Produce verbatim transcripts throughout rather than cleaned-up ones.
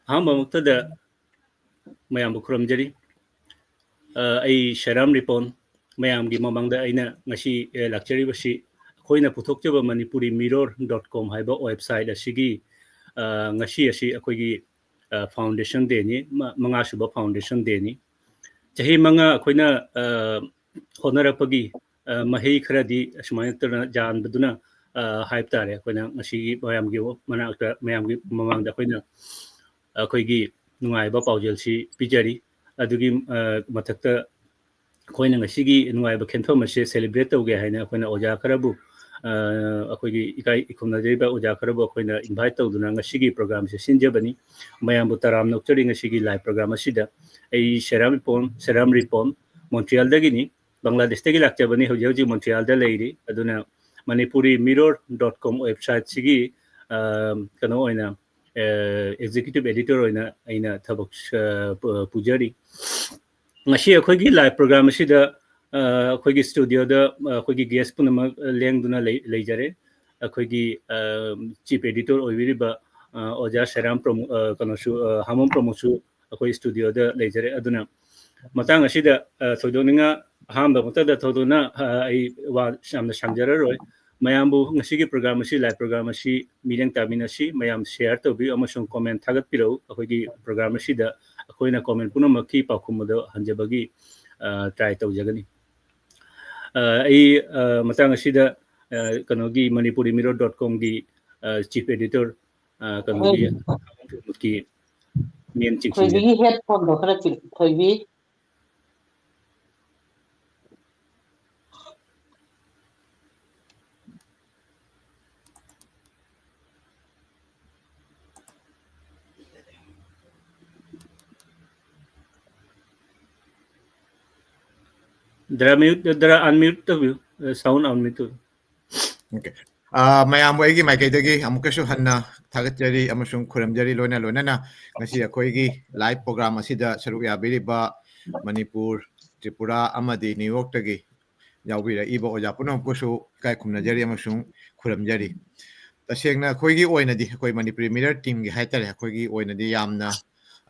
ꯑꯍꯥꯟꯕꯃꯛꯇꯗ ꯃꯌꯥꯝꯕꯨ ꯈꯨꯔꯨꯝꯖꯔꯤ꯫ ꯑ, ꯑꯩ ꯁꯦꯔꯥꯝ ꯔꯤꯄꯣꯟ꯫ ꯃꯌꯥꯝꯒꯤ ꯃꯃꯥꯡꯗ ꯑꯩꯅ ꯉꯁꯤ, ꯑ, ꯂꯥꯛꯆꯔꯤꯕꯁꯤ ꯑꯩꯈꯣꯏꯅ ꯄꯨꯊꯣꯛꯆꯕ ꯃꯅꯤꯄꯨꯔꯤ ꯃꯤꯔꯣꯔ ꯗꯣꯠ ꯀꯣꯝ ꯍꯥꯏꯕ ꯋꯦꯕꯁꯥꯏꯠ ꯑꯁꯤꯒꯤ, ꯑ, ꯉꯁꯤ ꯑꯁꯤ ꯑꯩꯈꯣꯏꯒꯤ, ꯑ, ꯐꯥꯎꯟꯗꯦꯁꯟ ꯗꯦꯅꯤ, ꯃ-, ꯃꯉꯥꯁꯨꯕ ꯐꯥꯎꯟꯗꯦꯁꯟ ꯗꯦꯅꯤ꯫ ꯆꯍꯤ ꯃꯉꯥ ꯑꯩꯈꯣꯏꯅ, ꯑ, ꯍꯣꯠꯅꯔꯛꯄꯒꯤ, ꯑ, ꯃꯍꯩ ꯈꯔꯗꯤ ꯑꯁꯨꯃꯥꯏꯅ ꯇꯧꯅ ꯌꯥꯟꯕꯗꯨꯅ, ꯑ, ꯍꯥꯏꯕ ꯇꯥꯔꯦ꯫ ꯑꯩꯈꯣꯏꯅ ꯉꯁꯤꯒꯤ ꯃꯌꯥꯝꯒꯤ ꯃꯅꯥꯛꯇ, ꯃꯌꯥꯝꯒꯤ ꯃꯃꯥꯡꯗ ꯑꯩꯈꯣꯏꯅ ꯑꯩꯈꯣꯏꯒꯤ ꯅꯨꯡꯉꯥꯏꯕ ꯄꯥꯎꯖꯦꯜꯁꯤ ꯄꯤꯖꯔꯤ꯫ ꯑꯗꯨꯒꯤ, ꯑ, ꯃꯊꯛꯇ ꯑꯩꯈꯣꯏꯅ ꯉꯁꯤꯒꯤ ꯅꯨꯡꯉꯥꯏꯕ ꯈꯦꯟꯐꯝ ꯑꯁꯤ celebrate ꯇꯧꯒꯦ ꯍꯥꯏꯅ ꯑꯩꯈꯣꯏꯅ ꯑꯣꯖꯥ ꯈꯔꯕꯨ, ꯑ, ꯑꯩꯈꯣꯏꯒꯤ ꯏꯀꯥꯏ ꯈꯨꯝꯅꯖꯔꯤꯕ ꯑꯣꯖꯥ ꯈꯔꯕꯨ ꯑꯩꯈꯣꯏꯅ invite ꯇꯧꯗꯨꯅ ꯉꯁꯤꯒꯤ program ꯑꯁꯤ ꯁꯤꯟꯖꯕꯅꯤ꯫ ꯃꯌꯥꯝꯕꯨ ꯇꯔꯥꯝꯅ ꯑꯣꯛꯆꯔꯤ ꯉꯁꯤꯒꯤ live program ꯑꯁꯤꯗ꯫ ꯑꯩ ꯁꯦꯔꯥꯝ ꯔꯤꯄꯣꯟ, ꯁꯦꯔꯥꯝ ꯔꯤꯄꯣꯟ, ꯃꯣꯟꯇ꯭ꯔꯤꯌꯥꯜꯗꯒꯤꯅꯤ꯫ ꯕꯪꯒ꯭ꯂꯥꯗꯦꯁꯇꯒꯤ ꯂꯥꯛꯆꯕꯅꯤ, ꯍꯧꯖꯤꯛ ꯍꯧꯖꯤꯛ ꯃꯣꯟꯇ꯭ꯔꯤꯌꯥꯜꯗ ꯂꯩꯔꯤ꯫ ꯑꯗꯨꯅ ꯃꯅꯤꯄꯨꯔꯤ ꯃꯤꯔꯣꯔ ꯗꯣꯠ ꯀꯣꯝ ꯋꯦꯕꯁꯥꯏꯠꯁꯤꯒꯤ, ꯑ, ꯀꯩꯅꯣ ꯑꯣꯏꯅ, ꯑ, executive editor ꯑꯣꯏꯅ ꯑꯩꯅ ꯊꯕꯛ, ꯑ, ꯄꯨ-, ꯄꯨꯖꯔꯤ꯫ ꯉꯁꯤ ꯑꯩꯈꯣꯏꯒꯤ live program ꯑꯁꯤꯗ, ꯑ, ꯑꯩꯈꯣꯏꯒꯤ studioꯗ, ꯑ, ꯑꯩꯈꯣꯏꯒꯤ guest ꯄꯨꯝꯅꯃꯛ ꯂꯦꯡꯗꯨꯅ ꯂꯩ-, ꯂꯩꯖꯔꯦ꯫ ꯑꯩꯈꯣꯏꯒꯤ, ꯑ, chief editor ꯑꯣꯏꯕꯤꯔꯤꯕ, ꯑ, ꯑꯣꯖꯥ ꯁꯦꯔꯥꯝ ꯄ꯭ꯔꯃꯣ-, ꯑ, ꯀꯩꯅꯣꯁꯨ, ꯑ, ꯍꯥꯃꯣꯝ ꯄ꯭ꯔꯃꯣꯗꯁꯨ ꯑꯩꯈꯣꯏ studioꯗ ꯂꯩꯖꯔꯦ꯫ ꯑꯗꯨꯅ ꯃꯇꯥꯡ ꯑꯁꯤꯗ, ꯑ, ꯊꯣꯏꯗꯣꯛꯅꯤꯡꯉꯥꯏ ꯑꯍꯥꯟꯕ ꯃꯛꯇꯗ ꯊꯣꯏꯗꯣꯛꯅ, ꯑ, ꯑꯩ ꯋꯥ ꯌꯥꯝꯅ ꯁꯥꯡꯖꯔꯔꯣꯏ꯫ ꯃꯌꯥꯝꯕꯨ ꯉꯁꯤꯒꯤ program ꯑꯁꯤ, live program ꯑꯁꯤ ꯃꯤꯠꯌꯦꯡ ꯇꯥꯃꯤꯟꯅꯁꯤ꯫ ꯃꯌꯥꯝ share ꯇꯧꯕꯤꯌꯨ ꯑꯃꯁꯨꯡ comment ꯊꯥꯒꯠꯄꯤꯔꯛꯎ꯫ ꯑꯩꯈꯣꯏꯒꯤ program ꯑꯁꯤꯗ ꯑꯩꯈꯣꯏꯅ comment ꯄꯨꯝꯅꯃꯛꯀꯤ ꯄꯥꯎꯈꯨꯝ ꯑꯗꯨ ꯍꯟꯖꯕꯒꯤ, ꯑ, try ꯇꯧꯖꯒꯅꯤ꯫ ꯑ, ꯑꯩ, ꯑ, ꯃꯇꯥꯡ ꯑꯁꯤꯗ, ꯑ, ꯀꯩꯅꯣꯒꯤ ꯃꯅꯤꯄꯨꯔꯤ ꯃꯤꯔꯣꯔ ꯗꯣꯠ ꯀꯣꯝꯒꯤ, ꯑ, chief editor, ꯑ, ꯀꯩꯅꯣꯒꯤ, ꯍꯣꯏ꯫ ꯃꯦꯝ ꯆꯤꯡꯁꯤꯟꯖꯔꯤ꯫ ꯊꯣꯏꯕꯤꯒꯤ headphoneꯗꯣ ꯈꯔ ꯆꯤꯛ-, ꯊꯣꯏꯕꯤ꯫ ꯗ꯭ꯔꯥ mute, ꯗ꯭ꯔꯥ unmute ꯇꯧꯕꯤꯌꯨ, sound unmute ꯇꯧꯕꯤꯌꯨ꯫ Okay. ꯑ, ꯃꯌꯥꯝꯕꯨ ꯑꯩꯒꯤ ꯃꯥꯏꯀꯩꯗꯒꯤ ꯑꯃꯨꯛꯀꯁꯨ ꯍꯟꯅ ꯊꯥꯒꯠꯆꯔꯤ ꯑꯃꯁꯨꯡ ꯈꯨꯔꯨꯝꯖꯔꯤ꯫ ꯂꯣꯏꯅ ꯂꯣꯏꯅꯅ ꯉꯁꯤ ꯑꯩꯈꯣꯏꯒꯤ live program ꯑꯁꯤꯗ ꯁꯔꯨꯛ ꯌꯥꯕꯤꯔꯤꯕ ꯃꯅꯤꯄꯨꯔ, ꯇ꯭ꯔꯤꯄꯨꯔꯥ ꯑꯃꯗꯤ ꯅ꯭ꯌꯨ ꯌꯣꯔꯛꯇꯒꯤ ꯌꯥꯎꯕꯤꯔꯛꯏꯕ ꯑꯣꯖꯥ ꯄꯨꯝꯅꯃꯛꯄꯨꯁꯨ ꯏꯀꯥꯏ ꯈꯨꯝꯅꯖꯔꯤ ꯑꯃꯁꯨꯡ ꯈꯨꯔꯨꯝꯖꯔꯤ꯫ ꯇꯁꯦꯡꯅ ꯑꯩꯈꯣꯏꯒꯤ ꯑꯣꯏꯅꯗꯤ, ꯑꯩꯈꯣꯏ ꯃꯅꯤꯄꯨꯔꯤ ꯃꯤꯔꯔ ꯇꯤꯝꯒꯤ ꯍꯥꯏꯇꯥꯔꯦ, ꯑꯩꯈꯣꯏꯒꯤ ꯑꯣꯏꯅꯗꯤ ꯌꯥꯝꯅ,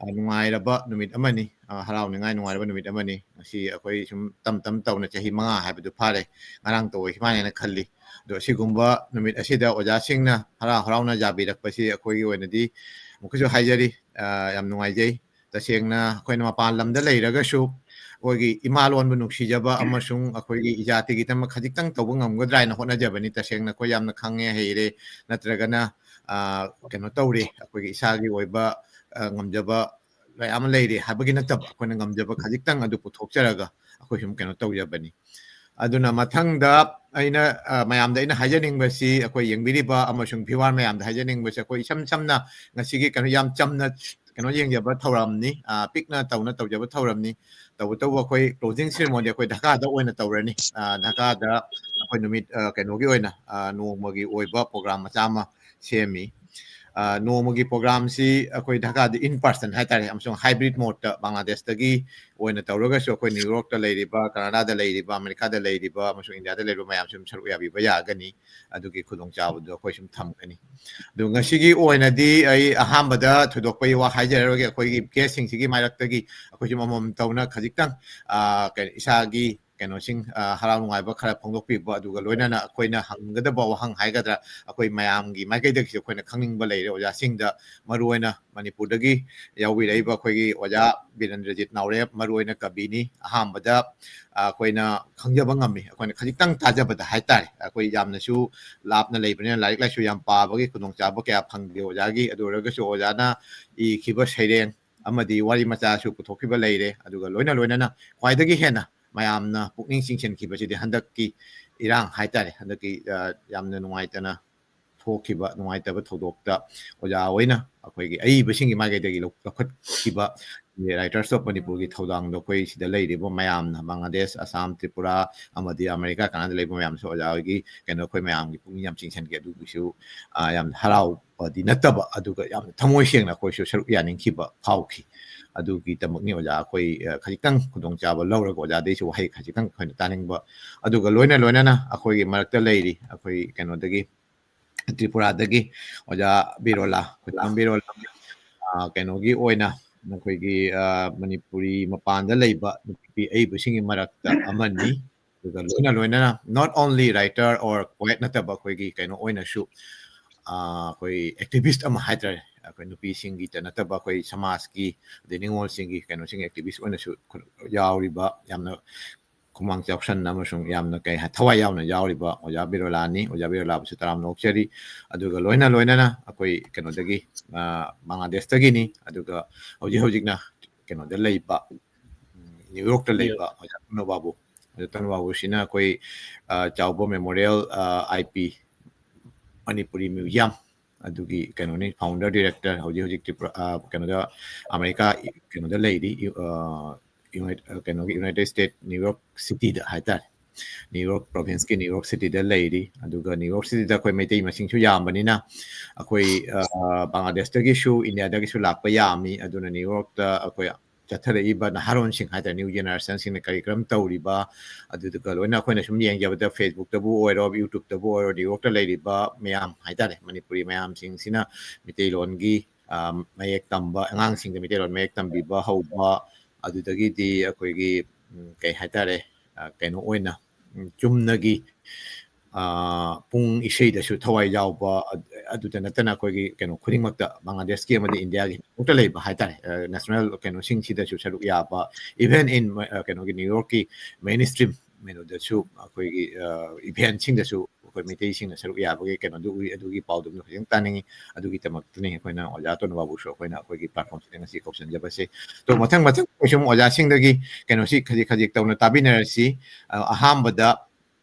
ꯑ, ꯅꯨꯡꯉꯥꯏꯔꯕ ꯅꯨꯃꯤꯠ ꯑꯃꯅꯤ, ꯑ, ꯍꯔꯥꯎꯅꯤꯡꯉꯥꯏ ꯅꯨꯡꯉꯥꯏꯔꯕ ꯅꯨꯃꯤꯠ ꯑꯃꯅꯤ꯫ ꯉꯁꯤ ꯑꯩꯈꯣꯏ ꯁꯨꯝ ꯇꯝ ꯇꯝ ꯇꯧꯅ ꯆꯍꯤ ꯃꯉꯥ ꯍꯥꯏꯕꯗꯨ ꯐꯥꯔꯦ, ꯉꯔꯥꯡ ꯇꯧꯈꯤꯕꯅꯦꯅ ꯈꯜꯂꯤ꯫ ꯑꯗꯣ ꯑꯁꯤꯒꯨꯝꯕ ꯅꯨꯃꯤꯠ ꯑꯁꯤꯗ ꯑꯣꯖꯥꯁꯤꯡꯅ ꯍꯔꯥꯎ ꯍꯔꯥꯎꯅ ꯌꯥꯕꯤꯔꯛꯄꯁꯤ ꯑꯩꯈꯣꯏꯒꯤ ꯑꯣꯏꯅꯗꯤ ꯑꯃꯨꯛꯀꯁꯨ ꯍꯥꯏꯖꯔꯤ, ꯑ, ꯌꯥꯝ ꯅꯨꯡꯉꯥꯏꯖꯩ꯫ ꯇꯁꯦꯡꯅ ꯑꯩꯈꯣꯏꯅ ꯃꯄꯥꯟ ꯂꯝꯗ ꯂꯩꯔꯒꯁꯨ ꯑꯩꯈꯣꯏꯒꯤ ꯏꯃꯥ ꯂꯣꯟꯕꯨ ꯅꯨꯡꯁꯤꯖꯕ ꯑꯃꯁꯨꯡ ꯑꯩꯈꯣꯏꯒꯤ ꯏꯖꯥꯇꯤꯒꯤꯗꯃꯛ ꯈꯖꯤꯛꯇꯪ ꯇꯧꯕ ꯉꯝꯒꯗ꯭ꯔꯥ ꯍꯥꯏꯅ ꯍꯣꯠꯅꯖꯕꯅꯤ꯫ ꯇꯁꯦꯡꯅ ꯑꯩꯈꯣꯏ ꯌꯥꯝꯅ ꯈꯪꯉꯦ ꯍꯩꯔꯦ ꯅꯠꯇ꯭ꯔꯒꯅ, ꯑ, ꯀꯩꯅꯣ ꯇꯧꯔꯦ, ꯑꯩꯈꯣꯏꯒꯤ ꯏꯁꯥꯒꯤ ꯑꯣꯏꯕ, ꯑ, ꯉꯝꯖꯕ ꯃꯌꯥꯝ ꯑꯃ ꯂꯩꯔꯦ ꯍꯥꯏꯕꯒꯤ ꯅꯠꯇꯕ, ꯑꯩꯈꯣꯏꯅ ꯉꯝꯖꯕ ꯈꯖꯤꯛꯇꯪ ꯑꯗꯨ ꯄꯨꯊꯣꯛꯆꯔꯒ ꯑꯩꯈꯣꯏ ꯁꯨꯝ ꯀꯩꯅꯣ ꯇꯧꯖꯕꯅꯤ꯫ ꯑꯗꯨꯅ ꯃꯊꯪꯗ ꯑꯩꯅ, ꯑ, ꯃꯌꯥꯝꯗ ꯑꯩꯅ ꯍꯥꯏꯖꯅꯤꯡꯕꯁꯤ, ꯑꯩꯈꯣꯏ ꯌꯦꯡꯕꯤꯔꯤꯕ ꯑꯃꯁꯨꯡ viewer ꯃꯌꯥꯝꯗ ꯍꯥꯏꯖꯅꯤꯡꯕꯁꯤ, ꯑꯩꯈꯣꯏ ꯏꯁꯝ ꯁꯝꯅ ꯉꯁꯤꯒꯤ ꯀꯩꯅꯣ ꯌꯥꯝ ꯆꯝꯅ ꯀꯩꯅꯣ ꯌꯦꯡꯖꯕ ꯊꯧꯔꯝꯅꯤ, ꯑ, ꯄꯤꯛꯅ ꯇꯧꯅ ꯇꯧꯖꯕ ꯊꯧꯔꯝꯅꯤ꯫ ꯇꯧꯕꯇꯕꯨ ꯑꯩꯈꯣꯏ closing ceremony ꯑꯩꯈꯣꯏ ꯙꯀꯥꯗ ꯑꯣꯏꯅ ꯇꯧꯔꯅꯤ꯫ ꯑ, ꯙꯀꯥꯗ ꯑꯩꯈꯣꯏ ꯅꯨꯃꯤꯠ, ꯑ, ꯀꯩꯅꯣꯒꯤ ꯑꯣꯏꯅ, ꯑ, ꯅꯣꯡꯃꯒꯤ ꯑꯣꯏꯕ program ꯃꯆꯥ ꯑꯃ ꯁꯦꯝꯃꯤ꯫ ꯑ, ꯅꯣꯡꯃꯒꯤ programꯁꯤ ꯑꯩꯈꯣꯏ ꯙꯀꯥꯗ in person ꯍꯥꯏꯇꯥꯔꯦ, ꯑꯃꯁꯨꯡ hybrid modeꯇ ꯕꯪꯒ꯭ꯂꯥꯗꯦꯁꯇꯒꯤ ꯑꯣꯏꯅ ꯇꯧꯔꯒꯁꯨ ꯑꯩꯈꯣꯏ ꯅ꯭ꯌꯨ ꯌꯣꯔꯛꯇ ꯂꯩꯔꯤꯕ, ꯀꯅꯥꯗꯥꯗ ꯂꯩꯔꯤꯕ, ꯑꯃꯦꯔꯤꯀꯥꯗ ꯂꯩꯔꯤꯕ ꯑꯃꯁꯨꯡ ꯏꯟꯗꯤꯌꯥꯗ ꯂꯩꯔꯤꯕ ꯃꯌꯥꯝꯁꯨ ꯑꯗꯨꯝ ꯁꯔꯨꯛ ꯌꯥꯕꯤꯕ ꯌꯥꯒꯅꯤ꯫ ꯑꯗꯨꯒꯤ ꯈꯨꯗꯣꯡꯆꯥꯕꯗꯨ ꯑꯩꯈꯣꯏ ꯁꯨꯝ ꯊꯝꯒꯅꯤ꯫ ꯑꯗꯨ ꯉꯁꯤꯒꯤ ꯑꯣꯏꯅꯗꯤ ꯑꯩ ꯑꯍꯥꯟꯕꯗ ꯊꯣꯏꯗꯣꯛꯄ ꯋꯥ ꯍꯥꯏꯖꯔꯔꯣꯏꯒꯦ꯫ ꯑꯩꯈꯣꯏꯒꯤ guestꯁꯤꯡꯁꯤꯒꯤ ꯃꯥꯏꯔꯛꯇꯒꯤ ꯑꯩꯈꯣꯏꯁꯨ ꯑꯃꯃꯝ ꯇꯧꯅ ꯈꯖꯤꯛꯇꯪ, ꯑ, ꯀꯩꯅꯣ, ꯏꯁꯥꯒꯤ ꯀꯩꯅꯣꯁꯤꯡ, ꯑ, ꯍꯔꯥꯎ ꯅꯨꯡꯉꯥꯏꯕ ꯈꯔ ꯐꯣꯡꯗꯣꯛꯄꯤꯕ, ꯑꯗꯨꯒ ꯂꯣꯏꯅꯅ ꯑꯩꯈꯣꯏꯅ ꯍꯪꯒꯗꯕ ꯋꯥꯍꯪ ꯍꯥꯏꯒꯗ꯭ꯔꯥ, ꯑꯩꯈꯣꯏ ꯃꯌꯥꯝꯒꯤ ꯃꯥꯏꯀꯩꯗꯒꯤꯁꯨ ꯑꯩꯈꯣꯏꯅ ꯈꯪꯅꯤꯡꯕ ꯂꯩꯔꯦ꯫ ꯑꯣꯖꯥꯁꯤꯡꯗ, ꯃꯔꯨꯑꯣꯏꯅ ꯃꯅꯤꯄꯨꯔꯗꯒꯤ ꯌꯥꯎꯕꯤꯔꯛꯏꯕ ꯑꯩꯈꯣꯏꯒꯤ ꯑꯣꯖꯥ ꯕꯤꯔꯦꯟꯗ꯭ꯔꯖꯤꯠ ꯅꯥꯎꯔꯦꯝ, ꯃꯔꯨꯑꯣꯏꯅ ꯀꯕꯤꯅꯤ꯫ ꯑꯍꯥꯟꯕꯗ, ꯑ, ꯑꯩꯈꯣꯏꯅ ꯈꯪꯖꯕ ꯉꯝꯃꯤ, ꯑꯩꯈꯣꯏꯅ ꯈꯖꯤꯛꯇꯪ ꯇꯥꯖꯕꯗ ꯍꯥꯏꯇꯥꯔꯦ꯫ ꯑꯩꯈꯣꯏ ꯌꯥꯝꯅꯁꯨ ꯂꯥꯞꯅ ꯂꯩꯕꯅꯤꯅ ꯂꯥꯏꯔꯤꯛ ꯂꯥꯏꯁꯨ ꯌꯥꯝ ꯄꯥꯕꯒꯤ ꯈꯨꯗꯣꯡꯆꯥꯕ ꯀꯌꯥ ꯐꯪꯗꯦ ꯑꯣꯖꯥꯒꯤ꯫ ꯑꯗꯨ ꯑꯣꯏꯔꯒꯁꯨ ꯑꯣꯖꯥꯅ ꯏꯈꯤꯕ ꯁꯩꯔꯦꯡ ꯑꯃꯗꯤ ꯋꯥꯔꯤ ꯃꯆꯥꯁꯨ ꯄꯨꯊꯣꯛꯈꯤꯕ ꯂꯩꯔꯦ꯫ ꯑꯗꯨꯒ ꯂꯣꯏꯅ ꯂꯣꯏꯅꯅ ꯈ꯭ꯋꯥꯏꯗꯒꯤ ꯍꯦꯟꯅ ꯃꯌꯥꯝꯅ ꯄꯨꯛꯅꯤꯡ ꯆꯤꯡꯁꯤꯟꯈꯤꯕꯁꯤꯗꯤ ꯍꯟꯗꯛꯀꯤ ꯏꯔꯥꯡ ꯍꯥꯏꯇꯥꯔꯦ, ꯍꯟꯗꯛꯀꯤ, ꯑ, ꯌꯥꯝꯅ ꯅꯨꯡꯉꯥꯏꯇꯅ ꯊꯣꯛꯈꯤꯕ ꯅꯨꯡꯉꯥꯏꯇꯕ ꯊꯧꯗꯣꯛꯇ ꯑꯣꯖꯥ ꯍꯣꯏꯅ ꯑꯩꯈꯣꯏꯒꯤ ꯑꯏꯕꯁꯤꯡꯒꯤ ꯃꯥꯏꯀꯩꯗꯒꯤ ꯂꯧ-, ꯂꯧꯈꯠꯈꯤꯕ Writers of ꯃꯅꯤꯄꯨꯔꯒꯤ ꯊꯧꯗꯥꯡꯗꯣ ꯑꯩꯈꯣꯏ ꯁꯤꯗ ꯂꯩꯔꯤꯕ ꯃꯌꯥꯝꯅ, ꯕꯪꯒ꯭ꯂꯥꯗꯦꯁ, ꯑꯁꯥꯝ, ꯇ꯭ꯔꯤꯄꯨꯔꯥ ꯑꯃꯗꯤ ꯑꯃꯦꯔꯤꯀꯥ, ꯀꯅꯥꯗꯥ ꯂꯩꯕ ꯃꯌꯥꯝꯁꯨ ꯑꯣꯖꯥ ꯍꯣꯏꯒꯤ ꯀꯩꯅꯣ ꯑꯩꯈꯣꯏ ꯃꯌꯥꯝꯒꯤ ꯄꯨꯛꯅꯤꯡ ꯌꯥꯝ ꯆꯤꯡꯁꯤꯟꯈꯤ꯫ ꯑꯗꯨꯒꯤꯁꯨ, ꯑ, ꯌꯥꯝ ꯍꯔꯥꯎꯕꯗꯤ ꯅꯠꯇꯕ, ꯑꯗꯨꯒ ꯌꯥꯝ ꯊꯃꯣꯏ ꯁꯦꯡꯅ ꯑꯩꯈꯣꯏꯁꯨ ꯁꯔꯨꯛ ꯌꯥꯅꯤꯡꯈꯤꯕ ꯐꯥꯎꯈꯤ꯫ ꯑꯗꯨꯒꯤꯗꯃꯛꯅꯤ ꯑꯣꯖꯥ ꯑꯩꯈꯣꯏ, ꯑ, ꯈꯖꯤꯛꯇꯪ ꯈꯨꯗꯣꯡꯆꯥꯕ ꯂꯧꯔꯒ ꯑꯣꯖꯥꯗꯩꯁꯨ ꯋꯥꯍꯩ ꯈꯖꯤꯛꯇꯪ ꯑꯩꯈꯣꯏꯅ ꯇꯥꯅꯤꯡꯕ꯫ ꯑꯗꯨꯒ ꯂꯣꯏꯅ ꯂꯣꯏꯅꯅ ꯑꯩꯈꯣꯏꯒꯤ ꯃꯔꯛꯇ ꯂꯩꯔꯤ ꯑꯩꯈꯣꯏ ꯀꯩꯅꯣꯗꯒꯤ, ꯇ꯭ꯔꯤꯄꯨꯔꯥꯗꯒꯤ ꯑꯣꯖꯥ ꯕꯤꯔꯣꯂꯥ, ꯈꯣꯏꯗꯥꯝ ꯕꯤꯔꯣꯂꯥ, ꯑ, ꯀꯩꯅꯣꯒꯤ ꯑꯣꯏꯅ ꯑꯩꯈꯣꯏꯒꯤ, ꯑ, ꯃꯅꯤꯄꯨꯔꯤ ꯃꯄꯥꯟꯗ ꯂꯩꯕ ꯅꯨꯄꯤ ꯑꯏꯕꯁꯤꯡꯒꯤ ꯃꯔꯛꯇ ꯑꯃꯅꯤ꯫ ꯑꯗꯨꯒ ꯂꯣꯏꯅ ꯂꯣꯏꯅꯅ not only writer or poet ꯅꯠꯇꯕ ꯑꯩꯈꯣꯏꯒꯤ ꯀꯩꯅꯣ ꯑꯣꯏꯅꯁꯨ, ꯑ, ꯑꯩꯈꯣꯏ activist ꯑꯃ ꯍꯥꯏꯇꯥꯔꯦ, ꯑꯩꯈꯣꯏ ꯅꯨꯄꯤꯁꯤꯡꯒꯤꯇ ꯅꯠꯇꯕ ꯑꯩꯈꯣꯏ ꯁꯃꯥꯖꯀꯤ ꯑꯗꯩ ꯅꯤꯉꯣꯜꯁꯤꯡꯒꯤ ꯀꯩꯅꯣꯁꯤꯡ activist ꯑꯣꯏꯅꯁꯨ ꯌꯥꯎꯔꯤꯕ, ꯌꯥꯝꯅ ꯈꯨꯃꯥꯡ ꯆꯥꯎꯁꯟꯅ ꯑꯃꯁꯨꯡ ꯌꯥꯝꯅ ꯀꯩ ꯍꯥꯏ, ꯊꯋꯥꯏ ꯌꯥꯎꯅ ꯌꯥꯎꯔꯤꯕ ꯑꯣꯖꯥ ꯕꯤꯔꯣꯂꯥꯅꯤ꯫ ꯑꯣꯖꯥ ꯕꯤꯔꯣꯂꯥꯕꯨꯁꯨ ꯇꯔꯥꯝꯅ ꯑꯣꯛꯆꯔꯤ꯫ ꯑꯗꯨꯒ ꯂꯣꯏꯅ ꯂꯣꯏꯅꯅ ꯑꯩꯈꯣꯏ ꯀꯩꯅꯣꯗꯒꯤ, ꯑ, ꯕꯪꯒ꯭ꯂꯥꯗꯦꯁꯇꯒꯤꯅꯤ꯫ ꯑꯗꯨꯒ ꯍꯧꯖꯤꯛ ꯍꯧꯖꯤꯛꯅ ꯀꯩꯅꯣꯗ ꯂꯩꯕ, ꯎꯝ, ꯅ꯭ꯌꯨ ꯌꯣꯔꯛꯇ ꯂꯩꯕ ꯑꯣꯖꯥ ꯇꯣꯅꯣ ꯕꯥꯕꯨ, ꯑꯣꯖꯥ ꯇꯣꯅꯣ ꯕꯥꯕꯨꯁꯤꯅ ꯑꯩꯈꯣꯏ, ꯑ, ꯆꯥꯎꯕ ꯃꯦꯃꯣꯔꯤꯌꯦꯜ, ꯑ, ꯑꯥꯏ ꯄꯤ ꯃꯅꯤꯄꯨꯔꯤ ꯃ꯭ꯌꯨꯖꯤꯌꯝ ꯑꯗꯨꯒꯤ ꯀꯩꯅꯣꯅꯤ, ꯐꯥꯎꯟꯗꯔ ꯗꯤꯔꯦꯛꯇꯔ꯫ ꯍꯧꯖꯤꯛ ꯍꯧꯖꯤꯛ ꯇ꯭ꯔꯤꯄꯨꯔꯥ, ꯑ, ꯀꯩꯅꯣꯗ, ꯑꯃꯦꯔꯤꯀꯥ, ꯀꯩꯅꯣꯗ ꯂꯩꯔꯤ, ꯌꯨ-, ꯑ, ꯌꯨꯅꯥꯏꯠ-, ꯑ, ꯀꯩꯅꯣꯒꯤ ꯌꯨꯅꯥꯏꯇꯦꯠ ꯁ꯭ꯇꯦꯠ ꯅ꯭ꯌꯨ ꯌꯣꯔꯛ ꯁꯤꯇꯤꯗ ꯍꯥꯏꯇꯥꯔꯦ꯫ ꯅ꯭ꯌꯨ ꯌꯣꯔꯛ ꯄ꯭ꯔꯣꯚꯤꯟꯁꯀꯤ ꯅ꯭ꯌꯨ ꯌꯣꯔꯛ ꯁꯤꯇꯤꯗ ꯂꯩꯔꯤ꯫ ꯑꯗꯨꯒ ꯅ꯭ꯌꯨ ꯌꯣꯔꯛ ꯁꯤꯇꯤꯗ ꯑꯩꯈꯣꯏ ꯃꯩꯇꯩ ꯃꯁꯤꯡꯁꯨ ꯌꯥꯝꯕꯅꯤꯅ ꯑꯩꯈꯣꯏ, ꯑ, ꯕꯪꯒ꯭ꯂꯥꯗꯦꯁꯇꯒꯤꯁꯨ ꯏꯟꯗꯤꯌꯥꯗꯒꯤꯁꯨ ꯂꯥꯛꯄ ꯌꯥꯝꯃꯤ꯫ ꯑꯗꯨꯅ ꯅ꯭ꯌꯨ ꯌꯣꯔꯛꯇ ꯑꯩꯈꯣꯏ ꯆꯠꯊꯔꯛꯏꯕ ꯅꯍꯥꯔꯣꯟꯁꯤꯡ ꯍꯥꯏꯇꯥꯔꯦ, ꯅ꯭ꯌꯨ ꯖꯦꯅꯦꯔꯦꯁꯟꯁꯤꯡꯅ ꯀꯔꯤ ꯀꯔꯝ ꯇꯧꯔꯤꯕ, ꯑꯗꯨꯗꯨꯒ ꯂꯣꯏꯅ ꯑꯩꯈꯣꯏꯅ ꯁꯨꯝ ꯌꯦꯡꯖꯕꯗ ꯐꯦꯁꯕꯨꯛꯇꯕꯨ ꯑꯣꯏꯔꯣ, ꯌꯨꯇ꯭ꯌꯨꯕꯇꯕꯨ ꯑꯣꯏꯔꯣ, ꯅ꯭ꯌꯨ ꯌꯣꯔꯛꯇ ꯂꯩꯔꯤꯕ ꯃꯌꯥꯝ ꯍꯥꯏꯇꯥꯔꯦ, ꯃꯅꯤꯄꯨꯔꯤ ꯃꯌꯥꯝꯁꯤꯡꯁꯤꯅ ꯃꯤꯇꯩꯂꯣꯟꯒꯤ, ꯑ, ꯃꯌꯦꯛ ꯇꯝꯕ, ꯑꯉꯥꯡꯁꯤꯡꯗ ꯃꯤꯇꯩꯂꯣꯟ ꯃꯌꯦꯛ ꯇꯝꯕꯤꯕ ꯍꯧꯕ, ꯑꯗꯨꯗꯒꯤꯗꯤ ꯑꯩꯈꯣꯏꯒꯤ, ꯎꯝ, ꯀꯩ ꯍꯥꯏꯇꯥꯔꯦ, ꯑ, ꯀꯩꯅꯣ ꯑꯣꯏꯅ, ꯎꯝ, ꯆꯨꯝꯅꯒꯤ, ꯑ, ꯄꯨꯡ ꯏꯁꯩꯗꯁꯨ ꯊꯋꯥꯏ ꯌꯥꯎꯕ, ꯑꯗ-, ꯑꯗꯨꯗ ꯅꯠꯇꯅ ꯑꯩꯈꯣꯏꯒꯤ ꯀꯩꯅꯣ ꯈꯨꯗꯤꯡꯃꯛꯇ, ꯕꯪꯒ꯭ꯂꯥꯗꯦꯁꯀꯤ ꯑꯃꯗꯤ ꯏꯟꯗꯤꯌꯥꯒꯤ ꯈꯨꯗꯤꯡꯃꯛꯇ ꯂꯩꯕ ꯍꯥꯏꯇꯥꯔꯦ, ꯑ, ꯅꯦꯁꯅꯦꯜ ꯀꯩꯅꯣꯁꯤꯡꯁꯤꯗꯁꯨ ꯁꯔꯨꯛ ꯌꯥꯕ, even in, ꯑ, ꯀꯩꯅꯣꯒꯤ ꯅ꯭ꯌꯨ ꯌꯣꯔꯛꯀꯤ ꯃꯦꯟ ꯁ꯭ꯇ꯭ꯔꯤꯝ ꯀꯩꯅꯣꯗꯁꯨ ꯑꯩꯈꯣꯏꯒꯤ, ꯑ, ꯏꯚꯦꯟꯠꯁꯤꯡꯗꯁꯨ ꯑꯩꯈꯣꯏ ꯃꯩꯇꯩꯁꯤꯡꯅ ꯁꯔꯨꯛ ꯌꯥꯕꯒꯤ ꯀꯩꯅꯣꯗꯨ ꯎꯏ꯫ ꯑꯗꯨꯒꯤ ꯄꯥꯎꯗꯝꯗꯣ ꯈꯤꯇꯪ ꯇꯥꯅꯤꯡꯉꯤ꯫ ꯑꯗꯨꯒꯤꯗꯃꯛꯇꯅꯤ ꯑꯩꯈꯣꯏꯅ ꯑꯣꯖꯥ ꯇꯣꯅꯣ ꯕꯥꯕꯨꯁꯨ ꯑꯩꯈꯣꯏꯅ ꯑꯩꯈꯣꯏꯒꯤ ꯄ꯭ꯂꯦꯠꯐꯣꯝꯁꯤꯗ ꯉꯁꯤ ꯀꯧꯁꯟꯖꯕꯁꯦ꯫ ꯑꯗꯣ ꯃꯊꯪ ꯃꯊꯪ ꯑꯩꯈꯣꯏ ꯁꯨꯝ ꯑꯣꯖꯥꯁꯤꯡꯗꯒꯤ ꯀꯩꯅꯣꯁꯤ ꯈꯖꯤꯛ ꯈꯖꯤꯛ ꯇꯧꯅ ꯇꯥꯕꯤꯅꯔꯁꯤ꯫ ꯑ, ꯑꯍꯥꯟꯕꯗ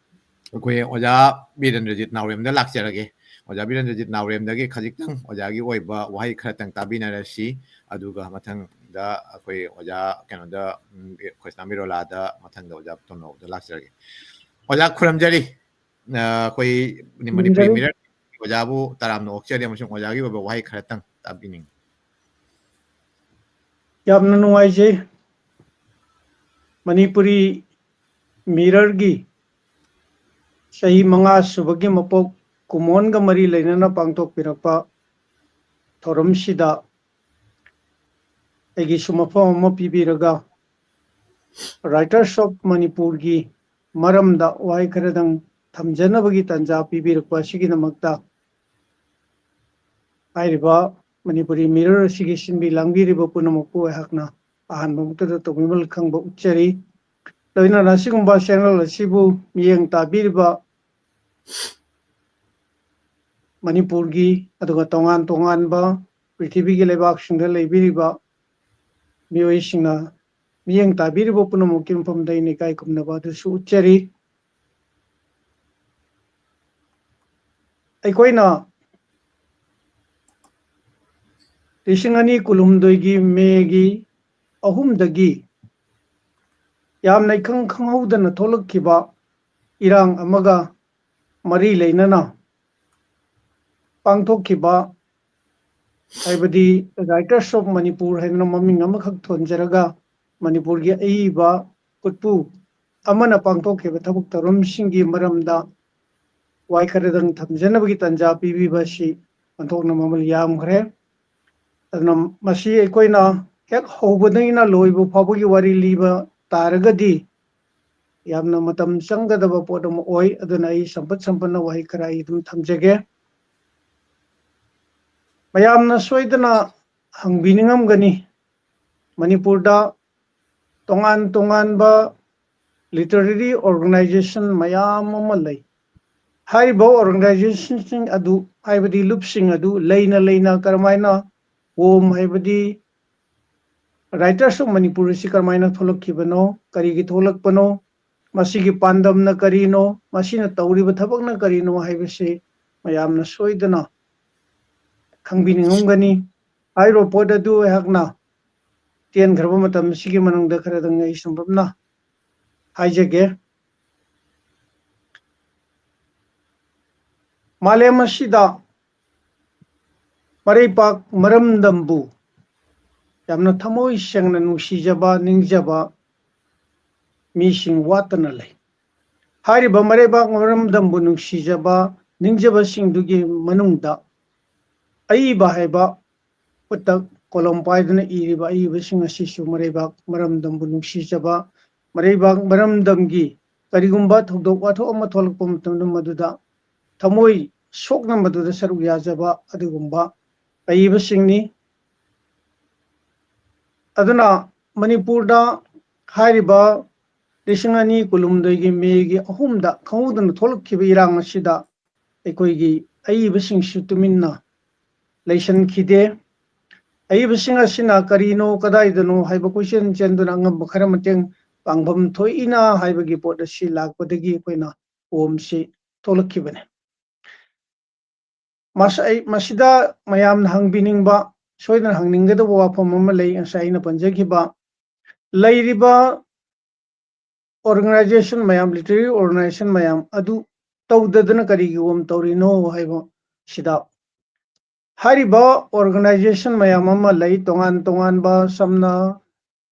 ꯑꯩꯈꯣꯏ ꯑꯣꯖꯥ ꯕꯤꯔꯦꯟꯗ꯭ꯔꯖꯤꯠ ꯅꯥꯎꯔꯦꯝꯗ ꯂꯥꯛꯆꯔꯒꯦ꯫ ꯑꯣꯖꯥ ꯕꯤꯔꯦꯟꯗ꯭ꯔꯖꯤꯠ ꯅꯥꯎꯔꯦꯝꯗꯒꯤ ꯈꯖꯤꯛꯇꯪ ꯑꯣꯖꯥꯒꯤ ꯑꯣꯏꯕ ꯋꯥꯍꯩ ꯈꯔꯇꯪ ꯇꯥꯕꯤꯅꯔꯁꯤ꯫ ꯑꯗꯨꯒ ꯃꯊꯪꯗ ꯑꯩꯈꯣꯏ ꯑꯣꯖꯥ ꯀꯩꯅꯣꯗ, ꯎꯝ, ꯈꯣꯏꯁꯅꯥꯝ ꯕꯤꯔꯣꯂꯥꯗ, ꯃꯊꯪꯗ ꯑꯣꯖꯥ ꯇꯣꯅꯣꯗ ꯂꯥꯛꯆꯔꯒꯦ꯫ ꯑꯣꯖꯥ ꯈꯨꯔꯨꯝꯖꯔꯤ꯫ ꯑ, ꯑꯩꯈꯣꯏ ꯃꯅꯤꯄꯨꯔꯤ ꯈꯨꯔꯨꯝꯖꯔꯤ꯫ ꯃꯤꯔꯔ ꯑꯣꯖꯥꯕꯨ ꯇꯔꯥꯝꯅ ꯑꯣꯛꯆꯔꯤ ꯑꯃꯁꯨꯡ ꯑꯣꯖꯥꯒꯤ ꯑꯣꯏꯕ ꯋꯥꯍꯩ ꯈꯔꯇꯪ ꯇꯥꯕꯤꯅꯤꯡꯉꯤ꯫ ꯌꯥꯝꯅ ꯅꯨꯡꯉꯥꯏꯖꯩ꯫ ꯃꯅꯤꯄꯨꯔꯤ ꯃꯤꯔꯔꯒꯤ ꯆꯍꯤ ꯃꯉꯥ ꯁꯨꯕꯒꯤ ꯃꯄꯣꯛ ꯀꯨꯝꯑꯣꯟꯒ ꯃꯔꯤ ꯂꯩꯅꯅ ꯄꯥꯡꯊꯣꯛꯄꯤꯔꯛꯄ ꯊꯧꯔꯝꯁꯤꯗ ꯑꯩꯒꯤꯁꯨ ꯃꯐꯝ ꯑꯃ ꯄꯤꯕꯤꯔꯒ Writers of ꯃꯅꯤꯄꯨꯔꯒꯤ ꯃꯔꯝꯗ ꯋꯥꯍꯩ ꯈꯔꯗꯪ ꯊꯝꯖꯅꯕꯒꯤ ꯇꯥꯟꯖꯥ ꯄꯤꯕꯤꯔꯛꯄ ꯑꯁꯤꯒꯤꯗꯃꯛꯇ ꯍꯥꯏꯔꯤꯕ ꯃꯅꯤꯄꯨꯔꯤ ꯃꯤꯔꯣꯜ ꯑꯁꯤꯒꯤ ꯁꯤꯟꯕꯤ ꯂꯥꯡꯕꯤꯔꯤꯕ ꯄꯨꯝꯅꯃꯛꯄꯨ ꯑꯩꯍꯥꯛꯅ ꯑꯍꯥꯟꯕ ꯃꯛꯇꯗ ꯇꯧꯕꯤꯃꯜ ꯈꯪꯕ ꯎꯠꯆꯔꯤ꯫ ꯂꯣꯏꯅꯅ ꯑꯁꯤꯒꯨꯝꯕ ꯆꯦꯅꯦꯜ ꯑꯁꯤꯕꯨ ꯃꯤꯠꯌꯦꯡ ꯇꯥꯕꯤꯔꯤꯕ ꯃꯅꯤꯄꯨꯔꯒꯤ ꯑꯗꯨꯒ ꯇꯣꯉꯥꯟ ꯇꯣꯉꯥꯟꯕ ꯄ꯭ꯔꯤꯊꯤꯕꯤꯒꯤ ꯂꯩꯕꯥꯛꯁꯤꯡꯗ ꯂꯩꯕꯤꯔꯤꯕ ꯃꯤꯑꯣꯏꯁꯤꯡꯅ ꯃꯤꯠꯌꯦꯡ ꯇꯥꯕꯤꯔꯤꯕ ꯄꯨꯝꯅꯃꯛꯀꯤ ꯃꯐꯝꯗ ꯑꯩꯅ ꯏꯀꯥꯏ ꯈꯨꯝꯅꯕ ꯑꯗꯨꯁꯨ ꯎꯠꯆꯔꯤ꯫ ꯑꯩꯈꯣꯏꯅ ꯂꯤꯁꯤꯡ ꯑꯅꯤ ꯀꯨꯟꯍꯨꯝꯗꯣꯏꯒꯤ ꯃꯦꯒꯤ ꯑꯍꯨꯝꯗꯒꯤ ꯌꯥꯝꯅ ꯏꯈꯪ ꯈꯪꯍꯧꯗꯅ ꯊꯣꯛꯂꯛꯈꯤꯕ ꯏꯔꯥꯡ ꯑꯃꯒ ꯃꯔꯤ ꯂꯩꯅꯅ ꯄꯥꯡꯊꯣꯛꯈꯤꯕ, ꯍꯥꯏꯕꯗꯤ Writers of ꯃꯅꯤꯄꯨꯔ ꯍꯥꯏꯗꯅ ꯃꯃꯤꯡ ꯑꯃꯈꯛ ꯊꯣꯟꯖꯔꯒ ꯃꯅꯤꯄꯨꯔꯒꯤ ꯑꯏꯕ ꯈꯨꯠꯄꯨ ꯑꯃꯅ ꯄꯥꯡꯊꯣꯛꯈꯤꯕ ꯊꯕꯛ ꯊꯧꯔꯝꯁꯤꯡꯒꯤ ꯃꯔꯝꯗ ꯋꯥꯍꯩ ꯈꯔꯗꯪ ꯊꯝꯖꯅꯕꯒꯤ ꯇꯥꯟꯖꯥ ꯄꯤꯕꯤꯕ ꯑꯁꯤ ꯑꯣꯟꯊꯣꯛꯅ ꯃꯃꯜ ꯌꯥꯝꯈ꯭ꯔꯦ꯫ ꯑꯗꯨꯅ ꯃꯁꯤ ꯑꯩꯈꯣꯏꯅ ꯍꯦꯛ ꯍꯧꯕꯗꯒꯤꯅ ꯂꯣꯏꯕ ꯐꯥꯎꯕꯒꯤ ꯋꯥꯔꯤ ꯂꯤꯕ ꯇꯥꯔꯒꯗꯤ ꯌꯥꯝꯅ ꯃꯇꯝ ꯆꯪꯒꯗꯕ ꯄꯣꯠ ꯑꯃ ꯑꯣꯏ꯫ ꯑꯗꯨꯅ ꯑꯩ ꯁꯝꯄꯠ ꯁꯝꯄꯠꯅ ꯋꯥꯍꯩ ꯈꯔ ꯑꯩ ꯑꯗꯨꯝ ꯊꯝꯖꯒꯦ꯫ ꯃꯌꯥꯝꯅ ꯁꯣꯏꯗꯅ ꯍꯪꯕꯤꯅꯤꯡꯉꯝꯒꯅꯤ, ꯃꯅꯤꯄꯨꯔꯗ ꯇꯣꯉꯥꯟ ꯇꯣꯉꯥꯟꯕ literary organization ꯃꯌꯥꯝ ꯑꯃ ꯂꯩ꯫ ꯍꯥꯏꯔꯤꯕ organizationꯁꯤꯡ ꯑꯗꯨ, ꯍꯥꯏꯕꯗꯤ ꯂꯨꯞꯁꯤꯡ ꯑꯗꯨ ꯂꯩꯅ ꯂꯩꯅ ꯀꯔꯝꯍꯥꯏꯅ ꯋꯣꯝ, ꯍꯥꯏꯕꯗꯤ Writers of ꯃꯅꯤꯄꯨꯔ ꯑꯁꯤ ꯀꯔꯝꯍꯥꯏꯅ ꯊꯣꯛꯂꯛꯈꯤꯕꯅꯣ, ꯀꯔꯤꯒꯤ ꯊꯣꯛꯂꯛꯄꯅꯣ, ꯃꯁꯤꯒꯤ ꯄꯥꯟꯗꯝꯅ ꯀꯔꯤꯅꯣ, ꯃꯁꯤꯅ ꯇꯧꯔꯤꯕ ꯊꯕꯛꯅ ꯀꯔꯤꯅꯣ ꯍꯥꯏꯕꯁꯤ ꯃꯌꯥꯝꯅ ꯁꯣꯏꯗꯅ ꯈꯪꯕꯤꯅꯤꯡꯉꯝꯒꯅꯤ꯫ ꯍꯥꯏꯔꯤꯕ ꯄꯣꯠ ꯑꯗꯨ ꯑꯩꯍꯥꯛꯅ ꯇꯦꯟꯈ꯭ꯔꯕ ꯃꯇꯝ ꯑꯁꯤꯒꯤ ꯃꯅꯨꯡꯗ ꯈꯔꯗꯪ ꯑꯩ ꯁꯝꯂꯞꯅ ꯍꯥꯏꯖꯒꯦ꯫ ꯃꯥꯂꯦꯝ ꯑꯁꯤꯗ ꯃꯔꯩꯄꯥꯛ ꯃꯔꯝꯗꯝꯕꯨ ꯌꯥꯝꯅ ꯊꯃꯣꯏ ꯁꯦꯡꯅ ꯅꯨꯡꯁꯤꯖꯕ, ꯅꯤꯡꯖꯕ ꯃꯤꯁꯤꯡ ꯋꯥꯠꯇꯅ ꯂꯩ꯫ ꯍꯥꯏꯔꯤꯕ ꯃꯔꯩꯕꯥꯛ ꯃꯔꯝꯗꯝꯕꯨ ꯅꯨꯡꯁꯤꯖꯕ, ꯅꯤꯡꯖꯕꯁꯤꯡꯗꯨꯒꯤ ꯃꯅꯨꯡꯗ ꯑꯏꯕ ꯍꯥꯏꯕ ꯈꯨꯠꯇ ꯀꯣꯂꯣꯝ ꯄꯥꯏꯗꯨꯅ ꯏꯔꯤꯕ ꯑꯏꯕꯁꯤꯡ ꯑꯁꯤꯁꯨ ꯃꯔꯩꯕꯥꯛ ꯃꯔꯝꯗꯝꯕꯨ ꯅꯨꯡꯁꯤꯖꯕ, ꯃꯔꯩꯕꯥꯛ ꯃꯔꯝꯗꯝꯒꯤ ꯀꯔꯤꯒꯨꯝꯕ ꯊꯧꯗꯣꯛ ꯋꯥꯊꯣꯛ ꯑꯃ ꯊꯣꯛꯂꯛꯄ ꯃꯇꯝꯗ ꯃꯗꯨꯗ ꯊꯃꯣꯏ ꯁꯣꯛꯅ ꯃꯗꯨꯗ ꯁꯔꯨꯛ ꯌꯥꯖꯕ ꯑꯗꯨꯒꯨꯝꯕ ꯑꯏꯕꯁꯤꯡꯅꯤ꯫ ꯑꯗꯨꯅ ꯃꯅꯤꯄꯨꯔꯗ ꯍꯥꯏꯔꯤꯕ ꯂꯤꯁꯤꯡ ꯑꯅꯤ ꯀꯨꯟꯍꯨꯝꯗꯣꯏꯒꯤ ꯃꯦꯒꯤ ꯑꯍꯨꯝꯗ ꯈꯪꯍꯧꯗꯅ ꯊꯣꯛꯂꯛꯈꯤꯕ ꯏꯔꯥꯡ ꯑꯁꯤꯗ ꯑꯩꯈꯣꯏꯒꯤ ꯑꯏꯕꯁꯤꯡꯁꯨ ꯇꯨꯃꯤꯟꯅ ꯂꯩꯁꯟꯈꯤꯗꯦ꯫ ꯑꯏꯕꯁꯤꯡ ꯑꯁꯤꯅ ꯀꯔꯤꯅꯣ, ꯀꯗꯥꯏꯗꯅꯣ ꯍꯥꯏꯕ ꯀꯣꯏꯆꯦꯟ ꯆꯦꯟꯗꯨꯅ ꯑꯉꯝꯕ ꯈꯔ ꯃꯇꯦꯡ ꯄꯥꯡꯐꯝ ꯊꯣꯛꯏꯅ ꯍꯥꯏꯕꯒꯤ ꯄꯣꯠ ꯑꯁꯤ ꯂꯥꯛꯄꯗꯒꯤ ꯑꯩꯈꯣꯏꯅ ꯀꯣꯝꯁꯤ ꯊꯣꯛꯂꯛꯈꯤꯕꯅꯤ꯫ ꯃꯁ-, ꯑꯩ ꯃꯁꯤꯗ ꯃꯌꯥꯝꯅ ꯍꯪꯕꯤꯅꯤꯡꯕ, ꯁꯣꯏꯗꯅ ꯍꯪꯅꯤꯡꯒꯗꯕ ꯋꯥꯐꯝ ꯑꯃ ꯂꯩ꯫ ꯉꯁꯥꯏ ꯑꯩꯅ ꯄꯟꯖꯈꯤꯕ ꯂꯩꯔꯤꯕ organization ꯃꯌꯥꯝ, literary organization ꯃꯌꯥꯝ ꯑꯗꯨ ꯇꯧꯗꯗꯅ ꯀꯔꯤꯒꯤ ꯋꯥꯐꯝ ꯇꯧꯔꯤꯅꯣ ꯍꯥꯏꯕ ꯁꯤꯗ ꯍꯥꯏꯔꯤꯕ organization ꯃꯌꯥꯝ ꯑꯃ ꯂꯩ, ꯇꯣꯉꯥꯟ ꯇꯣꯉꯥꯟꯕ, ꯁꯝꯅ,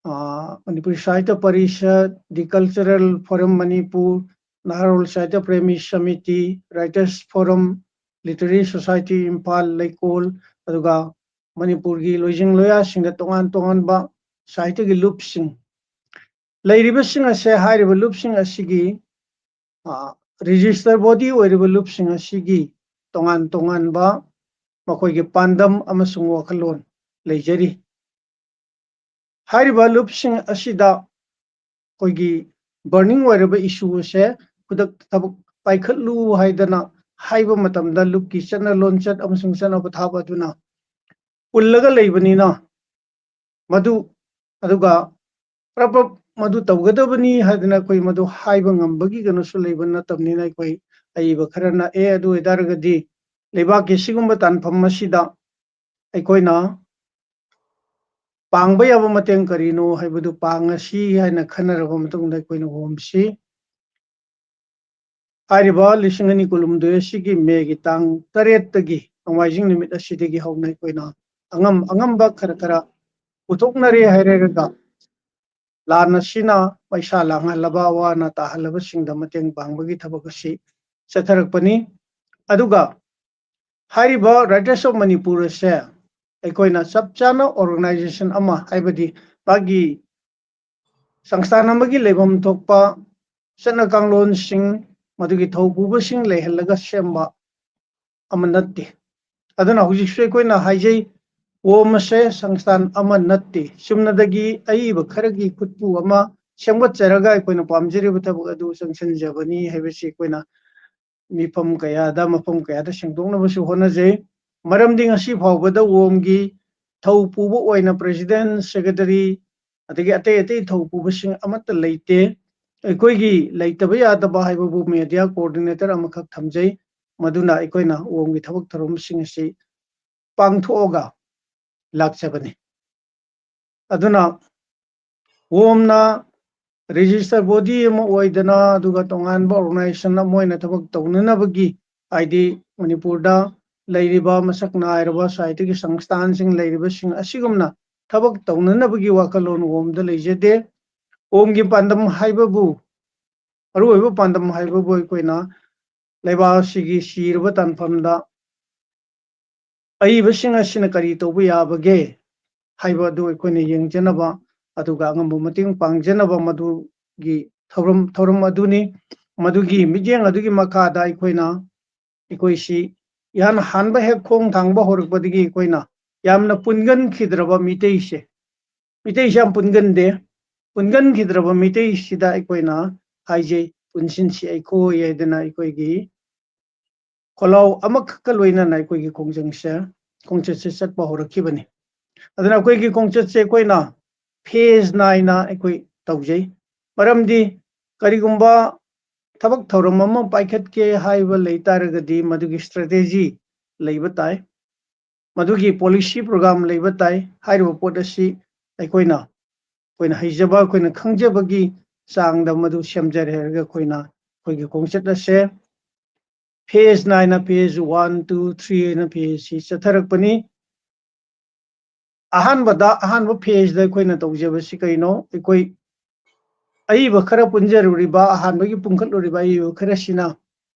ꯑ, ꯃꯅꯤꯄꯨꯔꯤ ꯁꯥꯍꯤꯇ꯭ꯌ parishad, The Cultural Forum Manipur, Naharol Sahitya Premi samiti, Writers Forum, Literary Society Imphal ꯂꯩꯀꯣꯜ, ꯑꯗꯨꯒ ꯃꯅꯤꯄꯨꯔꯒꯤ ꯂꯣꯏꯖꯤꯡ ꯂꯣꯌꯥꯁꯤꯡꯗ ꯇꯣꯉꯥꯟ ꯇꯣꯉꯥꯟꯕ ꯁꯥꯍꯤꯇ꯭ꯌꯒꯤ ꯂꯨꯞꯁꯤꯡ ꯂꯩꯔꯤꯕꯁꯤꯡ ꯑꯁꯦ, ꯍꯥꯏꯔꯤꯕ ꯂꯨꯞꯁꯤꯡ ꯑꯁꯤꯒꯤ, ꯑ, register body ꯑꯣꯏꯔꯤꯕ ꯂꯨꯞꯁꯤꯡ ꯑꯁꯤꯒꯤ ꯇꯣꯉꯥꯟ ꯇꯣꯉꯥꯟꯕ ꯃꯈꯣꯏꯒꯤ ꯄꯥꯟꯗꯝ ꯑꯃꯁꯨꯡ ꯋꯥꯈꯜꯂꯣꯟ ꯂꯩꯖꯔꯤ꯫ ꯍꯥꯏꯔꯤꯕ ꯂꯨꯞꯁꯤꯡ ꯑꯁꯤꯗ ꯑꯩꯈꯣꯏꯒꯤ burning ꯑꯣꯏꯔꯕ issue ꯑꯁꯦ ꯈꯨꯗꯛꯇ ꯊꯕꯛ ꯄꯥꯏꯈꯠꯂꯨ ꯍꯥꯏꯗꯅ ꯍꯥꯏꯕ ꯃꯇꯝꯗ ꯂꯨꯞꯀꯤ ꯆꯠꯅ ꯂꯣꯟꯆꯠ ꯑꯃꯁꯨꯡ ꯆꯠꯅ ꯄꯊꯥꯞ ꯑꯗꯨꯅ ꯄꯨꯜꯂꯒ ꯂꯩꯕꯅꯤꯅ, ꯃꯗꯨ, ꯑꯗꯨꯒ ꯄ꯭ꯔꯞ ꯄ꯭ꯔꯞ ꯃꯗꯨ ꯇꯧꯒꯗꯕꯅꯤ ꯍꯥꯏꯗꯅ ꯑꯩꯈꯣꯏ ꯃꯗꯨ ꯍꯥꯏꯕ ꯉꯝꯕꯒꯤ ꯀꯩꯅꯣꯁꯨ ꯂꯩꯕ ꯅꯠꯇꯕꯅꯤꯅ, ꯑꯩꯈꯣꯏ ꯑꯏꯕ ꯈꯔꯅ "ꯑꯦ, ꯑꯗꯨ ꯑꯣꯏꯇꯥꯔꯒꯗꯤ ꯂꯩꯕꯥꯛꯀꯤ ꯁꯤꯒꯨꯝꯕ ꯇꯥꯟꯐꯝ ꯑꯁꯤꯗ ꯑꯩꯈꯣꯏꯅ ꯄꯥꯡꯕ ꯌꯥꯕ ꯃꯇꯦꯡ ꯀꯔꯤꯅꯣ ꯍꯥꯏꯕꯗꯨ ꯄꯥꯡꯉꯁꯤ" ꯍꯥꯏꯅ ꯈꯟꯅꯔꯕ ꯃꯇꯨꯡꯗ ꯑꯩꯈꯣꯏꯅ ꯍꯣꯝꯁꯤ꯫ ꯍꯥꯏꯔꯤꯕ ꯂꯤꯁꯤꯡ ꯑꯅꯤ ꯀꯨꯟꯍꯨꯝꯗꯣꯏ ꯑꯁꯤꯒꯤ ꯃꯦꯒꯤ ꯇꯥꯡ ꯇꯔꯦꯠꯇꯒꯤ, ꯅꯣꯡꯃꯥꯏꯖꯤꯡ ꯅꯨꯃꯤꯠ ꯑꯁꯤꯗꯒꯤ ꯍꯧꯅ ꯑꯩꯈꯣꯏꯅ ꯑꯉꯝ ꯑꯉꯝꯕ ꯈꯔ ꯈꯔ ꯄꯨꯊꯣꯛꯅꯔꯦ ꯍꯥꯏꯔꯒ, ꯂꯥꯟ ꯑꯁꯤꯅ ꯃꯩꯁꯥ ꯂꯥꯡꯍꯜꯂꯕ, ꯑꯋꯥ ꯑꯅꯥ ꯇꯥꯍꯜꯂꯕꯁꯤꯡꯗ ꯃꯇꯦꯡ ꯄꯥꯡꯕꯒꯤ ꯊꯕꯛ ꯑꯁꯤ ꯆꯠꯊꯔꯛꯄꯅꯤ꯫ ꯑꯗꯨꯒ ꯍꯥꯏꯔꯤꯕ Writers of Manipur ꯑꯁꯦ ꯑꯩꯈꯣꯏꯅ ꯆꯞ ꯆꯥꯅ organization ꯑꯃ, ꯍꯥꯏꯕꯗꯤ ꯃꯥꯒꯤ ꯁꯪꯁꯊꯥꯟ ꯑꯃꯒꯤ ꯂꯩꯐꯝ ꯊꯣꯛꯄ ꯆꯠꯅ ꯀꯥꯡꯂꯣꯟꯁꯤꯡ, ꯃꯗꯨꯒꯤ ꯊꯧ ꯄꯨꯕꯁꯤꯡ ꯂꯩꯍꯜꯂꯒ ꯁꯦꯝꯕ ꯑꯃ ꯅꯠꯇꯦ꯫ ꯑꯗꯨꯅ ꯍꯧꯖꯤꯛꯁꯨ ꯑꯩꯈꯣꯏꯅ ꯍꯥꯏꯖꯩ, ꯑꯣꯝ ꯑꯁꯦ ꯁꯪꯁꯊꯥꯟ ꯑꯃ ꯅꯠꯇꯦ, ꯆꯨꯝꯅꯗꯒꯤ ꯑꯏꯕ ꯈꯔꯒꯤ ꯈꯨꯠꯄꯨ ꯑꯃ ꯁꯦꯝꯒꯠꯆꯔꯒ ꯑꯩꯈꯣꯏꯅ ꯄꯥꯝꯖꯔꯤꯕ ꯊꯕꯛ ꯑꯗꯨ ꯆꯪꯁꯤꯟꯖꯕꯅꯤ ꯍꯥꯏꯕꯁꯤ ꯑꯩꯈꯣꯏꯅ ꯃꯤꯐꯝ ꯀꯌꯥꯗ, ꯃꯐꯝ ꯀꯌꯥꯗ ꯁꯦꯡꯗꯣꯛꯅꯕꯁꯨ ꯍꯣꯠꯅꯖꯩ꯫ ꯃꯔꯝꯗꯤ ꯉꯁꯤ ꯐꯥꯎꯕꯗ ꯑꯣꯝꯒꯤ ꯊꯧ ꯄꯨꯕ ꯑꯣꯏꯅ president, secretary, ꯑꯗꯒꯤ ꯑꯇꯩ ꯑꯇꯩ ꯊꯧ ꯄꯨꯕꯁꯤꯡ ꯑꯃꯠꯇ ꯂꯩꯇꯦ꯫ ꯑꯩꯈꯣꯏꯒꯤ ꯂꯩꯇꯕ ꯌꯥꯗꯕ ꯍꯥꯏꯕꯕꯨ media coordinator ꯑꯃꯈꯛ ꯊꯝꯖꯩ, ꯃꯗꯨꯅ ꯑꯩꯈꯣꯏꯅ ꯑꯣꯝꯒꯤ ꯊꯕꯛ ꯊꯧꯔꯝꯁꯤꯡ ꯑꯁꯤ ꯄꯥꯡꯊꯣꯛꯑꯒ ꯂꯥꯛꯆꯕꯅꯤ꯫ ꯑꯗꯨꯅ ꯑꯣꯝꯅ register body ꯑꯃ ꯑꯣꯏꯗꯅ, ꯑꯗꯨꯒ ꯇꯣꯉꯥꯟꯕ organization ꯑꯃ ꯑꯣꯏꯅ ꯊꯕꯛ ꯇꯧꯅꯅꯕꯒꯤ, ꯍꯥꯏꯗꯤ ꯃꯅꯤꯄꯨꯔꯗ ꯂꯩꯔꯤꯕ ꯃꯁꯛ ꯅꯥꯏꯔꯕ ꯁꯥꯍꯤꯇ꯭ꯌꯒꯤ ꯁꯪꯁꯊꯥꯟꯁꯤꯡ ꯂꯩꯔꯤꯕꯁꯤꯡ ꯑꯁꯤꯒꯨꯝꯅ ꯊꯕꯛ ꯇꯧꯅꯅꯕꯒꯤ ꯋꯥꯈꯜꯂꯣꯟ ꯑꯣꯝꯗ ꯂꯩꯖꯗꯦ꯫ ꯑꯣꯝꯒꯤ ꯄꯥꯟꯗꯝ ꯍꯥꯏꯕꯕꯨ, ꯃꯔꯨꯑꯣꯏꯕ ꯄꯥꯟꯗꯝ ꯍꯥꯏꯕꯕꯨ ꯑꯩꯈꯣꯏꯅ ꯂꯩꯕꯥꯛ ꯑꯁꯤꯒꯤ ꯁꯤꯔꯕ ꯇꯥꯟꯐꯝꯗ ꯑꯏꯕꯁꯤꯡ ꯑꯁꯤꯅ ꯀꯔꯤ ꯇꯧꯕ ꯌꯥꯕꯒꯦ ꯍꯥꯏꯕ ꯑꯗꯨ ꯑꯩꯈꯣꯏꯅ ꯌꯦꯡꯖꯅꯕ, ꯑꯗꯨꯒ ꯑꯉꯝꯕ ꯃꯇꯦꯡ ꯄꯥꯡꯖꯅꯕ, ꯃꯗꯨꯒꯤ ꯊꯧꯔꯝ, ꯊꯧꯔꯝ ꯑꯗꯨꯅꯤ꯫ ꯃꯗꯨꯒꯤ ꯃꯤꯠꯌꯦꯡ ꯑꯗꯨꯒꯤ ꯃꯈꯥꯗ ꯑꯩꯈꯣꯏꯅ, ꯑꯩꯈꯣꯏꯁꯤ ꯏꯍꯥꯟ ꯍꯥꯟꯕ ꯍꯦꯛ ꯈꯣꯡ ꯊꯥꯡꯕ ꯍꯧꯔꯛꯄꯗꯒꯤ ꯑꯩꯈꯣꯏꯅ ꯌꯥꯝꯅ ꯄꯨꯟꯒꯟꯈꯤꯗ꯭ꯔꯕ ꯃꯤꯇꯩꯁꯦ, ꯃꯤꯇꯩꯁꯦ ꯌꯥꯝ ꯄꯨꯟꯒꯟꯗꯦ, ꯄꯨꯟꯒꯟꯈꯤꯗ꯭ꯔꯕ ꯃꯤꯇꯩꯁꯤꯗ ꯑꯩꯈꯣꯏꯅ ꯍꯥꯏꯖꯩ, "ꯄꯨꯟꯁꯤꯟꯁꯤ ꯑꯩꯈꯣꯏ" ꯍꯥꯏꯗꯅ ꯑꯩꯈꯣꯏꯒꯤ ꯈꯣꯜꯂꯥꯎ ꯑꯃꯈꯛꯀ ꯂꯣꯏꯅꯅ ꯑꯩꯈꯣꯏꯒꯤ ꯈꯣꯡꯖꯪꯁꯦ, ꯈꯣꯡꯆꯠꯁꯦ ꯆꯠꯄ ꯍꯧꯔꯛꯈꯤꯕꯅꯤ꯫ ꯑꯗꯨꯅ ꯑꯩꯈꯣꯏꯒꯤ ꯈꯣꯡꯆꯠꯁꯦ ꯑꯩꯈꯣꯏꯅ phase ꯅꯥꯏꯅ ꯑꯩꯈꯣꯏ ꯇꯧꯖꯩ꯫ ꯃꯔꯝꯗꯤ ꯀꯔꯤꯒꯨꯝꯕ ꯊꯕꯛ ꯊꯧꯔꯝ ꯑꯃ ꯄꯥꯏꯈꯠꯀꯦ ꯍꯥꯏꯕ ꯂꯩ ꯇꯥꯔꯒꯗꯤ ꯃꯗꯨꯒꯤ strategy ꯂꯩꯕ ꯇꯥꯏ, ꯃꯗꯨꯒꯤ policy program ꯂꯩꯕ ꯇꯥꯏ꯫ ꯍꯥꯏꯔꯤꯕ ꯄꯣꯠ ꯑꯁꯤ ꯑꯩꯈꯣꯏꯅ, ꯑꯩꯈꯣꯏꯅ ꯍꯩꯖꯕ, ꯑꯩꯈꯣꯏꯅ ꯈꯪꯖꯕꯒꯤ ꯆꯥꯡꯗ ꯃꯗꯨ ꯁꯦꯝꯖꯔꯦ ꯍꯥꯏꯔꯒ ꯑꯩꯈꯣꯏꯅ ꯑꯩꯈꯣꯏꯒꯤ ꯈꯣꯡꯆꯠ ꯑꯁꯦ phase ꯅꯥꯏꯅ, phase one, two, three ꯍꯥꯏꯅ phase ꯁꯤ ꯆꯠꯊꯔꯛꯄꯅꯤ꯫ ꯑꯍꯥꯟꯕꯗ, ꯑꯍꯥꯟꯕ phase ꯗ ꯑꯩꯈꯣꯏꯅ ꯇꯧꯖꯕꯁꯤ ꯀꯩꯅꯣ? ꯑꯩꯈꯣꯏ ꯑꯏꯕ ꯈꯔ ꯄꯨꯟꯖꯔꯨꯔꯤꯕ, ꯑꯍꯥꯟꯕꯒꯤ ꯄꯨꯟꯈꯠꯂꯨꯔꯤꯕ ꯑꯏꯕ ꯈꯔꯁꯤꯅ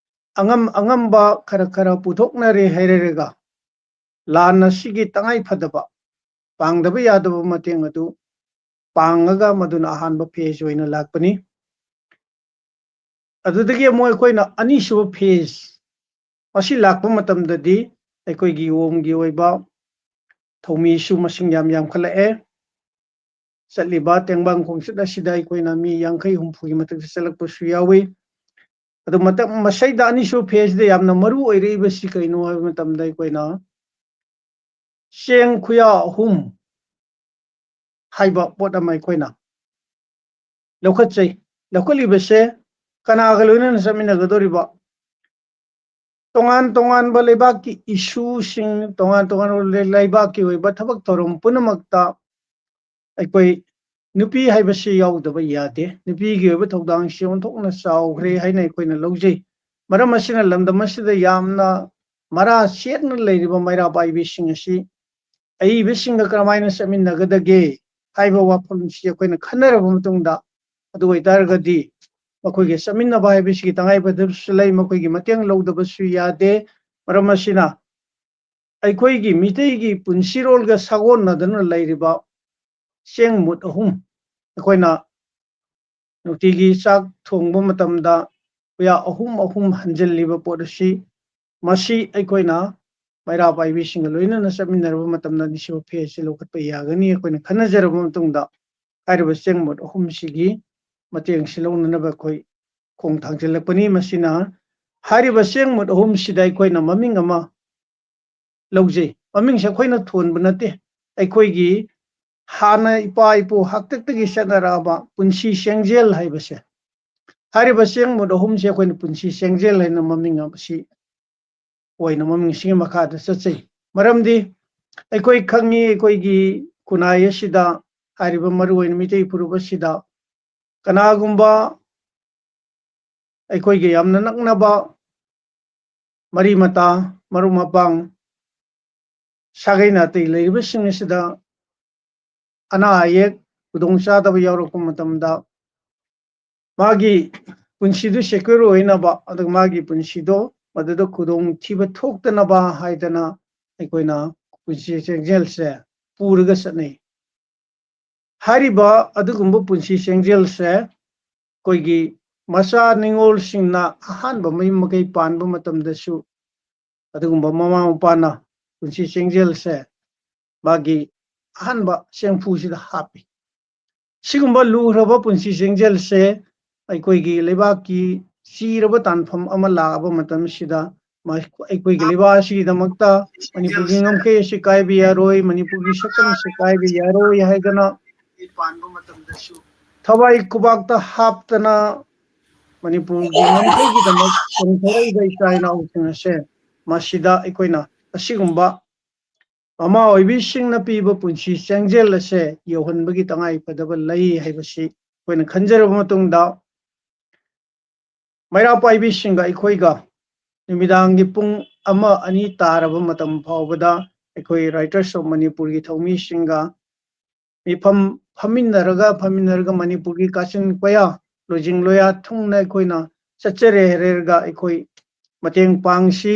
ꯑꯉꯝ ꯑꯉꯝꯕ ꯈꯔ ꯈꯔ ꯄꯨꯊꯣꯛꯅꯔꯦ ꯍꯥꯏꯔꯔꯒ, ꯂꯥꯟ ꯑꯁꯤꯒꯤ ꯇꯉꯥꯏ ꯐꯗꯕ, ꯄꯥꯡꯗꯕ ꯌꯥꯗꯕ ꯃꯇꯦꯡ ꯑꯗꯨ ꯄꯥꯡꯉꯒ ꯃꯗꯨꯅ ꯑꯍꯥꯟꯕ phase ꯑꯣꯏꯅ ꯂꯥꯛꯄꯅꯤ꯫ ꯑꯗꯨꯗꯒꯤ ꯑꯃꯨꯛ ꯑꯩꯈꯣꯏꯅ ꯑꯅꯤꯁꯨꯕ phase, ꯃꯁꯤ ꯂꯥꯛꯄ ꯃꯇꯝꯗꯗꯤ ꯑꯩꯈꯣꯏꯒꯤ ꯌꯣꯝꯒꯤ ꯑꯣꯏꯕ ꯊꯧꯃꯤꯁꯨ ꯃꯁꯤꯡ ꯌꯥꯝ ꯌꯥꯝꯈꯠꯂꯛꯑꯦ꯫ ꯆꯠꯂꯤꯕ ꯇꯦꯡꯕꯥꯡ ꯈꯣꯡꯆꯠ ꯑꯁꯤꯗ ꯑꯩꯈꯣꯏꯅ ꯃꯤ ꯌꯥꯡꯈꯩ ꯍꯨꯝꯐꯨꯒꯤ ꯃꯊꯛꯇ ꯆꯠꯂꯛꯄꯁꯨ ꯌꯥꯎꯏ꯫ ꯑꯗꯨ ꯃꯇꯝ ꯃꯁꯤꯗ ꯑꯅꯤꯁꯨꯕ phaseꯗ ꯌꯥꯝꯅ ꯃꯔꯨ ꯑꯣꯏꯔꯛꯏꯕꯁꯤ ꯀꯩꯅꯣ ꯍꯥꯏꯕ ꯃꯇꯝꯗ, ꯑꯩꯈꯣꯏꯅ ꯆꯦꯡ ꯈꯨꯌꯥ ꯑꯍꯨꯝ ꯍꯥꯏꯕ ꯄꯣꯠ ꯑꯃ ꯑꯩꯈꯣꯏꯅ ꯂꯧꯈꯠꯆꯩ꯫ ꯂꯧꯈꯠꯂꯤꯕꯁꯦ ꯀꯅꯥꯒ ꯂꯣꯏꯅꯅ ꯆꯠꯃꯤꯟꯅꯒꯗꯧꯔꯤꯕ? ꯇꯣꯉꯥꯟ ꯇꯣꯉꯥꯟꯕ ꯂꯩꯕꯥꯛꯀꯤ issueꯁꯤꯡ, ꯇꯣꯉꯥꯟ ꯇꯣꯉꯥꯟꯕ ꯂꯩ-, ꯂꯩꯕꯥꯛꯀꯤ ꯑꯣꯏꯕ ꯊꯕꯛ ꯊꯧꯔꯝ ꯄꯨꯝꯅꯃꯛꯇ ꯑꯩꯈꯣꯏ ꯅꯨꯄꯤ ꯍꯥꯏꯕꯁꯤ ꯌꯥꯎꯗꯕ ꯌꯥꯗꯦ꯫ ꯅꯨꯄꯤꯒꯤ ꯑꯣꯏꯕ ꯊꯧꯗꯥꯡꯁꯤ ꯑꯣꯟꯊꯣꯛꯅ ꯆꯥꯎꯈ꯭ꯔꯦ ꯍꯥꯏꯅ ꯑꯩꯈꯣꯏꯅ ꯂꯧꯖꯩ꯫ ꯃꯔꯝ ꯑꯁꯤꯅ ꯂꯝꯗꯝ ꯑꯁꯤꯗ ꯌꯥꯝꯅ ꯃꯔꯥ ꯁꯦꯠꯅ ꯂꯩꯔꯤꯕ ꯃꯩꯔꯥ ꯄꯥꯏꯕꯤꯁꯤꯡ ꯑꯁꯤ ꯑꯏꯕꯁꯤꯡꯒ ꯀꯔꯝꯍꯥꯏꯅ ꯆꯠꯃꯤꯟꯅꯒꯗꯒꯦ ꯍꯥꯏꯕ ꯋꯥꯐꯝꯁꯤ ꯑꯩꯈꯣꯏꯅ ꯈꯟꯅꯔꯕ ꯃꯇꯨꯡꯗ, ꯑꯗꯨ ꯑꯣꯏꯇꯥꯔꯒꯗꯤ ꯃꯈꯣꯏꯒꯤ ꯆꯠꯃꯤꯟꯅꯕ ꯍꯥꯏꯕꯁꯤꯒꯤ ꯇꯉꯥꯏꯐꯗꯕꯁꯨ ꯂꯩ, ꯃꯈꯣꯏꯒꯤ ꯃꯇꯦꯡ ꯂꯧꯗꯕꯁꯨ ꯌꯥꯗꯦ꯫ ꯃꯔꯝ ꯑꯁꯤꯅ ꯑꯩꯈꯣꯏꯒꯤ ꯃꯤꯇꯩꯒꯤ ꯄꯨꯟꯁꯤꯔꯣꯜꯒ ꯁꯥꯒꯣꯟꯅꯗꯨꯅ ꯂꯩꯔꯤꯕ ꯆꯦꯡ ꯃꯨꯠ ꯑꯍꯨꯝ, ꯑꯩꯈꯣꯏꯅ ꯅꯨꯡꯇꯤꯒꯤ ꯆꯥꯛ ꯊꯣꯡꯕ ꯃꯇꯝꯗ ꯈꯨꯌꯥ ꯑꯍꯨꯝ ꯑꯍꯨꯝ ꯍꯟꯖꯤꯜꯂꯤꯕ ꯄꯣꯠ ꯑꯁꯤ, ꯃꯁꯤ ꯑꯩꯈꯣꯏꯅ ꯃꯩꯔꯥ ꯄꯥꯏꯕꯤꯁꯤꯡꯒ ꯂꯣꯏꯅꯅ ꯆꯠꯃꯤꯟꯅꯔꯕ ꯃꯇꯝꯗ ꯑꯅꯤꯁꯨꯕ phase ꯑꯁꯤ ꯂꯧꯈꯠꯄ ꯌꯥꯒꯅꯤ꯫ ꯑꯩꯈꯣꯏꯅ ꯈꯟꯅꯖꯔꯕ ꯃꯇꯨꯡꯗ ꯍꯥꯏꯔꯤꯕ ꯆꯦꯡ ꯃꯨꯠ ꯑꯍꯨꯝꯁꯤꯒꯤ ꯃꯇꯦꯡꯁꯤ ꯂꯧꯅꯅꯕ ꯑꯩꯈꯣꯏ ꯈꯣꯡ ꯊꯥꯡꯖꯤꯜꯂꯛꯄꯅꯤ꯫ ꯃꯁꯤꯅ ꯍꯥꯏꯔꯤꯕ ꯆꯦꯡ ꯃꯨꯠ ꯑꯍꯨꯝꯁꯤꯗ ꯑꯩꯈꯣꯏꯅ ꯃꯃꯤꯡ ꯑꯃ ꯂꯧꯖꯩ꯫ ꯃꯃꯤꯡꯁꯦ ꯑꯩꯈꯣꯏꯅ ꯊꯣꯟꯕ ꯅꯠꯇꯦ, ꯑꯩꯈꯣꯏꯒꯤ ꯍꯥꯟꯅ ꯏꯄꯥ ꯏꯄꯨ ꯍꯥꯛꯇꯛꯇꯒꯤ ꯆꯠꯅꯔꯛꯑꯕ ꯄꯨꯟꯁꯤ ꯆꯦꯡꯖꯦꯜ ꯍꯥꯏꯕꯁꯦ, ꯍꯥꯏꯔꯤꯕ ꯆꯦꯡ ꯃꯨꯠ ꯑꯍꯨꯝꯁꯦ ꯑꯩꯈꯣꯏꯅ ꯄꯨꯟꯁꯤ ꯆꯦꯡꯖꯦꯜ ꯍꯥꯏꯅ ꯃꯃꯤꯡ ꯑꯁꯤ ꯑꯣꯏꯅ ꯃꯃꯤꯡꯁꯤꯒꯤ ꯃꯈꯥꯗ ꯆꯠꯆꯩ꯫ ꯃꯔꯝꯗꯤ ꯑꯩꯈꯣꯏ ꯈꯪꯉꯤ, ꯑꯩꯈꯣꯏꯒꯤ ꯈꯨꯟꯅꯥꯏ ꯑꯁꯤꯗ, ꯍꯥꯏꯔꯤꯕ ꯃꯔꯨꯑꯣꯏꯅ ꯃꯤꯇꯩ ꯐꯨꯔꯨꯞ ꯑꯁꯤꯗ ꯀꯅꯥꯒꯨꯝꯕ ꯑꯩꯈꯣꯏꯒ ꯌꯥꯝꯅ ꯅꯛꯅꯕ ꯃꯔꯤ ꯃꯇꯥ, ꯃꯔꯨꯞ ꯃꯄꯥꯡ, ꯁꯥꯒꯩ ꯅꯥꯇꯩ ꯂꯩꯔꯤꯕꯁꯤꯡ ꯑꯁꯤꯗ ꯑꯅꯥ ꯑꯌꯦꯛ, ꯈꯨꯗꯣꯡ ꯆꯥꯗꯕ ꯌꯥꯎꯔꯛꯄ ꯃꯇꯝꯗ, ꯃꯥꯒꯤ ꯄꯨꯟꯁꯤꯗꯨ ꯁꯦꯀ꯭ꯌꯣꯔ ꯑꯣꯏꯅꯕ, ꯑꯗꯨꯒ ꯃꯥꯒꯤ ꯄꯨꯟꯁꯤꯗꯣ ꯃꯗꯨꯗ ꯈꯨꯗꯣꯡꯊꯤꯕ ꯊꯣꯛꯇꯅꯕ ꯍꯥꯏꯗꯅ ꯑꯩꯈꯣꯏꯅ ꯄꯨꯟꯁꯤ ꯆꯦꯡꯖꯦꯜꯁꯦ ꯄꯨꯔꯒ ꯆꯠꯅꯩ꯫ ꯍꯥꯏꯔꯤꯕ ꯑꯗꯨꯒꯨꯝꯕ ꯄꯨꯟꯁꯤ ꯆꯦꯡꯖꯦꯜꯁꯦ ꯑꯩꯈꯣꯏꯒꯤ ꯃꯆꯥ ꯅꯤꯉꯣꯜꯁꯤꯡꯅ ꯑꯍꯥꯟꯕ ꯃꯌꯨꯝ ꯃꯀꯩ ꯄꯥꯟꯕ ꯃꯇꯝꯗꯁꯨ ꯑꯗꯨꯒꯨꯝꯕ ꯃꯃꯥ ꯃꯄꯥꯅ ꯄꯨꯟꯁꯤ ꯆꯦꯡꯖꯦꯜꯁꯦ ꯃꯥꯒꯤ ꯑꯍꯥꯟꯕ ꯆꯦꯡꯐꯨꯁꯤꯗ ꯍꯥꯞꯄꯤ꯫ ꯁꯤꯒꯨꯝꯕ ꯂꯨꯈ꯭ꯔꯕ ꯄꯨꯟꯁꯤ ꯆꯦꯡꯖꯦꯜꯁꯦ ꯑꯩꯈꯣꯏꯒꯤ ꯂꯩꯕꯥꯛꯀꯤ ꯆꯤꯔꯕ ꯇꯥꯟꯐꯝ ꯑꯃ ꯂꯥꯛꯑꯕ ꯃꯇꯝꯁꯤꯗ ꯃ-, ꯑꯩꯈꯣꯏꯒꯤ ꯂꯩꯕꯥꯛ ꯑꯁꯤꯒꯤꯗꯃꯛꯇ ꯃꯅꯤꯄꯨꯔꯒꯤ ꯉꯝꯈꯩ ꯑꯁꯤ ꯀꯥꯏꯕ ꯌꯥꯔꯣꯏ, ꯃꯅꯤꯄꯨꯔꯒꯤ ꯁꯛꯇꯝ ꯑꯁꯤ ꯀꯥꯏꯕ ꯌꯥꯔꯣꯏ ꯍꯥꯏꯗꯅ ꯊꯋꯥꯏ ꯈꯨꯕꯥꯛꯇ ꯍꯥꯞꯇꯅ ꯃꯅꯤꯄꯨꯔꯒꯤ ꯉꯝꯈꯩꯒꯤꯗꯃꯛ ꯆꯣꯡꯊꯔꯛꯏꯕ ꯏꯆꯥ ꯏꯅꯥꯎꯁꯤꯡ ꯑꯁꯦ ꯃꯁꯤꯗ ꯑꯩꯈꯣꯏꯅ ꯑꯁꯤꯒꯨꯝꯕ ꯃꯃꯥ ꯑꯣꯏꯕꯤꯁꯤꯡꯅ ꯄꯤꯕ ꯄꯨꯟꯁꯤ ꯆꯦꯡꯖꯦꯜ ꯑꯁꯦ ꯌꯧꯍꯟꯕꯒꯤ ꯇꯉꯥꯏ ꯐꯗꯕ ꯂꯩ ꯍꯥꯏꯕꯁꯤ ꯑꯩꯈꯣꯏꯅ ꯈꯟꯖꯔꯕ ꯃꯇꯨꯡꯗ, ꯃꯩꯔꯥ ꯄꯥꯏꯕꯤꯁꯤꯡꯒ ꯑꯩꯈꯣꯏꯒ ꯅꯨꯃꯤꯗꯥꯡꯒꯤ ꯄꯨꯡ ꯑꯃ ꯑꯅꯤ ꯇꯥꯔꯕ ꯃꯇꯝ ꯐꯥꯎꯕꯗ ꯑꯩꯈꯣꯏ Writers of ꯃꯅꯤꯄꯨꯔꯒꯤ ꯊꯧꯃꯤꯁꯤꯡꯒ ꯃꯤꯐꯝ ꯐꯝꯃꯤꯟꯅꯔꯒ, ꯐꯝꯃꯤꯟꯅꯔꯒ ꯃꯅꯤꯄꯨꯔꯒꯤ ꯀꯥꯆꯤꯟ ꯀꯣꯌꯥ, ꯂꯣꯏꯖꯤꯡ ꯂꯣꯌꯥ ꯊꯨꯡꯅ ꯑꯩꯈꯣꯏꯅ ꯆꯠꯆꯔꯦ ꯍꯥꯏꯔꯒ ꯑꯩꯈꯣꯏ ꯃꯇꯦꯡ ꯄꯥꯡꯁꯤ꯫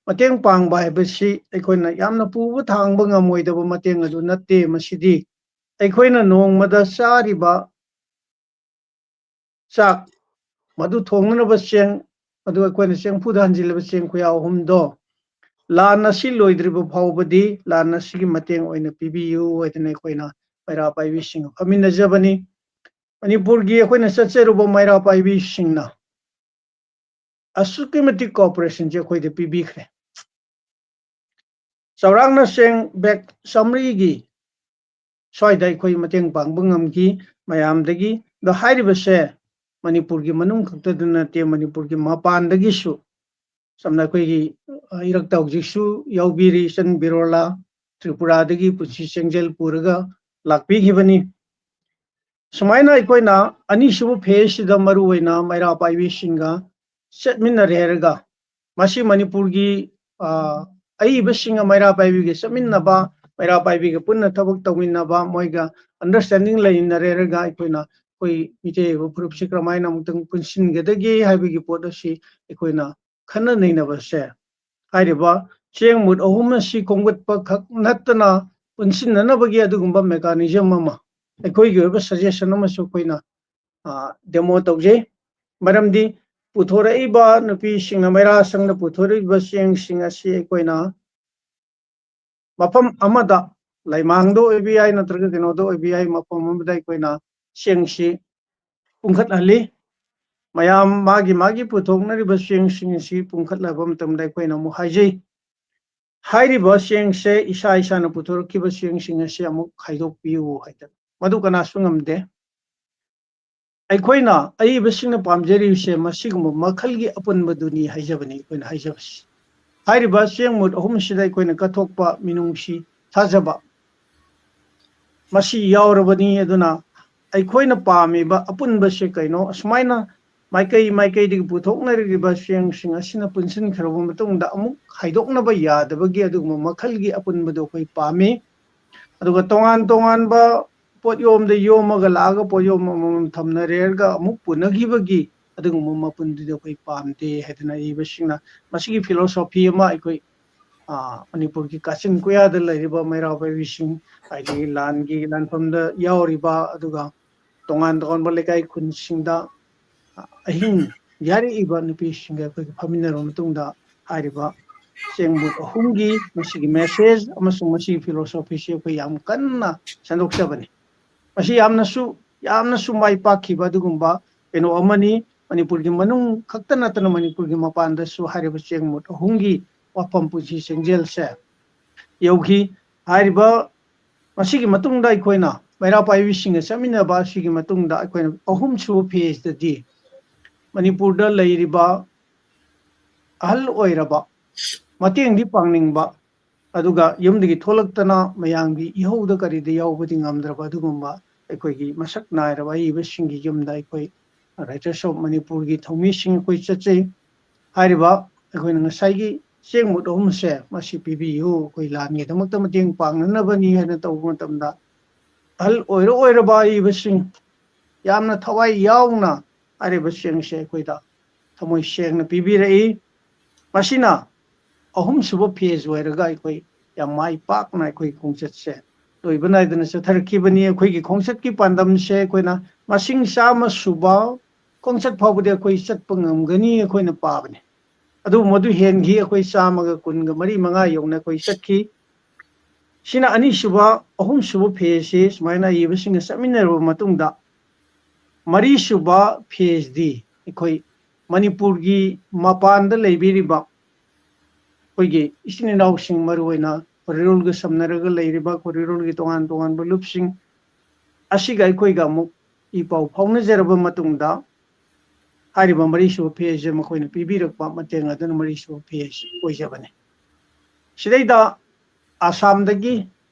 ꯃꯇꯦꯡ ꯄꯥꯡꯕ ꯍꯥꯏꯕꯁꯤ ꯑꯩꯈꯣꯏꯅ ꯌꯥꯝꯅ ꯄꯨꯕ ꯊꯥꯡꯕ ꯉꯝꯃꯣꯏꯗꯕ ꯃꯇꯦꯡ ꯑꯗꯨ ꯅꯠꯇꯦ꯫ ꯃꯁꯤꯗꯤ ꯑꯩꯈꯣꯏꯅ ꯅꯣꯡꯃꯗ ꯆꯥꯔꯤꯕ ꯆꯥꯛ, ꯃꯗꯨ ꯊꯣꯡꯅꯅꯕ ꯆꯦꯡ, ꯑꯗꯨ ꯑꯩꯈꯣꯏꯅ ꯆꯦꯡꯐꯨꯗ ꯍꯟꯖꯤꯜꯂꯕ ꯆꯦꯡ ꯈꯨꯌꯥ ꯑꯍꯨꯝꯗꯣ ꯂꯥꯟ ꯑꯁꯤ ꯂꯣꯏꯗ꯭ꯔꯤꯕ ꯐꯥꯎꯕꯗꯤ ꯂꯥꯟ ꯑꯁꯤꯒꯤ ꯃꯇꯦꯡ ꯑꯣꯏꯅ ꯄꯤꯕꯤꯌꯨ ꯍꯥꯏꯗꯅ ꯑꯩꯈꯣꯏꯅ ꯃꯩꯔꯥ ꯄꯥꯏꯕꯤꯁꯤꯡꯒ ꯐꯝꯃꯤꯟꯅꯖꯕꯅꯤ꯫ ꯃꯅꯤꯄꯨꯔꯒꯤ ꯑꯩꯈꯣꯏꯅ ꯆꯠꯆꯔꯨꯕ ꯃꯩꯔꯥ ꯄꯥꯏꯕꯤꯁꯤꯡꯅ ꯑꯁꯨꯛꯀꯤ ꯃꯇꯤꯛ cooperation ꯁꯦ ꯑꯩꯈꯣꯏꯗ ꯄꯤꯕꯤꯈ꯭ꯔꯦ꯫ ꯆꯥꯎꯔꯥꯛꯅ ꯆꯦꯡ bag ꯆꯥꯃꯔꯤꯒꯤ ꯁ꯭ꯋꯥꯏꯗ ꯑꯩꯈꯣꯏ ꯃꯇꯦꯡ ꯄꯥꯡꯕ ꯉꯝꯈꯤ ꯃꯌꯥꯝꯗꯒꯤ꯫ ꯑꯗꯣ ꯍꯥꯏꯔꯤꯕꯁꯦ ꯃꯅꯤꯄꯨꯔꯒꯤ ꯃꯅꯨꯡ ꯈꯛꯇꯗ ꯅꯠꯇꯦ, ꯃꯅꯤꯄꯨꯔꯒꯤ ꯃꯄꯥꯟꯗꯒꯤꯁꯨ, ꯁꯝꯅ ꯑꯩꯈꯣꯏꯒꯤ, ꯑ, ꯏꯔꯛꯇ ꯍꯧꯖꯤꯛꯁꯨ ꯌꯥꯎꯕꯤꯔꯤ ꯏꯆꯟ ꯕꯤꯔꯣꯂꯥ, ꯇ꯭ꯔꯤꯄꯨꯔꯥꯗꯒꯤ ꯄꯨꯟꯁꯤ ꯆꯦꯡꯖꯦꯜ ꯄꯨꯔꯒ ꯂꯥꯛꯄꯤꯈꯤꯕꯅꯤ꯫ ꯁꯨꯃꯥꯏꯅ ꯑꯩꯈꯣꯏꯅ ꯑꯅꯤꯁꯨꯕ phase ꯁꯤꯗ ꯃꯔꯨꯑꯣꯏꯅ ꯃꯩꯔꯥ ꯄꯥꯏꯕꯤꯁꯤꯡꯒ ꯆꯠꯃꯤꯟꯅꯔꯦ ꯍꯥꯏꯔꯒ, ꯃꯁꯤ ꯃꯅꯤꯄꯨꯔꯒꯤ, ꯑ, ꯑꯏꯕꯁꯤꯡꯒ ꯃꯩꯔꯥ ꯄꯥꯏꯕꯤꯒ ꯆꯠꯃꯤꯟꯅꯕ, ꯃꯩꯔꯥ ꯄꯥꯏꯕꯤꯒ ꯄꯨꯟꯅ ꯊꯕꯛ ꯇꯧꯃꯤꯟꯅꯕ, ꯃꯣꯏꯒ understanding ꯂꯩꯅꯔꯦ ꯍꯥꯏꯔꯒ ꯑꯩꯈꯣꯏꯅ ꯑꯩꯈꯣꯏ ꯃꯤꯇꯩ ꯑꯣꯏꯕ ꯐꯨꯔꯨꯞꯁꯤ ꯀꯔꯝꯍꯥꯏꯅ ꯑꯃꯨꯛꯇꯪ ꯄꯨꯟꯁꯤꯟꯒꯗꯒꯦ ꯍꯥꯏꯕꯒꯤ ꯄꯣꯠ ꯑꯁꯤ ꯑꯩꯈꯣꯏꯅ ꯈꯟꯅ ꯅꯩꯅꯕꯁꯦ, ꯍꯥꯏꯔꯤꯕ ꯆꯦꯡ ꯃꯨꯠ ꯑꯍꯨꯝ ꯑꯁꯤ ꯈꯣꯝꯒꯠꯄ ꯈꯛ ꯅꯠꯇꯅ ꯄꯨꯟꯁꯤꯟꯅꯅꯕꯒꯤ ꯑꯗꯨꯒꯨꯝꯕ mechanism ꯑꯃ, ꯑꯩꯈꯣꯏꯒꯤ ꯑꯣꯏꯕ suggestion ꯑꯃꯁꯨ ꯑꯩꯈꯣꯏꯅ ꯗꯦꯃꯣ ꯇꯧꯖꯩ꯫ ꯃꯔꯝꯗꯤ ꯄꯨꯊꯣꯔꯛꯏꯕ ꯅꯨꯄꯤꯁꯤꯡꯅ, ꯃꯩꯔꯥ ꯁꯪꯅ ꯄꯨꯊꯣꯔꯛꯏꯕ ꯆꯦꯡꯁꯤꯡ ꯑꯁꯤ ꯑꯩꯈꯣꯏꯅ ꯃꯐꯝ ꯑꯃꯗ, ꯂꯩꯃꯥꯡꯗ ꯑꯣꯏꯕ ꯌꯥꯏ, ꯅꯠꯇ꯭ꯔꯒ ꯀꯩꯅꯣꯗ ꯑꯣꯏꯕ ꯌꯥꯏ, ꯃꯐꯝ ꯑꯃꯗ ꯑꯩꯈꯣꯏꯅ ꯆꯦꯡꯁꯤ ꯄꯨꯡꯈꯠꯍꯜꯂꯤ꯫ ꯃꯌꯥꯝ ꯃꯥꯒꯤ ꯃꯥꯒꯤ ꯄꯨꯊꯣꯛꯅꯔꯤꯕ ꯆꯦꯡꯁꯤꯡ ꯑꯁꯤ ꯄꯨꯡꯈꯠꯂꯕ ꯃꯇꯝꯗ ꯑꯩꯈꯣꯏꯅ ꯑꯃꯨꯛ ꯍꯥꯏꯖꯩ, ꯍꯥꯏꯔꯤꯕ ꯆꯦꯡꯁꯦ ꯏꯁꯥ ꯏꯁꯥꯅ ꯄꯨꯊꯣꯔꯛꯈꯤꯕ ꯆꯦꯡꯁꯤꯡ ꯑꯁꯤ ꯑꯃꯨꯛ ꯈꯥꯏꯗꯣꯛꯄꯤꯌꯨ ꯍꯥꯏꯗꯅ꯫ ꯃꯗꯨ ꯀꯅꯥꯁꯨ ꯉꯝꯗꯦ꯫ ꯑꯩꯈꯣꯏꯅ ꯑꯏꯕꯁꯤꯡꯅ ꯄꯥꯝꯖꯔꯤꯕꯁꯦ ꯃꯁꯤꯒꯨꯝꯕ ꯃꯈꯜꯒꯤ ꯑꯄꯨꯟꯕꯗꯨꯅꯤ ꯍꯥꯏꯖꯕꯅꯤ ꯑꯩꯈꯣꯏꯅ ꯍꯥꯏꯖꯕꯁꯤ꯫ ꯍꯥꯏꯔꯤꯕ ꯆꯦꯡ ꯃꯨꯠ ꯑꯍꯨꯝꯁꯤꯗ ꯑꯩꯈꯣꯏꯅ ꯀꯠꯊꯣꯛꯄ ꯃꯤꯅꯨꯡꯁꯤ ꯊꯥꯖꯕ ꯃꯁꯤ ꯌꯥꯎꯔꯕꯅꯤ꯫ ꯑꯗꯨꯅ ꯑꯩꯈꯣꯏꯅ ꯄꯥꯝꯃꯤꯕ ꯑꯄꯨꯟꯕꯁꯦ ꯀꯩꯅꯣ? ꯑꯁꯨꯃꯥꯏꯅ ꯃꯥꯏꯀꯩ ꯃꯥꯏꯀꯩꯗꯒꯤ ꯄꯨꯊꯣꯛꯅꯔꯤꯕ ꯆꯦꯡꯁꯤꯡ ꯑꯁꯤꯅ ꯄꯨꯟꯁꯤꯟꯈ꯭ꯔꯕ ꯃꯇꯨꯡꯗ ꯑꯃꯨꯛ ꯈꯥꯏꯗꯣꯛꯅꯕ ꯌꯥꯗꯕꯒꯤ ꯑꯗꯨꯒꯨꯝꯕ ꯃꯈꯜꯒꯤ ꯑꯄꯨꯟꯕꯗꯣ ꯑꯩꯈꯣꯏ ꯄꯥꯝꯃꯤ꯫ ꯑꯗꯨꯒ ꯇꯣꯉꯥꯟ ꯇꯣꯉꯥꯟꯕ ꯄꯣꯠꯌꯣꯝꯗ ꯌꯣꯝꯃꯒ ꯂꯥꯛꯑꯒ ꯄꯣꯠꯌꯣꯝ ꯑꯃꯃꯝ ꯊꯝꯅꯔꯦꯔꯒ ꯑꯃꯨꯛ ꯄꯨꯅꯈꯤꯕꯒꯤ ꯑꯗꯨꯒꯨꯝꯕ ꯃꯄꯨꯟꯗꯨꯗꯤ ꯑꯩꯈꯣꯏ ꯄꯥꯝꯗꯦ ꯍꯥꯏꯗꯅ ꯏꯕꯁꯤꯡꯅ ꯃꯁꯤꯒꯤ philosophy ꯑꯃ ꯑꯩꯈꯣꯏ, ꯑ, ꯃꯅꯤꯄꯨꯔꯒꯤ ꯀꯥꯆꯤꯟ ꯀꯣꯌꯥꯗ ꯂꯩꯔꯤꯕ ꯃꯩꯔꯥ ꯄꯥꯏꯕꯤꯁꯤꯡ, ꯍꯥꯏꯗꯤ ꯂꯥꯟꯒꯤ ꯂꯥꯟꯐꯝꯗ ꯌꯥꯎꯔꯤꯕ, ꯑꯗꯨꯒ ꯇꯣꯉꯥꯟ ꯇꯣꯉꯥꯟꯕ ꯂꯩꯀꯥꯏ ꯈꯨꯟꯁꯤꯡꯗ, ꯑ, ꯑꯍꯤꯡ ꯌꯥꯔꯛꯏꯕ ꯅꯨꯄꯤꯁꯤꯡꯒ ꯑꯩꯈꯣꯏꯒ ꯐꯝꯃꯤꯟꯅꯔꯕ ꯃꯇꯨꯡꯗ ꯍꯥꯏꯔꯤꯕ ꯆꯦꯡ ꯃꯨꯠ ꯑꯍꯨꯝꯒꯤ ꯃꯁꯤꯒꯤ message ꯑꯃꯁꯨꯡ ꯃꯁꯤꯒꯤ philosophyꯁꯤ ꯑꯩꯈꯣꯏ ꯌꯥꯝ ꯀꯟꯅ ꯁꯟꯗꯣꯛꯆꯕꯅꯤ꯫ ꯃꯁꯤ ꯌꯥꯝꯅꯁꯨ, ꯌꯥꯝꯅꯁꯨ ꯃꯥꯏ ꯄꯥꯛꯈꯤꯕ ꯑꯗꯨꯒꯨꯝꯕ ꯀꯩꯅꯣ ꯑꯃꯅꯤ꯫ ꯃꯅꯤꯄꯨꯔꯒꯤ ꯃꯅꯨꯡ ꯈꯛꯇ ꯅꯠꯇꯅ ꯃꯅꯤꯄꯨꯔꯒꯤ ꯃꯄꯥꯟꯗꯁꯨ ꯍꯥꯏꯔꯤꯕ ꯆꯦꯡ ꯃꯨꯠ ꯑꯍꯨꯝꯒꯤ ꯋꯥꯐꯝ ꯄꯨꯟꯁꯤ ꯆꯦꯡꯖꯦꯜꯁꯦ ꯌꯧꯈꯤ꯫ ꯍꯥꯏꯔꯤꯕ ꯃꯁꯤꯒꯤ ꯃꯇꯨꯡꯗ ꯑꯩꯈꯣꯏꯅ ꯃꯩꯔꯥ ꯄꯥꯏꯕꯤꯁꯤꯡꯒ ꯆꯠꯃꯤꯟꯅꯕ ꯑꯁꯤꯒꯤ ꯃꯇꯨꯡꯗ ꯑꯩꯈꯣꯏꯅ ꯑꯍꯨꯝꯁꯨꯕ phaseꯇꯗꯤ ꯃꯅꯤꯄꯨꯔꯗ ꯂꯩꯔꯤꯕ ꯑꯍꯜ ꯑꯣꯏꯔꯕ, ꯃꯇꯦꯡꯗꯤ ꯄꯥꯡꯅꯤꯡꯕ, ꯑꯗꯨꯒ ꯌꯨꯝꯗꯒꯤ ꯊꯣꯛꯂꯛꯇꯅ ꯃꯌꯥꯝꯒꯤ ꯏꯍꯧꯗ ꯀꯔꯤꯗ ꯌꯥꯎꯕꯗꯤ ꯉꯝꯗ꯭ꯔꯕ ꯑꯗꯨꯒꯨꯝꯕ ꯑꯩꯈꯣꯏꯒꯤ ꯃꯁꯛ ꯅꯥꯏꯔꯕ ꯑꯏꯕꯁꯤꯡꯒꯤ ꯌꯨꯝꯗ ꯑꯩꯈꯣꯏ Writers of ꯃꯅꯤꯄꯨꯔꯒꯤ ꯊꯧꯃꯤꯁꯤꯡ ꯑꯩꯈꯣꯏ ꯆꯠꯆꯩ꯫ ꯍꯥꯏꯔꯤꯕ ꯑꯩꯈꯣꯏꯅ ꯉꯁꯥꯏꯒꯤ ꯆꯦꯡ ꯃꯨꯠ ꯑꯍꯨꯝꯁꯦ ꯃꯁꯤ ꯄꯤꯕꯤꯌꯨ, ꯑꯩꯈꯣꯏ ꯂꯥꯟꯒꯤꯗꯃꯛꯇ ꯃꯇꯦꯡ ꯄꯥꯡꯅꯅꯕꯅꯤ ꯍꯥꯏꯅ ꯇꯧꯕ ꯃꯇꯝꯗ ꯑꯍꯜ ꯑꯣꯏꯔ ꯑꯣꯏꯔꯕ ꯑꯏꯕꯁꯤꯡ, ꯌꯥꯝꯅ ꯊꯋꯥꯏ ꯌꯥꯎꯅ ꯍꯥꯏꯔꯤꯕꯁꯤꯡꯁꯦ ꯑꯩꯈꯣꯏꯗ ꯊꯃꯣꯏ ꯁꯦꯡꯅ ꯄꯤꯕꯤꯔꯛꯏ꯫ ꯃꯁꯤꯅ ꯑꯍꯨꯝꯁꯨꯕ phase ꯑꯣꯏꯔꯒ ꯑꯩꯈꯣꯏ ꯌꯥꯝ ꯃꯥꯏ ꯄꯥꯛꯅ ꯑꯩꯈꯣꯏꯒꯤ ꯈꯣꯡꯆꯠꯁꯦ ꯂꯣꯏꯕ ꯅꯥꯏꯗꯅ ꯆꯠꯊꯔꯛꯈꯤꯕꯅꯤ꯫ ꯑꯩꯈꯣꯏꯒꯤ ꯈꯣꯡꯆꯠꯀꯤ ꯄꯥꯟꯗꯝꯁꯦ ꯑꯩꯈꯣꯏꯅ ꯃꯁꯤꯡ ꯆꯥꯝꯃ ꯁꯨꯕ ꯈꯣꯡꯆꯠ ꯐꯥꯎꯕꯗꯤ ꯑꯩꯈꯣꯏ ꯆꯠꯄ ꯉꯝꯒꯅꯤ ꯑꯩꯈꯣꯏꯅ ꯄꯥꯕꯅꯤ꯫ ꯑꯗꯨꯕꯨ ꯃꯗꯨ ꯍꯦꯟꯈꯤ, ꯑꯩꯈꯣꯏ ꯆꯥꯝꯃꯒ ꯀꯨꯟꯒ ꯃꯔꯤ ꯃꯉꯥ ꯌꯧꯅ ꯑꯩꯈꯣꯏ ꯆꯠꯈꯤ꯫ ꯁꯤꯅ ꯑꯅꯤꯁꯨꯕ, ꯑꯍꯨꯝꯁꯨꯕ phase ꯁꯤ ꯁꯨꯃꯥꯏꯅ ꯏꯕꯁꯤꯡꯒ ꯆꯠꯃꯤꯟꯅꯔꯕ ꯃꯇꯨꯡꯗ, ꯃꯔꯤꯁꯨꯕ phase ꯗꯤ ꯑꯩꯈꯣꯏ ꯃꯅꯤꯄꯨꯔꯒꯤ ꯃꯄꯥꯟꯗ ꯂꯩꯕꯤꯔꯤꯕ ꯑꯩꯈꯣꯏꯒꯤ ꯏꯆꯤꯟ ꯏꯅꯥꯎꯁꯤꯡ, ꯃꯔꯨꯑꯣꯏꯅ ꯎꯈ꯭ꯔꯨꯜꯒ ꯁꯝꯅꯔꯒ ꯂꯩꯔꯤꯕ ꯎꯈ꯭ꯔꯨꯜꯒꯤ ꯇꯣꯉꯥꯟ ꯇꯣꯉꯥꯟꯕ ꯂꯨꯞꯁꯤꯡ ꯑꯁꯤꯒ ꯑꯩꯈꯣꯏꯒ ꯑꯃꯨꯛ ꯏ ꯄꯥꯎ ꯐꯥꯎꯅꯖꯔꯕ ꯃꯇꯨꯡꯗ, ꯍꯥꯏꯔꯤꯕ ꯃꯔꯤꯁꯨꯕ phase ꯁꯦ ꯃꯈꯣꯏꯅ ꯄꯤꯕꯤꯔꯛꯄ ꯃꯇꯦꯡ ꯑꯗꯨꯅ ꯃꯔꯤꯁꯨꯕ phase ꯑꯣꯏꯖꯕꯅꯤ꯫ ꯁꯤꯗꯩꯗ ꯑꯁꯥꯝꯗꯒꯤ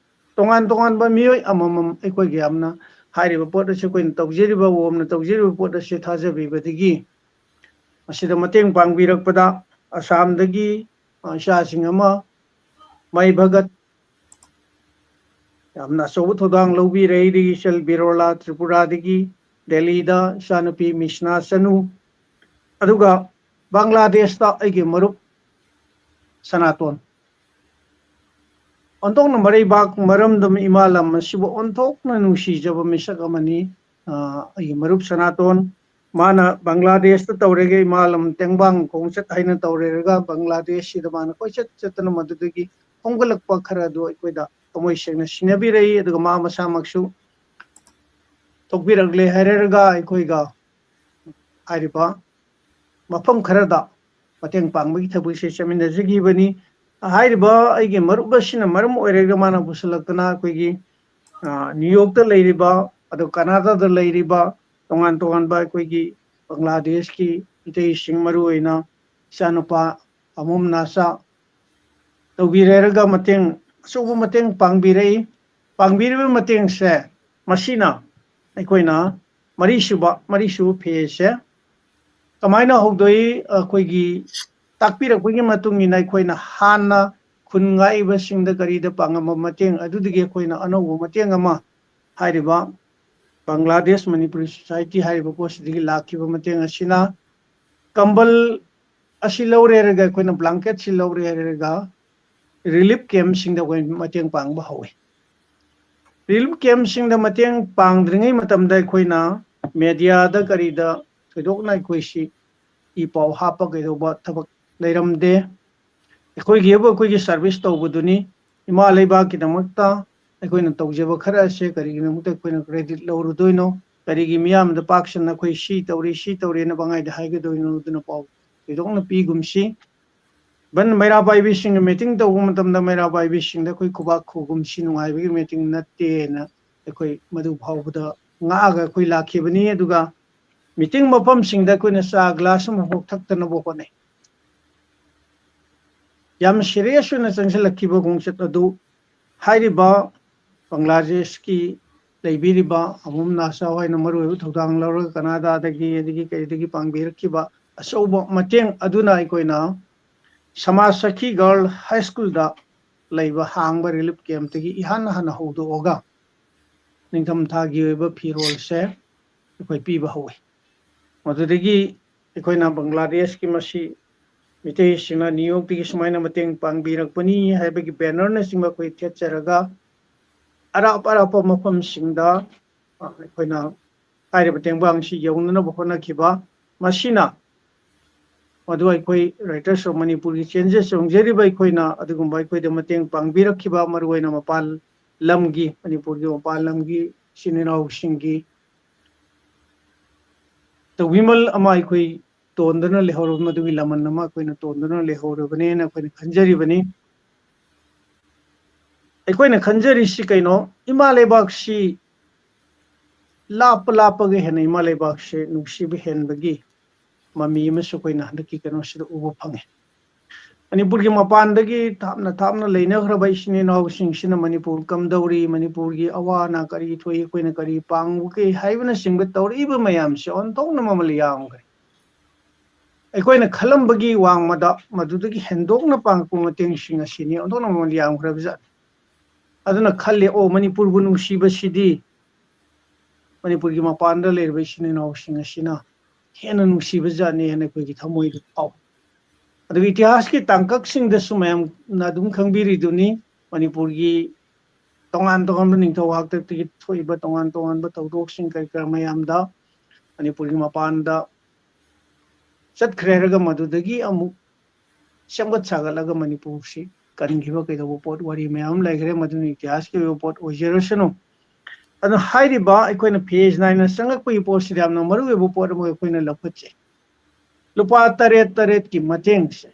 ꯇꯣꯉꯥꯟ ꯇꯣꯉꯥꯟꯕ ꯃꯤꯑꯣꯏ ꯑꯃꯃꯝ ꯑꯩꯈꯣꯏꯒꯤ ꯌꯥꯝꯅ ꯍꯥꯏꯔꯤꯕ ꯄꯣꯠ ꯑꯁꯤ ꯑꯩꯈꯣꯏꯅ ꯇꯧꯖꯔꯤꯕ, ꯋꯣꯝꯅ ꯇꯧꯖꯔꯤꯕ ꯄꯣꯠ ꯑꯁꯤ ꯊꯥꯖꯕꯤꯕꯗꯒꯤ ꯃꯁꯤꯗ ꯃꯇꯦꯡ ꯄꯥꯡꯕꯤꯔꯛꯄꯗ ꯑꯁꯥꯝꯗꯒꯤ, ꯑ, ꯏꯆꯥꯁꯤꯡ ꯑꯃ, ꯃꯩ ꯚꯒꯠ, ꯌꯥꯝꯅ ꯑꯆꯧꯕ ꯊꯧꯗꯥꯡ ꯂꯧꯕꯤꯔꯦ꯫ ꯑꯩꯗꯒꯤ ꯏꯆꯜ ꯕꯤꯔꯣꯂꯥ, ꯇ꯭ꯔꯤꯄꯨꯔꯥꯗꯒꯤ, ꯗꯦꯜꯂꯤꯗ ꯏꯆꯥꯅꯨꯄꯤ ꯃꯤꯁꯅꯥ ꯆꯅꯨ, ꯑꯗꯨꯒ ꯕꯪꯒ꯭ꯂꯥꯗꯦꯁꯇ ꯑꯩꯒꯤ ꯃꯔꯨꯞ ꯁꯅꯥꯇꯣꯟ꯫ ꯑꯣꯟꯊꯣꯛꯅ ꯃꯔꯩꯕꯥꯛ ꯃꯔꯝꯗꯝ ꯏꯃꯥ ꯂꯝ ꯑꯁꯤꯕꯨ ꯑꯣꯟꯊꯣꯛꯅ ꯅꯨꯡꯁꯤꯖꯕ ꯃꯤꯁꯛ ꯑꯃꯅꯤ꯫ ꯑ, ꯑꯩꯒꯤ ꯃꯔꯨꯞ ꯁꯅꯥꯇꯣꯟ, ꯃꯥꯅ ꯕꯪꯒ꯭ꯂꯥꯗꯦꯁꯇ ꯇꯧꯔꯦꯒ ꯏꯃꯥ ꯂꯝ ꯇꯦꯡꯕꯥꯡ ꯈꯣꯡꯆꯠ ꯍꯥꯏꯅ ꯇꯧꯔꯦꯔꯒ ꯕꯪꯒ꯭ꯂꯥꯗꯦꯁꯁꯤꯗ ꯃꯥꯅ ꯀꯣꯏꯆꯠ ꯆꯠꯇꯅ ꯃꯗꯨꯗꯒꯤ ꯈꯣꯝꯒꯠꯂꯛꯄ ꯈꯔ ꯑꯗꯨ ꯑꯩꯈꯣꯏꯗ ꯊꯃꯣꯏ ꯁꯦꯡꯅ ꯁꯤꯟꯅꯕꯤꯔꯛꯏ꯫ ꯑꯗꯨꯒ ꯃꯥ ꯃꯁꯥꯃꯛꯁꯨ ꯊꯣꯛꯄꯤꯔꯛꯂꯦ ꯍꯥꯏꯔꯒ ꯑꯩꯈꯣꯏꯒ ꯍꯥꯏꯔꯤꯕ ꯃꯐꯝ ꯈꯔꯗ ꯃꯇꯦꯡ ꯄꯥꯡꯕꯒꯤ ꯊꯕꯛꯁꯦ ꯆꯠꯃꯤꯟꯅꯖꯈꯤꯕꯅꯤ꯫ ꯍꯥꯏꯔꯤꯕ ꯑꯩꯒꯤ ꯃꯔꯨꯞ ꯑꯁꯤꯅ ꯃꯔꯝ ꯑꯣꯏꯔꯒ ꯃꯥꯅ ꯄꯨꯁꯤꯜꯂꯛꯇꯅ ꯑꯩꯈꯣꯏꯒꯤ, ꯑ, ꯅ꯭ꯌꯨ ꯌꯣꯔꯛꯇ ꯂꯩꯔꯤꯕ, ꯑꯗꯨ ꯀꯅꯥꯗꯥꯗ ꯂꯩꯔꯤꯕ ꯇꯣꯉꯥꯟ ꯇꯣꯉꯥꯟꯕ ꯑꯩꯈꯣꯏꯒꯤ ꯕꯪꯒ꯭ꯂꯥꯗꯦꯁꯀꯤ ꯃꯤꯇꯩꯁꯤꯡ, ꯃꯔꯨꯑꯣꯏꯅ ꯏꯆꯥꯅꯨꯄꯥ ꯑꯃꯣꯝ ꯅꯥꯆꯥ ꯇꯧꯕꯤꯔꯦꯔꯒ ꯃꯇꯦꯡ, ꯑꯆꯧꯕ ꯃꯇꯦꯡ ꯄꯥꯡꯕꯤꯔꯛꯏ꯫ ꯄꯥꯡꯕꯤꯔꯤꯕ ꯃꯇꯦꯡꯁꯦ ꯃꯁꯤꯅ ꯑꯩꯈꯣꯏꯅ ꯃꯔꯤꯁꯨꯕ, ꯃꯔꯤꯁꯨꯕ phase ꯁꯦ ꯀꯃꯥꯏꯅ ꯍꯧꯗꯣꯛꯏ? ꯑꯩꯈꯣꯏꯒꯤ ꯇꯥꯛꯄꯤꯔꯛꯄꯒꯤ ꯃꯇꯨꯡ ꯏꯟꯅ ꯑꯩꯈꯣꯏꯅ ꯍꯥꯟꯅ ꯈꯨꯟ ꯉꯥꯛꯏꯕꯁꯤꯡꯗ ꯀꯔꯤꯗ ꯄꯥꯡꯉꯝꯕ ꯃꯇꯦꯡ ꯑꯗꯨꯗꯒꯤ ꯑꯩꯈꯣꯏꯅ ꯑꯅꯧꯕ ꯃꯇꯦꯡ ꯑꯃ ꯍꯥꯏꯔꯤꯕ ꯕꯪꯒ꯭ꯂꯥꯗꯦꯁ ꯃꯅꯤꯄꯨꯔꯤ ꯁꯣꯁꯥꯏꯇꯤ ꯍꯥꯏꯔꯤꯕ ꯄꯣꯠꯁꯤꯗꯒꯤ ꯂꯥꯛꯈꯤꯕ ꯃꯇꯦꯡ ꯑꯁꯤꯅ ꯀꯝꯕꯜ ꯑꯁꯤ ꯂꯧꯔꯦ ꯍꯥꯏꯔꯒ, ꯑꯩꯈꯣꯏꯅ ꯕ꯭ꯂꯥꯡꯀꯦꯠꯁꯤ ꯂꯧꯔꯦ ꯍꯥꯏꯔꯒ, ꯔꯤꯂꯤꯐ ꯀꯦꯝꯞꯁꯤꯡꯗ ꯑꯩꯈꯣꯏ ꯃꯇꯦꯡ ꯄꯥꯡꯕ ꯍꯧꯋꯤ꯫ ꯔꯤꯂꯤꯐ ꯀꯦꯝꯞꯁꯤꯡꯗ ꯃꯇꯦꯡ ꯄꯥꯡꯗ꯭ꯔꯤꯉꯩ ꯃꯇꯝꯗ ꯑꯩꯈꯣꯏꯅ ꯃꯦꯗꯤꯌꯥꯗ ꯀꯔꯤꯗ ꯊꯣꯏꯗꯣꯛꯅ ꯑꯩꯈꯣꯏꯁꯤ ꯏ ꯄꯥꯎ ꯍꯥꯞꯄ ꯀꯩꯗꯧꯕ ꯊꯕꯛ ꯂꯩꯔꯝꯗꯦ꯫ ꯑꯩꯈꯣꯏꯒꯤ ꯍꯥꯏꯕꯨ ꯑꯩꯈꯣꯏꯒꯤ ꯁꯥꯔꯚꯤꯁ ꯇꯧꯕꯗꯨꯅꯤ꯫ ꯏꯃꯥ ꯂꯩꯕꯥꯛꯀꯤꯗꯃꯛꯇ ꯑꯩꯈꯣꯏꯅ ꯇꯧꯖꯕ ꯈꯔ ꯑꯁꯦ ꯀꯔꯤꯒꯤꯗꯃꯛꯇ ꯑꯩꯈꯣꯏꯅ ꯀ꯭ꯔꯦꯗꯤꯠ ꯂꯧꯔꯨꯗꯣꯏꯅꯣ? ꯀꯔꯤꯒꯤ ꯃꯤꯌꯥꯝꯗ ꯄꯥꯛ ꯁꯟꯅ ꯑꯩꯈꯣꯏ ꯁꯤ ꯇꯧꯔꯤ, ꯁꯤ ꯇꯧꯔꯤꯅ ꯄꯪꯍꯥꯏꯗ ꯍꯥꯏꯒꯗꯣꯏꯅꯣ? ꯑꯗꯨꯅ ꯄꯥꯎ ꯊꯣꯏꯗꯣꯛꯅ ꯄꯤꯒꯨꯝꯁꯤ꯫ ꯏꯚꯟ ꯃꯩꯔꯥ ꯄꯥꯏꯕꯤꯁꯤꯡꯅ ꯃꯤꯇꯤꯡ ꯇꯧꯕ ꯃꯇꯝꯗ ꯃꯩꯔꯥ ꯄꯥꯏꯕꯤꯁꯤꯡꯗ ꯑꯩꯈꯣꯏ ꯈꯨꯕꯥꯛ ꯈꯨꯒꯨꯝꯁꯤ ꯅꯨꯡꯉꯥꯏꯕꯒꯤ ꯃꯤꯇꯤꯡ ꯅꯠꯇꯦꯅ ꯑꯩꯈꯣꯏ ꯃꯗꯨ ꯐꯥꯎꯕꯗ ꯉꯥꯛꯑꯒ ꯑꯩꯈꯣꯏ ꯂꯥꯛꯈꯤꯕꯅꯤ꯫ ꯑꯗꯨꯒ ꯃꯤꯇꯤꯡ ꯃꯐꯝꯁꯤꯡꯗ ꯑꯩꯈꯣꯏꯅ ꯆꯥ ꯒ꯭ꯂꯥꯁ ꯑꯃꯐꯥꯎ ꯊꯛꯇꯅꯕ ꯍꯣꯠꯅꯩ꯫ ꯌꯥꯝ ꯁꯤꯔꯤꯌꯁ ꯑꯣꯏꯅ ꯆꯪꯁꯤꯜꯂꯛꯈꯤꯕ ꯈꯣꯡꯆꯠ ꯑꯗꯨ ꯍꯥꯏꯔꯤꯕ ꯕꯪꯒ꯭ꯂꯥꯗꯦꯁꯀꯤ ꯂꯩꯕꯤꯔꯤꯕ ꯑꯃꯨꯝ ꯅꯥꯁꯥꯎ ꯍꯥꯏꯅ ꯃꯔꯨꯑꯣꯏꯕ ꯊꯧꯗꯥꯡ ꯂꯧꯔꯒ ꯀꯅꯥꯗꯥꯗꯒꯤ ꯑꯗꯒꯤ ꯀꯩꯗꯒꯤ ꯄꯥꯡꯕꯤꯔꯛꯈꯤꯕ ꯑꯆꯧꯕ ꯃꯇꯦꯡ ꯑꯗꯨꯅ ꯑꯩꯈꯣꯏꯅ ꯁꯃꯥꯖ ꯁꯈꯤ ꯒꯔꯜ ꯍꯥꯏ ꯁ꯭ꯀꯨꯜꯗ ꯂꯩꯕ ꯍꯥꯡꯕ ꯔꯤꯂꯤꯐ ꯀꯦꯝꯞꯇꯒꯤ ꯏꯍꯥꯟ ꯍꯥꯟꯅ ꯍꯧꯗꯣꯛꯑꯒ ꯅꯤꯡꯊꯝꯊꯥꯒꯤ ꯑꯣꯏꯕ ꯐꯤꯔꯣꯜꯁꯦ ꯑꯩꯈꯣꯏ ꯄꯤꯕ ꯍꯧꯋꯤ꯫ ꯃꯗꯨꯗꯒꯤ ꯑꯩꯈꯣꯏꯅ ꯕꯪꯒ꯭ꯂꯥꯗꯦꯁꯀꯤ ꯃꯁꯤ ꯃꯤꯇꯩꯁꯤꯡꯅ ꯅ꯭ꯌꯨ ꯌꯣꯔꯛꯇꯒꯤ ꯁꯨꯃꯥꯏꯅ ꯃꯇꯦꯡ ꯄꯥꯡꯕꯤꯔꯛꯄꯅꯤ ꯍꯥꯏꯕꯒꯤ ꯕꯦꯅꯔꯅꯆꯤꯡꯕ ꯑꯩꯈꯣꯏ ꯊꯦꯠꯆꯔꯒ ꯑꯔꯥꯞ ꯑꯔꯥꯞꯄ ꯃꯐꯝꯁꯤꯡꯗ, ꯑ, ꯑꯩꯈꯣꯏꯅ ꯍꯥꯏꯔꯤꯕ ꯇꯦꯡꯕꯥꯡꯁꯤ ꯌꯧꯅꯅꯕ ꯍꯣꯠꯅꯈꯤꯕ꯫ ꯃꯁꯤꯅ ꯃꯗꯨ ꯑꯩꯈꯣꯏ Writers of ꯃꯅꯤꯄꯨꯔꯒꯤ ꯆꯦꯟꯖ ꯆꯣꯡꯖꯔꯤꯕ ꯑꯩꯈꯣꯏꯅ ꯑꯗꯨꯒꯨꯝꯕ ꯑꯩꯈꯣꯏꯗ ꯃꯇꯦꯡ ꯄꯥꯡꯕꯤꯔꯛꯈꯤꯕ, ꯃꯔꯨꯑꯣꯏꯅ ꯃꯄꯥꯟ ꯂꯝꯒꯤ, ꯃꯅꯤꯄꯨꯔꯒꯤ ꯃꯄꯥꯟ ꯂꯝꯒꯤ ꯏꯆꯤꯟ ꯏꯅꯥꯎꯁꯤꯡꯒꯤ ꯇꯧꯕꯤꯃꯜ ꯑꯃ ꯑꯩꯈꯣꯏ ꯇꯣꯟꯗꯨꯅ ꯂꯩꯍꯧꯔꯕ, ꯃꯗꯨꯒꯤ ꯂꯃꯟ ꯑꯃ ꯑꯩꯈꯣꯏꯅ ꯇꯣꯟꯗꯨꯅ ꯂꯩꯍꯧꯔꯕꯅꯦꯅ ꯑꯩꯈꯣꯏꯅ ꯈꯟꯖꯔꯤꯕꯅꯤ꯫ ꯑꯩꯈꯣꯏꯅ ꯈꯟꯖꯔꯤꯁꯤ ꯀꯩꯅꯣ? ꯏꯃꯥ ꯂꯩꯕꯥꯛꯁꯤ ꯂꯥꯞꯄ ꯂꯥꯞꯄꯒ ꯍꯦꯟꯅ ꯏꯃꯥ ꯂꯩꯕꯥꯛꯁꯦ ꯅꯨꯡꯁꯤꯕ ꯍꯦꯟꯕꯒꯤ ꯃꯃꯤ ꯑꯃꯁꯨ ꯑꯩꯈꯣꯏꯅ ꯍꯟꯗꯛꯀꯤ ꯀꯩꯅꯣꯁꯤꯗ ꯎꯕ ꯐꯪꯉꯤ꯫ ꯃꯅꯤꯄꯨꯔꯒꯤ ꯃꯄꯥꯟꯗꯒꯤ ꯊꯥꯞꯅ ꯊꯥꯞꯅ ꯂꯩꯅꯈ꯭ꯔꯕ ꯏꯆꯤꯟ ꯏꯅꯥꯎꯁꯤꯡꯁꯤꯅ ꯃꯅꯤꯄꯨꯔ ꯀꯝꯗꯧꯔꯤ, ꯃꯅꯤꯄꯨꯔꯒꯤ ꯑꯋꯥ ꯑꯅꯥ ꯀꯔꯤ ꯊꯣꯛꯏ, ꯑꯩꯈꯣꯏꯅ ꯀꯔꯤ ꯄꯥꯡꯕꯒꯦ ꯍꯥꯏꯕꯅꯆꯤꯡꯕ ꯇꯧꯔꯛꯏꯕ ꯃꯌꯥꯝꯁꯦ ꯑꯣꯟꯊꯣꯛꯅ ꯃꯃꯜ ꯌꯥꯝꯈ꯭ꯔꯦ꯫ ꯑꯩꯈꯣꯏꯅ ꯈꯜꯂꯝꯕꯒꯤ ꯋꯥꯡꯃꯗ ꯃꯗꯨꯗꯒꯤ ꯍꯦꯟꯗꯣꯛꯅ ꯄꯥꯡꯉꯛꯄ ꯃꯇꯦꯡꯁꯤꯡ ꯑꯁꯤꯅꯤ ꯑꯣꯟꯊꯣꯛꯅ ꯃꯃꯜ ꯌꯥꯝꯈ꯭ꯔꯕꯖꯥꯠꯅꯤ꯫ ꯑꯗꯨꯅ ꯈꯜꯂꯤ, ꯑꯣ, ꯃꯅꯤꯄꯨꯔꯕꯨ ꯅꯨꯡꯁꯤꯕꯁꯤꯗꯤ ꯃꯅꯤꯄꯨꯔꯒꯤ ꯃꯄꯥꯟꯗ ꯂꯩꯔꯤꯕ ꯏꯆꯤꯟ ꯏꯅꯥꯎꯁꯤꯡ ꯑꯁꯤꯅ ꯍꯦꯟꯅ ꯅꯨꯡꯁꯤꯕꯖꯥꯠꯅꯤ ꯍꯥꯏꯅ ꯑꯩꯈꯣꯏꯒꯤ ꯊꯃꯣꯏꯗ ꯐꯥꯎꯏ꯫ ꯑꯗꯨꯒ ꯏꯇꯤꯍꯥꯁꯀꯤ ꯇꯥꯡꯀꯛꯁꯤꯡꯗꯁꯨ ꯃꯌꯥꯝꯅ ꯑꯗꯨꯝ ꯈꯪꯕꯤꯔꯤꯗꯨꯅꯤ, ꯃꯅꯤꯄꯨꯔꯒꯤ ꯇꯣꯉꯥꯟ ꯇꯣꯉꯥꯟꯕ ꯅꯤꯡꯊꯧ ꯍꯥꯛꯇꯛꯇꯒꯤ ꯊꯣꯛꯏꯕ ꯇꯣꯉꯥꯟ ꯇꯣꯉꯥꯟꯕ ꯊꯧꯗꯣꯛꯁꯤꯡ ꯀꯔꯤ ꯀꯔꯥ ꯃꯌꯥꯝꯗ ꯃꯅꯤꯄꯨꯔꯒꯤ ꯃꯄꯥꯟꯗ ꯆꯠꯈ꯭ꯔꯦ ꯍꯥꯏꯔꯒ ꯃꯗꯨꯗꯒꯤ ꯑꯃꯨꯛ ꯁꯦꯝꯒꯠ ꯁꯥꯒꯠꯂꯒ ꯃꯅꯤꯄꯨꯔꯁꯤ ꯀꯟꯈꯤꯕ ꯀꯩꯗꯧꯕ ꯄꯣꯠ ꯋꯥꯔꯤ ꯃꯌꯥꯝ ꯑꯃ ꯂꯩꯈ꯭ꯔꯦ, ꯃꯗꯨꯅ ꯏꯇꯤꯍꯥꯁꯀꯤ ꯑꯣꯏꯕ ꯄꯣꯠ ꯑꯣꯏꯖꯔꯁꯅꯨ꯫ ꯑꯗꯨꯅ ꯍꯥꯏꯔꯤꯕ ꯑꯩꯈꯣꯏꯅ ꯄꯦꯖ ꯅꯥꯏꯅ ꯆꯪꯉꯛꯄꯒꯤ ꯄꯣꯠꯁꯤꯗ ꯌꯥꯝꯅ ꯃꯔꯨꯑꯣꯏꯕ ꯄꯣꯠ ꯑꯃ ꯑꯩꯈꯣꯏꯅ ꯂꯧꯈꯠꯆꯩ꯫ ꯂꯨꯄꯥ ꯇꯔꯦꯠ ꯇꯔꯦꯠꯀꯤ ꯃꯇꯦꯡꯁꯦ,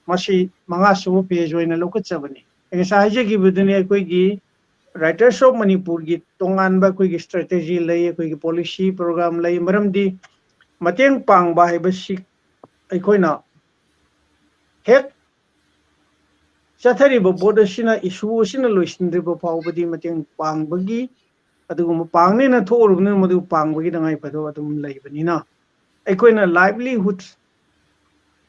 ꯃꯁꯤ ꯃꯉꯥ ꯁꯨꯕ ꯄꯦꯖ ꯑꯣꯏꯅ ꯂꯧꯈꯠꯆꯕꯅꯤ꯫ ꯑꯩ ꯉꯁꯥꯏ ꯍꯥꯏꯖꯈꯤꯕꯗꯨꯅꯤ, ꯑꯩꯈꯣꯏꯒꯤ Writers of ꯃꯅꯤꯄꯨꯔꯒꯤ ꯇꯣꯉꯥꯟꯕ ꯑꯩꯈꯣꯏꯒꯤ ꯁ꯭ꯇ꯭ꯔꯦꯇꯦꯖꯤ ꯂꯩ, ꯑꯩꯈꯣꯏꯒꯤ ꯄꯣꯂꯤꯁꯤ ꯄ꯭ꯔꯣꯒ꯭ꯔꯥꯝ ꯂꯩ꯫ ꯃꯔꯝꯗꯤ ꯃꯇꯦꯡ ꯄꯥꯡꯕ ꯍꯥꯏꯕꯁꯤ ꯑꯩꯈꯣꯏꯅ ꯍꯦꯛ ꯆꯠꯊꯔꯤꯕ ꯄꯣꯠ ꯑꯁꯤꯅ, ꯏꯁꯨ ꯑꯁꯤꯅ ꯂꯣꯏꯁꯤꯟꯗ꯭ꯔꯤꯕ ꯐꯥꯎꯕꯗꯤ ꯃꯇꯦꯡ ꯄꯥꯡꯕꯒꯤ, ꯑꯗꯨꯒꯨꯝꯕ ꯄꯥꯡꯅꯦꯅ ꯊꯣꯛꯎꯔꯕꯅꯤꯅ ꯃꯗꯨ ꯄꯥꯡꯕꯒꯤ ꯇꯉꯥꯏ ꯐꯗꯕ ꯑꯗꯨꯝ ꯂꯩꯕꯅꯤꯅ, ꯑꯩꯈꯣꯏꯅ ꯂꯥꯏꯚꯂꯤꯍꯨꯗ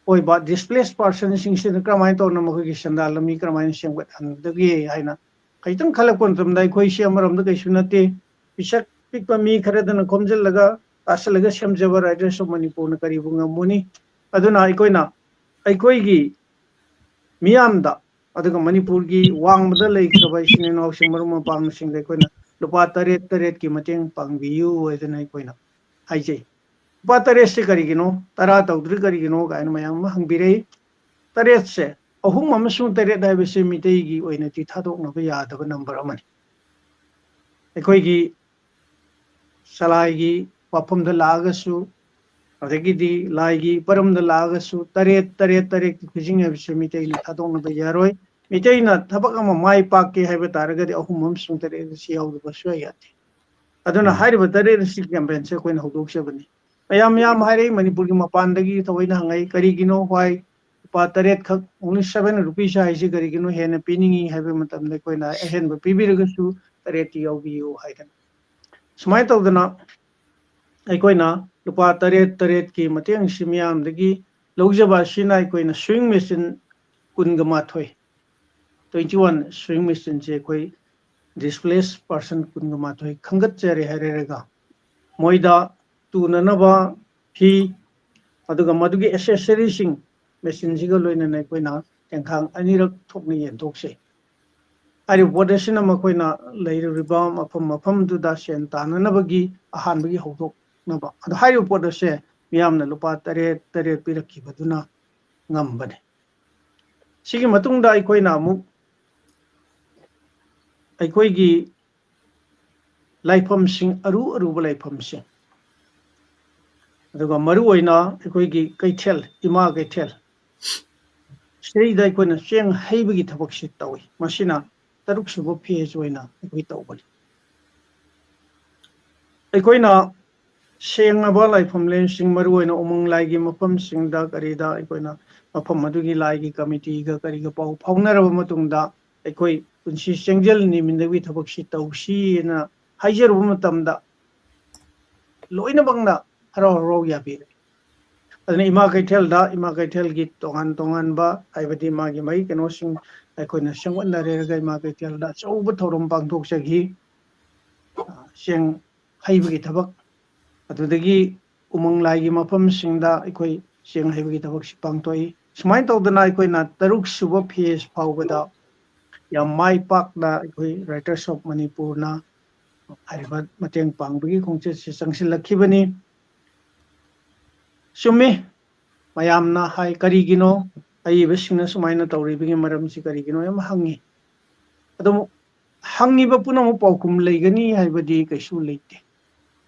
ꯑꯣꯏꯕ ꯗꯤꯁꯄ꯭ꯂꯦꯁ ꯄꯥꯔꯁꯟꯁꯤꯡꯁꯤꯅ ꯀꯔꯝꯍꯥꯏꯅ ꯇꯧꯅ ꯃꯈꯣꯏꯒꯤ ꯁꯦꯟꯗꯥꯟ ꯂꯝꯕꯤ ꯀꯔꯝꯍꯥꯏꯅ ꯁꯦꯝꯒꯠꯍꯟꯒꯗꯒꯦ ꯍꯥꯏꯅ ꯈꯤꯇꯪ ꯈꯜꯂꯛꯄ ꯃꯇꯝꯗ, ꯑꯩꯈꯣꯏꯁꯦ ꯑꯃꯔꯣꯝꯗ ꯀꯩꯁꯨ ꯅꯠꯇꯦ, ꯄꯤꯁꯛ ꯄꯤꯛꯄ ꯃꯤ ꯈꯔꯗꯅ ꯈꯣꯝꯖꯤꯜꯂꯒ ꯇꯥꯁꯤꯜꯂꯒ ꯁꯦꯝꯖꯕ Writers of ꯃꯅꯤꯄꯨꯔꯅ ꯀꯔꯤꯕꯨ ꯉꯝꯃꯨꯅꯤ? ꯑꯗꯨꯅ ꯑꯩꯈꯣꯏꯅ ꯑꯩꯈꯣꯏꯒꯤ ꯃꯤꯌꯥꯝꯗ, ꯑꯗꯨꯒ ꯃꯅꯤꯄꯨꯔꯒꯤ ꯋꯥꯡꯃꯗ ꯂꯩꯈ꯭ꯔꯕ ꯏꯆꯤꯟ ꯏꯅꯥꯎꯁꯤꯡ, ꯃꯔꯨꯞ ꯃꯄꯥꯡꯁꯤꯡꯗ ꯑꯩꯈꯣꯏꯅ ꯂꯨꯄꯥ ꯇꯔꯦꯠ ꯇꯔꯦꯠꯀꯤ ꯃꯇꯦꯡ ꯄꯥꯡꯕꯤꯌꯨ ꯍꯥꯏꯗꯅ ꯑꯩꯈꯣꯏꯅ ꯍꯥꯏꯖꯩ꯫ ꯂꯨꯄꯥ ꯇꯔꯦꯠꯁꯤ ꯀꯔꯤꯒꯤꯅꯣ, ꯇꯔꯥ ꯇꯧꯗ꯭ꯔꯤ ꯀꯔꯤꯒꯤꯅꯣ ꯀꯥꯏꯅ ꯃꯌꯥꯝ ꯑꯃ ꯍꯪꯕꯤꯔꯛꯏ꯫ ꯇꯔꯦꯠꯁꯦ, ꯑꯍꯨꯝ ꯑꯃꯁꯨꯡ ꯇꯔꯦꯠ ꯍꯥꯏꯕꯁꯤ ꯃꯤꯇꯩꯒꯤ ꯑꯣꯏꯅꯗꯤ ꯊꯥꯗꯣꯛꯅꯕ ꯌꯥꯗꯕ ꯅꯝꯕꯔ ꯑꯃꯅꯤ꯫ ꯑꯩꯈꯣꯏꯒꯤ ꯁꯂꯥꯏꯒꯤ ꯋꯥꯐꯝꯗ ꯂꯥꯛꯑꯒꯁꯨ, ꯑꯗꯒꯤꯗꯤ ꯂꯥꯏꯒꯤ ꯄꯔꯝꯗ ꯂꯥꯛꯑꯒꯁꯨ, ꯇꯔꯦꯠ ꯇꯔꯦꯠ ꯇꯔꯦꯠꯀꯤ ꯈꯨꯖꯤꯡ ꯍꯥꯏꯕꯁꯤ ꯃꯤꯇꯩꯅ ꯊꯥꯗꯣꯛꯅꯕ ꯌꯥꯔꯣꯏ꯫ ꯃꯤꯇꯩꯅ ꯊꯕꯛ ꯑꯃ ꯃꯥꯏ ꯄꯥꯛꯀꯦ ꯍꯥꯏꯕ ꯇꯥꯔꯒꯗꯤ ꯑꯍꯨꯝ ꯑꯃꯁꯨꯡ ꯇꯔꯦꯠ ꯑꯁꯤ ꯌꯥꯎꯗꯕ ꯁꯨꯡꯌꯥ ꯌꯥꯗꯦ꯫ ꯑꯗꯨꯅ ꯎꯝ꯫ ꯍꯥꯏꯔꯤꯕ ꯇꯔꯦꯠ ꯑꯁꯤ ꯀꯦꯝꯄꯦꯟꯁꯦ ꯑꯩꯈꯣꯏꯅ ꯍꯧꯗꯣꯛꯆꯕꯅꯤ꯫ ꯃꯌꯥꯝ ꯃꯌꯥꯝ ꯍꯥꯏꯔꯛꯏ, ꯃꯅꯤꯄꯨꯔꯒꯤ ꯃꯄꯥꯟꯗꯒꯤ ꯊꯑꯣꯏꯅ ꯍꯪꯉꯛꯏ, "ꯀꯔꯤꯒꯤꯅꯣ, why ꯂꯨꯄꯥ ꯇꯔꯦꯠ ꯈꯛ, only seven rupees ꯍꯥꯏꯁꯤ ꯀꯔꯤꯒꯤꯅꯣ ꯍꯦꯟꯅ ꯄꯤꯅꯤꯡꯉꯤ?" ꯍꯥꯏꯕ ꯃꯇꯝꯗ ꯑꯩꯈꯣꯏꯅ ꯑꯍꯦꯟꯕ ꯄꯤꯕꯤꯔꯒꯁꯨ ꯇꯔꯦꯠꯇꯤ ꯌꯥꯎꯕꯤꯌꯨ ꯍꯥꯏꯗꯅ꯫ ꯁꯨꯃꯥꯏꯅ ꯇꯧꯗꯅ ꯑꯩꯈꯣꯏꯅ ꯂꯨꯄꯥ ꯇꯔꯦꯠ ꯇꯔꯦꯠꯀꯤ ꯃꯇꯦꯡꯁꯤ ꯃꯤꯌꯥꯝꯗꯒꯤ ꯂꯧꯖꯕ ꯑꯁꯤꯅ ꯑꯩꯈꯣꯏꯅ ꯁ꯭ꯋꯤꯡ ꯃꯦꯆꯤꯟ ꯀꯨꯟꯒ ꯃꯥꯊꯣꯏ, twenty one ꯁ꯭ꯋꯤꯡ ꯃꯦꯆꯤꯟꯁꯦ ꯑꯩꯈꯣꯏ ꯗꯤꯁꯄ꯭ꯂꯦꯁ ꯄꯥꯔꯁꯟ ꯀꯨꯟꯒ ꯃꯥꯊꯣꯏ ꯈꯟꯒꯠꯆꯔꯦ ꯍꯥꯏꯔꯒ, ꯃꯣꯏꯗ ꯇꯨꯅꯅꯕ ꯐꯤ, ꯑꯗꯨꯒ ꯃꯗꯨꯒꯤ ꯑꯦꯁꯦꯁꯔꯤꯁꯤꯡ, ꯃꯦꯆꯤꯟꯁꯤꯒ ꯂꯣꯏꯅꯅ ꯑꯩꯈꯣꯏꯅ ꯇꯦꯡꯈꯥꯡ ꯑꯅꯤꯔꯛ ꯊꯣꯛꯅ ꯌꯦꯟꯊꯣꯛꯆꯩ꯫ ꯍꯥꯏꯔꯤꯕ ꯄꯣꯠ ꯑꯁꯤꯅ ꯃꯈꯣꯏꯅ ꯂꯩꯔꯨꯔꯤꯕ ꯃꯐꯝ ꯃꯐꯝꯗꯨꯗ ꯁꯦꯟ ꯇꯥꯟꯅꯅꯕꯒꯤ ꯑꯍꯥꯟꯕꯒꯤ ꯍꯧꯗꯣꯛꯅꯕ꯫ ꯑꯗꯣ ꯍꯥꯏꯔꯤꯕ ꯄꯣꯠ ꯑꯁꯦ ꯃꯤꯌꯥꯝꯅ ꯂꯨꯄꯥ ꯇꯔꯦꯠ ꯇꯔꯦꯠ ꯄꯤꯔꯛꯈꯤꯕꯗꯨꯅ ꯉꯝꯕꯅꯤ꯫ ꯁꯤꯒꯤ ꯃꯇꯨꯡꯗ ꯑꯩꯈꯣꯏꯅ ꯑꯃꯨꯛ ꯑꯩꯈꯣꯏꯒꯤ ꯂꯥꯏꯐꯝꯁꯤꯡ, ꯑꯔꯨ ꯑꯔꯨꯕ ꯂꯥꯏꯐꯝꯁꯤꯡ, ꯑꯗꯨꯒ ꯃꯔꯨꯑꯣꯏꯅ ꯑꯩꯈꯣꯏꯒꯤ ꯀꯩꯊꯦꯜ, ꯏꯃꯥ ꯀꯩꯊꯦꯜ, ꯁꯤꯗꯩꯗ ꯑꯩꯈꯣꯏꯅ ꯆꯦꯡ ꯍꯩꯕꯒꯤ ꯊꯕꯛꯁꯤ ꯇꯧꯏ꯫ ꯃꯁꯤꯅ ꯇꯔꯨꯛ ꯁꯨꯕ ꯐꯦꯁ ꯑꯣꯏꯅ ꯑꯩꯈꯣꯏ ꯇꯧꯕꯅꯤ꯫ ꯑꯩꯈꯣꯏꯅ ꯁꯦꯡꯂꯕ ꯂꯥꯏꯐꯝꯂꯦꯟꯁꯤꯡ, ꯃꯔꯨꯑꯣꯏꯅ ꯎꯃꯪ ꯂꯥꯏꯒꯤ ꯃꯐꯝꯁꯤꯡꯗ ꯀꯔꯤꯗ ꯑꯩꯈꯣꯏꯅ ꯃꯐꯝ ꯑꯗꯨꯒꯤ ꯂꯥꯏꯒꯤ ꯀꯃꯤꯇꯤꯒ ꯀꯔꯤꯒ ꯄꯥꯎ ꯐꯥꯎꯅꯔꯕ ꯃꯇꯨꯡꯗ, ꯑꯩꯈꯣꯏ ꯄꯨꯟꯁꯤ ꯆꯦꯡꯖꯦꯜ ꯅꯤꯃꯤꯟꯗꯒꯤ ꯊꯕꯛꯁꯤ ꯇꯧꯁꯤꯅ ꯍꯥꯏꯖꯔꯨꯕ ꯃꯇꯝꯗ, ꯂꯣꯏꯅꯃꯛꯅ ꯍꯔꯥꯎ ꯍꯔꯥꯎ ꯌꯥꯕꯤꯔꯦ꯫ ꯑꯗꯨꯅ ꯏꯃꯥ ꯀꯩꯊꯦꯜꯗ, ꯏꯃꯥ ꯀꯩꯊꯦꯜꯒꯤ ꯇꯣꯉꯥꯟ ꯇꯣꯉꯥꯟꯕ, ꯍꯥꯏꯕꯗꯤ ꯃꯥꯒꯤ ꯃꯥꯒꯤ ꯀꯩꯅꯣꯁꯤꯡ ꯑꯩꯈꯣꯏꯅ ꯁꯦꯝꯒꯠꯅꯔꯦꯔꯒ, ꯏꯃꯥ ꯀꯩꯊꯦꯜꯗ ꯑꯆꯧꯕ ꯊꯧꯔꯝ ꯄꯥꯡꯊꯣꯛꯆꯈꯤ꯫ ꯑ, ꯆꯦꯡ ꯍꯩꯕꯒꯤ ꯊꯕꯛ, ꯑꯗꯨꯗꯒꯤ ꯎꯃꯪ ꯂꯥꯏꯒꯤ ꯃꯐꯝꯁꯤꯡꯗ ꯑꯩꯈꯣꯏ ꯆꯦꯡ ꯍꯩꯕꯒꯤ ꯊꯕꯛꯁꯤ ꯄꯥꯡꯊꯣꯛꯏ꯫ ꯁꯨꯃꯥꯏꯅ ꯇꯧꯗꯅ ꯑꯩꯈꯣꯏꯅ ꯇꯔꯨꯛ ꯁꯨꯕ ꯐꯦꯁ ꯐꯥꯎꯕꯗ ꯌꯥꯝ ꯃꯥꯏ ꯄꯥꯛꯅ ꯑꯩꯈꯣꯏ Writers of Manipurꯅ ꯍꯥꯏꯔꯤꯕ ꯃꯇꯦꯡ ꯄꯥꯡꯕꯒꯤ ꯈꯣꯡꯆꯠꯁꯤ ꯆꯪꯁꯤꯜꯂꯛꯈꯤꯕꯅꯤ꯫ ꯆꯨꯝꯃꯤ, ꯃꯌꯥꯝꯅ ꯍꯥꯏ, "ꯀꯔꯤꯒꯤꯅꯣ ꯑꯏꯕꯁꯤꯡꯅ ꯁꯨꯃꯥꯏꯅ ꯇꯧꯔꯤꯕꯒꯤ ꯃꯔꯝꯁꯤ ꯀꯔꯤꯒꯤꯅꯣ?" ꯌꯥꯝ ꯍꯪꯉꯤ꯫ ꯑꯗꯨꯕꯨ ꯍꯪꯉꯤꯕ ꯄꯨꯝꯅꯃꯛ ꯄꯥꯎꯈꯨꯝ ꯂꯩꯒꯅꯤ ꯍꯥꯏꯕꯗꯤ ꯀꯩꯁꯨ ꯂꯩꯇꯦ꯫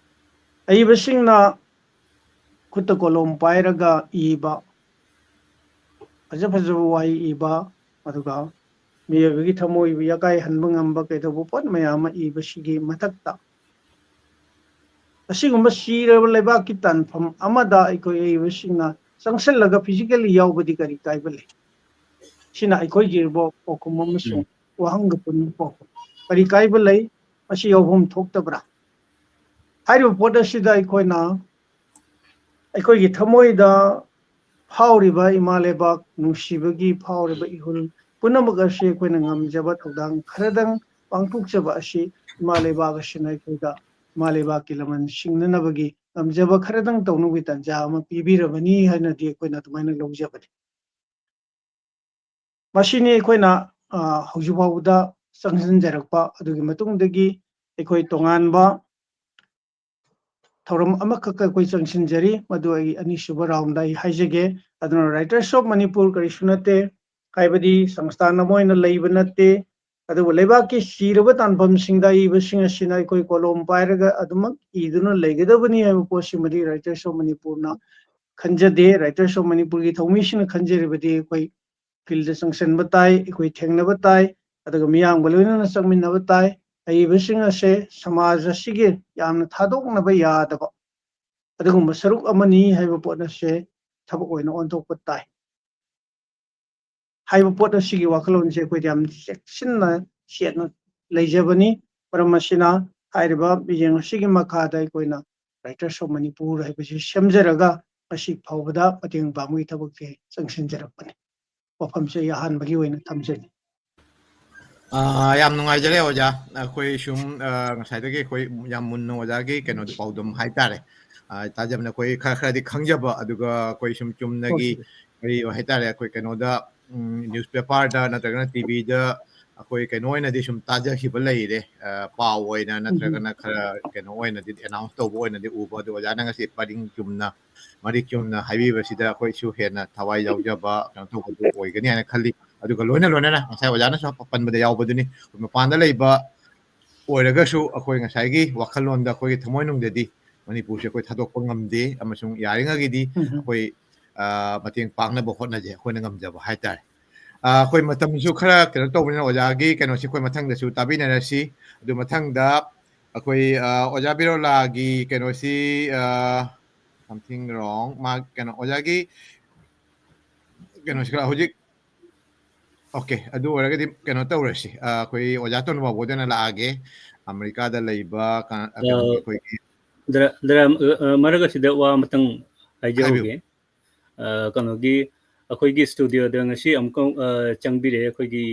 ꯑꯏꯕꯁꯤꯡꯅ ꯈꯨꯠꯇ ꯀꯣꯂꯣꯝ ꯄꯥꯏꯔꯒ ꯏꯕ, ꯐꯖ ꯐꯖꯕ ꯋꯥꯍꯩ ꯏꯕ, ꯑꯗꯨꯒ ꯃꯤꯑꯣꯏꯕꯒꯤ ꯊꯃꯣꯏꯕꯨ ꯌꯥꯀꯥꯏꯍꯟꯕ ꯉꯝꯕ ꯀꯩꯗꯧꯕ ꯄꯣꯠ ꯃꯌꯥꯝ ꯑꯃ ꯏꯕꯁꯤꯒꯤ ꯃꯊꯛꯇ, ꯑꯁꯤꯒꯨꯝꯕ ꯁꯤꯔꯕ ꯂꯩꯕꯥꯛꯀꯤ ꯇꯥꯟꯐꯝ ꯑꯃꯗ ꯑꯩꯈꯣꯏ ꯑꯏꯕꯁꯤꯡꯅ ꯆꯪꯁꯤꯜꯂꯒ physically ꯌꯥꯎꯕꯗꯤ ꯀꯔꯤ ꯀꯥꯏꯕ ꯂꯩ? ꯁꯤꯅ ꯑꯩꯈꯣꯏꯒꯤ ꯄꯥꯎꯈꯨꯝ ꯑꯃꯁꯨꯡ ꯋꯥꯍꯪꯒ ꯄꯨꯟꯕ ꯄꯥꯎꯈꯨꯝ꯫ ꯀꯔꯤ ꯀꯥꯏꯕ ꯂꯩ? ꯃꯁꯤ ꯌꯥꯎꯐꯝ ꯊꯣꯛꯇꯕ꯭ꯔꯥ? ꯍꯥꯏꯔꯤꯕ ꯄꯣꯠ ꯑꯁꯤꯗ ꯑꯩꯈꯣꯏꯅ ꯑꯩꯈꯣꯏꯒꯤ ꯊꯃꯣꯏꯗ ꯐꯥꯎꯔꯤꯕ ꯏꯃꯥ ꯂꯩꯕꯥꯛ ꯅꯨꯡꯁꯤꯕꯒꯤ ꯐꯥꯎꯔꯤꯕ ꯏꯍꯨꯜ ꯄꯨꯝꯅꯃꯛ ꯑꯁꯤ ꯑꯩꯈꯣꯏꯅ ꯉꯝꯖꯕ ꯊꯧꯗꯥꯡ ꯈꯔꯗꯪ ꯄꯥꯡꯊꯣꯛꯆꯕ ꯑꯁꯤ ꯏꯃꯥ ꯂꯩꯕꯥꯛ ꯑꯁꯤꯅ ꯑꯩꯈꯣꯏꯗ ꯏꯃꯥ ꯂꯩꯕꯥꯛꯀꯤ ꯂꯃꯟ ꯁꯤꯡꯅꯅꯕꯒꯤ ꯉꯝꯖꯕ ꯈꯔꯗꯪ ꯇꯧꯅꯕꯒꯤ ꯇꯥꯟꯖꯥ ꯑꯃ ꯄꯤꯕꯤꯔꯕꯅꯤ ꯍꯥꯏꯅꯗꯤ ꯑꯩꯈꯣꯏꯅ ꯑꯗꯨꯃꯥꯏꯅ ꯂꯧꯖꯕꯅꯤ꯫ ꯃꯁꯤꯅꯤ ꯑꯩꯈꯣꯏꯅ, ꯑ, ꯍꯧꯖꯤꯛ ꯐꯥꯎꯕꯗ ꯆꯪꯁꯤꯟꯖꯔꯛꯄ꯫ ꯑꯗꯨꯒꯤ ꯃꯇꯨꯡꯗꯒꯤ ꯑꯩꯈꯣꯏ ꯇꯣꯉꯥꯟꯕ ꯊꯧꯔꯝ ꯑꯃꯈꯛ ꯑꯩꯈꯣꯏ ꯆꯪꯁꯤꯟꯖꯔꯤ, ꯃꯗꯨ ꯑꯩ ꯑꯅꯤꯁꯨꯕ round ꯑꯩ ꯍꯥꯏꯖꯒꯦ꯫ ꯑꯗꯨꯅ Writers of Manipur ꯀꯔꯤꯁꯨ ꯅꯠꯇꯦ, ꯍꯥꯏꯕꯗꯤ ꯁꯪꯁꯊꯥꯟ ꯑꯃ ꯑꯣꯏꯅ ꯂꯩꯕ ꯅꯠꯇꯦ, ꯑꯗꯨꯕꯨ ꯂꯩꯕꯥꯛꯀꯤ ꯁꯤꯔꯕ ꯇꯥꯟꯐꯝꯁꯤꯡꯗ ꯏꯕꯁꯤꯡ ꯑꯁꯤꯅ ꯑꯩꯈꯣꯏ ꯀꯣꯂꯣꯝ ꯄꯥꯏꯔꯒ ꯑꯗꯨꯃꯛ ꯏꯗꯨꯅ ꯂꯩꯒꯗꯕꯅꯤ ꯍꯥꯏꯕ ꯄꯣꯠꯁꯤꯃꯗꯤ Writers of Manipurꯅ ꯈꯟꯖꯗꯦ꯫ Writers of Manipurꯒꯤ ꯊꯧꯃꯤꯁꯤꯡꯅ ꯈꯟꯖꯔꯤꯕꯗꯤ ꯑꯩꯈꯣꯏ field ꯆꯪꯁꯤꯟꯕ ꯇꯥꯏ, ꯑꯩꯈꯣꯏ ꯊꯦꯡꯅꯕ ꯇꯥꯏ, ꯑꯗꯨꯒ ꯃꯤꯌꯥꯝꯒ ꯂꯣꯏꯅꯅ ꯆꯪꯃꯤꯟꯅꯕ ꯇꯥꯏ꯫ ꯑꯏꯕꯁꯤꯡ ꯑꯁꯦ ꯁꯃꯥꯖ ꯑꯁꯤꯒꯤ ꯌꯥꯝꯅ ꯊꯥꯗꯣꯛꯅꯕ ꯌꯥꯗꯕ ꯑꯗꯨꯒꯨꯝꯕ ꯁꯔꯨꯛ ꯑꯃꯅꯤ ꯍꯥꯏꯕ ꯄꯣꯠ ꯑꯁꯦ ꯊꯕꯛ ꯑꯣꯏꯅ ꯑꯣꯟꯊꯣꯛꯄ ꯇꯥꯏ ꯍꯥꯏꯕ ꯄꯣꯠ ꯑꯁꯤꯒꯤ ꯋꯥꯈꯜꯂꯣꯟꯁꯦ ꯑꯩꯈꯣꯏꯗ ꯌꯥꯝ ꯆꯦꯛꯁꯤꯟꯅ ꯁꯦꯠꯅ ꯂꯩꯖꯕꯅꯤ꯫ ꯃꯔꯝ ꯑꯁꯤꯅ ꯍꯥꯏꯔꯤꯕ ꯃꯤꯠꯌꯦꯡ ꯑꯁꯤꯒꯤ ꯃꯈꯥꯗ ꯑꯩꯈꯣꯏꯅ Writers of Manipur ꯍꯥꯏꯕꯁꯤ ꯁꯦꯝꯖꯔꯒ ꯉꯁꯤ ꯐꯥꯎꯕꯗ ꯃꯇꯦꯡ ꯄꯥꯡꯕꯒꯤ ꯊꯕꯛꯁꯦ ꯆꯪꯁꯤꯟꯖꯔꯛꯄꯅꯤ꯫ ꯋꯥꯐꯝꯁꯦ ꯑꯩ ꯑꯍꯥꯟꯕꯒꯤ ꯑꯣꯏꯅ ꯊꯝꯖꯒꯦ꯫ ꯑꯥ, ꯌꯥꯝ ꯅꯨꯡꯉꯥꯏꯖꯔꯦ ꯑꯣꯖꯥ꯫ ꯑꯩꯈꯣꯏ ꯁꯨꯝ, ꯑꯥ, ꯉꯁꯥꯏꯗꯒꯤ ꯑꯩꯈꯣꯏ ꯌꯥꯝ ꯃꯨꯟꯅ ꯑꯣꯖꯥꯒꯤ ꯀꯩꯅꯣꯗꯣ, ꯄꯥꯎꯗꯝ ꯍꯥꯏꯇꯥꯔꯦ, ꯑꯥ, ꯇꯥꯖꯕꯅ ꯑꯩꯈꯣꯏ ꯈꯔ ꯈꯔꯗꯤ ꯈꯪꯖꯕ, ꯑꯗꯨꯒ ꯑꯩꯈꯣꯏ ꯁꯨꯝ ꯆꯨꯝꯅꯒꯤ ꯀꯔꯤ ꯍꯥꯏꯇꯥꯔꯦ, ꯑꯩꯈꯣꯏ ꯀꯩꯅꯣꯗ, ꯎꯝ, newspaperꯗ ꯅꯠꯇ꯭ꯔꯒꯅ TVꯗ ꯑꯩꯈꯣꯏ ꯀꯩꯅꯣ ꯑꯣꯏꯅꯗꯤ ꯁꯨꯝ ꯇꯥꯖꯈꯤꯕ ꯂꯩꯔꯦ, ꯑꯥ, ꯄꯥꯎ ꯑꯣꯏꯅ ꯅꯠꯇ꯭ꯔꯒꯅ ꯈꯔ ꯀꯩꯅꯣ ꯑꯣꯏꯅꯗꯤ announce ꯇꯧꯕ ꯑꯣꯏꯅꯗꯤ ꯎꯕ꯫ ꯑꯗꯨ ꯑꯣꯖꯥꯅ ꯉꯁꯤ ꯄꯔꯤꯡ ꯆꯨꯝꯅ, ꯃꯔꯤꯛ ꯆꯨꯝꯅ ꯍꯥꯏꯕꯤꯕꯁꯤꯗ ꯑꯩꯈꯣꯏꯁꯨ ꯍꯦꯟꯅ ꯊꯋꯥꯏ ꯌꯥꯎꯖꯕ ꯀꯩꯅꯣ ꯇꯧꯕꯗꯨ ꯑꯣꯏꯒꯅꯤ ꯍꯥꯏꯅ ꯈꯜꯂꯤ꯫ ꯑꯗꯨꯒ ꯂꯣꯏꯅ ꯂꯣꯏꯅꯅ ꯉꯁꯥꯏ ꯑꯣꯖꯥꯅꯁꯨ ꯄꯟꯕꯗ ꯌꯥꯎꯕꯗꯨꯅꯤ, ꯑꯩꯈꯣꯏ ꯃꯄꯥꯟꯗ ꯂꯩꯕ ꯑꯣꯏꯔꯒꯁꯨ ꯑꯩꯈꯣꯏ ꯉꯁꯥꯏꯒꯤ ꯋꯥꯈꯜꯂꯣꯟꯗ ꯑꯩꯈꯣꯏꯒꯤ ꯊꯃꯣꯏꯅꯨꯡꯗꯗꯤ ꯃꯅꯤꯄꯨꯔꯁꯦ ꯑꯩꯈꯣꯏ ꯊꯥꯗꯣꯛꯄ ꯉꯝꯗꯦ, ꯑꯃꯁꯨꯡ ꯌꯥꯔꯤꯉꯩꯒꯤꯗꯤ ꯑꯩꯈꯣꯏ, ꯑ, ꯃꯇꯦꯡ ꯄꯥꯡꯅꯕ ꯍꯣꯠꯅꯖꯩ, ꯑꯩꯈꯣꯏꯅ ꯉꯝꯖꯕ ꯍꯥꯏꯇꯥꯔꯦ꯫ ꯑ, ꯑꯩꯈꯣꯏ ꯃꯇꯝꯁꯨ ꯈꯔ ꯀꯩꯅꯣ ꯇꯧꯕꯅꯤꯅ ꯑꯣꯖꯥꯒꯤ ꯀꯩꯅꯣꯁꯤ ꯑꯩꯈꯣꯏ ꯃꯊꯪꯗꯁꯨ ꯇꯥꯕꯤꯅꯔꯁꯤ꯫ ꯑꯗꯨ ꯃꯊꯪꯗ ꯑꯩꯈꯣꯏ, ꯑ, ꯑꯣꯖꯥ ꯕꯤꯔꯣꯂꯥꯒꯤ ꯀꯩꯅꯣꯁꯤ, ꯑ, something wrong, ꯃꯥ ꯀꯩꯅꯣ ꯑꯣꯖꯥꯒꯤ ꯀꯩꯅꯣꯁꯤ ꯈꯔ ꯍꯧꯖꯤꯛ, okay, ꯑꯗꯨ ꯑꯣꯏꯔꯒꯗꯤ ꯀꯩꯅꯣ ꯇꯧꯔꯁꯤ, ꯑ, ꯑꯩꯈꯣꯏ ꯑꯣꯖꯥ ꯇꯣꯟꯕ ꯕꯥꯕꯨꯗ ꯑꯣꯏꯅ ꯂꯥꯛꯑꯒꯦ, ꯑꯃꯦꯔꯤꯀꯥꯗ ꯂꯩꯕ ꯀ-, ꯑ, ꯀꯩꯅꯣꯒꯤ ꯑꯩꯈꯣꯏꯒꯤ ꯗ꯭ꯔ-, ꯗ꯭ꯔ-, ꯑ, ꯃꯔꯛ ꯑꯁꯤꯗ ꯋꯥ ꯑꯃꯇꯪ ꯍꯥꯏꯖꯍꯧꯒꯦ꯫ ꯍꯥꯏꯕꯤꯌꯨ꯫ ꯑ, ꯀꯩꯅꯣꯒꯤ, ꯑꯩꯈꯣꯏꯒꯤ studioꯗ ꯉꯁꯤ ꯑꯃꯨꯛꯀ, ꯑ, ꯆꯪꯕꯤꯔꯛꯑꯦ ꯑꯩꯈꯣꯏꯒꯤ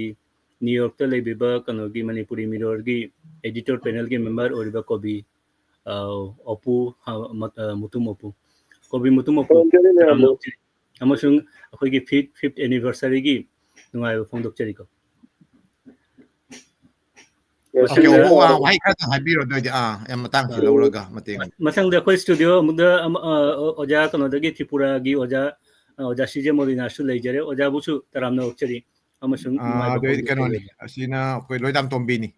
New Yorkꯇ ꯂꯩꯕꯤꯕ ꯀꯩꯅꯣꯒꯤ Manipuri Mirrorꯒꯤ editor panelꯒꯤ member ꯑꯣꯏꯔꯤꯕ ꯀꯣꯕꯤ ꯑ, ꯑꯣꯄꯨ, ꯑ, ꯃ-, ꯑ, ꯃꯨꯇꯨꯝ ꯑꯣꯄꯨ, ꯀꯣꯕꯤ ꯃꯨꯇꯨꯝ ꯑꯣꯄꯨ, ꯈꯨꯔꯨꯝꯖꯔꯤ ꯃꯌꯥꯝꯕꯨ꯫ ꯑꯃꯁꯨꯡ ꯑꯩꯈꯣꯏꯒꯤ fifth, fifth anniversary-ꯒꯤ ꯅꯨꯡꯉꯥꯏꯕ ꯐꯣꯡꯗꯣꯛꯆꯔꯤꯀꯣ꯫ Yes, Okay, ꯃꯊꯪꯗ ꯑꯣ, ꯋꯥ-, ꯋꯥꯍꯩ ꯈꯔꯇꯪ ꯍꯥꯏꯕꯤꯔꯣ, ꯑꯗꯨꯑꯣꯏꯗꯤ, ꯑꯥ, ꯌꯥꯝ ꯃꯇꯥꯡꯁꯤ ꯑ, ꯂꯧꯔꯒ ꯃꯇꯦꯡ꯫ ꯃꯊꯪꯗ ꯑꯩꯈꯣꯏ studio ꯑꯃꯨꯛꯇ ꯑꯃ, ꯑ, ꯑꯣꯖꯥ ꯀꯩꯅꯣꯗꯒꯤ, ꯇ꯭ꯔꯤꯄꯨꯔꯥꯒꯤ ꯑꯣꯖꯥ, ꯑ, ꯑꯣꯖꯥ ꯁꯤ ꯖꯦ ꯃꯣꯂꯤꯅꯥꯁꯨ ꯂꯩꯖꯔꯦ꯫ ꯑꯣꯖꯥꯕꯨꯁꯨ ꯇꯔꯥꯝꯅ ꯑꯣꯛꯆꯔꯤ ꯑꯃꯁꯨꯡ ꯑꯥ, ꯅꯨꯡꯉꯥꯏꯕ ꯑꯗꯨꯑꯣꯏꯗꯤ ꯐꯣꯡꯗꯣꯛꯆꯔꯤ꯫ ꯀꯩꯅꯣꯅꯤ, ꯑꯁꯤꯅ ꯑꯩꯈꯣꯏ ꯂꯣꯏꯗꯥꯝ ꯇꯣꯝꯕꯤꯅꯤ꯫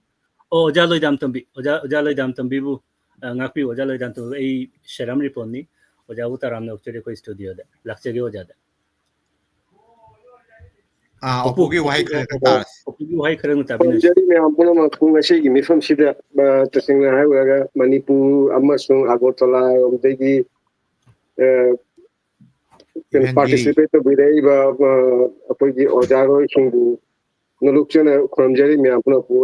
ꯑꯣ, ꯑꯣꯖꯥ ꯂꯣꯏꯗꯥꯝ ꯇꯣꯝꯕꯤ, ꯑꯣꯖꯥ, ꯑꯣꯖꯥ ꯂꯣꯏꯗꯥꯝ ꯇꯣꯝꯕꯤꯕꯨ, ꯑ, ꯉꯥꯛꯄꯤꯌꯨ꯫ ꯑꯣꯖꯥ ꯂꯣꯏꯗꯥꯝ ꯇꯣꯝꯕꯤ, ꯑꯩ ꯁꯦꯔꯥꯝ ꯔꯤꯄꯣꯟꯅꯤ꯫ ꯑꯣꯖꯥꯕꯨ ꯇꯔꯥꯝꯅ ꯑꯣꯛꯆꯔꯤ ꯑꯩꯈꯣꯏ studio-ꯗ꯫ ꯂꯥꯛꯆꯒꯦ ꯑꯣꯖꯥꯗ꯫ ꯑꯥ, ꯑꯣꯄꯨ, ꯑꯣꯄꯨꯒꯤ ꯋꯥꯍꯩ ꯑꯣꯄꯨ, ꯈꯔ ꯑꯣꯄꯨ, ꯇꯥꯔꯁꯤ꯫ ꯑꯣꯄꯨꯒꯤ ꯋꯥꯍꯩ ꯈꯔ ꯑꯃ ꯇꯥꯕꯤꯔꯁꯤ꯫ ꯈꯨꯔꯨꯝꯖꯔꯤ ꯃꯌꯥꯝ ꯄꯨꯝꯅꯃꯛꯄꯨ ꯉꯁꯤꯒꯤ ꯃꯤꯐꯝꯁꯤꯗ, ꯑ, ꯇꯁꯦꯡꯅ ꯍꯥꯏꯔꯨꯔꯒ ꯃꯅꯤꯄꯨꯔ ꯑꯃꯁꯨꯡ ꯑꯒꯣꯔꯇꯂꯥꯔꯣꯝꯗꯒꯤ, ꯑ, ꯏꯚꯦꯟꯒꯤꯔꯤ꯫ Participate ꯇꯧꯕꯤꯔꯛꯏꯕ, ꯑ, ꯑꯩꯈꯣꯏꯒꯤ ꯑꯣꯖꯥꯔꯣꯏꯁꯤꯡꯕꯨ ꯅꯣꯂꯨꯛꯆꯅ ꯈꯨꯔꯨꯝꯖꯔꯤ ꯃꯌꯥꯝ ꯄꯨꯝꯅꯃꯛꯄꯨ,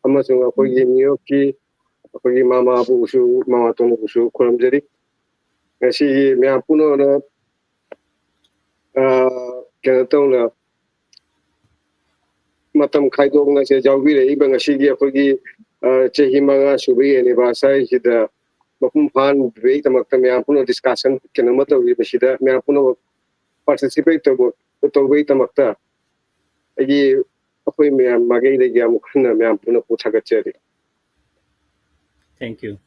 ꯑꯃꯁꯨꯡ ꯑꯩꯈꯣꯏꯒꯤ New York-ꯀꯤ ꯑꯩꯈꯣꯏꯒꯤ ꯃꯃꯥꯕꯨꯁꯨ, ꯃꯃꯥꯇꯣꯟꯕꯨꯁꯨ ꯈꯨꯔꯨꯝꯖꯔꯤ꯫ ꯉꯁꯤꯒꯤ ꯃꯌꯥꯝ ꯄꯨꯝꯅꯃꯛꯅ, ꯑ, ꯀꯩꯅꯣ ꯇꯧꯅ ꯃꯇꯝ ꯈꯥꯏꯗꯣꯛꯅ ꯁꯦ ꯌꯥꯎꯕꯤꯔꯛꯏꯕ ꯉꯁꯤꯒꯤ ꯑꯩꯈꯣꯏꯒꯤ, ꯑ, ꯆꯍꯤ ꯃꯉꯥ ꯁꯨꯕꯒꯤ anniversary-ꯁꯤꯗ ꯃꯄꯨꯡ ꯐꯥꯍꯟꯕꯒꯤꯗꯃꯛꯇ ꯃꯌꯥꯝ ꯄꯨꯝꯅꯃꯛ discussion ꯀꯩꯅꯣꯃ ꯇꯧꯕꯤꯕꯁꯤꯗ ꯃꯌꯥꯝ ꯄꯨꯝꯅꯃꯛ participate ꯇꯧꯕ, ꯇꯧꯕꯒꯤꯗꯃꯛꯇ ꯑꯩꯒꯤ, ꯑꯩꯈꯣꯏ ꯃꯌꯥꯝ ꯃꯥꯏꯀꯩꯗꯒꯤ ꯑꯃꯨꯛ ꯍꯟꯅ ꯃꯌꯥꯝ ꯄꯨꯝꯅꯃꯛꯄꯨ ꯊꯥꯒꯠꯆꯔꯤ꯫ Thank you.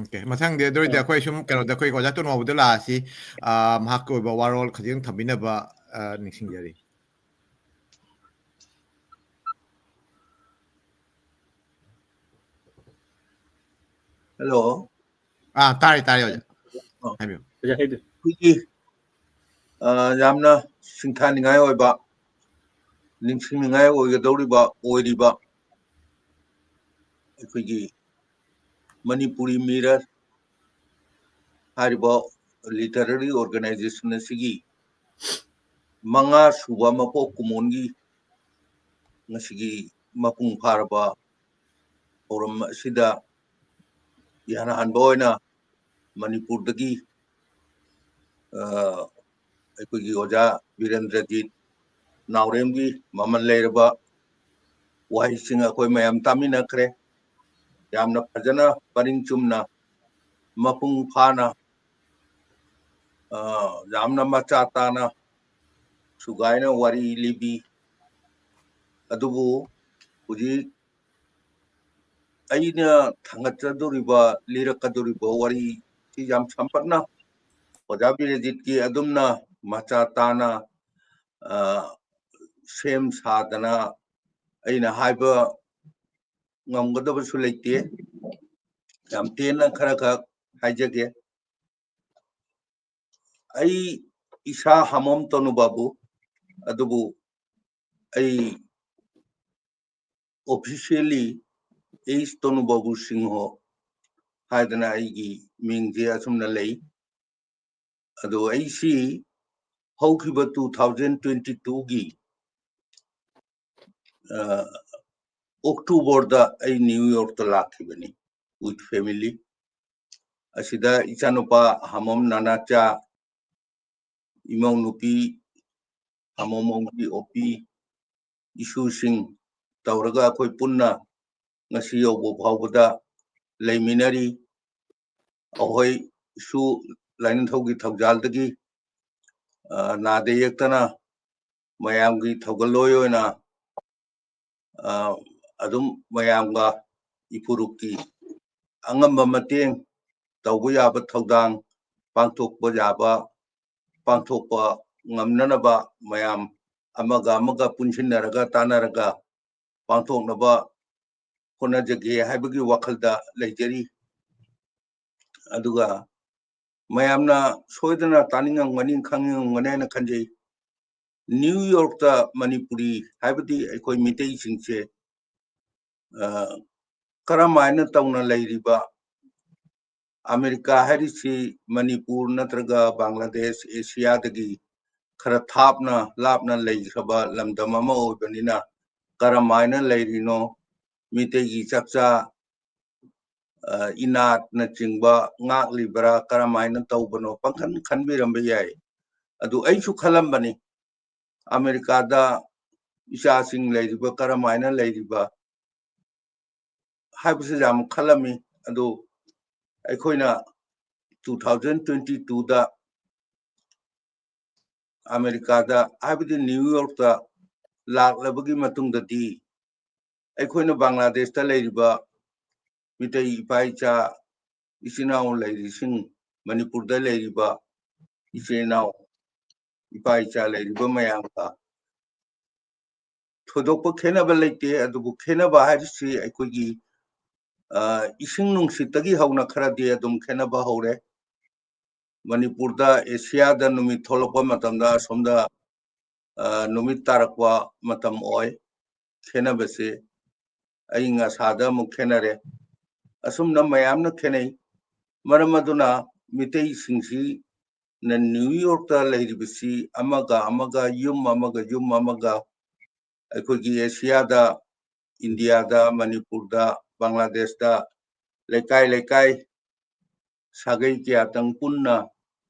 Okay, ꯃꯊꯪꯗꯤ ꯑꯗꯨ ꯑꯣꯏꯔꯗꯤ ꯑ꯫ ꯑꯩꯈꯣꯏ ꯁꯨꯝ ꯀꯩꯅꯣꯗ, ꯑꯩꯈꯣꯏ ꯑꯣꯖꯥ ꯇꯣꯅꯥꯎꯕꯗ ꯂꯥꯛꯑꯁꯤ꯫ ꯑ, ꯃꯍꯥꯛꯀꯤ ꯑꯣꯏꯕ ꯋꯥꯔꯣꯜ ꯈꯖꯤꯛꯇꯪ ꯊꯝꯕꯤꯅꯕ, ꯑ, ꯅꯤꯡꯁꯤꯡꯖꯔꯤ꯫ Hello. ꯑꯥ, ꯇꯥꯔꯦ, ꯇꯥꯔꯦ, ꯑꯣꯖꯥ꯫ ꯑꯣ꯫ ꯍꯥꯏꯕꯤꯌꯨ꯫ ꯑꯣꯖꯥ ꯍꯥꯏꯕꯤꯌꯨ꯫ ꯑꯩꯈꯣꯏꯒꯤ, ꯑ, ꯌꯥꯝꯅ ꯁꯤꯡꯊꯥꯅꯤꯡꯉꯥꯏ ꯑꯣꯏꯕ, ꯅꯤꯡꯁꯤꯡꯅꯤꯡꯉꯥꯏ ꯑꯣꯏꯒꯗꯧꯔꯤꯕ, ꯑꯣꯏꯔꯤꯕ ꯑꯩꯈꯣꯏꯒꯤ ꯃꯅꯤꯄꯨꯔꯤ ꯃꯤꯔ ꯍꯥꯏꯔꯤꯕ literary organization ꯑꯁꯤꯒꯤ ꯃꯉꯥ ꯁꯨꯕ ꯃꯄꯣꯛ ꯀꯨꯝꯑꯣꯟꯒꯤ ꯉꯁꯤꯒꯤ ꯃꯄꯨꯡ ꯐꯥꯔꯕ ꯊꯧꯔꯝ ꯑꯁꯤꯗ ꯏꯍꯥꯟ ꯍꯥꯟꯕ ꯑꯣꯏꯅ ꯃꯅꯤꯄꯨꯔꯗꯒꯤ, ꯑ, ꯑꯩꯈꯣꯏꯒꯤ ꯑꯣꯖꯥ ꯕꯤꯔꯦꯟꯗ꯭ꯔꯖꯤꯠ ꯅꯥꯎꯔꯦꯝꯒꯤ ꯃꯃꯜ ꯂꯩꯔꯕ ꯋꯥꯍꯩꯁꯤꯡ ꯑꯩꯈꯣꯏ ꯃꯌꯥꯝ ꯇꯥꯃꯤꯟꯅꯈ꯭ꯔꯦ꯫ ꯌꯥꯝꯅ ꯐꯖꯅ ꯄꯔꯤꯡ ꯆꯨꯝꯅ ꯃꯄꯨꯡ ꯐꯥꯅ, ꯑ, ꯌꯥꯝꯅ ꯃꯆꯥ ꯇꯥꯅ ꯁꯨꯒꯥꯏꯅ ꯋꯥꯔꯤ ꯂꯤꯕꯤ꯫ ꯑꯗꯨꯕꯨ ꯍꯧꯖꯤꯛ ꯑꯩꯅ ꯊꯥꯡꯒꯠꯆꯗꯧꯔꯤꯕ, ꯂꯤꯔꯛꯀꯗꯧꯔꯤꯕ ꯋꯥꯔꯤꯁꯤ ꯌꯥꯝ ꯁꯝꯄꯠꯅ ꯑꯣꯖꯥ ꯕꯤꯔꯦꯖꯤꯠꯀꯤ ꯑꯗꯨꯝꯅ ꯃꯆꯥ ꯇꯥꯅ, ꯑ, ꯁꯦꯝ ꯁꯥꯗꯅ ꯑꯩꯅ ꯍꯥꯏꯕ ꯉꯝꯒꯗꯕꯁꯨ ꯂꯩꯇꯦ꯫ ꯌꯥꯝ ꯇꯦꯟꯅ ꯈꯔ ꯈꯛ ꯍꯥꯏꯖꯒꯦ꯫ ꯑꯩ ꯏꯁꯥ ꯍꯥꯃꯣꯝ ꯇꯣꯅꯨ ꯕꯥꯕꯨ, ꯑꯗꯨꯕꯨ ꯑꯩ officially ꯑꯩꯁ ꯇꯣꯅꯨ ꯕꯥꯕꯨ ꯁꯤꯡꯍꯣ ꯍꯥꯏꯗꯅ ꯑꯩꯒꯤ ꯃꯤꯡꯁꯦ ꯑꯁꯨꯝꯅ ꯂꯩ꯫ ꯑꯗꯣ ꯑꯩꯁꯤ ꯍꯧꯈꯤꯕ two thousand twenty twoꯒꯤ, ꯑ, Octoberꯗ ꯑꯩ ꯅ꯭ꯌꯨ ꯌꯣꯔꯛꯇ ꯂꯥꯛꯈꯤꯕꯅꯤ with family꯫ ꯑꯁꯤꯗ ꯏꯆꯥꯅꯨꯄꯥ ꯍꯥꯃꯣꯝ ꯅꯥꯅꯥꯆꯥ, ꯏꯃꯧ ꯅꯨꯄꯤ ꯍꯥꯃꯣꯝ ꯑꯣꯡꯕꯤ ꯑꯣꯄꯤ, ꯏꯁꯨꯁꯤꯡ ꯇꯧꯔꯒ ꯑꯩꯈꯣꯏ ꯄꯨꯟꯅ ꯉꯁꯤ ꯌꯧꯕ ꯐꯥꯎꯕꯗ ꯂꯩꯃꯤꯟꯅꯔꯤ꯫ ꯑꯩꯈꯣꯏꯁꯨ ꯂꯥꯏꯅꯤꯡꯊꯧꯒꯤ ꯊꯧꯖꯥꯜꯗꯒꯤ, ꯑ, ꯅꯥꯗ ꯌꯦꯛꯇꯅ ꯃꯌꯥꯝꯒꯤ ꯊꯧꯒꯜꯂꯣꯏ ꯑꯣꯏꯅ, ꯑ, ꯑꯗꯨꯝ ꯃꯌꯥꯝꯒ ꯏꯄꯨꯔꯨꯞꯀꯤ ꯑꯉꯝꯕ ꯃꯇꯦꯡ ꯇꯧꯕ ꯌꯥꯕ ꯊꯧꯗꯥꯡ ꯄꯥꯡꯊꯣꯛꯄ ꯌꯥꯕ, ꯄꯥꯡꯊꯣꯛꯄ ꯉꯝꯅꯅꯕ ꯃꯌꯥꯝ ꯑꯃꯒ ꯑꯃꯒ ꯄꯨꯟꯁꯤꯟꯅꯔꯒ ꯇꯥꯟꯅꯔꯒ ꯄꯥꯡꯊꯣꯛꯅꯕ ꯍꯣꯠꯅꯖꯒꯦ ꯍꯥꯏꯕꯒꯤ ꯋꯥꯈꯜꯗ ꯂꯩꯖꯔꯤ꯫ ꯑꯗꯨꯒ ꯃꯌꯥꯝꯅ ꯁꯣꯏꯗꯅ ꯇꯥꯅꯤꯡꯉꯝꯒꯅꯤ, ꯈꯪꯅꯤꯡꯉꯝꯒꯅꯤ ꯍꯥꯏꯅ ꯈꯟꯖꯩ꯫ ꯅ꯭ꯌꯨ ꯌꯣꯔꯛꯇ ꯃꯅꯤꯄꯨꯔꯤ ꯍꯥꯏꯕꯗꯤ ꯑꯩꯈꯣꯏ ꯃꯤꯇꯩꯁꯤꯡꯁꯦ, ꯑ, ꯀꯔꯝꯍꯥꯏꯅ ꯇꯧꯅ ꯂꯩꯔꯤꯕ? ꯑꯃꯦꯔꯤꯀꯥ ꯍꯥꯏꯔꯤꯁꯤ ꯃꯅꯤꯄꯨꯔ ꯅꯠꯇ꯭ꯔꯒ ꯕꯪꯒ꯭ꯂꯥꯗꯦꯁ, ꯑꯦꯁꯤꯌꯥꯗꯒꯤ ꯈꯔ ꯊꯥꯞꯅ, ꯂꯥꯞꯅ ꯂꯩꯈ꯭ꯔꯕ ꯂꯝꯗꯝ ꯑꯃ ꯑꯣꯏꯕꯅꯤꯅ, ꯀꯔꯝꯍꯥꯏꯅ ꯂꯩꯔꯤꯅꯣ? ꯃꯤꯇꯩꯒꯤ ꯆꯥꯛꯆꯥ, ꯑ, ꯏꯅꯥꯠꯅꯆꯤꯡꯕ ꯉꯥꯛꯂꯤꯕ꯭ꯔꯥ? ꯀꯔꯝꯍꯥꯏꯅ ꯇꯧꯕꯅꯣ? ꯄꯪꯈꯟ ꯈꯟꯕꯤꯔꯝꯕ ꯌꯥꯏ꯫ ꯑꯗꯨ ꯑꯩꯁꯨ ꯈꯜꯂꯝꯕꯅꯤ, ꯑꯃꯦꯔꯤꯀꯥꯗ ꯏꯆꯥꯁꯤꯡ ꯂꯩꯔꯤꯕ, ꯀꯔꯝꯍꯥꯏꯅ ꯂꯩꯔꯤꯕ? ꯍꯥꯏꯕꯁꯤ ꯌꯥꯝ ꯈꯜꯂꯝꯃꯤ꯫ ꯑꯗꯨ ꯑꯩꯈꯣꯏꯅ two thousand twenty twoꯗ ꯑꯃꯦꯔꯤꯀꯥꯗ, ꯍꯥꯏꯕꯗꯤ ꯅ꯭ꯌꯨ ꯌꯣꯔꯛꯇ ꯂꯥꯛꯂꯕꯒꯤ ꯃꯇꯨꯡꯗꯗꯤ, ꯑꯩꯈꯣꯏꯅ ꯕꯪꯒ꯭ꯂꯥꯗꯦꯁꯇ ꯂꯩꯔꯤꯕ ꯃꯤꯇꯩ ꯏꯄꯥ ꯏꯆꯥ, ꯏꯆꯤꯟ ꯏꯅꯥꯎ ꯂꯩꯔꯤꯁꯤꯡ, ꯃꯅꯤꯄꯨꯔꯗ ꯂꯩꯔꯤꯕ ꯏꯆꯤꯟ ꯏꯅꯥꯎ, ꯏꯄꯥ ꯏꯆꯥ ꯂꯩꯔꯤꯕ ꯃꯌꯥꯝꯒ ꯊꯣꯏꯗꯣꯛꯄ ꯈꯦꯠꯅꯕ ꯂꯩꯇꯦ꯫ ꯑꯗꯨꯕꯨ ꯈꯦꯠꯅꯕ ꯍꯥꯏꯕꯁꯤ ꯑꯩꯈꯣꯏꯒꯤ, ꯑ, ꯏꯁꯤꯡ ꯅꯨꯡꯁꯤꯠꯇꯒꯤ ꯍꯧꯅ ꯈꯔꯗꯤ ꯑꯗꯨꯝ ꯈꯦꯠꯅꯕ ꯍꯧꯔꯦ꯫ ꯃꯅꯤꯄꯨꯔꯗ ꯑꯦꯁꯤꯌꯥꯗ ꯅꯨꯃꯤꯠ ꯊꯣꯛꯂꯛꯄ ꯃꯇꯝꯗ ꯑꯁꯣꯝꯗ, ꯑ, ꯅꯨꯃꯤꯠ ꯇꯥꯔꯛꯄ ꯃꯇꯝ ꯑꯣꯏ꯫ ꯈꯦꯠꯅꯕꯁꯦ ꯑꯏꯪ ꯑꯁꯥꯗ ꯑꯃꯨꯛ ꯈꯦꯠꯅꯔꯦ꯫ ꯑꯁꯨꯝꯅ ꯃꯌꯥꯝꯅ ꯈꯦꯠꯅꯩ꯫ ꯃꯔꯝ ꯑꯗꯨꯅ ꯃꯤꯇꯩꯁꯤꯡꯁꯤꯅ ꯅ꯭ꯌꯨ ꯌꯣꯔꯛꯇ ꯂꯩꯔꯤꯕꯁꯤ ꯑꯃꯒ ꯑꯃꯒ, ꯌꯨꯝ ꯑꯃꯒ ꯌꯨꯝ ꯑꯃꯒ, ꯑꯩꯈꯣꯏꯒꯤ ꯑꯦꯁꯤꯌꯥꯗ, ꯏꯟꯗꯤꯌꯥꯗ, ꯃꯅꯤꯄꯨꯔꯗ, ꯕꯪꯒ꯭ꯂꯥꯗꯦꯁꯇ ꯂꯩꯀꯥꯏ ꯂꯩꯀꯥꯏ ꯁꯥꯒꯩ ꯀꯌꯥꯇꯪ ꯄꯨꯟꯅ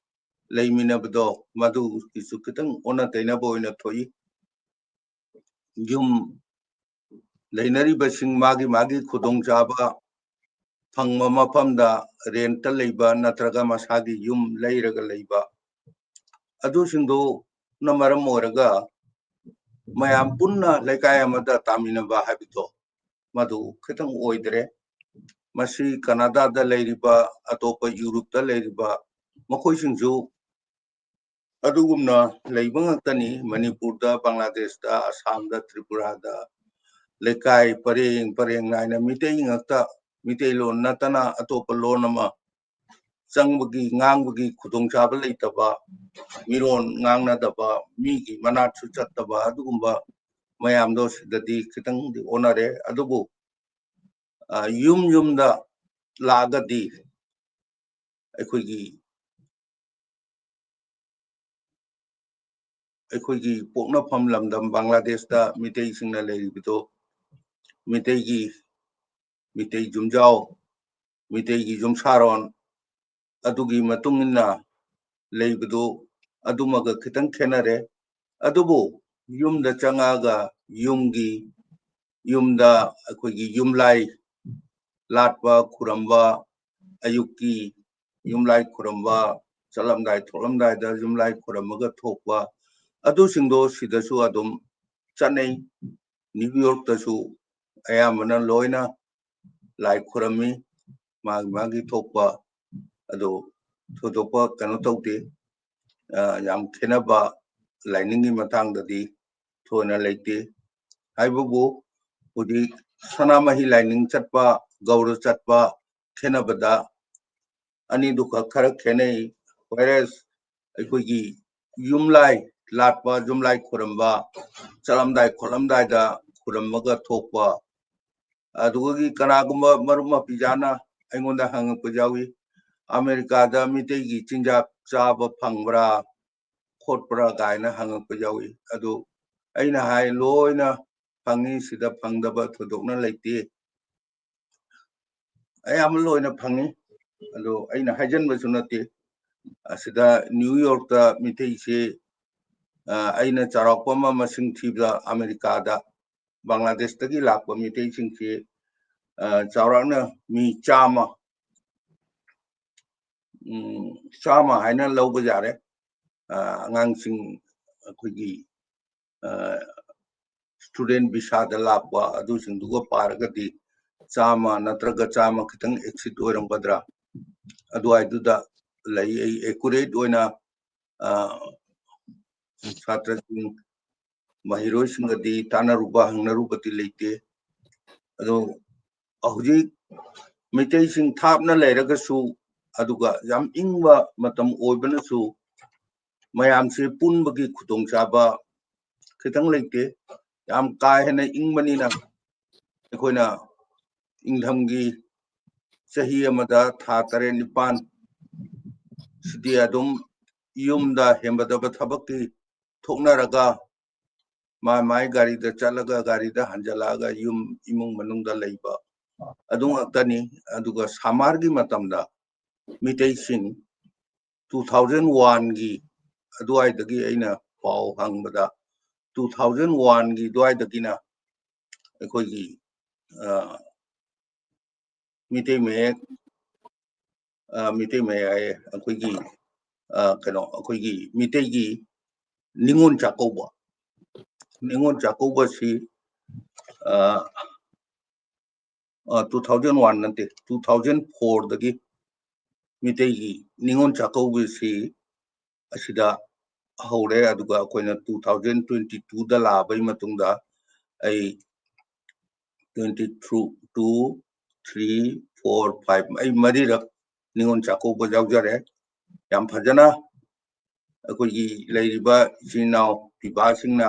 ꯂꯩꯃꯤꯟꯅꯕꯗꯣ, ꯃꯗꯨꯒꯤꯁꯨ ꯈꯤꯇꯪ ꯑꯣꯟꯅ ꯇꯩꯅꯕ ꯑꯣꯏꯅ ꯊꯣꯛꯏ꯫ ꯌꯨꯝ ꯂꯩꯅꯔꯤꯕꯁꯤꯡ ꯃꯥꯒꯤ ꯃꯥꯒꯤ ꯈꯨꯗꯣꯡꯆꯥꯕ ꯐꯪꯕ ꯃꯐꯝꯗ ꯔꯦꯟꯠꯇ ꯂꯩꯕ ꯅꯠꯇ꯭ꯔꯒ ꯃꯁꯥꯒꯤ ꯌꯨꯝ ꯂꯩꯔꯒ ꯂꯩꯕ, ꯑꯗꯨꯁꯤꯡꯗꯨꯅ ꯃꯔꯝ ꯑꯣꯏꯔꯒ ꯃꯌꯥꯝ ꯄꯨꯟꯅ ꯂꯩꯀꯥꯏ ꯑꯃꯗ ꯇꯥꯃꯤꯟꯅꯕ ꯍꯥꯏꯕꯗꯣ, ꯃꯗꯨ ꯈꯤꯇꯪ ꯑꯣꯏꯗ꯭ꯔꯦ꯫ ꯃꯁꯤ ꯀꯅꯥꯗꯥꯗ ꯂꯩꯔꯤꯕ, ꯑꯇꯣꯞꯄ ꯌꯨꯔꯣꯞꯇ ꯂꯩꯔꯤꯕ ꯃꯈꯣꯏꯁꯤꯡꯁꯨ ꯑꯗꯨꯒꯨꯝꯅ ꯂꯩꯕ ꯉꯥꯛꯇꯅꯤ꯫ ꯃꯅꯤꯄꯨꯔꯗ, ꯕꯪꯒ꯭ꯂꯥꯗꯦꯁꯇ, ꯑꯁꯥꯝꯗ, ꯇ꯭ꯔꯤꯄꯨꯔꯥꯗ ꯂꯩꯀꯥꯏ ꯄꯔꯦꯡ ꯄꯔꯦꯡ ꯅꯥꯏꯅ ꯃꯤꯇꯩ ꯉꯥꯛꯇ, ꯃꯤꯇꯩꯂꯣꯟ ꯅꯠꯇꯅ ꯑꯇꯣꯞꯄ ꯂꯣꯟ ꯑꯃ ꯆꯪꯕꯒꯤ, ꯉꯥꯡꯕꯒꯤ ꯈꯨꯗꯣꯡꯆꯥꯕ ꯂꯩꯇꯕ, ꯃꯤꯔꯣꯟ ꯉꯥꯡꯅꯗꯕ, ꯃꯤꯒꯤ ꯃꯅꯥꯛꯁꯨ ꯆꯠꯇꯕ, ꯑꯗꯨꯒꯨꯝꯕ ꯃꯌꯥꯝꯗꯣ ꯁꯤꯗꯗꯤ ꯈꯤꯇꯪꯗꯤ ꯑꯣꯟꯅꯔꯦ꯫ ꯑꯗꯨꯕꯨ, ꯑ, ꯌꯨꯝ ꯌꯨꯝꯗ ꯂꯥꯛꯑꯒꯗꯤ ꯑꯩꯈꯣꯏꯒꯤ, ꯑꯩꯈꯣꯏꯒꯤ ꯄꯣꯛꯅꯐꯝ ꯂꯝꯗꯝ ꯕꯪꯒ꯭ꯂꯥꯗꯦꯁꯇ ꯃꯤꯇꯩꯁꯤꯡꯅ ꯂꯩꯔꯤꯕꯗꯣ, ꯃꯤꯇꯩꯒꯤ, ꯃꯤꯇꯩ ꯌꯨꯝꯖꯥꯎ, ꯃꯤꯇꯩꯒꯤ ꯌꯨꯝꯁꯥꯔꯣꯟ ꯑꯗꯨꯒꯤ ꯃꯇꯨꯡ ꯏꯟꯅ ꯂꯩꯕꯗꯨ, ꯑꯗꯨꯃꯒ ꯈꯤꯇꯪ ꯈꯦꯠꯅꯔꯦ꯫ ꯑꯗꯨꯕꯨ ꯌꯨꯝꯗ ꯆꯪꯉꯛꯑꯒ ꯌꯨꯝꯒꯤ, ꯌꯨꯝꯗ ꯑꯩꯈꯣꯏꯒꯤ ꯌꯨꯝꯂꯥꯏ, ꯂꯥꯠꯄ ꯈꯨꯔꯝꯕ, ꯑꯌꯨꯛꯀꯤ ꯌꯨꯝꯂꯥꯏ ꯈꯨꯔꯝꯕ, ꯆꯠꯂꯝꯗꯥꯏ ꯊꯣꯛꯂꯝꯗꯥꯏꯗ ꯌꯨꯝꯂꯥꯏ ꯈꯨꯔꯝꯃꯒ ꯊꯣꯛꯄ, ꯑꯗꯨꯁꯤꯡꯗꯣ ꯁꯤꯗꯁꯨ ꯑꯗꯨꯝ ꯆꯠꯅꯩ꯫ ꯅ꯭ꯌꯨ ꯌꯣꯔꯛꯇꯁꯨ ꯑꯌꯥꯝꯕꯅ ꯂꯣꯏꯅ ꯂꯥꯏ ꯈꯨꯔꯝꯃꯤ, ꯃꯥꯒꯤ ꯃꯥꯒꯤ ꯊꯣꯛꯄ꯫ ꯑꯗꯣ ꯊꯣꯏꯗꯣꯛꯄ ꯀꯩꯅꯣ ꯇꯧꯗꯦ꯫ ꯑ, ꯌꯥꯝ ꯈꯦꯠꯅꯕ ꯂꯥꯏꯅꯤꯡꯒꯤ ꯃꯇꯥꯡꯗꯗꯤ ꯊꯣꯏꯅ ꯂꯩꯇꯦ꯫ ꯍꯥꯏꯕꯕꯨ ꯍꯧꯖꯤꯛ ꯁꯅꯥꯃꯍꯤ ꯂꯥꯏꯅꯤꯡ ꯆꯠꯄ, ꯒꯧꯔ ꯆꯠꯄ ꯈꯦꯠꯅꯕꯗ ꯑꯅꯤꯗꯨꯈꯛ ꯈꯔ ꯈꯦꯠꯅꯩ꯫ Whereas ꯑꯩꯈꯣꯏꯒꯤ ꯌꯨꯝꯂꯥꯏ ꯂꯥꯠꯄ, ꯌꯨꯝꯂꯥꯏ ꯈꯨꯔꯝꯕ, ꯆꯠꯂꯝꯗꯥꯏ ꯈꯣꯠꯂꯝꯗꯥꯏꯗ ꯈꯨꯔꯝꯃꯒ ꯊꯣꯛꯄ, ꯑꯗꯨꯒꯤ ꯀꯅꯥꯒꯨꯝꯕ ꯃꯔꯨꯞ ꯃꯄꯤꯖꯥꯅ ꯑꯩꯉꯣꯟꯗ ꯍꯪꯉꯛꯄ ꯌꯥꯎꯏ, "ꯑꯃꯦꯔꯤꯀꯥꯗ ꯃꯤꯇꯩꯒꯤ ꯆꯤꯟꯖꯥꯛ ꯆꯥꯕ ꯐꯪꯕ꯭ꯔꯥ ꯈꯣꯠꯄ꯭ꯔꯥ?" ꯀꯥꯏꯅ ꯍꯪꯉꯛꯄ ꯌꯥꯎꯏ꯫ ꯑꯗꯨ ꯑꯩꯅ ꯍꯥꯏ, "ꯂꯣꯏꯅ ꯐꯪꯉꯤ, ꯁꯤꯗ ꯐꯪꯗꯕ ꯊꯣꯏꯗꯣꯛꯅ ꯂꯩꯇꯦ꯫" ꯑꯌꯥꯝꯕ ꯂꯣꯏꯅ ꯐꯪꯉꯤ꯫ ꯑꯗꯣ ꯑꯩꯅ ꯍꯥꯏꯖꯟꯕꯁꯨ ꯅꯠꯇꯦ꯫ ꯑꯁꯤꯗ ꯅ꯭ꯌꯨ ꯌꯣꯔꯛꯇ ꯃꯤꯇꯩꯁꯤ, ꯑ, ꯑꯩꯅ ꯆꯥꯎꯔꯥꯛꯄ ꯑꯃ ꯃꯁꯤꯡ ꯊꯤꯕꯗ ꯑꯃꯦꯔꯤꯀꯥꯗ ꯕꯪꯒ꯭ꯂꯥꯗꯦꯁꯇꯒꯤ ꯂꯥꯛꯄ ꯃꯤꯇꯩꯁꯤꯡꯁꯤ, ꯑ, ꯆꯥꯎꯔꯥꯛꯅ ꯃꯤ ꯆꯥꯝꯃ, ꯎꯝ, ꯆꯥꯝꯃ ꯍꯥꯏꯅ ꯂꯧꯕ ꯌꯥꯔꯦ꯫ ꯑ, ꯑꯉꯥꯡꯁꯤꯡ ꯑꯩꯈꯣꯏꯒꯤ, ꯑ, student ꯚꯤꯁꯥꯗ ꯂꯥꯛꯄ ꯑꯗꯨꯁꯤꯡꯗꯨꯒ ꯄꯥꯔꯒꯗꯤ ꯆꯥꯝꯃ ꯅꯠꯇ꯭ꯔꯒ ꯆꯥꯝꯃ ꯈꯤꯇꯪ exceed ꯑꯣꯏꯔꯝꯒꯗ꯭ꯔꯥ, ꯑꯗꯨꯋꯥꯏꯗꯨꯗ ꯂꯩ꯫ ꯑꯩ accurate ꯑꯣꯏꯅ, ꯑ, ꯁꯥꯇ꯭ꯔꯁꯤꯡ, ꯃꯍꯩꯔꯣꯏꯁꯤꯡꯒꯗꯤ ꯇꯥꯟꯅꯔꯨꯕ, ꯍꯪꯅꯔꯨꯕꯗꯤ ꯂꯩꯇꯦ꯫ ꯑꯗꯣ ꯍꯧꯖꯤꯛ ꯃꯩꯇꯩꯁꯤꯡ ꯊꯥꯞꯅ ꯂꯩꯔꯒꯁꯨ, ꯑꯗꯨꯒ ꯌꯥꯝ ꯏꯪꯕ ꯃꯇꯝ ꯑꯣꯏꯕꯅꯁꯨ ꯃꯌꯥꯝꯁꯦ ꯄꯨꯟꯕꯒꯤ ꯈꯨꯗꯣꯡꯆꯥꯕ ꯈꯤꯇꯪ ꯂꯩꯇꯦ꯫ ꯌꯥꯝ ꯀꯥ ꯍꯦꯟꯅ ꯏꯪꯕꯅꯤꯅ ꯑꯩꯈꯣꯏꯅ ꯏꯪꯊꯝꯒꯤ ꯆꯍꯤ ꯑꯃꯗ ꯊꯥ ꯇꯔꯦꯠ ꯅꯤꯄꯥꯟ ꯁꯤꯗꯤ ꯑꯗꯨꯝ ꯌꯨꯝꯗ ꯍꯦꯟꯕꯗꯕ ꯊꯕꯛꯀꯤ ꯊꯣꯛꯅꯔꯒ ꯃꯥꯏ ꯃꯥꯏ ꯒꯥꯔꯤꯗ ꯆꯠꯂꯒ ꯒꯥꯔꯤꯗ ꯍꯟꯖꯜꯂꯛꯑꯒ ꯌꯨꯝ ꯏꯃꯨꯡ ꯃꯅꯨꯡꯗ ꯂꯩꯕ ꯑꯗꯨ ꯉꯥꯛꯇꯅꯤ꯫ ꯑꯗꯨꯒ summerꯒꯤ ꯃꯇꯝꯗ ꯃꯤꯇꯩꯁꯤꯡ two thousand oneꯒꯤ ꯑꯗꯨꯋꯥꯏꯗꯒꯤ ꯑꯩꯅ ꯄꯥꯎ ꯍꯪꯕꯗ two thousand oneꯒꯤ ꯑꯗꯨꯋꯥꯏꯗꯒꯤꯅ ꯑꯩꯈꯣꯏꯒꯤ, ꯑ, ꯃꯤꯇꯩ ꯃꯌꯦꯛ, ꯑ, ꯃꯤꯇꯩ ꯃꯌꯦꯛ ꯍꯥꯏꯌꯦ, ꯑꯩꯈꯣꯏꯒꯤ, ꯑ, ꯀꯩꯅꯣ, ꯑꯩꯈꯣꯏꯒꯤ ꯃꯤꯇꯩꯒꯤ ꯅꯤꯉꯣꯜ ꯆꯥꯛꯀꯧꯕ, ꯅꯤꯉꯣꯜ ꯆꯥꯛꯀꯧꯕꯁꯤ, ꯑ, ꯑ, two thousand one ꯅꯠꯇꯦ, two thousand fourꯗꯒꯤ ꯃꯤꯇꯩꯒꯤ ꯅꯤꯉꯣꯜ ꯆꯥꯛꯀꯧꯕꯁꯤ ꯑꯁꯤꯗ ꯍꯧꯔꯦ꯫ ꯑꯗꯨꯒ ꯑꯩꯈꯣꯏꯅ two thousand twenty twoꯗ ꯂꯥꯛꯑꯕꯩ ꯃꯇꯨꯡꯗ ꯑꯩ twenty two, two, three, four, five, ꯑꯩ ꯃꯔꯤꯔꯛ ꯅꯤꯉꯣꯜ ꯆꯥꯛꯀꯧꯕ ꯌꯥꯎꯖꯔꯦ꯫ ꯌꯥꯝ ꯐꯖꯅ ꯑꯩꯈꯣꯏꯒꯤ ꯂꯩꯔꯤꯕ ꯏꯆꯤꯟ ꯏꯅꯥꯎ ꯄꯤꯕꯥꯁꯤꯡꯅ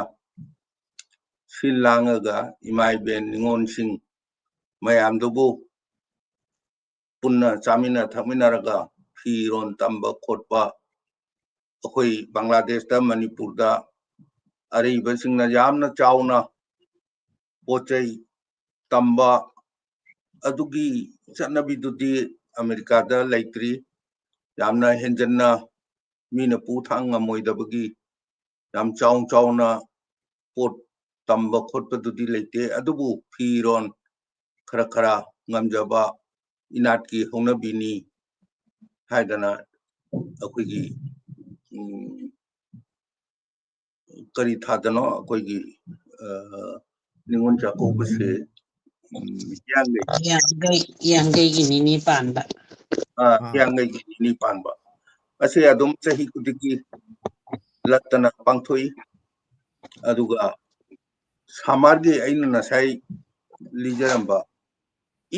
ꯁꯤꯜ ꯂꯥꯡꯉꯒ ꯏꯃꯥ ꯏꯕꯦꯟ ꯅꯤꯉꯣꯜꯁꯤꯡ ꯃꯌꯥꯝꯗꯨꯕꯨ ꯄꯨꯟꯅ ꯆꯥꯃꯤꯟꯅ ꯊꯛꯃꯤꯟꯅꯔꯒ ꯐꯤꯔꯣꯟ ꯇꯝꯕ ꯈꯣꯠꯄ, ꯑꯩꯈꯣꯏ ꯕꯪꯒ꯭ꯂꯥꯗꯦꯁꯇ, ꯃꯅꯤꯄꯨꯔꯗ ꯑꯔꯩꯕꯁꯤꯡꯅ ꯌꯥꯝꯅ ꯆꯥꯎꯅ ꯄꯣꯠ ꯆꯩ ꯇꯝꯕ, ꯑꯗꯨꯒꯤ ꯆꯠꯅꯕꯤꯗꯨꯗꯤ ꯑꯃꯦꯔꯤꯀꯥꯗ ꯂꯩꯇ꯭ꯔꯤ꯫ ꯌꯥꯝꯅ ꯍꯦꯟꯖꯟꯅ ꯃꯤꯅ ꯄꯨ ꯊꯥꯡ ꯉꯝꯃꯣꯏꯗꯕꯒꯤ ꯌꯥꯝ ꯆꯥꯎ ꯆꯥꯎꯅ ꯄꯣꯠ ꯇꯝꯕ ꯈꯣꯠꯄꯗꯨꯗꯤ ꯂꯩꯇꯦ꯫ ꯑꯗꯨꯕꯨ ꯐꯤꯔꯣꯟ ꯈꯔ ꯈꯔ ꯉꯝꯖꯕ ꯏꯅꯥꯠꯀꯤ ꯍꯧꯅꯕꯤꯅꯤ ꯍꯥꯏꯗꯅ ꯑꯩꯈꯣꯏꯒꯤ, ꯎꯝ, ꯀꯔꯤ ꯊꯥꯗꯅꯣ ꯑꯩꯈꯣꯏꯒꯤ, ꯑ, ꯅꯤꯉꯣꯜ ꯆꯥꯛꯀꯧꯕꯁꯦ, ꯎꯝ, ꯍꯤꯌꯥꯡꯒꯩ꯫ ꯍꯤꯌꯥꯡꯒꯩ, ꯍꯤꯌꯥꯡꯒꯩꯒꯤ ꯅꯤꯅꯤ ꯄꯥꯟꯕ꯫ ꯑ, ꯑꯥ꯫ ꯍꯤꯌꯥꯡꯒꯩꯒꯤ ꯅꯤꯅꯤ ꯄꯥꯟꯕ꯫ ꯑꯁꯤ ꯑꯗꯨꯝ ꯆꯍꯤ ꯈꯨꯗꯤꯡꯒꯤ ꯂꯠꯇꯅ ꯄꯥꯡꯊꯣꯛꯏ꯫ ꯑꯗꯨꯒ ꯁꯝꯃꯔꯒꯤ ꯑꯩꯅ ꯉꯁꯥꯏ ꯂꯤꯖꯔꯝꯕ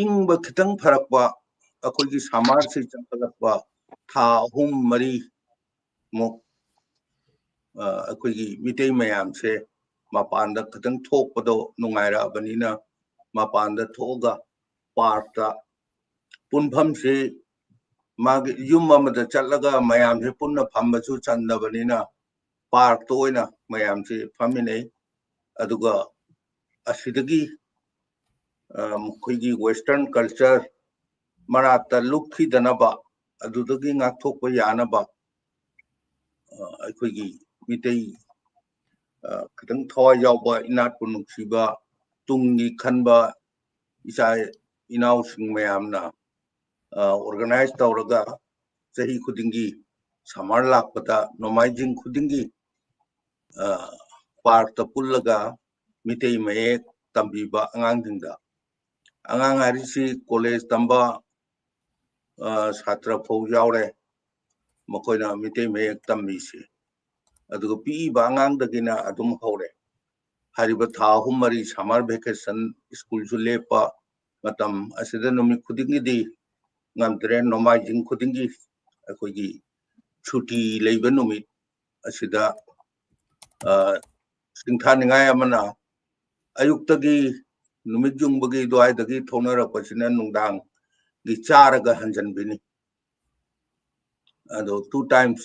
ꯏꯪꯕ ꯈꯤꯇꯪ ꯐꯔꯛꯄ, ꯑꯩꯈꯣꯏꯒꯤ ꯁꯝꯃꯔꯁꯤ ꯆꯪꯈꯠꯂꯛꯄ ꯊꯥ ꯑꯍꯨꯝ ꯃꯔꯤ ꯃꯨꯛ, ꯑ, ꯑꯩꯈꯣꯏꯒꯤ ꯃꯤꯇꯩ ꯃꯌꯥꯝꯁꯦ ꯃꯄꯥꯟꯗ ꯈꯤꯇꯪ ꯊꯣꯛꯄꯗꯣ ꯅꯨꯡꯉꯥꯏꯔꯛꯑꯕꯅꯤꯅ ꯃꯄꯥꯟꯗ ꯊꯣꯛꯑꯒ ꯄꯥꯔꯛꯇ ꯄꯨꯟꯐꯝꯁꯤ ꯃꯥꯒꯤ ꯌꯨꯝ ꯑꯃꯗ ꯆꯠꯂꯒ ꯃꯌꯥꯝꯁꯦ ꯄꯨꯟꯅ ꯐꯝꯕꯁꯨ ꯆꯟꯗꯕꯅꯤꯅ ꯄꯥꯔꯛꯇ ꯑꯣꯏꯅ ꯃꯌꯥꯝꯁꯦ ꯐꯝꯃꯤꯟꯅꯩ꯫ ꯑꯗꯨꯒ ꯑꯁꯤꯗꯒꯤ, ꯑ, ꯃꯈꯣꯏꯒꯤ western culture ꯃꯅꯥꯛꯇ ꯂꯨꯞꯈꯤꯗꯅꯕ, ꯑꯗꯨꯗꯒꯤ ꯉꯥꯛꯊꯣꯛꯄ ꯌꯥꯅꯕ, ꯑ, ꯑꯩꯈꯣꯏꯒꯤ ꯃꯤꯇꯩ, ꯑ, ꯈꯤꯇꯪ ꯊꯋꯥꯏ ꯌꯥꯎꯕ, ꯏꯅꯥꯠꯄꯨ ꯅꯨꯡꯁꯤꯕ, ꯇꯨꯡꯒꯤ ꯈꯟꯕ, ꯏꯆꯥ ꯏꯅꯥꯎꯁꯤꯡ ꯃꯌꯥꯝꯅ ꯑꯣꯔꯒꯅꯥꯏꯖ ꯇꯧꯔꯒ ꯆꯍꯤ ꯈꯨꯗꯤꯡꯒꯤ ꯁꯝꯃꯔ ꯂꯥꯛꯄꯗ ꯅꯣꯡꯃꯥꯏꯖꯤꯡ ꯈꯨꯗꯤꯡꯒꯤ ꯄꯥꯔꯛꯇ ꯄꯨꯜꯂꯒ ꯃꯤꯇꯩ ꯃꯌꯦꯛ ꯇꯝꯕꯤꯕ ꯑꯉꯥꯡꯁꯤꯡꯗ, ꯑꯉꯥꯡ ꯍꯥꯏꯔꯤꯁꯤ ꯀꯣꯂꯦꯖ ꯇꯝꯕ ꯁꯥꯇ꯭ꯔ ꯐꯥꯎ ꯌꯥꯎꯔꯦ, ꯃꯈꯣꯏꯅ ꯃꯤꯇꯩ ꯃꯌꯦꯛ ꯇꯝꯃꯤꯁꯦ꯫ ꯑꯗꯨꯒ ꯄꯤꯛꯏꯕ ꯑꯉꯥꯡꯗꯒꯤꯅ ꯑꯗꯨꯝ ꯍꯧꯔꯦ꯫ ꯍꯥꯏꯔꯤꯕ ꯊꯥ ꯑꯍꯨꯝ ꯃꯔꯤ ꯁꯝꯃꯔ ꯚꯦꯀꯦꯁꯟ, ꯁ꯭ꯀꯨꯜꯁꯨ ꯂꯦꯞꯄ ꯃꯇꯝ ꯑꯁꯤꯗ ꯅꯨꯃꯤꯠ ꯈꯨꯗꯤꯡꯒꯤꯗꯤ ꯉꯝꯗ꯭ꯔꯦ, ꯅꯣꯡꯃꯥꯏꯖꯤꯡ ꯈꯨꯗꯤꯡꯒꯤ ꯑꯩꯈꯣꯏꯒꯤ ꯁꯨꯇꯤ ꯂꯩꯕ ꯅꯨꯃꯤꯠ ꯑꯁꯤꯗ ꯁꯤꯡꯊꯥꯅꯤꯡꯉꯥꯏ ꯑꯃꯅ ꯑꯌꯨꯛꯇꯒꯤ ꯅꯨꯃꯤꯠ ꯌꯨꯡꯕꯒꯤ ꯑꯗꯨꯋꯥꯏꯗꯒꯤ ꯊꯣꯛꯅꯔꯛꯄꯁꯤꯅ ꯅꯨꯡꯗꯥꯡꯒꯤ ꯆꯥꯔꯒ ꯍꯟꯖꯟꯕꯤꯅꯤ꯫ ꯑꯗꯣ two times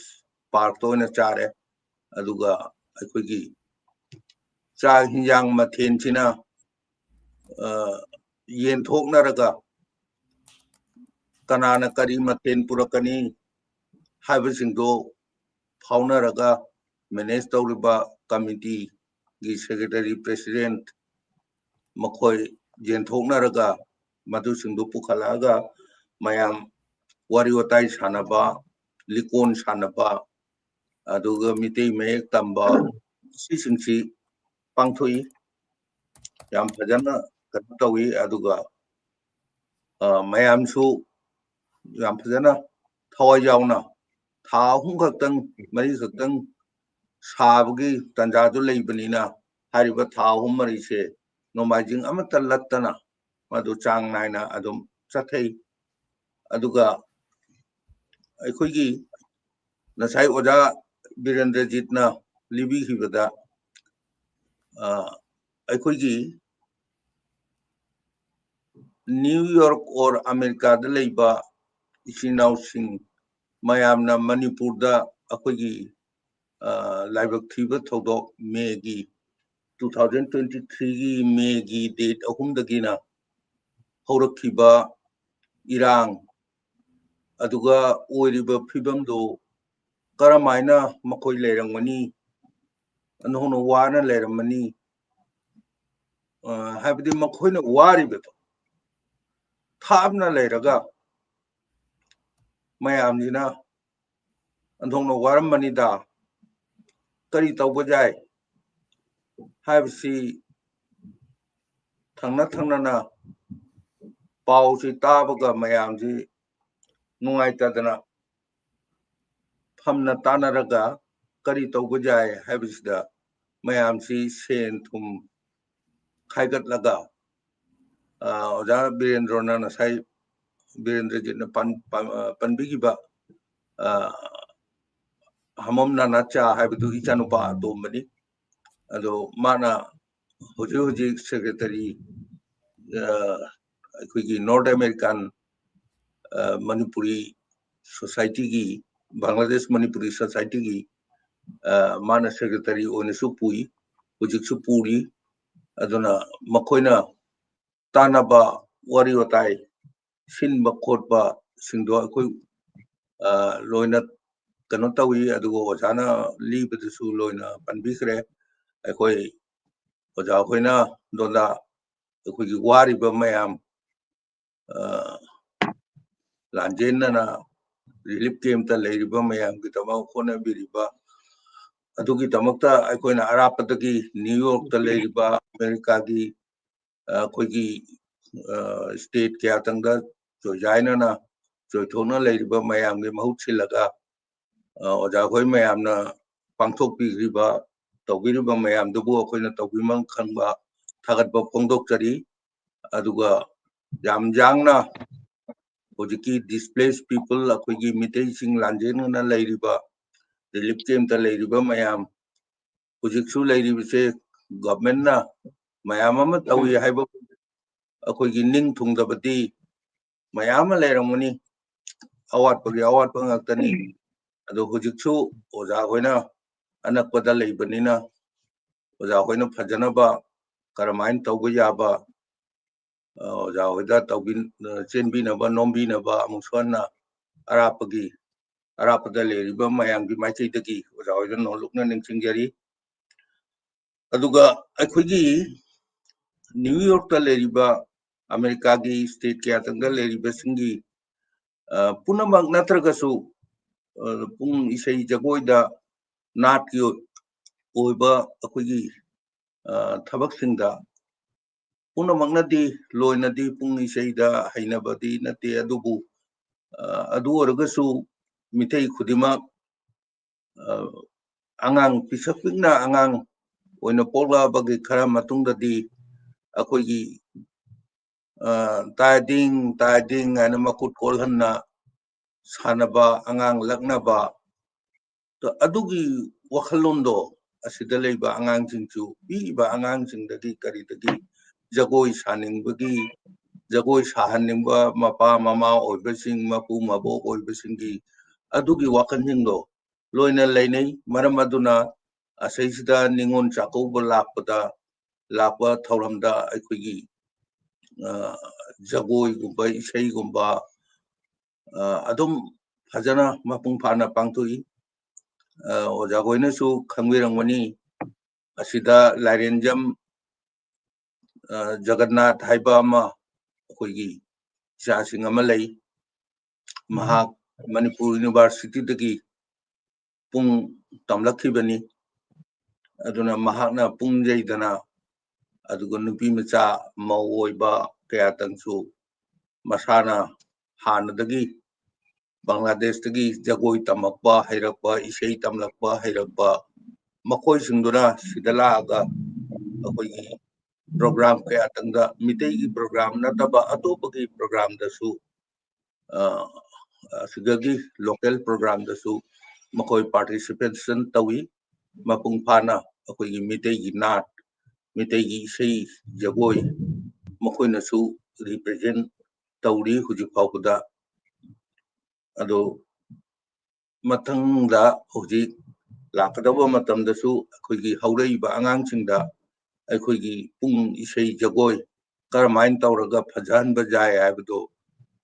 ꯄꯥꯔꯛꯇ ꯑꯣꯏꯅ ꯆꯥꯔꯦ꯫ ꯑꯗꯨꯒ ꯑꯩꯈꯣꯏꯒꯤ ꯆꯥꯛ ꯍꯤꯟꯖꯥꯡ ꯃꯊꯦꯜꯁꯤꯅ ꯌꯦꯟꯊꯣꯛꯅꯔꯒ ꯀꯅꯥꯅ ꯀꯔꯤ ꯃꯊꯦꯜ ꯄꯨꯔꯛꯀꯅꯤ ꯍꯥꯏꯕꯁꯤꯡꯗꯣ ꯐꯥꯎꯅꯔꯒ ꯃꯦꯅꯦꯖ ꯇꯧꯔꯤꯕ ꯀꯃꯤꯇꯤꯒꯤ ꯁꯦꯀ꯭ꯔꯦꯇꯔꯤ, ꯄ꯭ꯔꯦꯁꯤꯗꯦꯟꯠ ꯃꯈꯣꯏ ꯌꯦꯟꯊꯣꯛꯅꯔꯒ ꯃꯗꯨꯁꯤꯡꯗꯨ ꯄꯨꯈꯠꯂꯛꯑꯒ ꯃꯌꯥꯝ ꯋꯥꯔꯤ ꯋꯥꯇꯥꯏ ꯁꯥꯟꯅꯕ, ꯂꯤꯀꯣꯟ ꯁꯥꯟꯅꯕ, ꯑꯗꯨꯒ ꯃꯤꯇꯩ ꯃꯌꯦꯛ ꯇꯝꯕ, ꯁꯤꯁꯤꯡꯁꯤ ꯄꯥꯡꯊꯣꯛꯏ꯫ ꯌꯥꯝ ꯐꯖꯅ ꯀꯩꯅꯣ ꯇꯧꯏ꯫ ꯑꯗꯨꯒ ꯃꯌꯥꯝꯁꯨ ꯌꯥꯝ ꯐꯖꯅ ꯊꯋꯥꯏ ꯌꯥꯎꯅ ꯊꯥ ꯑꯍꯨꯝ ꯈꯛꯇꯪ, ꯃꯔꯤ ꯈꯛꯇꯪ ꯁꯥꯕꯒꯤ ꯇꯥꯟꯖꯥꯗꯨ ꯂꯩꯕꯅꯤꯅ, ꯍꯥꯏꯔꯤꯕ ꯊꯥ ꯑꯍꯨꯝ ꯃꯔꯤꯁꯦ ꯅꯣꯡꯃꯥꯏꯖꯤꯡ ꯑꯃꯠꯇ ꯂꯠꯇꯅ ꯃꯗꯨ ꯆꯥꯡ ꯅꯥꯏꯅ ꯑꯗꯨꯝ ꯆꯠꯊꯩ꯫ ꯑꯗꯨꯒ ꯑꯩꯈꯣꯏꯒꯤ ꯉꯁꯥꯏ ꯑꯣꯖꯥ ꯕꯤꯔꯦꯟꯗ꯭ꯔꯖꯤꯠꯅ ꯂꯤꯕꯤꯈꯤꯕꯗ, ꯑꯩꯈꯣꯏꯒꯤ ꯅ꯭ꯌꯨ ꯌꯣꯔꯛ ꯑꯣꯔ ꯑꯃꯦꯔꯤꯀꯥꯗ ꯂꯩꯕ ꯏꯆꯤꯟ ꯏꯅꯥꯎꯁꯤꯡ ꯃꯌꯥꯝꯅ ꯃꯅꯤꯄꯨꯔꯗ ꯑꯩꯈꯣꯏꯒꯤ ꯂꯥꯏꯕꯛ ꯊꯤꯕ ꯊꯧꯗꯣꯛ ꯃꯦꯒꯤ, two thousand twenty threeꯒꯤ ꯃꯦꯒꯤ ꯗꯦꯠ ꯑꯍꯨꯝꯗꯒꯤꯅ ꯍꯧꯔꯛꯈꯤꯕ ꯏꯔꯥꯡ, ꯑꯗꯨꯒ ꯑꯣꯏꯔꯤꯕ ꯐꯤꯕꯝꯗꯨ ꯀꯔꯝꯍꯥꯏꯅ ꯃꯈꯣꯏ ꯂꯩꯔꯝꯒꯅꯤ, ꯑꯟꯍꯧꯅ ꯋꯥꯅ ꯂꯩꯔꯝꯃꯅꯤ, ꯍꯥꯏꯕꯗꯤ ꯃꯈꯣꯏꯅ ꯋꯥꯔꯤꯕꯗꯣ, ꯊꯥꯞꯅ ꯂꯩꯔꯒ ꯃꯌꯥꯝꯁꯤꯅ ꯑꯣꯟꯊꯣꯛꯅ ꯋꯥꯔꯝꯕꯅꯤꯗ, ꯀꯔꯤ ꯇꯧꯕ ꯌꯥꯏ ꯍꯥꯏꯕꯁꯤ ꯊꯪꯅ ꯊꯪꯅꯅ ꯄꯥꯎꯁꯤ ꯇꯥꯕꯒ ꯃꯌꯥꯝꯁꯤ ꯅꯨꯡꯉꯥꯏꯇꯗꯅ ꯐꯝꯅ ꯇꯥꯟꯅꯔꯒ ꯀꯔꯤ ꯇꯧꯕ ꯌꯥꯏ ꯍꯥꯏꯕꯁꯤꯗ ꯃꯌꯥꯝꯁꯤ ꯁꯦꯟ ꯊꯨꯝ ꯈꯥꯏꯒꯠꯂꯒ, ꯑ, ꯑꯣꯖꯥ ꯕꯤꯔꯦꯟꯗ꯭ꯔꯣꯅ ꯉꯁꯥꯏ, ꯕꯤꯔꯦꯟꯗ꯭ꯔꯖꯤꯠꯅ ꯄꯟ-, ꯄꯟ-, ꯑ, ꯄꯟꯕꯤꯈꯤꯕ, ꯑ, ꯍꯃꯝ ꯅꯥꯅꯥꯆꯥ ꯍꯥꯏꯕꯗꯨ ꯏꯆꯥꯅꯨꯄꯥ ꯑꯇꯣꯝꯕꯅꯤ꯫ ꯑꯗꯣ ꯃꯥꯅ ꯍꯧꯖꯤꯛ ꯍꯧꯖꯤꯛ ꯁꯦꯀ꯭ꯔꯦꯇꯔꯤ, ꯑ, ꯑꯩꯈꯣꯏꯒꯤ ꯅꯣꯔꯠ ꯑꯃꯦꯔꯤꯀꯥꯟ, ꯑ, ꯃꯅꯤꯄꯨꯔꯤ ꯁꯣꯁꯥꯏꯇꯤꯒꯤ, ꯕꯪꯒ꯭ꯂꯥꯗꯦꯁ ꯃꯅꯤꯄꯨꯔꯤ ꯁꯣꯁꯥꯏꯇꯤꯒꯤ, ꯑ, ꯃꯥꯅ ꯁꯦꯀ꯭ꯔꯦꯇꯔꯤ ꯑꯣꯏꯅꯁꯨ ꯄꯨꯏ, ꯍꯧꯖꯤꯛꯁꯨ ꯄꯨꯔꯤ꯫ ꯑꯗꯨꯅ ꯃꯈꯣꯏꯅ ꯇꯥꯟꯅꯕ, ꯋꯥꯔꯤ ꯋꯥꯇꯥꯏ ꯁꯤꯟꯕ ꯈꯣꯠꯄꯁꯤꯡꯗꯣ ꯑꯩꯈꯣꯏ, ꯑ, ꯂꯣꯏꯅ ꯀꯩꯅꯣ ꯇꯧꯏ꯫ ꯑꯗꯨꯒ ꯑꯣꯖꯥꯅ ꯂꯤꯕꯗꯨꯁꯨ ꯂꯣꯏꯅ ꯄꯟꯕꯤꯈ꯭ꯔꯦ꯫ ꯑꯩꯈꯣꯏ ꯑꯣꯖꯥ ꯑꯩꯈꯣꯏꯅ ꯗꯣꯟꯗꯥ ꯑꯩꯈꯣꯏꯒꯤ ꯋꯥꯔꯤꯕ ꯃꯌꯥꯝ, ꯑ, ꯂꯥꯟꯖꯦꯟꯅꯅ ꯔꯤꯂꯤꯐ ꯀꯦꯝꯞꯇ ꯂꯩꯔꯤꯕ ꯃꯌꯥꯝꯒꯤꯗꯃꯛ ꯍꯣꯠꯅꯕꯤꯔꯤꯕ, ꯑꯗꯨꯒꯤꯗꯃꯛꯇ ꯑꯩꯈꯣꯏꯅ ꯑꯔꯥꯞꯄꯗꯒꯤ ꯅ꯭ꯌꯨ ꯌꯣꯔꯛꯇ ꯂꯩꯔꯤꯕ ꯑꯃꯦꯔꯤꯀꯥꯒꯤ, ꯑ, ꯑꯩꯈꯣꯏꯒꯤ, ꯑ, ꯁ꯭ꯇꯦꯠ ꯀꯌꯥꯇꯪꯗ ꯆꯣꯏꯖꯥꯏꯅꯅ ꯆꯣꯏꯊꯣꯛꯅ ꯂꯩꯔꯤꯕ ꯃꯌꯥꯝꯒꯤ ꯃꯍꯨꯠ ꯁꯤꯜꯂꯒ, ꯑ, ꯑꯣꯖꯥꯈꯣꯏ ꯃꯌꯥꯝꯅ ꯄꯥꯡꯊꯣꯛꯄꯤꯈ꯭ꯔꯤꯕ, ꯇꯧꯕꯤꯔꯤꯕ ꯃꯌꯥꯝꯗꯨꯕꯨ ꯑꯩꯈꯣꯏꯅ ꯇꯧꯕꯤꯃꯜ ꯈꯪꯕ ꯊꯥꯒꯠꯄ ꯐꯣꯡꯗꯣꯛꯆꯔꯤ꯫ ꯑꯗꯨꯒ ꯌꯥꯝ ꯌꯥꯡꯅ ꯍꯧꯖꯤꯛꯀꯤ ꯗꯤꯁꯄ꯭ꯂꯦꯁ ꯄꯤꯄꯜ, ꯑꯩꯈꯣꯏꯒꯤ ꯃꯤꯇꯩꯁꯤꯡ ꯂꯥꯟꯖꯦꯟꯅꯅ ꯂꯩꯔꯤꯕ, ꯔꯤꯂꯤꯐ ꯀꯦꯝꯞꯇ ꯂꯩꯔꯤꯕ ꯃꯌꯥꯝ, ꯍꯧꯖꯤꯛꯁꯨ ꯂꯩꯔꯤꯕꯁꯦ ꯒꯚꯔꯟꯃꯦꯟꯠꯅ ꯃꯌꯥꯝ ꯑꯃ ꯇꯧꯏ ꯍꯥꯏꯕ ꯑꯩꯈꯣꯏꯒꯤ ꯅꯤꯡ ꯊꯨꯡꯗꯕꯗꯤ ꯃꯌꯥꯝ ꯑꯃ ꯂꯩꯔꯝꯒꯅꯤ, ꯑꯋꯥꯠꯄꯒꯤ ꯑꯋꯥꯠꯄ ꯉꯥꯛꯇꯅꯤ꯫ ꯑꯗꯣ ꯍꯧꯖꯤꯛꯁꯨ ꯑꯣꯖꯥ ꯍꯣꯏꯅ ꯑꯅꯛꯄꯗ ꯂꯩꯕꯅꯤꯅ ꯑꯣꯖꯥ ꯍꯣꯏꯅ ꯐꯖꯅꯕ ꯀꯔꯝꯍꯥꯏꯅ ꯇꯧꯕ ꯌꯥꯕ, ꯑ, ꯑꯣꯖꯥ ꯍꯣꯏꯗ ꯇꯧꯕꯤ-, ꯑ, ꯆꯦꯟꯕꯤꯅꯕ, ꯅꯣꯝꯕꯤꯅꯕ ꯑꯃꯨꯛꯁꯨ ꯍꯟꯅ ꯑꯔꯥꯞꯄꯒꯤ, ꯑꯔꯥꯞꯄꯗ ꯂꯩꯔꯤꯕ ꯃꯌꯥꯝꯒꯤ ꯃꯥꯏꯀꯩꯗꯒꯤ ꯑꯣꯖꯥ ꯍꯣꯏꯗ ꯅꯣꯜꯂꯨꯛꯅ ꯅꯤꯡꯁꯤꯡꯖꯔꯤ꯫ ꯑꯗꯨꯒ ꯑꯩꯈꯣꯏꯒꯤ ꯅ꯭ꯌꯨ ꯌꯣꯔꯛꯇ ꯂꯩꯔꯤꯕ ꯑꯃꯦꯔꯤꯀꯥꯒꯤ ꯁ꯭ꯇꯦꯠ ꯀꯌꯥꯗꯪꯗ ꯂꯩꯔꯤꯕꯁꯤꯡꯒꯤ, ꯑ, ꯄꯨꯝꯅꯃꯛ ꯅꯠꯇ꯭ꯔꯒꯁꯨ, ꯑ, ꯄꯨꯡ ꯏꯁꯩ ꯖꯒꯣꯏꯗ ꯅꯥꯠꯀꯤ ꯑꯣꯏꯕ ꯑꯩꯈꯣꯏꯒꯤ, ꯑ, ꯊꯕꯛꯁꯤꯡꯗ ꯄꯨꯝꯅꯃꯛꯅꯗꯤ ꯂꯣꯏꯅꯗꯤ ꯄꯨꯡ ꯏꯁꯩꯗ ꯍꯩꯅꯕꯗꯤ ꯅꯠꯇꯦ, ꯑꯗꯨꯕꯨ, ꯑ, ꯑꯗꯨ ꯑꯣꯏꯔꯒꯁꯨ ꯃꯤꯇꯩ ꯈꯨꯗꯤꯡꯃꯛ, ꯑ, ꯑꯉꯥꯡ ꯄꯤꯁꯛ ꯄꯤꯛꯅ ꯑꯉꯥꯡ ꯑꯣꯏꯅ ꯄꯣꯛꯂꯛꯑꯕꯒꯤ ꯈꯔ ꯃꯇꯨꯡꯗꯗꯤ ꯑꯩꯈꯣꯏꯒꯤ, ꯑ, ꯇꯥꯏꯗꯤꯡ, ꯇꯥꯏꯗꯤꯡ ꯍꯥꯏꯅ ꯃꯈꯨꯠ ꯀꯣꯜꯍꯟꯅ ꯁꯥꯟꯅꯕ, ꯑꯉꯥꯡ ꯂꯛꯅꯕ, ꯑꯗꯨꯒꯤ ꯋꯥꯈꯜꯂꯣꯟꯗꯣ ꯑꯁꯤꯗ ꯂꯩꯕ ꯑꯉꯥꯡꯁꯤꯡꯁꯨ, ꯄꯤꯛꯏꯕ ꯑꯉꯥꯡꯁꯤꯡꯗꯒꯤ ꯀꯔꯤꯗꯒꯤ ꯖꯒꯣꯏ ꯁꯥꯅꯤꯡꯕꯒꯤ, ꯖꯒꯣꯏ ꯁꯥꯍꯟꯅꯤꯡꯕ ꯃꯄꯥ ꯃꯃꯥ ꯑꯣꯏꯕꯁꯤꯡ, ꯃꯄꯨ ꯃꯕꯣꯛ ꯑꯣꯏꯕꯁꯤꯡꯒꯤ ꯑꯗꯨꯒꯤ ꯋꯥꯈꯜꯁꯤꯡꯗꯣ ꯂꯣꯏꯅ ꯂꯩꯅꯩ꯫ ꯃꯔꯝ ꯑꯗꯨꯅ ꯑꯁꯤꯁꯤꯗ ꯅꯤꯉꯣꯜ ꯆꯥꯛꯀꯧꯕ ꯂꯥꯛꯄꯗ, ꯂꯥꯛꯄ ꯊꯧꯔꯝꯗ ꯑꯩꯈꯣꯏꯒꯤ, ꯑ, ꯖꯒꯣꯏꯒꯨꯝꯕ, ꯏꯁꯩꯒꯨꯝꯕ, ꯑ, ꯑꯗꯨꯝ ꯐꯖꯅ ꯃꯄꯨꯡ ꯐꯥꯅ ꯄꯥꯡꯊꯣꯛꯏ꯫ ꯑ, ꯑꯣꯖꯥꯈꯣꯏꯅꯁꯨ ꯈꯪꯕꯤꯔꯝꯒꯅꯤ, ꯑꯁꯤꯗ ꯂꯥꯏꯔꯦꯟꯖꯝ, ꯑ, ꯖꯒꯟꯅꯥꯊ ꯍꯥꯏꯕ ꯑꯃ ꯑꯩꯈꯣꯏꯒꯤ ꯏꯆꯥꯁꯤꯡ ꯑꯃ ꯂꯩ꯫ ꯃꯍꯥꯛ ꯃꯅꯤꯄꯨꯔ ꯌꯨꯅꯤꯚꯔꯁꯤꯇꯤꯗꯒꯤ ꯄꯨꯡ ꯇꯝꯂꯛꯈꯤꯕꯅꯤ꯫ ꯑꯗꯨꯅ ꯃꯍꯥꯛꯅ ꯄꯨꯡ ꯌꯩꯗꯅ, ꯑꯗꯨꯒ ꯅꯨꯄꯤ ꯃꯆꯥ ꯃꯧ ꯑꯣꯏꯕ ꯀꯌꯥꯇꯪꯁꯨ ꯃꯁꯥꯅ ꯍꯥꯟꯅꯗꯒꯤ ꯕꯪꯒ꯭ꯂꯥꯗꯦꯁꯇꯒꯤ ꯖꯒꯣꯏ ꯇꯝꯃꯛꯄ ꯍꯩꯔꯛꯄ, ꯏꯁꯩ ꯇꯝꯂꯛꯄ ꯍꯩꯔꯛꯄ, ꯃꯈꯣꯏꯁꯤꯡꯗꯨꯅ ꯁꯤꯗ ꯂꯥꯛꯑꯒ ꯑꯩꯈꯣꯏꯒꯤ ꯄ꯭ꯔꯣꯒ꯭ꯔꯥꯝ ꯀꯌꯥꯇꯪꯗ, ꯃꯤꯇꯩꯒꯤ ꯄ꯭ꯔꯣꯒ꯭ꯔꯥꯝ ꯅꯠꯇꯕ ꯑꯇꯣꯞꯄꯒꯤ ꯄ꯭ꯔꯣꯒ꯭ꯔꯥꯝꯗꯁꯨ, ꯑ, ꯑꯁꯤꯗꯒꯤ ꯂꯣꯀꯦꯜ ꯄ꯭ꯔꯣꯒ꯭ꯔꯥꯝꯗꯁꯨ ꯃꯈꯣꯏ ꯄꯥꯔꯇꯤꯁꯤꯄꯦꯁꯟ ꯇꯧꯏ꯫ ꯃꯄꯨꯡ ꯐꯥꯅ ꯑꯩꯈꯣꯏꯒꯤ ꯃꯤꯇꯩꯒꯤ ꯅꯥꯠ, ꯃꯤꯇꯩꯒꯤ ꯏꯁꯩ ꯖꯒꯣꯏ ꯃꯈꯣꯏꯅꯁꯨ ꯔꯤꯄ꯭ꯔꯖꯦꯟ ꯇꯧꯔꯤ ꯍꯧꯖꯤꯛ ꯐꯥꯎꯕꯗ꯫ ꯑꯗꯣ ꯃꯊꯪꯗ ꯍꯧꯖꯤꯛ ꯂꯥꯛꯀꯗꯧꯕ ꯃꯇꯝꯗꯁꯨ ꯑꯩꯈꯣꯏꯒꯤ ꯍꯧꯔꯛꯏꯕ ꯑꯉꯥꯡꯁꯤꯡꯗ ꯑꯩꯈꯣꯏꯒꯤ ꯄꯨꯡ ꯏꯁꯩ ꯖꯒꯣꯏ ꯀꯔꯝꯍꯥꯏꯅ ꯇꯧꯔꯒ ꯐꯖꯍꯟꯕ ꯌꯥꯏ ꯍꯥꯏꯕꯗꯣ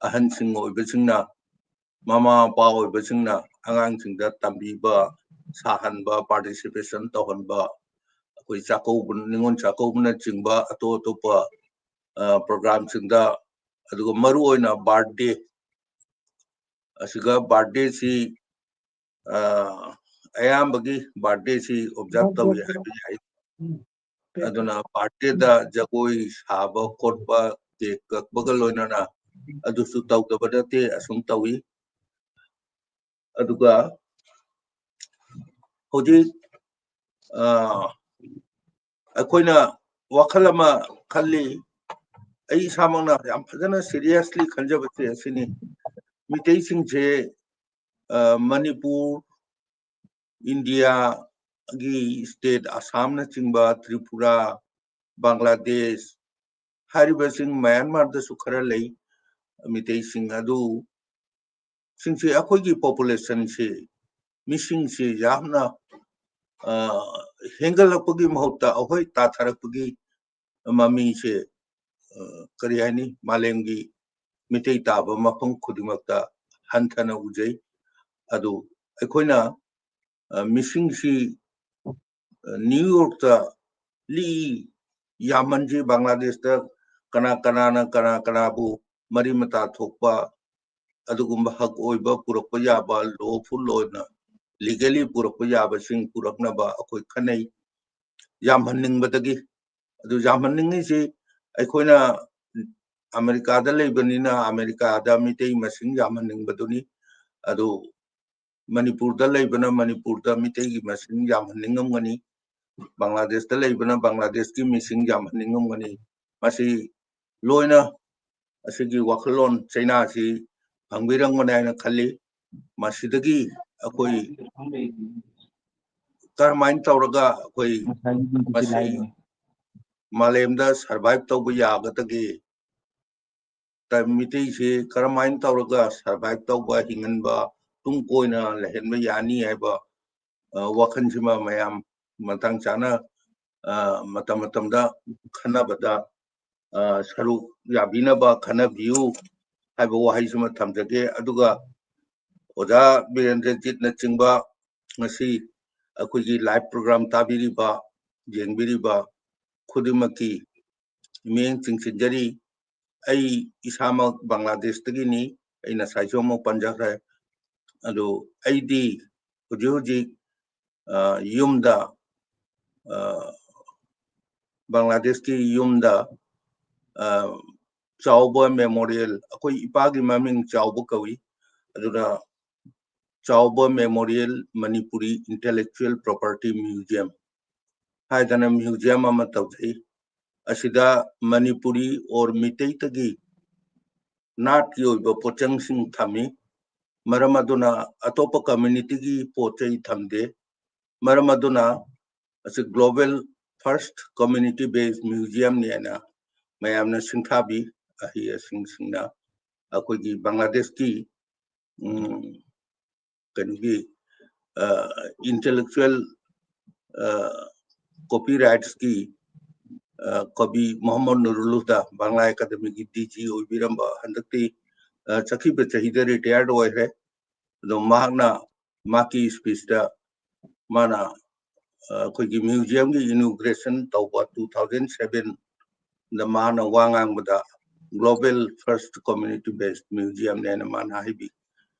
ꯑꯍꯟꯁꯤꯡ ꯑꯣꯏꯕꯁꯤꯡꯅ, ꯃꯃꯥ ꯃꯄꯥ ꯑꯣꯏꯕꯁꯤꯡꯅ ꯑꯉꯥꯡꯁꯤꯡꯗ ꯇꯝꯕꯤꯕ, ꯁꯥꯍꯟꯕ, ꯄꯥꯔꯇꯤꯁꯤꯄꯦꯁꯟ ꯇꯧꯍꯟꯕ, ꯑꯩꯈꯣꯏ ꯆꯥꯛꯀꯧꯕ, ꯅꯤꯉꯣꯜ ꯆꯥꯛꯀꯧꯕꯅꯆꯤꯡꯕ ꯑꯇꯣꯞ ꯑꯇꯣꯞꯄ ꯄ꯭ꯔꯣꯒ꯭ꯔꯥꯝꯁꯤꯡꯗ, ꯑꯗꯨꯒ ꯃꯔꯨ ꯑꯣꯏꯅ ꯕꯥꯔꯗꯦ ꯑꯁꯤꯒ ꯕꯥꯔꯗꯦꯁꯤ ꯑꯌꯥꯝꯕꯒꯤ ꯕꯥꯔꯗꯦꯁꯤ ꯑꯣꯕꯖꯥꯔꯕ ꯇꯧꯏ ꯍꯥꯏꯕ ꯌꯥꯏ꯫ ꯑꯗꯨꯅ ꯕꯥꯔꯗꯦꯗ ꯖꯒꯣꯏ ꯁꯥꯕ ꯈꯣꯠꯄ, ꯀꯦꯛ ꯀꯛꯄꯒ ꯂꯣꯏꯅꯅ ꯑꯗꯨꯁꯨ ꯇꯧꯗꯕ ꯅꯠꯇꯦ, ꯑꯁꯨꯝ ꯇꯧꯏ꯫ ꯑꯗꯨꯒ ꯍꯧꯖꯤꯛ ꯑꯩꯈꯣꯏꯅ ꯋꯥꯈꯜ ꯑꯃ ꯈꯜꯂꯤ, ꯑꯩ ꯏꯁꯥꯃꯛꯅ ꯌꯥꯝ ꯐꯖꯅ ꯁꯤꯔꯤꯌꯁꯂꯤ ꯈꯟꯖꯕꯁꯦ ꯑꯁꯤꯅꯤ꯫ ꯃꯤꯇꯩꯁꯤꯡꯁꯦ ꯃꯅꯤꯄꯨꯔ, ꯏꯟꯗꯤꯌꯥꯒꯤ ꯁ꯭ꯇꯦꯠ ꯑꯁꯥꯝꯅꯆꯤꯡꯕ, ꯇ꯭ꯔꯤꯄꯨꯔꯥ, ꯕꯪꯒ꯭ꯂꯥꯗꯦꯁ ꯍꯥꯏꯔꯤꯕꯁꯤꯡ, ꯃꯌꯥꯟꯃꯥꯔꯗꯁꯨ ꯈꯔ ꯂꯩ ꯃꯤꯇꯩꯁꯤꯡ ꯑꯗꯨ, ꯁꯤꯡꯁꯤ ꯑꯩꯈꯣꯏꯒꯤ ꯄꯣꯄꯨꯂꯦꯁꯟꯁꯤ, ꯃꯤꯁꯤꯡꯁꯤ ꯌꯥꯝꯅ ꯍꯦꯟꯒꯠꯂꯛꯄꯒꯤ ꯃꯍꯨꯠꯇ ꯑꯩꯈꯣꯏ ꯇꯥꯊꯔꯛꯄꯒꯤ ꯃꯃꯤꯁꯦ ꯀꯔꯤ ꯍꯥꯏꯅꯤ, ꯃꯥꯂꯦꯝꯒꯤ ꯃꯤꯇꯩ ꯇꯥꯕ ꯃꯐꯝ ꯈꯨꯗꯤꯡꯃꯛꯇ ꯍꯟꯊꯅ ꯎꯖꯩ꯫ ꯑꯗꯨ ꯑꯩꯈꯣꯏꯅ ꯃꯤꯁꯤꯡꯁꯤ ꯅ꯭ꯌꯨ ꯌꯣꯔꯛꯇ ꯂꯤ ꯌꯥꯝꯃꯟꯁꯤ, ꯕꯪꯒ꯭ꯂꯥꯗꯦꯁꯇ ꯀꯅꯥ ꯀꯅꯥꯅ ꯀꯅꯥ ꯀꯅꯥꯕꯨ ꯃꯔꯤ ꯃꯇꯥ ꯊꯣꯛꯄ, ꯑꯗꯨꯒꯨꯝꯕ ꯍꯛ ꯑꯣꯏꯕ ꯄꯨꯔꯛꯄ ꯌꯥꯕ, ꯂꯣꯐꯨꯜ ꯑꯣꯏꯅ ꯂꯤꯒꯦꯂꯤ ꯄꯨꯔꯛꯄ ꯌꯥꯕꯁꯤꯡ ꯄꯨꯔꯛꯅꯕ ꯑꯩꯈꯣꯏ ꯈꯟꯅꯩ꯫ ꯌꯥꯝꯍꯟꯅꯤꯡꯕꯗꯒꯤ, ꯑꯗꯨ ꯌꯥꯝꯍꯟꯅꯤꯡꯉꯤꯁꯤ ꯑꯩꯈꯣꯏꯅ ꯑꯃꯦꯔꯤꯀꯥꯗ ꯂꯩꯕꯅꯤꯅ ꯑꯃꯦꯔꯤꯀꯥꯗ ꯃꯤꯇꯩ ꯃꯁꯤꯡ ꯌꯥꯝꯍꯟꯅꯤꯡꯕꯗꯨꯅꯤ꯫ ꯑꯗꯨ ꯃꯅꯤꯄꯨꯔꯗ ꯂꯩꯕꯅ ꯃꯅꯤꯄꯨꯔꯗ ꯃꯤꯇꯩꯒꯤ ꯃꯁꯤꯡ ꯌꯥꯝꯍꯟꯅꯤꯡꯉꯝꯒꯅꯤ, ꯕꯪꯒ꯭ꯂꯥꯗꯦꯁꯇ ꯂꯩꯕꯅ ꯕꯪꯒ꯭ꯂꯥꯗꯦꯁꯀꯤ ꯃꯤꯁꯤꯡ ꯌꯥꯝꯍꯟꯅꯤꯡꯉꯝꯒꯅꯤ꯫ ꯃꯁꯤ ꯂꯣꯏꯅ ꯑꯁꯤꯒꯤ ꯋꯥꯈꯜꯂꯣꯟ ꯆꯩꯅꯥꯁꯤ ꯐꯪꯕꯤꯔꯝꯒꯅꯤ ꯍꯥꯏꯅ ꯈꯜꯂꯤ꯫ ꯃꯁꯤꯗꯒꯤ ꯑꯩꯈꯣꯏ ꯀꯔꯝꯍꯥꯏꯅ ꯇꯧꯔꯒ ꯑꯩꯈꯣꯏ ꯃꯁꯤ ꯃꯥꯂꯦꯝꯗ ꯁꯔꯚꯥꯏꯚ ꯇꯧꯕ ꯌꯥꯒꯗꯒꯦ, ꯃꯤꯇꯩꯁꯤ ꯀꯔꯝꯍꯥꯏꯅ ꯇꯧꯔꯒ ꯁꯔꯚꯥꯏꯚ ꯇꯧꯕ, ꯍꯤꯡꯍꯟꯕ, ꯇꯨꯡ ꯀꯣꯏꯅ ꯂꯩꯍꯟꯕ ꯌꯥꯅꯤ ꯍꯥꯏꯕ ꯋꯥꯈꯜꯁꯤꯃ ꯃꯌꯥꯝ ꯃꯇꯥꯡ ꯆꯥꯅ ꯃꯇꯝ ꯃꯇꯝꯗ ꯈꯟꯅꯕꯗ ꯁꯔꯨꯛ ꯌꯥꯕꯤꯅꯕ ꯈꯟꯅꯕꯤꯌꯨ ꯍꯥꯏꯕ ꯋꯥꯍꯩꯁꯤꯃ ꯊꯝꯖꯒꯦ꯫ ꯑꯗꯨꯒ ꯑꯣꯖꯥ ꯕꯤꯔꯦꯟꯗ꯭ꯔꯖꯤꯠꯅꯆꯤꯡꯕ ꯉꯁꯤ ꯑꯩꯈꯣꯏꯒꯤ ꯂꯥꯏꯚ ꯄ꯭ꯔꯣꯒ꯭ꯔꯥꯝ ꯇꯥꯕꯤꯔꯤꯕ, ꯌꯦꯡꯕꯤꯔꯤꯕ ꯈꯨꯗꯤꯡꯃꯛꯀꯤ ꯃꯤꯠꯌꯦꯡ ꯆꯤꯡꯁꯤꯟꯖꯔꯤ꯫ ꯑꯩ ꯏꯁꯥꯃꯛ ꯕꯪꯒ꯭ꯂꯥꯗꯦꯁꯇꯒꯤꯅꯤ꯫ ꯑꯩ ꯉꯁꯥꯏꯁꯨ ꯑꯃꯨꯛ ꯄꯟꯖꯈ꯭ꯔꯦ꯫ ꯑꯗꯨ ꯑꯩꯗꯤ ꯍꯧꯖꯤꯛ ꯍꯧꯖꯤꯛ, ꯑ, ꯌꯨꯝꯗ, ꯑ, ꯕꯪꯒ꯭ꯂꯥꯗꯦꯁꯀꯤ ꯌꯨꯝꯗ, ꯑ, ꯆꯥꯎꯕ ꯃꯦꯃꯣꯔꯤꯌꯦꯜ, ꯑꯩꯈꯣꯏ ꯏꯄꯥꯒꯤ ꯃꯃꯤꯡ ꯆꯥꯎꯕ ꯀꯧꯏ꯫ ꯑꯗꯨꯅ ꯆꯥꯎꯕ memorial Manipuri intellectual property museum ꯍꯥꯏꯗꯅ ꯃ꯭ꯌꯨꯖꯤꯌꯝ ꯑꯃ ꯇꯧꯖꯩ꯫ ꯑꯁꯤꯗ ꯃꯅꯤꯄꯨꯔꯤ ꯑꯣꯔ ꯃꯤꯇꯩꯇꯒꯤ ꯅꯥꯠꯀꯤ ꯑꯣꯏꯕ ꯄꯣꯠꯆꯪꯁꯤꯡ ꯊꯝꯃꯤ꯫ ꯃꯔꯝ ꯑꯗꯨꯅ ꯑꯇꯣꯞꯄ ꯀꯝꯃ꯭ꯌꯨꯅꯤꯇꯤꯒꯤ ꯄꯣꯠ ꯆꯩ ꯊꯝꯗꯦ꯫ ꯃꯔꯝ ꯑꯗꯨꯅ ꯑꯁꯤ ꯒ꯭ꯂꯣꯕꯦꯜ ꯐꯥꯔꯁ ꯀꯝꯃ꯭ꯌꯨꯅꯤꯇꯤ ꯕꯦꯁ ꯃ꯭ꯌꯨꯖꯤꯌꯝꯅꯤ ꯍꯥꯏꯅ ꯃꯌꯥꯝꯅ ꯁꯤꯡꯊꯥꯕꯤ꯫ ꯑꯍꯩ ꯑꯁꯤꯡꯁꯤꯡꯅ ꯑꯩꯈꯣꯏꯒꯤ ꯕꯪꯒ꯭ꯂꯥꯗꯦꯁꯀꯤ, ꯎꯝ, ꯀꯩꯅꯣꯒꯤ, ꯑ, ꯏꯟꯇꯦꯂꯦꯛꯆꯨꯋꯦꯜ, ꯑ, ꯀꯣꯄꯤꯔꯥꯏꯠꯁꯀꯤ, ꯑ, ꯀꯕꯤ ꯃꯣꯍꯝꯃꯗ ꯅꯨꯔꯨꯜ ꯍꯨꯗꯥ, ꯕꯪꯒ꯭ꯂꯥ ꯑꯦꯀꯥꯗꯃꯤꯒꯤ ꯗꯤ ꯖꯤ ꯑꯣꯏꯕꯤꯔꯝꯕ, ꯍꯟꯗꯛꯇꯤ, ꯑ, ꯆꯠꯈꯤꯕ ꯆꯍꯤꯗ ꯔꯤꯇꯥꯌꯔ ꯑꯣꯏꯈ꯭ꯔꯦ꯫ ꯑꯗꯣ ꯃꯍꯥꯛꯅ ꯃꯍꯥꯛꯀꯤ ꯁ꯭ꯄꯤꯆꯇ ꯃꯥꯅ, ꯑ, ꯑꯩꯈꯣꯏꯒꯤ ꯃ꯭ꯌꯨꯖꯤꯌꯝꯒꯤ ꯏꯅꯣꯒ꯭ꯔꯦꯁꯟ ꯇꯧꯕ two thousand seven ꯗ ꯃꯥꯅ ꯋꯥ ꯉꯥꯡꯕꯗ ꯒ꯭ꯂꯣꯕꯦꯜ ꯐꯥꯔꯁ ꯀꯝꯃ꯭ꯌꯨꯅꯤꯇꯤ ꯕꯦꯁ ꯃ꯭ꯌꯨꯖꯤꯌꯝꯅꯦꯅ ꯃꯥꯅ ꯍꯥꯏꯕꯤ꯫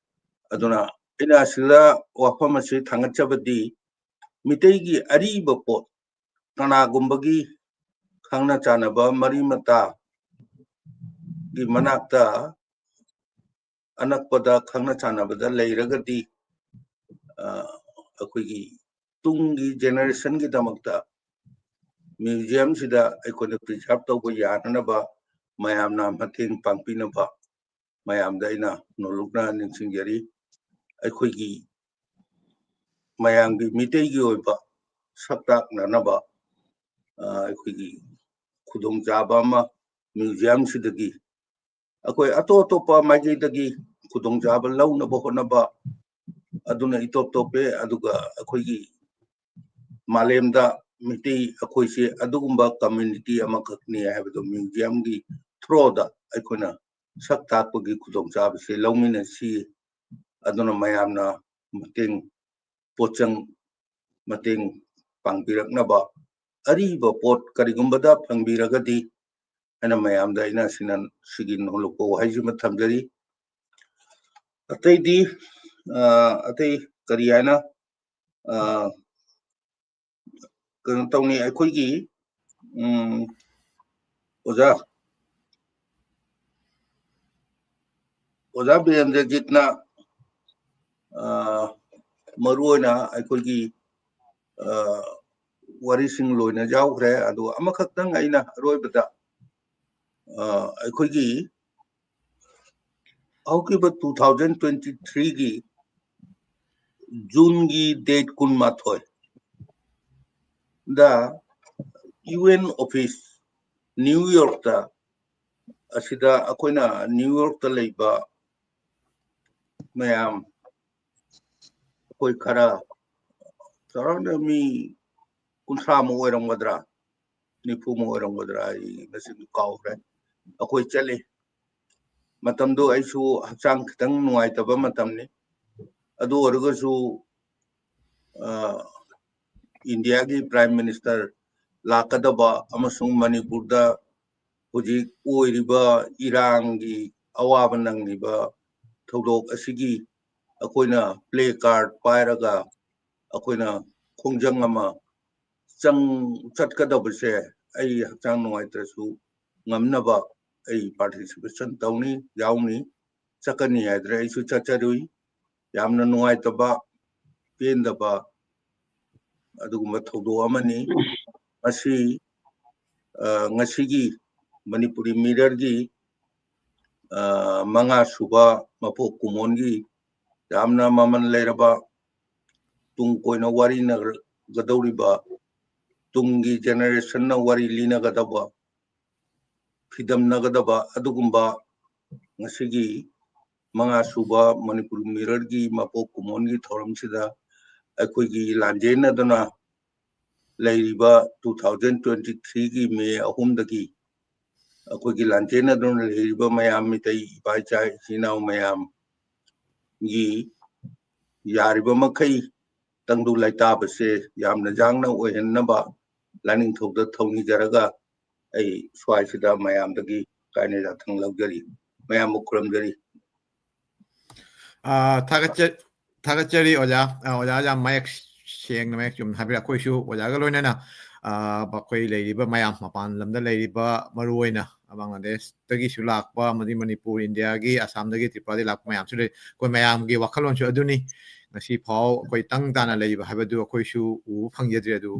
ꯑꯗꯨꯅ ꯑꯩꯅ ꯑꯁꯤꯗ ꯋꯥꯐꯝ ꯑꯁꯤ ꯊꯥꯡꯒꯠꯆꯕꯗꯤ ꯃꯤꯇꯩꯒꯤ ꯑꯔꯤꯕ ꯄꯣꯠ ꯀꯅꯥꯒꯨꯝꯕꯒꯤ ꯈꯪꯅ ꯆꯥꯟꯅꯕ ꯃꯔꯤ ꯃꯇꯥꯒꯤ ꯃꯅꯥꯛꯇ ꯑꯅꯛꯄꯗ ꯈꯪꯅ ꯆꯥꯟꯅꯕꯗ ꯂꯩꯔꯒꯗꯤ, ꯑ, ꯑꯩꯈꯣꯏꯒꯤ ꯇꯨꯡꯒꯤ ꯖꯦꯅꯦꯔꯦꯁꯟꯒꯤꯗꯃꯛꯇ ꯃ꯭ꯌꯨꯖꯤꯌꯝꯁꯤꯗ ꯑꯩꯈꯣꯏꯅ ꯄ꯭ꯔꯤꯖꯥꯔꯚ ꯇꯧꯕ ꯌꯥꯅꯅꯕ ꯃꯌꯥꯝꯅ ꯃꯇꯦꯡ ꯄꯥꯡꯕꯤꯅꯕ ꯃꯌꯥꯝꯗ ꯑꯩꯅ ꯅꯣꯂꯨꯛꯅ ꯅꯤꯡꯁꯤꯡꯖꯔꯤ꯫ ꯑꯩꯈꯣꯏꯒꯤ ꯃꯌꯥꯝꯒꯤ ꯃꯤꯇꯩꯒꯤ ꯑꯣꯏꯕ ꯁꯛ ꯇꯥꯛꯅꯅꯕ, ꯑ, ꯑꯩꯈꯣꯏꯒꯤ ꯈꯨꯗꯣꯡꯆꯥꯕ ꯑꯃ ꯃ꯭ꯌꯨꯖꯤꯌꯝꯁꯤꯗꯒꯤ ꯑꯩꯈꯣꯏ ꯑꯇꯣꯞ ꯑꯇꯣꯞꯄ ꯃꯥꯏꯀꯩꯗꯒꯤ ꯈꯨꯗꯣꯡꯆꯥꯕ ꯂꯧꯅꯕ ꯍꯣꯠꯅꯕ ꯑꯗꯨꯅ ꯏꯇꯣꯞ ꯇꯣꯞꯄꯦ꯫ ꯑꯗꯨꯒ ꯑꯩꯈꯣꯏꯒꯤ ꯃꯥꯂꯦꯝꯗ ꯃꯤꯇꯩ ꯑꯩꯈꯣꯏꯁꯦ ꯑꯗꯨꯒꯨꯝꯕ ꯀꯝꯃ꯭ꯌꯨꯅꯤꯇꯤ ꯑꯃꯈꯛꯅꯤ ꯍꯥꯏꯕꯗꯣ ꯃ꯭ꯌꯨꯖꯤꯌꯝꯒꯤ ꯊ꯭ꯔꯣꯗ ꯑꯩꯈꯣꯏꯅ ꯁꯛ ꯇꯥꯛꯄꯒꯤ ꯈꯨꯗꯣꯡꯆꯥꯕꯁꯦ ꯂꯧꯃꯤꯟꯅꯁꯤ꯫ ꯑꯗꯨꯅ ꯃꯌꯥꯝꯅ ꯃꯇꯦꯡ, ꯄꯣꯠꯆꯪ ꯃꯇꯦꯡ ꯄꯥꯡꯕꯤꯔꯛꯅꯕ, ꯑꯔꯤꯕ ꯄꯣꯠ ꯀꯔꯤꯒꯨꯝꯕꯗ ꯐꯪꯕꯤꯔꯒꯗꯤ ꯍꯥꯏꯅ ꯃꯌꯥꯝꯗ ꯑꯩꯅ ꯁꯤꯅ ꯁꯤꯒꯤ ꯍꯨꯜꯂꯛꯄ ꯋꯥꯍꯩꯁꯤꯃ ꯊꯝꯖꯔꯤ꯫ ꯑꯇꯩꯗꯤ ꯑ, ꯑꯇꯩ ꯀꯔꯤ ꯍꯥꯏꯅ ꯑ, ꯀꯩꯅꯣ ꯇꯧꯅꯤ? ꯑꯩꯈꯣꯏꯒꯤ ꯎꯝ, ꯑꯣꯖꯥ ꯑꯣꯖꯥ ꯕꯤꯔꯦꯟꯗ꯭ꯔꯖꯤꯠꯅ ꯑ, ꯃꯔꯨꯑꯣꯏꯅ ꯑꯩꯈꯣꯏꯒꯤ ꯑ, ꯋꯥꯔꯤꯁꯤꯡ ꯂꯣꯏꯅ ꯌꯥꯎꯈ꯭ꯔꯦ꯫ ꯑꯗꯨꯒ ꯑꯃꯈꯛꯇꯪ ꯑꯩꯅ ꯑꯔꯣꯏꯕꯗ ꯑ, ꯑꯩꯈꯣꯏꯒꯤ ꯍꯧꯈꯤꯕ two thousand twenty three ꯒꯤ ꯖꯨꯟꯒꯤ date ꯀꯨꯟꯃꯥꯊꯣꯏ ꯗ UN office New York ꯇ, ꯑꯁꯤꯗ ꯑꯩꯈꯣꯏꯅ New York ꯇ ꯂꯩꯕ ꯃꯌꯥꯝ, ꯑꯩꯈꯣꯏ ꯈꯔ ꯆꯥꯎꯔꯥꯛꯅ ꯃꯤ ꯀꯨꯟꯊ꯭ꯔꯥꯃꯨꯛ ꯑꯣꯏꯔꯝꯒꯗ꯭ꯔꯥ, ꯅꯤꯐꯨꯃꯨꯛ ꯑꯣꯏꯔꯝꯒꯗ꯭ꯔꯥ, ꯑꯩ ꯃꯁꯤꯡꯗꯨ ꯀꯥꯎꯈ꯭ꯔꯦ꯫ ꯑꯩꯈꯣꯏ ꯆꯠꯂꯤ꯫ ꯃꯇꯝꯗꯨ ꯑꯩꯁꯨ ꯍꯛꯆꯥꯡ ꯈꯤꯇꯪ ꯅꯨꯡꯉꯥꯏꯇꯕ ꯃꯇꯝꯅꯤ꯫ ꯑꯗꯨ ꯑꯣꯏꯔꯒꯁꯨ ꯑ, ꯏꯟꯗꯤꯌꯥꯒꯤ Prime Minister ꯂꯥꯛꯀꯗꯕ ꯑꯃꯁꯨꯡ ꯃꯅꯤꯄꯨꯔꯗ ꯍꯧꯖꯤꯛ ꯑꯣꯏꯔꯤꯕ ꯏꯔꯥꯡꯒꯤ ꯑꯋꯥꯕ ꯅꯪꯂꯤꯕ ꯊꯧꯗꯣꯛ ꯑꯁꯤꯒꯤ ꯑꯩꯈꯣꯏꯅ placard ꯄꯥꯏꯔꯒ ꯑꯩꯈꯣꯏꯅ ꯈꯣꯡꯖꯪ ꯑꯃ ꯆꯪ ꯆꯠꯀꯗꯕꯁꯦ ꯑꯩ ꯍꯛꯆꯥꯡ ꯅꯨꯡꯉꯥꯏꯇ꯭ꯔꯁꯨ ꯉꯝꯅꯕ ꯑꯩ participation ꯇꯧꯅꯤ, ꯌꯥꯎꯅꯤ, ꯆꯠꯀꯅꯤ ꯍꯥꯏꯗ꯭ꯔꯦ꯫ ꯑꯩꯁꯨ ꯆꯠꯆꯔꯨꯏ꯫ ꯌꯥꯝꯅ ꯅꯨꯡꯉꯥꯏꯇꯕ, ꯄꯦꯟꯗꯕ ꯑꯗꯨꯒꯨꯝꯕ ꯊꯧꯗꯣꯛ ꯑꯃꯅꯤ꯫ ꯃꯁꯤ ꯑ, ꯉꯁꯤꯒꯤ ꯃꯅꯤꯄꯨꯔꯤ Mirror ꯒꯤ ꯑ, ꯃꯉꯥ ꯁꯨꯕ ꯃꯄꯣꯛ ꯀꯨꯝꯑꯣꯟꯒꯤ ꯌꯥꯝꯅ ꯃꯃꯜ ꯂꯩꯔꯕ, ꯇꯨꯡ ꯀꯣꯏꯅ ꯋꯥꯔꯤꯅꯒꯗꯧꯔꯤꯕ, ꯇꯨꯡꯒꯤ generation ꯅ ꯋꯥꯔꯤ ꯂꯤꯅꯒꯗꯕ, ꯐꯤꯗꯝꯅꯒꯗꯕ ꯑꯗꯨꯒꯨꯝꯕ ꯉꯁꯤꯒꯤ ꯃꯉꯥ ꯁꯨꯕ ꯃꯅꯤꯄꯨꯔ Mirror ꯒꯤ ꯃꯄꯣꯛ ꯀꯨꯝꯑꯣꯟꯒꯤ ꯊꯧꯔꯝꯁꯤꯗ ꯑꯩꯈꯣꯏꯒꯤ ꯂꯥꯟꯖꯦꯟꯅꯗꯨꯅ ꯂꯩꯔꯤꯕ two thousand twenty three ꯒꯤ May ꯑꯍꯨꯝꯗꯒꯤ ꯑꯩꯈꯣꯏꯒꯤ ꯂꯥꯟꯖꯦꯟꯅꯗꯨꯅ ꯂꯩꯔꯤꯕ ꯃꯌꯥꯝ, ꯃꯤꯇꯩ ꯏꯄꯥ ꯏꯆꯥ ꯏꯆꯤꯟ ꯏꯅꯥꯎ ꯃꯌꯥꯝꯒꯤ ꯌꯥꯔꯤꯕ ꯃꯈꯩ ꯇꯪꯗꯨ ꯂꯩꯇꯥꯕꯁꯦ ꯌꯥꯝꯅ ꯌꯥꯡꯅ ꯑꯣꯏꯍꯟꯅꯕ ꯂꯥꯏꯅꯤꯡꯊꯧꯗ ꯊꯧꯅꯤꯖꯔꯒ ꯑꯩ ꯁ꯭ꯋꯥꯏꯁꯤꯗ ꯃꯌꯥꯝꯗꯒꯤ ꯀꯥꯏꯅ ꯌꯥꯊꯪ ꯂꯧꯖꯔꯤ꯫ ꯃꯌꯥꯝꯕꯨ ꯈꯨꯔꯨꯝꯖꯔꯤ꯫ ꯑ, ꯊꯥꯒꯠꯆ-, ꯊꯥꯒꯠꯆꯔꯤ ꯑꯣꯖꯥ꯫ ꯑ, ꯑꯣꯖꯥ ꯌꯥꯝ ꯃꯌꯦꯛ ꯁꯦꯡꯅ, ꯃꯌꯦꯛ ꯆꯨꯝꯅ ꯍꯥꯏꯕꯤꯔꯦ꯫ ꯑꯩꯈꯣꯏꯁꯨ ꯑꯣꯖꯥꯒ ꯂꯣꯏꯅꯅ, ꯑ, ꯑꯩꯈꯣꯏ ꯂꯩꯔꯤꯕ ꯃꯌꯥꯝ, ꯃꯄꯥꯟ ꯂꯝꯗ ꯂꯩꯔꯤꯕ, ꯃꯔꯨ ꯑꯣꯏꯅ ꯕꯪꯒ꯭ꯂꯥꯗꯦꯁꯇꯒꯤꯁꯨ ꯂꯥꯛꯄ, ꯑꯃꯗꯤ ꯃꯅꯤꯄꯨꯔ, ꯏꯟꯗꯤꯌꯥꯒꯤ, ꯑꯁꯥꯝꯗꯒꯤ, ꯇ꯭ꯔꯤꯄꯨꯔꯥꯗꯒꯤ ꯂꯥꯛꯄ ꯃꯌꯥꯝꯁꯨ ꯂꯩ꯫ ꯑꯩꯈꯣꯏ ꯃꯌꯥꯝꯒꯤ ꯋꯥꯈꯜꯂꯣꯟꯁꯨ ꯑꯗꯨꯅꯤ꯫ ꯉꯁꯤ ꯐꯥꯎ ꯑꯩꯈꯣꯏ ꯇꯪ ꯇꯥꯅ ꯂꯩꯕ ꯍꯥꯏꯕꯗꯨ ꯑꯩꯈꯣꯏꯁꯨ ꯎꯕ ꯐꯪꯖꯗ꯭ꯔꯤ꯫ ꯑꯗꯨ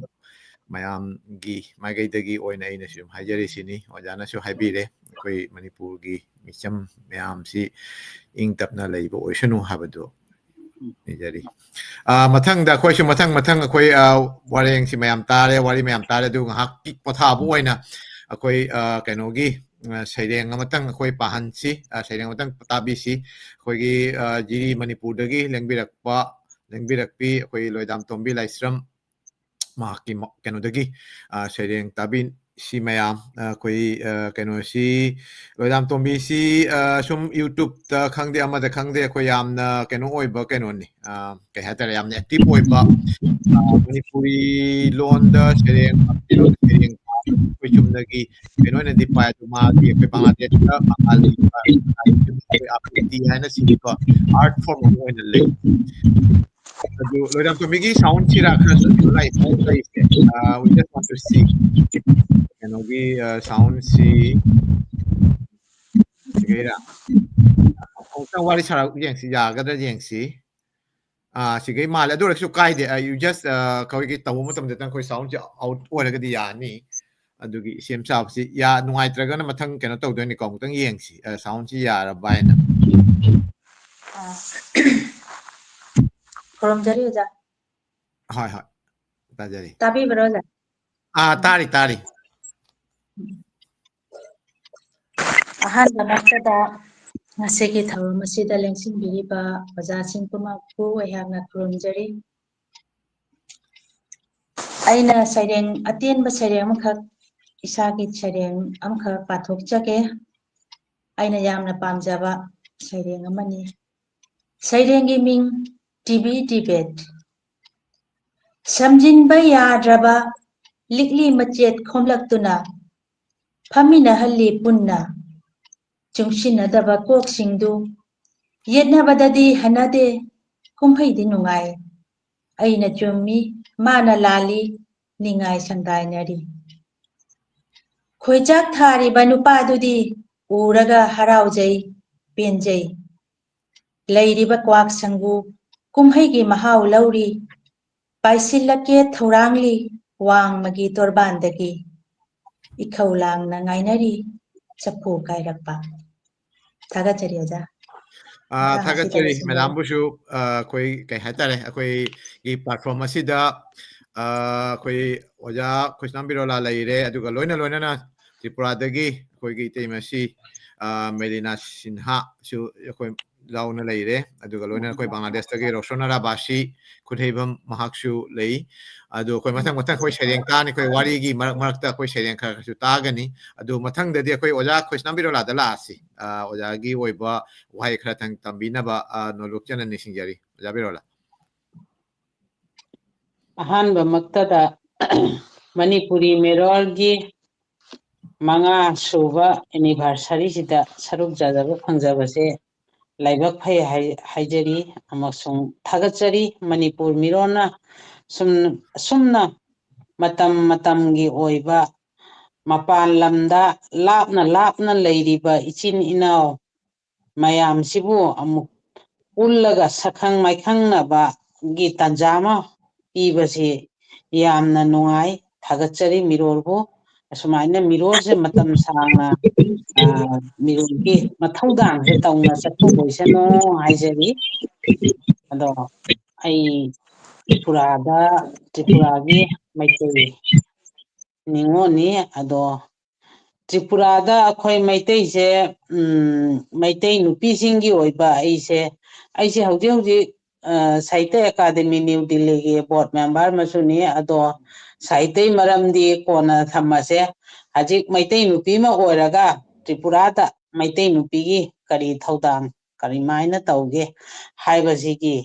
ꯃꯌꯥꯝꯒꯤ ꯃꯥꯏꯀꯩꯗꯒꯤ ꯑꯣꯏꯅ ꯑꯩꯅꯁꯨ ꯑꯗꯨꯝ ꯍꯥꯏꯖꯔꯤꯁꯤꯅꯤ꯫ ꯑꯣꯖꯥꯅꯁꯨ ꯍꯥꯏꯕꯤꯔꯦ, ꯑꯩꯈꯣꯏ ꯃꯅꯤꯄꯨꯔꯒꯤ ꯃꯤꯆꯝ ꯃꯌꯥꯝꯁꯤ ꯏꯪ ꯇꯞꯅ ꯂꯩꯕ ꯑꯣꯏꯁꯅꯨ ꯍꯥꯏꯕꯗꯨ ꯅꯤꯖꯔꯤ꯫ ꯑ, ꯃꯊꯪꯗ ꯑꯩꯈꯣꯏꯁꯨ ꯃꯊꯪ ꯃꯊꯪ ꯑꯩꯈꯣꯏ, ꯑ, ꯋꯥꯔꯦꯡꯁꯤ ꯃꯌꯥꯝ ꯇꯥꯔꯦ, ꯋꯥꯔꯤ ꯃꯌꯥꯝ ꯇꯥꯔꯦ꯫ ꯑꯗꯨ ꯉꯥꯏꯍꯥꯛꯀꯤ ꯄꯣꯊꯥꯕ ꯑꯣꯏꯅ ꯑꯩꯈꯣꯏ, ꯑ, ꯀꯩꯅꯣꯒꯤ, ꯑ, ꯁꯩꯔꯦꯡ ꯑꯃꯇꯪ ꯑꯩꯈꯣꯏ ꯄꯥꯍꯟꯁꯤ, ꯑ, ꯁꯩꯔꯦꯡ ꯑꯃꯇꯪ ꯇꯥꯕꯤꯁꯤ꯫ ꯑꯩꯈꯣꯏꯒꯤ, ꯑ, ꯖꯤꯔꯤ ꯃꯅꯤꯄꯨꯔꯗꯒꯤ ꯂꯦꯡꯕꯤꯔꯛꯄ, ꯂꯦꯡꯕꯤꯔꯛꯄꯤ ꯑꯩꯈꯣꯏ ꯂꯣꯏꯗꯥꯝꯇꯣꯝꯕꯤ ꯂꯥꯏꯁ꯭ꯔꯝ, ꯃꯍꯥꯛꯀꯤ ꯃ-, ꯀꯩꯅꯣꯗꯒꯤ, ꯑ, ꯁꯩꯔꯦꯡ ꯇꯥꯕꯤꯁꯤ ꯃꯌꯥꯝ꯫ ꯑ, ꯑꯩꯈꯣꯏ, ꯑ, ꯀꯩꯅꯣꯁꯤ, ꯂꯣꯏꯗꯥꯝꯇꯣꯝꯕꯤꯁꯤ, ꯑ, ꯁꯨꯝ YouTube-ꯇ ꯈꯪꯗꯦ, ꯑꯃꯗ ꯈꯪꯗꯦ, ꯑꯩꯈꯣꯏ ꯌꯥꯝꯅ ꯀꯩꯅꯣ ꯑꯣꯏꯕ ꯀꯩꯅꯣꯅꯤ꯫ ꯑ, ꯀꯩ ꯍꯥꯏꯇꯥꯔꯦ, ꯌꯥꯝꯅ active ꯑꯣꯏꯕ, ꯑ, ꯃꯅꯤꯄꯨꯔꯤ ꯂꯣꯟꯗ ꯁꯩꯔꯦꯡ, ꯃꯩꯇꯩꯂꯣꯟꯗ ꯁꯩꯔꯦꯡ ꯄꯥꯕ ꯑꯩꯈꯣꯏ ꯆꯨꯝꯅꯒꯤ ꯀꯩꯅꯣ ꯑꯣꯏꯅꯗꯤ ꯄꯥꯏ, ꯑꯗꯨ ꯃꯥꯒꯤ ꯑꯩꯈꯣꯏ ꯕꯪꯒ꯭ꯂꯥꯗꯦꯁꯇ ꯃꯉꯥꯜ ꯂꯩꯕ ꯑꯩꯈꯣꯏ ꯑꯥꯕ꯭ꯔꯤꯇꯤ ꯍꯥꯏꯅ ꯁꯤꯒꯤꯀꯣ, art form ꯑꯃ ꯑꯣꯏꯅ ꯂꯩ꯫ ꯑꯗꯨ ꯂꯣꯏꯗꯥꯝꯇꯣꯝꯕꯤꯒꯤ sound-ꯁꯤꯔꯥ ꯈꯔ ꯁꯨꯝ ꯂꯥꯏ ꯂꯩꯁꯦ? Uh, we just want to see. ꯀꯩꯅꯣꯒꯤ, uh, sound-ꯁꯤ ꯁꯤꯒꯩꯔꯥ? ꯑꯃꯨꯛꯇꯪ ꯋꯥꯔꯤ ꯁꯥꯔꯛ ꯌꯦꯡꯁꯤ, ꯌꯥꯒꯗ꯭ꯔꯥ ꯌꯦꯡꯁꯤ꯫ ꯑꯥ, ꯁꯤꯒꯩ ꯃꯥꯜꯂꯦ꯫ ꯑꯗꯨ ꯑꯣꯏꯔꯒꯁꯨ ꯀꯥꯏꯗꯦ꯫ ꯑ, you just, ꯑ, ꯑꯩꯈꯣꯏꯒꯤ ꯇꯧꯕ ꯃꯇꯝꯗ ꯑꯩꯈꯣꯏ sound-ꯁꯦ out ꯑꯣꯏꯔꯒꯗꯤ ꯌꯥꯅꯤ꯫ ꯑꯗꯨꯒꯤ ꯁꯦꯝ ꯁꯥꯕꯁꯤ ꯌꯥ-, ꯅꯨꯡꯉꯥꯏꯇ꯭ꯔꯒꯅ ꯃꯊꯪ ꯀꯩꯅꯣ ꯇꯧꯗꯣꯏꯅꯤꯀꯣ, ꯑꯃꯨꯛꯇꯪ ꯌꯦꯡꯁꯤ, ꯑ, sound-ꯁꯤ ꯌꯥꯔꯕ ꯍꯥꯏꯅ꯫ ꯑ, ꯈꯨꯔꯨꯝꯖꯔꯤ ꯑꯣꯖꯥ꯫ ꯍꯣꯏ, ꯍꯣꯏ꯫ ꯇꯥꯖꯔꯤ꯫ ꯇꯥꯕꯤꯕ꯭ꯔꯣ ꯑꯣꯖꯥ? ꯑꯥ, ꯇꯥꯔꯤ, ꯇꯥꯔꯤ꯫ ꯑꯍꯥꯟꯕꯃꯛꯇꯗ ꯉꯁꯤꯒꯤ ꯊꯧꯔꯝ ꯑꯁꯤꯗ ꯂꯦꯡꯁꯤꯟꯕꯤꯔꯤꯕ ꯑꯣꯖꯥꯁꯤꯡ ꯄꯨꯝꯅꯃꯛꯄꯨ ꯑꯩꯍꯥꯛꯅ ꯈꯨꯔꯨꯝꯖꯔꯤ꯫ ꯑꯩꯅ ꯁꯩꯔꯦꯡ, ꯑꯇꯦꯟꯕ ꯁꯩꯔꯦꯡ ꯑꯃꯈꯛ, ꯏꯁꯥꯒꯤ ꯁꯩꯔꯦꯡ ꯑꯃꯈꯛ ꯄꯥꯊꯣꯛꯆꯒꯦ꯫ ꯑꯩꯅ ꯌꯥꯝꯅ ꯄꯥꯝꯖꯕ ꯁꯩꯔꯦꯡ ꯑꯃꯅꯤ꯫ ꯁꯩꯔꯦꯡꯒꯤ ꯃꯤꯡ ꯇꯤꯕꯤ ꯇꯤꯕꯦꯠ꯫ ꯁꯝꯖꯤꯟꯕ ꯌꯥꯗ꯭ꯔꯕ ꯂꯤꯛꯂꯤ ꯃꯆꯦꯠ ꯈꯣꯝꯂꯛꯇꯨꯅ ꯐꯝꯃꯤꯟꯅꯍꯜꯂꯤ ꯄꯨꯟꯅ꯫ ꯆꯨꯡꯁꯤꯟꯅꯗꯕ ꯀꯣꯛꯁꯤꯡꯗꯨ ꯌꯦꯠꯅꯕꯗꯗꯤ ꯍꯟꯅꯗꯦ, ꯀꯨꯝꯍꯩꯗꯤ ꯅꯨꯡꯉꯥꯏ꯫ ꯑꯩꯅ ꯆꯨꯝꯃꯤ, ꯃꯥꯅ ꯂꯥꯜꯂꯤ, ꯅꯤꯡꯉꯥꯏ ꯁꯪꯗꯥꯏꯅꯔꯤ꯫ ꯈꯣꯏꯆꯥꯛ ꯊꯥꯔꯤꯕ ꯅꯨꯄꯥꯗꯨꯗꯤ ꯎꯔꯒ ꯍꯔꯥꯎꯖꯩ, ꯄꯦꯟꯖꯩ꯫ ꯂꯩꯔꯤꯕ ꯀ꯭ꯋꯥꯛ ꯁꯪꯒꯨ ꯀꯨꯝꯍꯩꯒꯤ ꯃꯍꯥꯎ ꯂꯧꯔꯤ꯫ ꯄꯥꯏꯁꯤꯜꯂꯛꯀꯦ ꯊꯧꯔꯥꯡꯂꯤ ꯋꯥꯡꯃꯒꯤ ꯇꯣꯔꯕꯥꯟꯗꯒꯤ꯫ ꯏꯈꯧ ꯂꯥꯡꯅ ꯉꯥꯏꯅꯔꯤ ꯆꯐꯨ ꯀꯥꯏꯔꯛꯄ꯫ ꯊꯥꯒꯠꯆꯔꯤ ꯑꯣꯖꯥ꯫ ꯑꯥ, ꯃꯇꯥꯡ ꯑꯁꯤꯗ ꯊꯥꯒꯠꯆꯔꯤ ꯂꯣꯏꯁꯤꯟꯖꯔꯒꯦ꯫ ꯃꯦꯗꯥꯝꯕꯨꯁꯨ꯫ ꯑꯥ, ꯑꯩꯈꯣꯏ ꯀꯩ ꯍꯥꯏꯇꯥꯔꯦ, ꯑꯩꯈꯣꯏꯒꯤ platform ꯑꯁꯤꯗ, ꯑꯥ, ꯑꯩꯈꯣꯏ ꯑꯣꯖꯥ ꯈ꯭ꯔꯤꯁꯅꯥꯝ ꯕꯤꯔꯣꯂꯥ ꯂꯩꯔꯦ, ꯑꯗꯨꯒ ꯂꯣꯏꯅ ꯂꯣꯏꯅꯅ ꯇ꯭ꯔꯤꯄꯨꯔꯥꯗꯒꯤ ꯑꯩꯈꯣꯏꯒꯤ ꯏꯇꯩꯃꯁꯤ, ꯑꯥ, ꯃꯦꯔꯤꯅꯥ ꯁꯤꯟꯍꯥꯁꯨ ꯑꯩꯈꯣꯏ ꯌꯥꯎꯅ ꯂꯩꯔꯦ, ꯑꯗꯨꯒ ꯂꯣꯏꯅꯅ ꯑꯩꯈꯣꯏ ꯕꯪꯒ꯭ꯂꯥꯗꯦꯁꯇꯒꯤ ꯔꯣꯁꯣꯅꯥ ꯔꯥꯕꯥꯁꯤ ꯈꯨꯠꯍꯩꯕꯝ ꯃꯍꯥꯛꯁꯨ ꯂꯩ꯫ ꯑꯗꯣ ꯑꯩꯈꯣꯏ ꯃꯊꯪ ꯃꯊꯪ ꯑꯩꯈꯣꯏ ꯁꯩꯔꯦꯡ ꯇꯥꯅꯤ, ꯑꯩꯈꯣꯏ ꯋꯥꯔꯤꯒꯤ ꯃꯔꯛ ꯃꯔꯛꯇ ꯑꯩꯈꯣꯏ ꯁꯩꯔꯦꯡ ꯈꯔ ꯈꯔꯁꯨ ꯇꯥꯒꯅꯤ꯫ ꯑꯗꯨ ꯃꯊꯪꯗꯗꯤ ꯑꯩꯈꯣꯏ ꯑꯣꯖꯥ ꯈ꯭ꯔꯤꯁꯅꯥꯝ ꯕꯤꯔꯣꯂꯥꯗ ꯂꯥꯛꯑꯁꯤ꯫ ꯑꯥ, ꯑꯣꯖꯥꯒꯤ ꯑꯣꯏꯕ ꯋꯥꯍꯩ ꯈꯔꯇꯪ ꯇꯝꯕꯤꯅꯕ, ꯑꯥ, ꯅꯣꯂꯨꯛꯆꯅ ꯅꯤꯡꯁꯤꯡꯖꯔꯤ꯫ ꯑꯣꯖꯥ ꯕꯤꯔꯣꯂꯥ꯫ ꯑꯍꯥꯟꯕꯃꯛꯇꯗ ꯃꯅꯤꯄꯨꯔꯤ ꯃꯤꯔꯣꯜꯒꯤ ꯃꯉꯥ ꯁꯨꯕ anniversary ꯁꯤꯗ ꯁꯔꯨꯛ ꯌꯥꯖꯕ ꯐꯪꯖꯕꯁꯦ ꯂꯥꯏꯕꯛ ꯐꯩ ꯍꯥꯏ-, ꯍꯥꯏꯖꯔꯤ ꯑꯃꯁꯨꯡ ꯊꯥꯒꯠꯆꯔꯤ꯫ ꯃꯅꯤꯄꯨꯔ ꯃꯤꯔꯣꯟꯅ ꯁꯨꯝ-, ꯑꯁꯨꯝꯅ ꯃꯇꯝ ꯃꯇꯝꯒꯤ ꯑꯣꯏꯕ ꯃꯄꯥꯟ ꯂꯝꯗ ꯂꯥꯞꯅ ꯂꯥꯞꯅ ꯂꯩꯔꯤꯕ ꯏꯆꯤꯟ ꯏꯅꯥꯎ ꯃꯌꯥꯝꯁꯤꯕꯨ ꯑꯃꯨꯛ ꯄꯨꯜꯂꯒ ꯁꯛꯈꯪ ꯃꯥꯏꯈꯪꯅꯕꯒꯤ ꯇꯥꯟꯖꯥ ꯑꯃ ꯄꯤꯕꯁꯤ ꯌꯥꯝꯅ ꯅꯨꯡꯉꯥꯏ꯫ ꯊꯥꯒꯠꯆꯔꯤ ꯃꯤꯔꯣꯜꯕꯨ꯫ ꯑꯁꯨꯃꯥꯏꯅ ꯃꯤꯔꯣꯜꯁꯦ ꯃꯇꯝ ꯁꯥꯡꯅ, ꯑ, ꯃꯤꯔꯣꯜꯒꯤ ꯃꯊꯧꯗꯥꯡꯁꯦ ꯇꯧꯅ ꯆꯠꯊꯣꯛꯄ ꯑꯣꯏꯁꯅꯨ ꯍꯥꯏꯖꯔꯤ꯫ ꯑꯗꯣ ꯑꯩ ꯇ꯭ꯔꯤꯄꯨꯔꯥꯗ, ꯇ꯭ꯔꯤꯄꯨꯔꯥꯒꯤ ꯃꯩꯇꯩ ꯅꯤꯉꯣꯜꯅꯤ꯫ ꯑꯗꯣ ꯇ꯭ꯔꯤꯄꯨꯔꯥꯗ ꯑꯩꯈꯣꯏ ꯃꯩꯇꯩꯁꯦ, ꯎꯝ, ꯃꯩꯇꯩ ꯅꯨꯄꯤꯁꯤꯡꯒꯤ ꯑꯣꯏꯕ ꯑꯩꯁꯦ, ꯑꯩꯁꯦ ꯍꯧꯖꯤꯛ ꯍꯧꯖꯤꯛ, ꯑ, ꯁꯥꯍꯤꯇ꯭ꯌ ꯑꯦꯀꯥꯗꯃꯤ ꯅ꯭ꯌꯨ ꯗꯤꯜꯂꯤꯒꯤ board member ꯑꯃꯁꯨꯅꯤ꯫ ꯑꯗꯣ ꯁꯥꯍꯤꯇ꯭ꯌꯒꯤ ꯃꯔꯝꯗꯤ ꯀꯣꯟꯅ ꯊꯝꯃꯁꯦ꯫ ꯍꯧꯖꯤꯛ ꯃꯩꯇꯩ ꯅꯨꯄꯤ ꯑꯃ ꯑꯣꯏꯔꯒ ꯇ꯭ꯔꯤꯄꯨꯔꯥꯗ ꯃꯩꯇꯩ ꯅꯨꯄꯤꯒꯤ ꯀꯔꯤ ꯊꯧꯗꯥꯡ ꯀꯔꯤꯃꯥꯏꯅ ꯇꯧꯒꯦ ꯍꯥꯏꯕꯁꯤꯒꯤ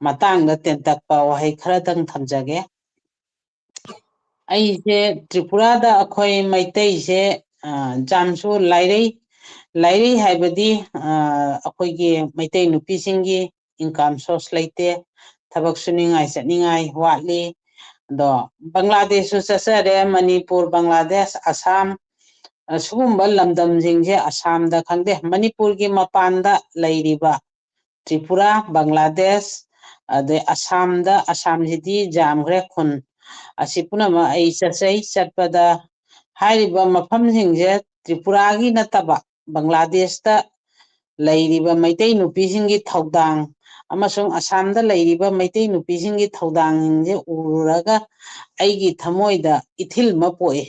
ꯃꯇꯥꯡꯗ ꯇꯦꯟꯇꯛꯄ ꯋꯥꯍꯩ ꯈꯔꯗꯪ ꯊꯝꯖꯒꯦ꯫ ꯑꯩꯁꯦ ꯇ꯭ꯔꯤꯄꯨꯔꯥꯗ ꯑꯩꯈꯣꯏ ꯃꯩꯇꯩꯁꯦ, ꯑ, ꯖꯥꯝꯁꯨ ꯂꯥꯏꯔꯩ, ꯂꯥꯏꯔꯩ ꯍꯥꯏꯕꯗꯤ, ꯑ, ꯑꯩꯈꯣꯏꯒꯤ ꯃꯩꯇꯩ ꯅꯨꯄꯤꯁꯤꯡꯒꯤ income source ꯂꯩꯇꯦ, ꯊꯕꯛ ꯁꯨꯅꯤꯡꯉꯥꯏ ꯆꯠꯅꯤꯡꯉꯥꯏ ꯋꯥꯠꯂꯤ꯫ ꯑꯗꯣ ꯕꯪꯒ꯭ꯂꯥꯗꯦꯁꯁꯨ ꯆꯠꯆꯔꯦ, ꯃꯅꯤꯄꯨꯔ, ꯕꯪꯒ꯭ꯂꯥꯗꯦꯁ, ꯑꯁꯥꯝ, ꯑ, ꯁꯤꯒꯨꯝꯕ ꯂꯝꯗꯝꯁꯤꯡꯁꯦ, ꯑꯁꯥꯝꯗ ꯈꯪꯗꯦ, ꯃꯅꯤꯄꯨꯔꯒꯤ ꯃꯄꯥꯟꯗ ꯂꯩꯔꯤꯕ ꯇ꯭ꯔꯤꯄꯨꯔꯥ, ꯕꯪꯒ꯭ꯂꯥꯗꯦꯁ, ꯑꯗꯩ ꯑꯁꯥꯝꯗ, ꯑꯁꯥꯝꯁꯤꯗꯤ ꯌꯥꯝꯈ꯭ꯔꯦ ꯈꯨꯟ꯫ ꯑꯁꯤ ꯄꯨꯝꯅꯃꯛ ꯑꯩ ꯆꯠꯆꯩ꯫ ꯆꯠꯄꯗ ꯍꯥꯏꯔꯤꯕ ꯃꯐꯝꯁꯤꯡꯁꯦ ꯇ꯭ꯔꯤꯄꯨꯔꯥꯒꯤ ꯅꯠꯇꯕ, ꯕꯪꯒ꯭ꯂꯥꯗꯦꯁꯇ ꯂꯩꯔꯤꯕ ꯃꯩꯇꯩ ꯅꯨꯄꯤꯁꯤꯡꯒꯤ ꯊꯧꯗꯥꯡ ꯑꯃꯁꯨꯡ ꯑꯁꯥꯝꯗ ꯂꯩꯔꯤꯕ ꯃꯩꯇꯩ ꯅꯨꯄꯤꯁꯤꯡꯒꯤ ꯊꯧꯗꯥꯡꯁꯤꯡꯁꯦ ꯎꯔꯨꯔꯒ ꯑꯩꯒꯤ ꯊꯃꯣꯏꯗ ꯏꯊꯤꯜ ꯑꯃ ꯄꯣꯛꯏ꯫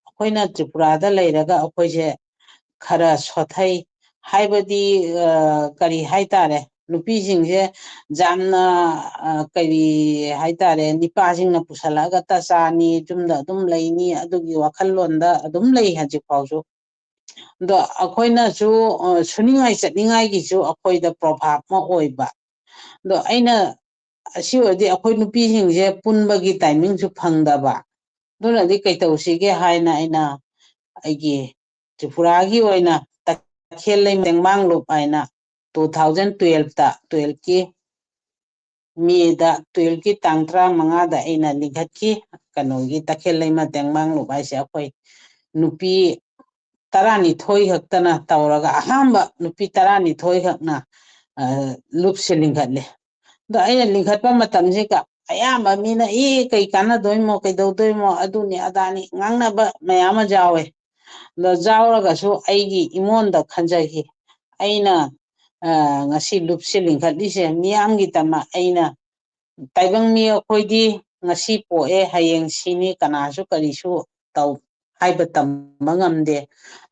ꯑꯩꯈꯣꯏꯅ ꯇ꯭ꯔꯤꯄꯨꯔꯥꯗ ꯂꯩꯔꯒ ꯑꯩꯈꯣꯏꯁꯦ ꯈꯔ ꯁꯣꯊꯩ ꯍꯥꯏꯕꯗꯤ, ꯑ, ꯀꯔꯤ ꯍꯥꯏꯇꯥꯔꯦ, ꯅꯨꯄꯤꯁꯤꯡꯁꯦ ꯌꯥꯝꯅ, ꯑ, ꯀꯔꯤ ꯍꯥꯏꯇꯥꯔꯦ, ꯅꯤꯄꯥꯁꯤꯡꯅ ꯄꯨꯁꯜꯂꯛꯑꯒ ꯇꯆꯥꯅꯤ, ꯌꯨꯝꯗ ꯑꯗꯨꯝ ꯂꯩꯅꯤ, ꯑꯗꯨꯒꯤ ꯋꯥꯈꯜꯂꯣꯟꯗ ꯑꯗꯨꯝ ꯂꯩ ꯍꯧꯖꯤꯛ ꯐꯥꯎꯁꯨ꯫ ꯑꯗꯣ ꯑꯩꯈꯣꯏꯅꯁꯨ, ꯑ, ꯁꯨꯅꯤꯡꯉꯥꯏ ꯆꯠꯅꯤꯡꯉꯥꯏꯒꯤꯁꯨ ꯑꯩꯈꯣꯏꯗ ꯄ꯭ꯔꯣꯚꯥꯕ ꯑꯃ ꯑꯣꯏꯕ꯫ ꯑꯗꯣ ꯑꯩꯅ, ꯑꯁꯤ ꯑꯣꯏꯔꯗꯤ ꯑꯩꯈꯣꯏ ꯅꯨꯄꯤꯁꯤꯡꯁꯦ ꯄꯨꯟꯕꯒꯤ ꯇꯥꯏꯃꯤꯡꯁꯨ ꯐꯪꯗꯕ꯫ ꯑꯗꯨꯅꯗꯤ ꯀꯩꯇꯧꯁꯤꯒꯦ ꯍꯥꯏꯅ ꯑꯩꯅ ꯑꯩꯒꯤ ꯇ꯭ꯔꯤꯄꯨꯔꯥꯒꯤ ꯑꯣꯏꯅ ꯇꯈꯦꯜ ꯂꯩꯃ ꯇꯦꯡꯃꯥꯡꯂꯨꯞ ꯍꯥꯏꯅ two thousand twelveꯇ, twelveꯀꯤ ꯃꯦꯗ, twelveꯀꯤ ꯇꯥꯡ ꯇꯔꯥꯃꯉꯥꯗ ꯑꯩꯅ ꯂꯤꯡꯈꯠꯈꯤ꯫ ꯀꯩꯅꯣꯒꯤ ꯇꯈꯦꯜ ꯂꯩꯃ ꯇꯦꯡꯃꯥꯡꯂꯨꯞ ꯍꯥꯏꯁꯦ ꯑꯩꯈꯣꯏ ꯅꯨꯄꯤ ꯇꯔꯥꯅꯤꯊꯣꯏ ꯈꯛꯇꯅ ꯇꯧꯔꯒ ꯑꯍꯥꯟꯕ ꯅꯨꯄꯤ ꯇꯔꯥꯅꯤꯊꯣꯏ ꯈꯛꯅ, ꯑ, ꯂꯨꯞꯁꯦ ꯂꯤꯡꯈꯠꯂꯦ꯫ ꯑꯗꯣ ꯑꯩꯅ ꯂꯤꯡꯈꯠꯄ ꯃꯇꯝꯁꯤꯒ ꯑꯌꯥꯝꯕ ꯃꯤꯅ, "ꯑꯦ, ꯀꯩ ꯀꯥꯟꯅꯗꯣꯏꯃꯣ, ꯀꯩꯗꯧꯗꯣꯏꯃꯣ, ꯑꯗꯨꯅꯤ ꯑꯗꯥꯅꯤ" ꯉꯥꯡꯅꯕ ꯃꯌꯥꯝ ꯑꯃ ꯌꯥꯎꯋꯦ꯫ ꯑꯗꯣ ꯌꯥꯎꯔꯒꯁꯨ ꯑꯩꯒꯤ ꯏꯃꯣꯟꯗ ꯈꯟꯖꯈꯤ, ꯑꯩꯅ, ꯑ, ꯉꯁꯤ ꯂꯨꯞꯁꯦ ꯂꯤꯡꯈꯠꯂꯤꯁꯦ ꯃꯤꯌꯥꯝꯒꯤꯗꯃꯛ꯫ ꯑꯩꯅ, ꯇꯥꯏꯕꯪ ꯃꯤ ꯑꯩꯈꯣꯏꯗꯤ ꯉꯁꯤ ꯄꯣꯛꯑꯦ, ꯍꯌꯦꯡ ꯁꯤꯅꯤ, ꯀꯅꯥꯁꯨ ꯀꯔꯤꯁꯨ ꯇꯧ ꯍꯥꯏꯕ ꯇꯝꯕ ꯉꯝꯗꯦ꯫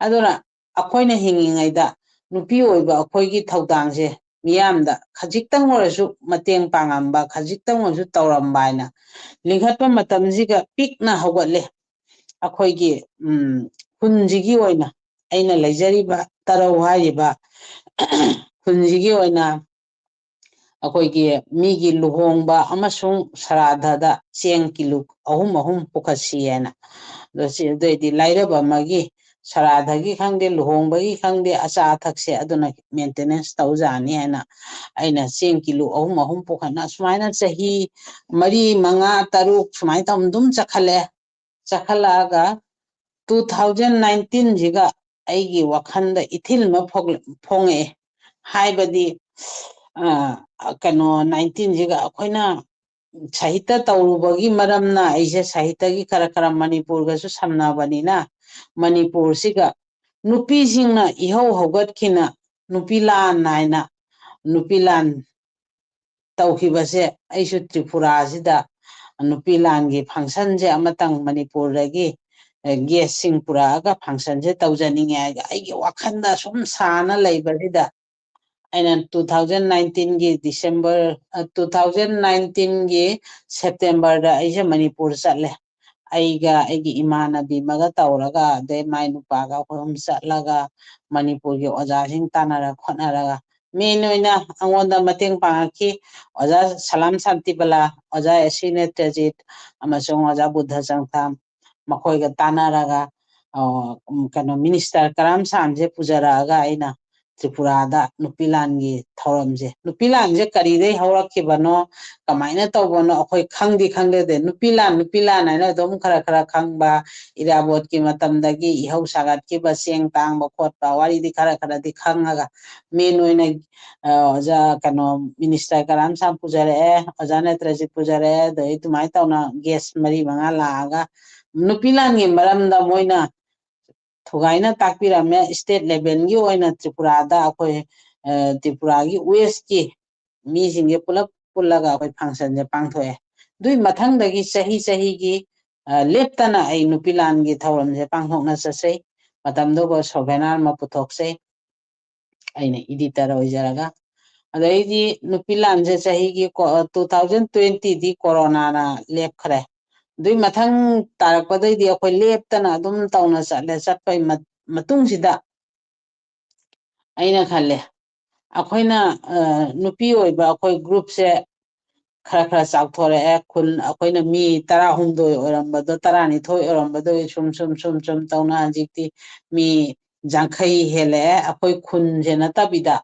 ꯑꯗꯨꯅ ꯑꯩꯈꯣꯏꯅ ꯍꯤꯡꯉꯤꯉꯩꯗ ꯅꯨꯄꯤ ꯑꯣꯏꯕ ꯑꯩꯈꯣꯏꯒꯤ ꯊꯧꯗꯥꯡꯁꯦ ꯃꯤꯌꯥꯝꯗ ꯈꯖꯤꯛꯇꯪ ꯑꯣꯏꯔꯁꯨ ꯃꯇꯦꯡ ꯄꯥꯡꯉꯝꯕ, ꯈꯖꯤꯛꯇꯪ ꯑꯣꯏꯔꯁꯨ ꯇꯧꯔꯝꯕ ꯍꯥꯏꯅ ꯂꯤꯡꯈꯠꯄ ꯃꯇꯝꯁꯤꯒ ꯄꯤꯛꯅ ꯍꯧꯒꯠꯂꯦ꯫ ꯑꯩꯈꯣꯏꯒꯤ, ꯎꯝ, ꯈꯨꯟꯁꯤꯒꯤ ꯑꯣꯏꯅ ꯑꯩꯅ ꯂꯩꯖꯔꯤꯕ ꯇꯔꯧ ꯍꯥꯏꯔꯤꯕ ꯈꯨꯟꯁꯤꯒꯤ ꯑꯣꯏꯅ ꯑꯩꯈꯣꯏꯒꯤ ꯃꯤꯒꯤ ꯂꯨꯍꯣꯡꯕ ꯑꯃꯁꯨꯡ ꯁꯔꯥꯙꯗ ꯆꯦꯡ ꯀꯤꯂꯣ ꯑꯍꯨꯝ ꯑꯍꯨꯝ ꯄꯨꯈꯠꯁꯤ ꯍꯥꯏꯅ꯫ ꯑꯗꯣ ꯁꯤ ꯑꯗꯨꯑꯣꯏꯗꯤ ꯂꯥꯏꯔꯕ ꯑꯃꯒꯤ ꯁꯔꯥꯙꯒꯤ ꯈꯪꯗꯦ, ꯂꯨꯍꯣꯡꯕꯒꯤ ꯈꯪꯗꯦ, ꯑꯆꯥ ꯑꯊꯛꯁꯦ ꯑꯗꯨꯅ ꯃꯦꯟꯇꯦꯅꯦꯟꯁ ꯇꯧꯖꯅꯤ ꯍꯥꯏꯅ ꯑꯩꯅ ꯆꯦꯡ ꯀꯤꯂꯣ ꯑꯍꯨꯝ ꯑꯍꯨꯝ ꯄꯨꯈꯠꯅ ꯁꯨꯃꯥꯏꯅ ꯆꯍꯤ ꯃꯔꯤ, ꯃꯉꯥ, ꯇꯔꯨꯛ ꯁꯨꯃꯥꯏꯅ ꯇꯧꯅ ꯑꯗꯨꯝ ꯆꯠꯈꯠꯂꯦ꯫ ꯆꯠꯈꯠꯂꯛꯑꯒ two thousand nineteen ꯁꯤꯒ ꯑꯩꯒꯤ ꯋꯥꯈꯜꯗ ꯏꯊꯤꯜ ꯑꯃ ꯐꯣꯡ-, ꯐꯣꯡꯉꯛꯑꯦ꯫ ꯍꯥꯏꯕꯗꯤ, ꯑ, ꯀꯩꯅꯣ, nineteen ꯁꯤꯒ ꯑꯩꯈꯣꯏꯅ ꯁꯥꯍꯤꯇ ꯇꯧꯔꯨꯕꯒꯤ ꯃꯔꯝꯅ ꯑꯩꯁꯦ ꯁꯥꯍꯤꯇꯒꯤ ꯈꯔ ꯈꯔ ꯃꯅꯤꯄꯨꯔꯒꯁꯨ ꯁꯝꯅꯕꯅꯤꯅ, ꯃꯅꯤꯄꯨꯔꯁꯤꯒ ꯅꯨꯄꯤꯁꯤꯡꯅ ꯏꯍꯧ ꯍꯧꯒꯠꯈꯤꯅ ꯅꯨꯄꯤ ꯂꯥꯟ ꯍꯥꯏꯅ ꯅꯨꯄꯤ ꯂꯥꯟ ꯇꯧꯈꯤꯕꯁꯦ, ꯑꯩꯁꯨ ꯇ꯭ꯔꯤꯄꯨꯔꯥꯁꯤꯗ ꯅꯨꯄꯤ ꯂꯥꯟꯒꯤ ꯐꯪꯁꯟꯁꯦ ꯑꯃꯇꯪ ꯃꯅꯤꯄꯨꯔꯗꯒꯤ, ꯑꯦ, ꯒꯦꯁꯁꯤꯡ ꯄꯨꯔꯛꯑꯒ ꯐꯪꯁꯟꯁꯦ ꯇꯧꯖꯅꯤꯡꯉꯦ ꯍꯥꯏꯅ ꯑꯩꯒꯤ ꯋꯥꯈꯜꯗ ꯁꯨꯝ ꯁꯥꯅ ꯂꯩꯕꯁꯤꯗ, ꯑꯩꯅ two thousand nineteen ꯒꯤ December, ꯑ, two thousand nineteen ꯒꯤ September ꯗ ꯑꯩꯁꯦ ꯃꯅꯤꯄꯨꯔ ꯆꯠꯂꯦ꯫ ꯑꯩꯒ ꯑꯩꯒꯤ ꯏꯃꯥꯟꯅꯕꯤ ꯑꯃꯒ ꯇꯧꯔꯒ, ꯑꯗꯩ ꯃꯥꯏ ꯅꯨꯄꯥꯒ ꯑꯩꯈꯣꯏ ꯑꯍꯨꯝ ꯆꯠꯂꯒ ꯃꯅꯤꯄꯨꯔꯒꯤ ꯑꯣꯖꯥꯁꯤꯡ ꯇꯥꯟꯅꯔ ꯈꯣꯠꯅꯔꯒ main ꯑꯣꯏꯅ ꯑꯩꯉꯣꯟꯗ ꯃꯇꯦꯡ ꯄꯥꯡꯉꯛꯈꯤ ꯑꯣꯖꯥ ꯁꯂꯥꯝ ꯁꯥꯟꯇꯤꯕꯂꯥ, ꯑꯣꯖꯥ ꯑꯦꯁ ꯁꯤ ꯅꯦꯇ꯭ꯔꯖꯤꯠ ꯑꯃꯁꯨꯡ ꯑꯣꯖꯥ ꯕꯨꯙ ꯆꯪꯊꯥꯝ꯫ ꯃꯈꯣꯏꯒ ꯇꯥꯟꯅꯔꯒ, ꯑ, ꯎꯝ, ꯀꯩꯅꯣ, ꯃꯤꯅꯤꯁꯇꯔ ꯀꯔꯥꯝ ꯁꯥꯝꯁꯦ ꯄꯨꯖꯔꯛꯑꯒ ꯑꯩꯅ ꯇ꯭ꯔꯤꯄꯨꯔꯥꯗ ꯅꯨꯄꯤ ꯂꯥꯟꯒꯤ ꯊꯧꯔꯝꯁꯦ, ꯅꯨꯄꯤ ꯂꯥꯟꯁꯦ ꯀꯔꯤꯗꯩ ꯍꯧꯔꯛꯈꯤꯕꯅꯣ, ꯀꯃꯥꯏꯅ ꯇꯧꯕꯅꯣ ꯑꯩꯈꯣꯏ ꯈꯪꯗꯤ ꯈꯪꯗꯦ꯫ ꯅꯨꯄꯤ ꯂꯥꯟ, ꯅꯨꯄꯤ ꯂꯥꯟ ꯍꯥꯏꯅ ꯑꯗꯨꯝ ꯈꯔ ꯈꯔ ꯈꯪꯕ, ꯏꯔꯥꯕꯣꯠꯀꯤ ꯃꯇꯝꯗꯒꯤ ꯏꯍꯧ ꯁꯥꯒꯠꯈꯤꯕ, ꯆꯦꯡ ꯇꯥꯡꯕ ꯈꯣꯠꯄ ꯋꯥꯔꯤꯗꯤ ꯈꯔ ꯈꯔꯗꯤ ꯈꯪꯉꯒ, main ꯑꯣꯏꯅ, ꯑ, ꯑꯣꯖꯥ, ꯀꯩꯅꯣ, ꯃꯤꯅꯤꯁꯇꯔ ꯀꯔꯥꯝ ꯁꯥꯝ ꯄꯨꯖꯔꯛꯑꯦ, ꯑꯣꯖꯥ ꯅꯦꯇ꯭ꯔꯖꯤꯠ ꯄꯨꯖꯔꯛꯑꯦ, ꯑꯗꯩ ꯑꯗꯨꯃꯥꯏꯅ ꯇꯧꯅ ꯒꯦꯁ ꯃꯔꯤ ꯃꯉꯥ ꯂꯥꯛꯑꯒ ꯅꯨꯄꯤ ꯂꯥꯟꯒꯤ ꯃꯔꯝꯗ ꯃꯣꯏꯅ ꯊꯨꯒꯥꯏꯅ ꯇꯥꯛꯄꯤꯔꯝꯃꯦ꯫ State level ꯒꯤ ꯑꯣꯏꯅ ꯇ꯭ꯔꯤꯄꯨꯔꯥꯗ ꯑꯩꯈꯣꯏ, ꯑ, ꯇ꯭ꯔꯤꯄꯨꯔꯥꯒꯤ West ꯀꯤ ꯃꯤꯁꯤꯡꯁꯦ ꯄꯨꯂꯞ ꯄꯨꯜꯂꯒ ꯑꯩꯈꯣꯏ function ꯁꯦ ꯄꯥꯡꯊꯣꯛꯑꯦ꯫ ꯑꯗꯨꯏ ꯃꯊꯪꯗꯒꯤ ꯆꯍꯤ ꯆꯍꯤꯒꯤ, ꯑ, ꯂꯦꯞꯇꯅ ꯑꯩ ꯅꯨꯄꯤ ꯂꯥꯟꯒꯤ ꯊꯧꯔꯝꯁꯦ ꯄꯥꯡꯊꯣꯛꯅ ꯆꯠꯆꯩ꯫ ꯃꯇꯝꯗꯨꯒ ꯁꯣꯚꯦꯅꯥꯔ ꯑꯃ ꯄꯨꯊꯣꯛꯆꯩ꯫ ꯑꯩꯅ editor ꯑꯣꯏꯖꯔꯒ꯫ ꯑꯗꯩꯗꯤ ꯅꯨꯄꯤ ꯂꯥꯟꯁꯦ ꯆꯍꯤꯒꯤ ꯀꯣ-, two thousand twenty ꯗꯤ ꯀꯣꯔꯣꯅꯥꯅ ꯂꯦꯞꯈ꯭ꯔꯦ꯫ ꯑꯗꯨꯏ ꯃꯊꯪ ꯇꯥꯔꯛꯄꯗꯩꯗꯤ ꯑꯩꯈꯣꯏ ꯂꯦꯞꯇꯅ ꯑꯗꯨꯝ ꯇꯧꯅ ꯆꯠꯂꯦ꯫ ꯆꯠꯄꯩ ꯃꯠ-, ꯃꯇꯨꯡꯁꯤꯗ ꯑꯩꯅ ꯈꯜꯂꯦ, ꯑꯩꯈꯣꯏꯅ ꯅꯨꯄꯤ ꯑꯣꯏꯕ ꯑꯩꯈꯣꯏ ꯒ꯭ꯔꯨꯞꯁꯦ ꯈꯔ ꯈꯔ ꯆꯥꯎꯊꯣꯔꯛꯑꯦ꯫ ꯈꯨꯟ ꯑꯩꯈꯣꯏꯅ ꯃꯤ ꯇꯔꯥꯍꯨꯝꯗꯣꯏ ꯑꯣꯏꯔꯝꯕꯗꯣ ꯇꯔꯥꯅꯤꯊꯣꯏ ꯑꯣꯏꯔꯝꯕꯗꯣ ꯁꯨꯝ ꯁꯨꯝ ꯁꯨꯝ ꯁꯨꯝ ꯇꯧꯅ ꯍꯧꯖꯤꯛꯇꯤ ꯃꯤ ꯌꯥꯡꯈꯩ ꯍꯦꯜꯂꯛꯑꯦ꯫ ꯑꯩꯈꯣꯏ ꯈꯨꯟꯁꯦ ꯅꯠꯇꯕꯤꯗ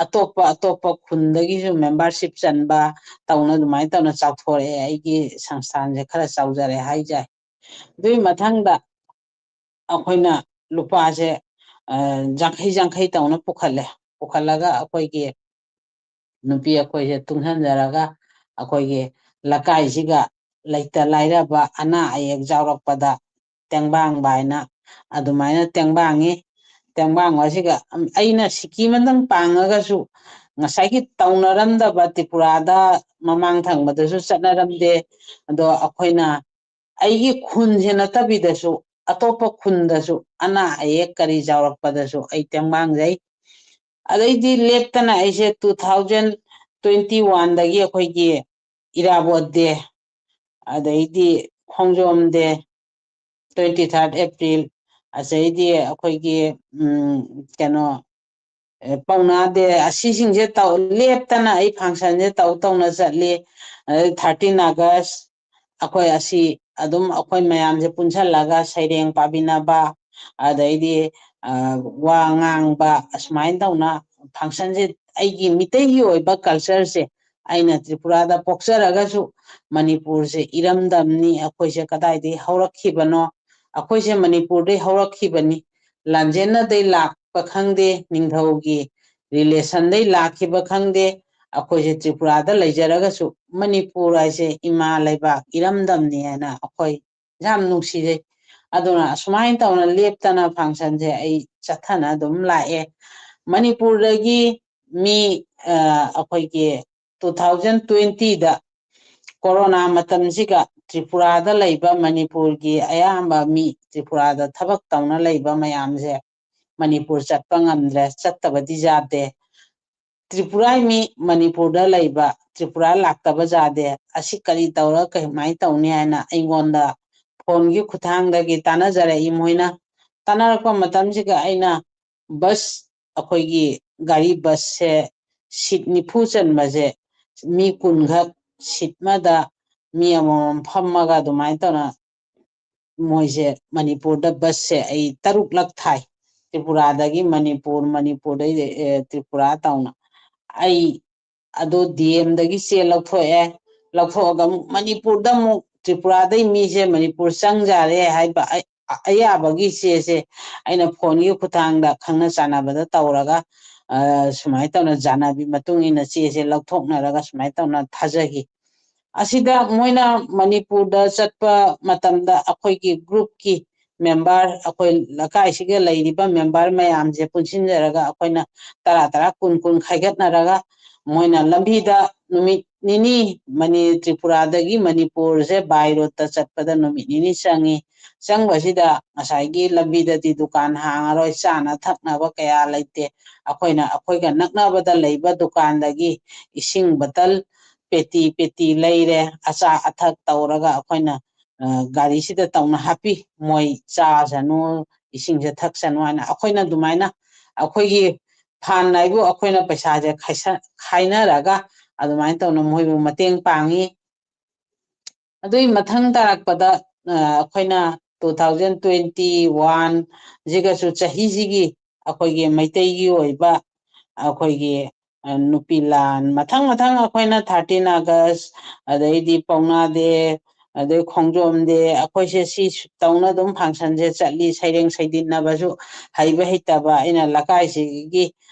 ꯑꯇꯣꯞꯄ ꯑꯇꯣꯞꯄ ꯈꯨꯟꯗꯒꯤꯁꯨ ꯃꯦꯝꯕꯔꯁꯤꯞ ꯆꯟꯕ ꯇꯧꯅ ꯑꯗꯨꯃꯥꯏꯅ ꯇꯧꯅ ꯆꯥꯎꯊꯣꯔꯛꯑꯦ꯫ ꯑꯩꯒꯤ ꯁꯪꯁꯊꯥꯟꯁꯦ ꯈꯔ ꯆꯥꯎꯖꯔꯦ ꯍꯥꯏꯖꯩ꯫ ꯑꯗꯨꯒꯤ ꯃꯊꯪꯗ ꯑꯩꯈꯣꯏꯅ ꯂꯨꯄꯥꯁꯦ ꯌꯥꯡꯈꯩ ꯌꯥꯡꯈꯩ ꯇꯧꯅ ꯄꯨꯈꯠꯂꯦ꯫ ꯄꯨꯈꯠꯂꯒ ꯑꯩꯈꯣꯏꯒꯤ ꯅꯨꯄꯤ ꯑꯩꯈꯣꯏꯁꯦ ꯇꯨꯡꯁꯤꯟꯖꯔꯒ ꯑꯩꯈꯣꯏꯒꯤ ꯂꯩꯀꯥꯏꯁꯤꯒ ꯂꯩꯇ ꯂꯥꯏꯔꯕ ꯑꯅꯥ ꯑꯌꯦꯛ ꯌꯥꯎꯔꯛꯄꯗ ꯇꯦꯡꯕꯥꯡꯕ ꯍꯥꯏꯅ ꯑꯗꯨꯃꯥꯏꯅ ꯇꯦꯡꯕꯥꯡꯉꯤ꯫ ꯇꯦꯡꯕꯥꯡꯕ ꯑꯁꯤꯒ ꯑꯩꯅ ꯁꯤꯀꯤ ꯑꯃꯗꯪ ꯄꯥꯡꯉꯒꯁꯨ ꯉꯁꯥꯏꯒꯤ ꯇꯧꯅꯔꯝꯗꯕ ꯇ꯭ꯔꯤꯄꯨꯔꯥꯗ ꯃꯃꯥꯡ ꯊꯪꯕꯗꯁꯨ ꯆꯠꯅꯔꯝꯗꯦ꯫ ꯑꯗꯣ ꯑꯩꯈꯣꯏꯅ ꯑꯩꯒꯤ ꯈꯨꯟꯁꯦ ꯅꯠꯇꯕꯤꯗꯁꯨ ꯑꯇꯣꯞꯄ ꯈꯨꯟꯗꯁꯨ ꯑꯅꯥ ꯑꯌꯦꯛ ꯀꯔꯤ ꯌꯥꯎꯔꯛꯄꯗꯁꯨ ꯑꯩ ꯇꯦꯡꯕꯥꯡꯖꯩ꯫ ꯑꯗꯩꯗꯤ ꯂꯦꯞꯇꯅ ꯑꯩꯁꯦ two thousand twenty one ꯗꯒꯤ ꯑꯩꯈꯣꯏꯒꯤ ꯏꯔꯥꯕꯣꯠ ꯗꯦ, ꯑꯗꯩꯗꯤ ꯈꯣꯡꯖꯣꯝ ꯗꯦ, twenty third April, ꯑꯗꯩꯗꯤ ꯑꯩꯈꯣꯏꯒꯤ ꯀꯩꯅꯣ ꯄꯥꯎꯅꯥ ꯗꯦ, ꯑꯁꯤꯁꯤꯡꯁꯦ ꯇꯧ ꯂꯦꯞꯇꯅ ꯑꯩ ꯐꯪꯁꯟꯁꯦ ꯇꯧ ꯇꯧꯅ ꯆꯠꯂꯤ꯫ ꯑꯗꯩ thirteen August, ꯑꯩꯈꯣꯏ ꯑꯁꯤ ꯑꯗꯨꯝ ꯑꯩꯈꯣꯏ ꯃꯌꯥꯝꯁꯦ ꯄꯨꯟꯁꯜꯂꯒ ꯁꯩꯔꯦꯡ ꯄꯥꯕꯤꯅꯕ, ꯑꯗꯩꯗꯤ ꯋꯥ ꯉꯥꯡꯕ, ꯑꯁꯨꯃꯥꯏꯅ ꯇꯧꯅ ꯐꯪꯁꯟꯁꯦ ꯑꯩꯒꯤ ꯃꯤꯇꯩꯒꯤ ꯑꯣꯏꯕ ꯀꯜꯆꯔꯁꯦ ꯑꯩꯅ ꯇ꯭ꯔꯤꯄꯨꯔꯥꯗ ꯄꯣꯛꯆꯔꯒꯁꯨ ꯃꯅꯤꯄꯨꯔꯁꯦ ꯏꯔꯝꯗꯝꯅꯤ, ꯑꯩꯈꯣꯏꯁꯦ ꯀꯗꯥꯏꯗꯒꯤ ꯍꯧꯔꯛꯈꯤꯕꯅꯣ, ꯑꯩꯈꯣꯏꯁꯦ ꯃꯅꯤꯄꯨꯔꯗꯒꯤ ꯍꯧꯔꯛꯈꯤꯕꯅꯤ, ꯂꯥꯟꯖꯦꯟꯅꯗꯒꯤ ꯂꯥꯛꯄ ꯈꯪꯗꯦ, ꯅꯤꯡꯊꯧꯒꯤ ꯔꯤꯂꯦꯁꯟꯗꯒꯤ ꯂꯥꯛꯈꯤꯕ ꯈꯪꯗꯦ, ꯑꯩꯈꯣꯏꯁꯦ ꯇ꯭ꯔꯤꯄꯨꯔꯥꯗ ꯂꯩꯖꯔꯒꯁꯨ ꯃꯅꯤꯄꯨꯔ ꯍꯥꯏꯁꯦ ꯏꯃꯥ ꯂꯩꯕꯥꯛ ꯏꯔꯝꯗꯝꯅꯤ ꯍꯥꯏꯅ ꯑꯩꯈꯣꯏ ꯌꯥꯝ ꯅꯨꯡꯁꯤꯖꯩ꯫ ꯑꯗꯨꯅ ꯑꯁꯨꯃꯥꯏꯅ ꯇꯧꯅ ꯂꯦꯞꯇꯅ ꯐꯪꯁꯟꯁꯦ ꯑꯩ ꯆꯠꯊꯅ ꯑꯗꯨꯝ ꯂꯥꯛꯑꯦ꯫ ꯃꯅꯤꯄꯨꯔꯗꯒꯤ ꯃꯤ ꯑꯩꯈꯣꯏꯒꯤ two thousand twenty ꯗ ꯀꯣꯔꯣꯅꯥ ꯃꯇꯝꯁꯤꯒ ꯇ꯭ꯔꯤꯄꯨꯔꯥꯗ ꯂꯩꯕ ꯃꯅꯤꯄꯨꯔꯒꯤ ꯑꯌꯥꯝꯕ ꯃꯤ ꯇ꯭ꯔꯤꯄꯨꯔꯥꯗ ꯊꯕꯛ ꯇꯧꯅ ꯂꯩꯕ ꯃꯌꯥꯝꯁꯦ ꯃꯅꯤꯄꯨꯔ ꯆꯠꯄ ꯉꯝꯗ꯭ꯔꯦ, ꯆꯠꯇꯕꯗꯤ ꯌꯥꯗꯦ꯫ ꯇ꯭ꯔꯤꯄꯨꯔꯥ ꯃꯤ ꯃꯅꯤꯄꯨꯔꯗ ꯂꯩꯕ ꯇ꯭ꯔꯤꯄꯨꯔꯥ ꯂꯥꯛꯇꯕ ꯌꯥꯗꯦ꯫ ꯑꯁꯤ ꯀꯔꯤ ꯇꯧꯔ ꯀꯃꯥꯏꯅ ꯇꯧꯅꯤ ꯍꯥꯏꯅ ꯑꯩꯉꯣꯟꯗ ꯐꯣꯟꯒꯤ ꯈꯨꯠꯊꯥꯡꯗꯒꯤ ꯇꯥꯟꯅꯖꯔꯛꯏ꯫ ꯃꯣꯏꯅ ꯇꯥꯟꯅꯔꯛꯄ ꯃꯇꯝꯁꯤꯗ ꯑꯩꯅ ꯕꯁ ꯑꯩꯈꯣꯏꯒꯤ ꯒꯥꯔꯤ ꯕꯁꯁꯦ ꯁꯤꯠ ꯅꯤꯐꯨ ꯆꯟꯕꯁꯦ ꯃꯤ ꯀꯨꯟꯈꯛ ꯁꯤꯠ ꯑꯃꯗ ꯃꯤ ꯑꯃꯃꯝ ꯐꯝꯃꯒ ꯑꯗꯨꯃꯥꯏꯅ ꯇꯧꯅ ꯃꯣꯏꯁꯦ ꯃꯅꯤꯄꯨꯔꯗ ꯕꯁꯁꯦ ꯑꯩ ꯇꯔꯨꯛꯂꯛ ꯊꯥꯏ꯫ ꯇ꯭ꯔꯤꯄꯨꯔꯥꯗꯒꯤ ꯃꯅꯤꯄꯨꯔ, ꯃꯅꯤꯄꯨꯔꯗꯒꯤ, ꯑꯦ, ꯇ꯭ꯔꯤꯄꯨꯔꯥ ꯇꯧꯅ꯫ ꯑꯩ ꯑꯗꯣ ꯗꯤ ꯑꯦꯝꯗꯒꯤ ꯆꯦ ꯂꯧꯊꯣꯛꯑꯦ꯫ ꯂꯧꯊꯣꯛꯑꯒ ꯑꯃꯨꯛ ꯃꯅꯤꯄꯨꯔꯗ ꯑꯃꯨꯛ ꯇ꯭ꯔꯤꯄꯨꯔꯥꯗꯩ ꯃꯤꯁꯦ ꯃꯅꯤꯄꯨꯔ ꯆꯪꯖꯔꯦ ꯍꯥꯏꯕ ꯑ-, ꯑ-, ꯑꯌꯥꯕꯒꯤ ꯆꯦꯁꯦ ꯑꯩꯅ ꯐꯣꯟꯒꯤ ꯈꯨꯠꯊꯥꯡꯗ ꯈꯪꯅ ꯆꯥꯟꯅꯕꯗ ꯇꯧꯔꯒ, ꯑ, ꯁꯨꯃꯥꯏꯅ ꯇꯧꯅ ꯖꯥꯅꯕꯤ ꯃꯇꯨꯡ ꯏꯟꯅ ꯆꯦꯁꯦ ꯂꯧꯊꯣꯛꯅꯔꯒ ꯁꯨꯃꯥꯏꯅ ꯇꯧꯅ ꯊꯥꯖꯈꯤ꯫ ꯑꯁꯤꯗ ꯃꯣꯏꯅ ꯃꯅꯤꯄꯨꯔꯗ ꯆꯠꯄ ꯃꯇꯝꯗ ꯑꯩꯈꯣꯏꯒꯤ ꯒ꯭ꯔꯨꯞꯀꯤ ꯃꯦꯝꯕꯔ, ꯑꯩꯈꯣꯏ ꯂꯩꯀꯥꯏꯁꯤꯒ ꯂꯩꯔꯤꯕ ꯃꯦꯝꯕꯔ ꯃꯌꯥꯝꯁꯦ ꯄꯨꯟꯁꯤꯟꯖꯔꯒ ꯑꯩꯈꯣꯏꯅ ꯇꯔꯥ ꯇꯔꯥ, ꯀꯨꯟ ꯀꯨꯟ ꯈꯥꯏꯒꯠꯅꯔꯒ ꯃꯣꯏꯅ ꯂꯝꯕꯤꯗ ꯅꯨꯃꯤꯠ ꯅꯤꯅꯤ, ꯃꯅꯤ-, ꯇ꯭ꯔꯤꯄꯨꯔꯥꯗꯒꯤ ꯃꯅꯤꯄꯨꯔꯁꯦ by roadꯇ ꯆꯠꯄꯗ ꯅꯨꯃꯤꯠ ꯅꯤꯅꯤ ꯆꯪꯉꯤ꯫ ꯆꯪꯕꯁꯤꯗ ꯉꯁꯥꯏꯒꯤ ꯂꯝꯕꯤꯗꯗꯤ ꯗꯨꯀꯥꯟ ꯍꯥꯡꯉꯔꯣꯏ, ꯆꯥꯅ ꯊꯛꯅꯕ ꯀꯌꯥ ꯂꯩꯇꯦ꯫ ꯑꯩꯈꯣꯏꯅ ꯑꯩꯈꯣꯏꯒ ꯅꯛꯅꯕꯗ ꯂꯩꯕ ꯗꯨꯀꯥꯟꯗꯒꯤ ꯏꯁꯤꯡ ꯕꯇꯜ ꯄꯦꯇꯤ ꯄꯦꯇꯤ ꯂꯩꯔꯦ꯫ ꯑꯆꯥ ꯑꯊꯛ ꯇꯧꯔꯒ ꯑꯩꯈꯣꯏꯅ, ꯑ, ꯒꯥꯔꯤꯁꯤꯗ ꯇꯧꯅ ꯍꯥꯞꯄꯤ꯫ ꯃꯣꯏ ꯆꯥꯁꯅꯨ, ꯏꯁꯤꯡꯁꯦ ꯊꯛꯁꯅꯨ ꯍꯥꯏꯅ ꯑꯩꯈꯣꯏꯅ ꯑꯗꯨꯃꯥꯏꯅ ꯑꯩꯈꯣꯏꯒꯤ ꯐꯥꯟ ꯍꯥꯏꯕꯨ ꯑꯩꯈꯣꯏꯅ ꯄꯩꯁꯥꯁꯦ ꯈꯥꯏꯁ-, ꯈꯥꯏꯅꯔꯒ ꯑꯗꯨꯃꯥꯏꯅ ꯇꯧꯅ ꯃꯣꯏꯕꯨ ꯃꯇꯦꯡ ꯄꯥꯡꯉꯤ꯫ ꯑꯗꯨꯒꯤ ꯃꯊꯪ ꯇꯥꯔꯛꯄꯗ, ꯑ, ꯑꯩꯈꯣꯏꯅ two thousand twenty one ꯁꯤꯒꯁꯨ ꯆꯍꯤꯁꯤꯒꯤ ꯑꯩꯈꯣꯏꯒꯤ ꯃꯩꯇꯩꯒꯤ ꯑꯣꯏꯕ ꯑꯩꯈꯣꯏꯒꯤ, ꯑ, ꯅꯨꯄꯤ ꯂꯥꯟ ꯃꯊꯪ ꯃꯊꯪ ꯑꯩꯈꯣꯏꯅ thirteen August, ꯑꯗꯩꯗꯤ ꯄꯥꯎꯅꯥ Day, ꯑꯗꯩ ꯈꯣꯡꯖꯣꯝ Day, ꯑꯩꯈꯣꯏꯁꯦ ꯁꯤ ꯇꯧꯅ ꯑꯗꯨꯝ functionꯁꯦ ꯆꯠꯂꯤ꯫ ꯁꯩꯔꯦꯡ ꯁꯩꯗꯤꯟꯅꯕꯁꯨ ꯍꯩꯕ ꯍꯩꯇꯕ ꯑꯩꯅ ꯂꯩꯀꯥꯏꯁꯤꯒꯤ,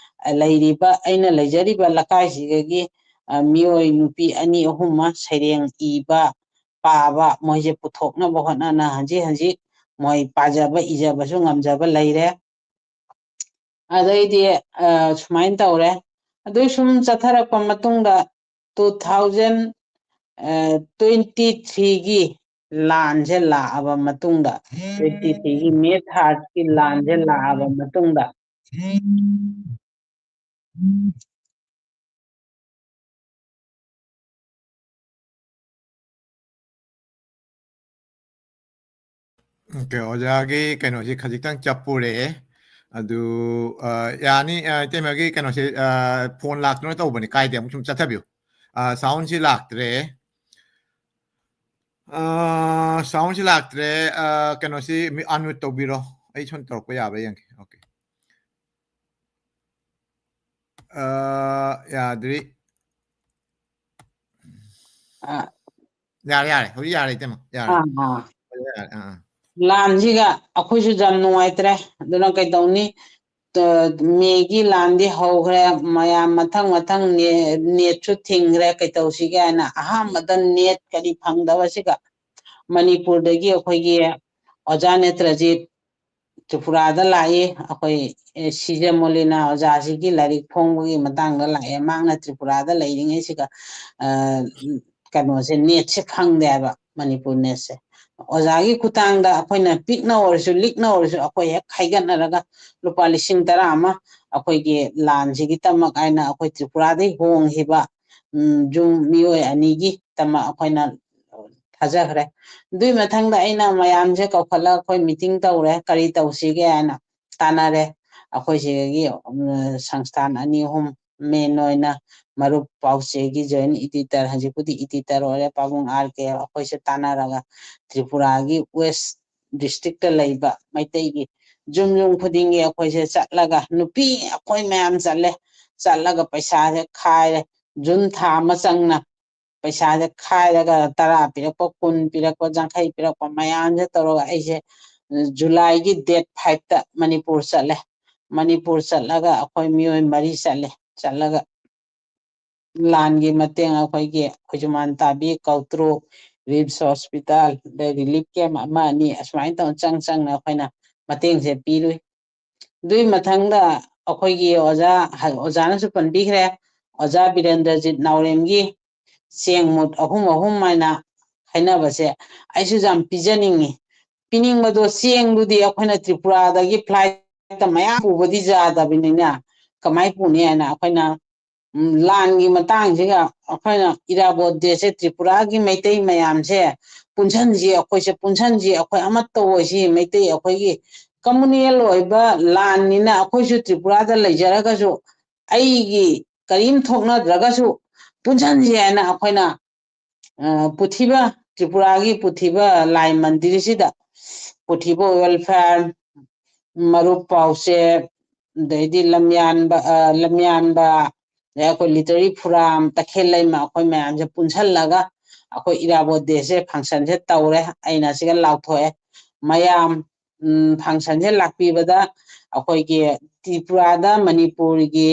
ꯑ, ꯂꯩꯔꯤꯕ, ꯑꯩꯅ ꯂꯩꯖꯔꯤꯕ ꯂꯩꯀꯥꯏꯁꯤꯗꯒꯤ, ꯑ, ꯃꯤꯑꯣꯏ ꯅꯨꯄꯤ ꯑꯅꯤ ꯑꯍꯨꯝ ꯑꯃ ꯁꯩꯔꯦꯡ ꯏꯕ, ꯄꯥꯕ, ꯃꯣꯏꯁꯦ ꯄꯨꯊꯣꯛꯅꯕ ꯍꯣꯠꯅꯅ ꯍꯧꯖꯤꯛ ꯍꯧꯖꯤꯛ ꯃꯣꯏ ꯄꯥꯖꯕ ꯏꯖꯕꯁꯨ ꯉꯝꯖꯕ ꯂꯩꯔꯦ꯫ ꯑꯗꯩꯗꯤ, ꯑ, ꯁꯨꯃꯥꯏꯅ ꯇꯧꯔꯦ꯫ ꯑꯗꯨ ꯁꯨꯝ ꯆꯠꯊꯔꯛꯄ ꯃꯇꯨꯡꯗ two thousand twenty threeꯒꯤ ꯂꯥꯟꯁꯦ ꯂꯥꯛꯑꯕ ꯃꯇꯨꯡꯗ, twenty threeꯒꯤ May thirdꯀꯤ ꯂꯥꯟꯁꯦ ꯂꯥꯛꯑꯕ ꯃꯇꯨꯡꯗ, Okay, ꯑꯣꯖꯥꯒꯤ ꯀꯩꯅꯣꯁꯤ ꯈꯖꯤꯛꯇꯪ ꯆꯞꯄꯨꯔꯦ꯫ ꯑꯗꯨ ꯑ, ꯌꯥꯅꯤ, ꯑ, ꯏꯇꯩꯃꯒꯤ ꯀꯩꯅꯣꯁꯦ, ꯐꯣꯟ ꯂꯥꯛꯇꯨꯅ ꯇꯧꯕꯅꯤ, ꯀꯥꯏꯗꯦ, ꯑꯃꯨꯛ ꯁꯨꯝ ꯆꯠꯊꯕꯤꯌꯨ꯫ ꯁꯥꯎꯟꯁꯤ ꯂꯥꯛꯇ꯭ꯔꯦ꯫ ꯁꯥꯎꯟꯁꯤ ꯂꯥꯛꯇ꯭ꯔꯦ꯫ ꯀꯩꯅꯣꯁꯤ ꯑꯟꯃ꯭ꯌꯨꯠ ꯇꯧꯕꯤꯔꯣ꯫ ꯑꯩ ꯁꯣꯝ ꯇꯧꯔꯛꯄ ꯌꯥꯕ꯭ꯔꯥ ꯌꯦꯡꯒꯦ꯫ ꯑꯣꯀꯦ꯫ ꯌꯥꯗ꯭ꯔꯤ꯫ ꯑ, ꯌꯥꯔꯦ, ꯌꯥꯔꯦ, ꯍꯧꯖꯤꯛ ꯌꯥꯔꯦ, ꯏꯇꯩꯃ, ꯌꯥꯔꯦ꯫ ꯑꯥ, ꯑꯥ꯫ ꯍꯧꯖꯤꯛ ꯌꯥꯔꯦ꯫ ꯑꯥ, ꯑꯥ꯫ ꯂꯥꯟꯁꯤꯒ ꯑꯩꯈꯣꯏꯁꯨ ꯌꯥꯝ ꯅꯨꯡꯉꯥꯏꯇ꯭ꯔꯦ꯫ ꯑꯗꯨꯅ ꯀꯩꯗꯧꯅꯤ? ꯇ-, ꯃꯦꯒꯤ ꯂꯥꯟꯗꯤ ꯍꯧꯈ꯭ꯔꯦ, ꯃꯌꯥꯝ ꯃꯊꯪ ꯃꯊꯪ ꯅꯦ-, ꯅꯦꯠꯁꯨ ꯊꯤꯡꯈ꯭ꯔꯦ, ꯀꯩꯗꯧꯁꯤꯒꯦ ꯍꯥꯏꯅ ꯑꯍꯥꯟꯕꯗ ꯅꯦꯠ ꯀꯔꯤ ꯐꯪꯗꯕꯁꯤꯒ ꯃꯅꯤꯄꯨꯔꯗꯒꯤ ꯑꯩꯈꯣꯏꯒꯤ ꯑꯣꯖꯥ ꯅꯦꯇ꯭ꯔꯖꯤꯠ ꯇ꯭ꯔꯤꯄꯨꯔꯥꯗ ꯂꯥꯛꯏ꯫ ꯑꯩꯈꯣꯏ, ꯑꯦ, ꯁꯤꯖꯦ ꯃꯣꯂꯤꯅꯥ ꯑꯣꯖꯥꯁꯤꯒꯤ ꯂꯥꯏꯔꯤꯛ ꯐꯣꯡꯕꯒꯤ ꯃꯇꯥꯡꯗ ꯂꯥꯛꯑꯦ꯫ ꯃꯍꯥꯛꯅ ꯇ꯭ꯔꯤꯄꯨꯔꯥꯗ ꯂꯩꯔꯤꯉꯩꯁꯤꯒ, ꯑ, ꯀꯩꯅꯣꯁꯦ, ꯅꯦꯠꯁꯦ ꯐꯪꯗꯦ ꯍꯥꯏꯕ, ꯃꯅꯤꯄꯨꯔ ꯅꯦꯠꯁꯦ꯫ ꯑꯣꯖꯥꯒꯤ ꯈꯨꯠꯊꯥꯡꯗ ꯑꯩꯈꯣꯏꯅ ꯄꯤꯛꯅ ꯑꯣꯏꯔꯁꯨ, ꯂꯤꯛꯅ ꯑꯣꯏꯔꯁꯨ, ꯑꯩꯈꯣꯏ ꯍꯦꯛ ꯈꯥꯏꯒꯠꯅꯔꯒ ꯂꯨꯄꯥ ꯂꯤꯁꯤꯡ ꯇꯔꯥ ꯑꯃ ꯑꯩꯈꯣꯏꯒꯤ ꯂꯥꯟꯁꯤꯒꯤꯗꯃꯛ ꯍꯥꯏꯅ ꯑꯩꯈꯣꯏ ꯇ꯭ꯔꯤꯄꯨꯔꯥꯗꯒꯤ ꯍꯣꯡꯈꯤꯕ, ꯎꯝ, ꯌꯨꯝ ꯃꯤꯑꯣꯏ ꯑꯅꯤꯒꯤꯗꯃꯛ ꯑꯩꯈꯣꯏꯅ ꯊꯥꯖꯈ꯭ꯔꯦ꯫ ꯑꯗꯨꯏ ꯃꯊꯪꯗ ꯑꯩꯅ ꯃꯌꯥꯝꯁꯦ ꯀꯧꯈꯠꯂꯒ ꯑꯩꯈꯣꯏ ꯃꯤꯇꯤꯡ ꯇꯧꯔꯦ, ꯀꯔꯤ ꯇꯧꯁꯤꯒꯦ ꯍꯥꯏꯅ ꯇꯥꯟꯅꯔꯦ꯫ ꯑꯩꯈꯣꯏ ꯁꯤꯗꯒꯤ, ꯎꯝ, ꯁꯪꯁꯊꯥꯟ ꯑꯅꯤ ꯑꯍꯨꯝ, ꯃꯦꯟ ꯑꯣꯏꯅ ꯃꯔꯨꯞ ꯄꯥꯎꯆꯦꯒꯤ ꯖꯣꯏꯟ ꯏꯗꯤꯇꯔ, ꯍꯧꯖꯤꯛꯄꯨꯗꯤ ꯏꯗꯤꯇꯔ ꯑꯣꯏꯔꯦ, ꯄꯥꯕꯨꯡ ꯑꯥꯔ ꯀꯦ, ꯑꯩꯈꯣꯏꯁꯦ ꯇꯥꯟꯅꯔꯒ ꯇ꯭ꯔꯤꯄꯨꯔꯥꯒꯤ ꯋꯦꯁ ꯗꯤꯁꯇ꯭ꯔꯤꯛꯇ ꯂꯩꯕ ꯃꯩꯇꯩꯒꯤ ꯌꯨꯝ ꯌꯨꯝ ꯈꯨꯗꯤꯡꯒꯤ ꯑꯩꯈꯣꯏꯁꯦ ꯆꯠꯂꯒ, ꯅꯨꯄꯤ ꯑꯩꯈꯣꯏ ꯃꯌꯥꯝ ꯆꯠꯂꯦ, ꯆꯠꯂꯒ ꯄꯩꯁꯥꯁꯦ ꯈꯥꯏꯔꯦ꯫ ꯖꯨꯟ ꯊꯥ ꯑꯃ ꯆꯪꯅ ꯄꯩꯁꯥꯁꯦ ꯈꯥꯏꯔꯒ ꯇꯔꯥ ꯄꯤꯔꯛꯄ, ꯀꯨꯟ ꯄꯤꯔꯛꯄ, ꯌꯥꯡꯈꯩ ꯄꯤꯔꯛꯄ ꯃꯌꯥꯝꯁꯦ ꯇꯧꯔꯒ ꯑꯩꯁꯦ ꯖꯨꯂꯥꯏꯒꯤ ꯗꯦꯠ ꯐꯥꯏꯚꯇ ꯃꯅꯤꯄꯨꯔ ꯆꯠꯂꯦ꯫ ꯃꯅꯤꯄꯨꯔ ꯆꯠꯂꯒ ꯑꯩꯈꯣꯏ ꯃꯤꯑꯣꯏ ꯃꯔꯤ ꯆꯠꯂꯦ꯫ ꯆꯠꯂꯒ ꯂꯥꯟꯒꯤ ꯃꯇꯦꯡ ꯑꯩꯈꯣꯏꯒꯤ ꯈꯨꯖꯨꯃꯥꯟ ꯇꯥꯕꯤ, ꯀꯧꯇ꯭ꯔꯨ, ꯔꯤꯝꯁ ꯍꯣꯁꯄꯤꯇꯥꯜ, ꯑꯗꯩ ꯔꯤꯂꯤꯐ ꯀꯦꯝ ꯑꯃ ꯑꯅꯤ ꯑꯁꯨꯃꯥꯏꯅ ꯇꯧꯅ ꯆꯪ ꯆꯪꯅ ꯑꯩꯈꯣꯏꯅ ꯃꯇꯦꯡꯁꯦ ꯄꯤꯔꯨꯏ꯫ ꯑꯗꯨꯒꯤ ꯃꯊꯪꯗ ꯑꯩꯈꯣꯏꯒꯤ ꯑꯣꯖꯥ, ꯑꯣꯖꯥꯅꯁꯨ ꯄꯟꯕꯤꯈ꯭ꯔꯦ, ꯑꯣꯖꯥ ꯕꯤꯔꯦꯟꯗ꯭ꯔꯖꯤꯠ ꯅꯥꯎꯔꯦꯝꯒꯤ ꯆꯦꯡ ꯃꯨꯠ ꯑꯍꯨꯝ ꯑꯍꯨꯝ ꯍꯥꯏꯅ ꯈꯥꯏꯅꯕꯁꯦ ꯑꯩꯁꯨ ꯌꯥꯝ ꯄꯤꯖꯅꯤꯡꯉꯤ꯫ ꯄꯤꯅꯤꯡꯕꯗꯣ, ꯆꯦꯡꯗꯨꯗꯤ ꯑꯩꯈꯣꯏꯅ ꯇ꯭ꯔꯤꯄꯨꯔꯥꯗꯒꯤ ꯐ꯭ꯂꯥꯏꯠꯇ ꯃꯌꯥꯝ ꯄꯨꯕꯗꯤ ꯌꯥꯗꯕꯅꯤꯅ ꯀꯃꯥꯏ ꯄꯨꯅꯤ ꯍꯥꯏꯅ ꯑꯩꯈꯣꯏꯅ, ꯎꯝ, ꯂꯥꯟꯒꯤ ꯃꯇꯥꯡꯁꯤꯒ ꯑꯩꯈꯣꯏꯅ ꯏꯔꯥꯕꯣꯠ ꯗꯦꯁꯦ ꯇ꯭ꯔꯤꯄꯨꯔꯥꯒꯤ ꯃꯩꯇꯩ ꯃꯌꯥꯝꯁꯦ ꯄꯨꯟꯁꯟꯁꯤ, ꯑꯩꯈꯣꯏꯁꯦ ꯄꯨꯟꯁꯟꯁꯤ, ꯑꯩꯈꯣꯏ ꯑꯃꯠꯇ ꯑꯣꯏꯁꯤ, ꯃꯩꯇꯩ ꯑꯩꯈꯣꯏꯒꯤ communal ꯑꯣꯏꯕ ꯂꯥꯟꯅꯤꯅ ꯑꯩꯈꯣꯏꯁꯨ ꯇ꯭ꯔꯤꯄꯨꯔꯥꯗ ꯂꯩꯖꯔꯒꯁꯨ ꯑꯩꯒꯤ ꯀꯔꯤꯝ ꯊꯣꯛꯅꯗ꯭ꯔꯒꯁꯨ ꯄꯨꯟꯁꯤꯟꯁꯦ ꯍꯥꯏꯅ ꯑꯩꯈꯣꯏꯅ, ꯑ, ꯄꯨꯊꯤꯕ, ꯇ꯭ꯔꯤꯄꯨꯔꯥꯒꯤ ꯄꯨꯊꯤꯕ ꯂꯥꯏ ꯃꯟꯗꯤꯔꯁꯤꯗ ꯄꯨꯊꯤꯕ welfare, ꯃꯔꯨꯞ ꯄꯥꯎꯆꯦ, ꯑꯗꯩꯗꯤ ꯂꯝꯌꯥꯟꯕ, ꯑ, ꯂꯝꯌꯥꯟꯕ, ꯑꯗꯩ ꯑꯩꯈꯣꯏ ꯂꯤꯇꯔꯤ ꯐꯨꯔꯥꯝ, ꯇꯈꯦꯜ ꯂꯩꯃ, ꯑꯩꯈꯣꯏ ꯃꯌꯥꯝꯁꯦ ꯄꯨꯟꯁꯜꯂꯒ ꯑꯩꯈꯣꯏ ꯏꯔꯥꯕꯣꯠ ꯗꯦꯁꯦ functionꯁꯦ ꯇꯧꯔꯦ꯫ ꯑꯩꯅ ꯁꯤꯒ ꯂꯥꯎꯊꯣꯛꯑꯦ꯫ ꯃꯌꯥꯝ, ꯎꯝ, functionꯁꯦ ꯂꯥꯛꯄꯤꯕꯗ ꯑꯩꯈꯣꯏꯒꯤ ꯇ꯭ꯔꯤꯄꯨꯔꯥꯗ ꯃꯅꯤꯄꯨꯔꯒꯤ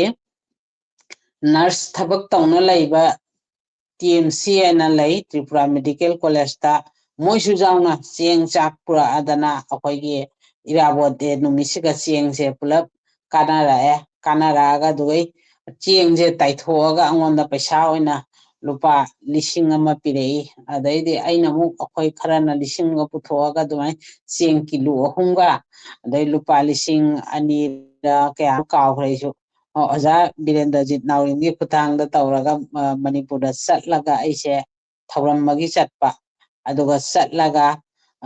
nurse ꯊꯕꯛ ꯇꯧꯅ ꯂꯩꯕ ꯇꯤ ꯑꯦꯝ ꯁꯤ ꯍꯥꯏꯅ ꯂꯩ, ꯇ꯭ꯔꯤꯄꯨꯔꯥ ꯃꯦꯗꯤꯀꯦꯜ ꯀꯣꯂꯦꯖꯇ, ꯃꯣꯏꯁꯨ ꯌꯥꯎꯅ ꯆꯦꯡ ꯆꯥꯛ ꯄꯨꯔꯛꯑꯗꯅ ꯑꯩꯈꯣꯏꯒꯤ ꯏꯔꯥꯕꯣꯠ ꯗꯦ ꯅꯨꯃꯤꯠꯁꯤꯒ ꯆꯦꯡꯁꯦ ꯄꯨꯂꯞ ꯀꯥꯟꯅꯔꯛꯑꯦ꯫ ꯀꯥꯟꯅꯔꯛꯑꯒ ꯑꯗꯨꯒꯩ ꯆꯦꯡꯁꯦ ꯇꯥꯏꯊꯣꯛꯑꯒ ꯑꯩꯉꯣꯟꯗ ꯄꯩꯁꯥ ꯑꯣꯏꯅ ꯂꯨꯄꯥ ꯂꯤꯁꯤꯡ ꯑꯃ ꯄꯤꯔꯛꯏ꯫ ꯑꯗꯩꯗꯤ ꯑꯩꯅ ꯑꯃꯨꯛ, ꯑꯩꯈꯣꯏ ꯈꯔꯅ ꯂꯤꯁꯤꯡ ꯑꯃ ꯄꯨꯊꯣꯛꯑꯒ ꯑꯗꯨꯃꯥꯏꯅ ꯆꯦꯡ ꯀꯤꯂꯣ ꯑꯍꯨꯝꯒ, ꯑꯗꯩ ꯂꯨꯄꯥ ꯂꯤꯁꯤꯡ ꯑꯅꯤꯔ ꯀꯌꯥ ꯀꯥꯎꯈ꯭ꯔꯦ ꯑꯩꯁꯨ, ꯑꯣ, ꯑꯣꯖꯥ ꯕꯤꯔꯦꯟꯗ꯭ꯔꯖꯤꯠ ꯅꯥꯎꯔꯦꯝꯒꯤ ꯈꯨꯠꯊꯥꯡꯗ ꯇꯧꯔꯒ, ꯑ, ꯃꯅꯤꯄꯨꯔꯗ ꯆꯠꯂꯒ ꯑꯩꯁꯦ ꯊꯧꯔꯝ ꯑꯃꯒꯤ ꯆꯠꯄ, ꯑꯗꯨꯒ ꯆꯠꯂꯒ,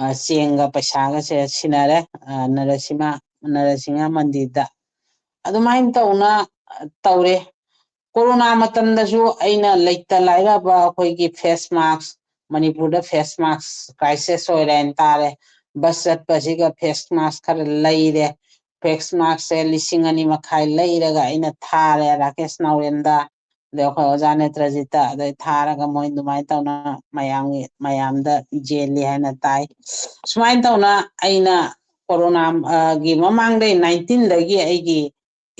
ꯑ, ꯆꯦꯡꯒ ꯄꯩꯁꯥꯒꯁꯦ ꯁꯤꯟꯅꯔꯦ, ꯑ, ꯅꯔꯁꯤꯃ, ꯅꯔꯁꯤꯡꯍ ꯃꯟꯗꯤꯔꯗ꯫ ꯑꯗꯨꯃꯥꯏꯅ ꯇꯧꯅ, ꯑ, ꯇꯧꯔꯦ꯫ ꯀꯣꯔꯣꯅꯥ ꯃꯇꯝꯗꯁꯨ ꯑꯩꯅ ꯂꯩꯇ ꯂꯥꯏꯔꯕ ꯑꯩꯈꯣꯏꯒꯤ face mask, ꯃꯅꯤꯄꯨꯔꯗ face mask crisis ꯑꯣꯏꯔꯦ ꯍꯥꯏꯅ ꯇꯥꯔꯦ꯫ ꯕꯁ ꯆꯠꯄꯁꯤꯒ face mask ꯈꯔ ꯂꯩꯔꯦ꯫ Face maskꯁꯦ ꯂꯤꯁꯤꯡ ꯑꯅꯤ ꯃꯈꯥꯏ ꯂꯩꯔꯒ ꯑꯩꯅ ꯊꯥꯔꯦ ꯔꯥꯀꯦꯁ ꯅꯥꯎꯔꯦꯝꯗ, ꯑꯗꯩ ꯑꯩꯈꯣꯏ ꯑꯣꯖꯥ ꯅꯦꯇ꯭ꯔꯖꯤꯠꯇ, ꯑꯗꯩ ꯊꯥꯔꯒ ꯃꯣꯏ ꯑꯗꯨꯃꯥꯏꯅ ꯇꯧꯅ ꯃꯌꯥꯝꯒꯤ, ꯃꯌꯥꯝꯗ ꯌꯦꯜꯂꯤ ꯍꯥꯏꯅ ꯇꯥꯏ꯫ ꯁꯨꯃꯥꯏꯅ ꯇꯧꯅ ꯑꯩꯅ ꯀꯣꯔꯣꯅꯥ, ꯑ, ꯒꯤ ꯃꯃꯥꯡꯗꯩ nineteenꯗꯒꯤ ꯑꯩꯒꯤ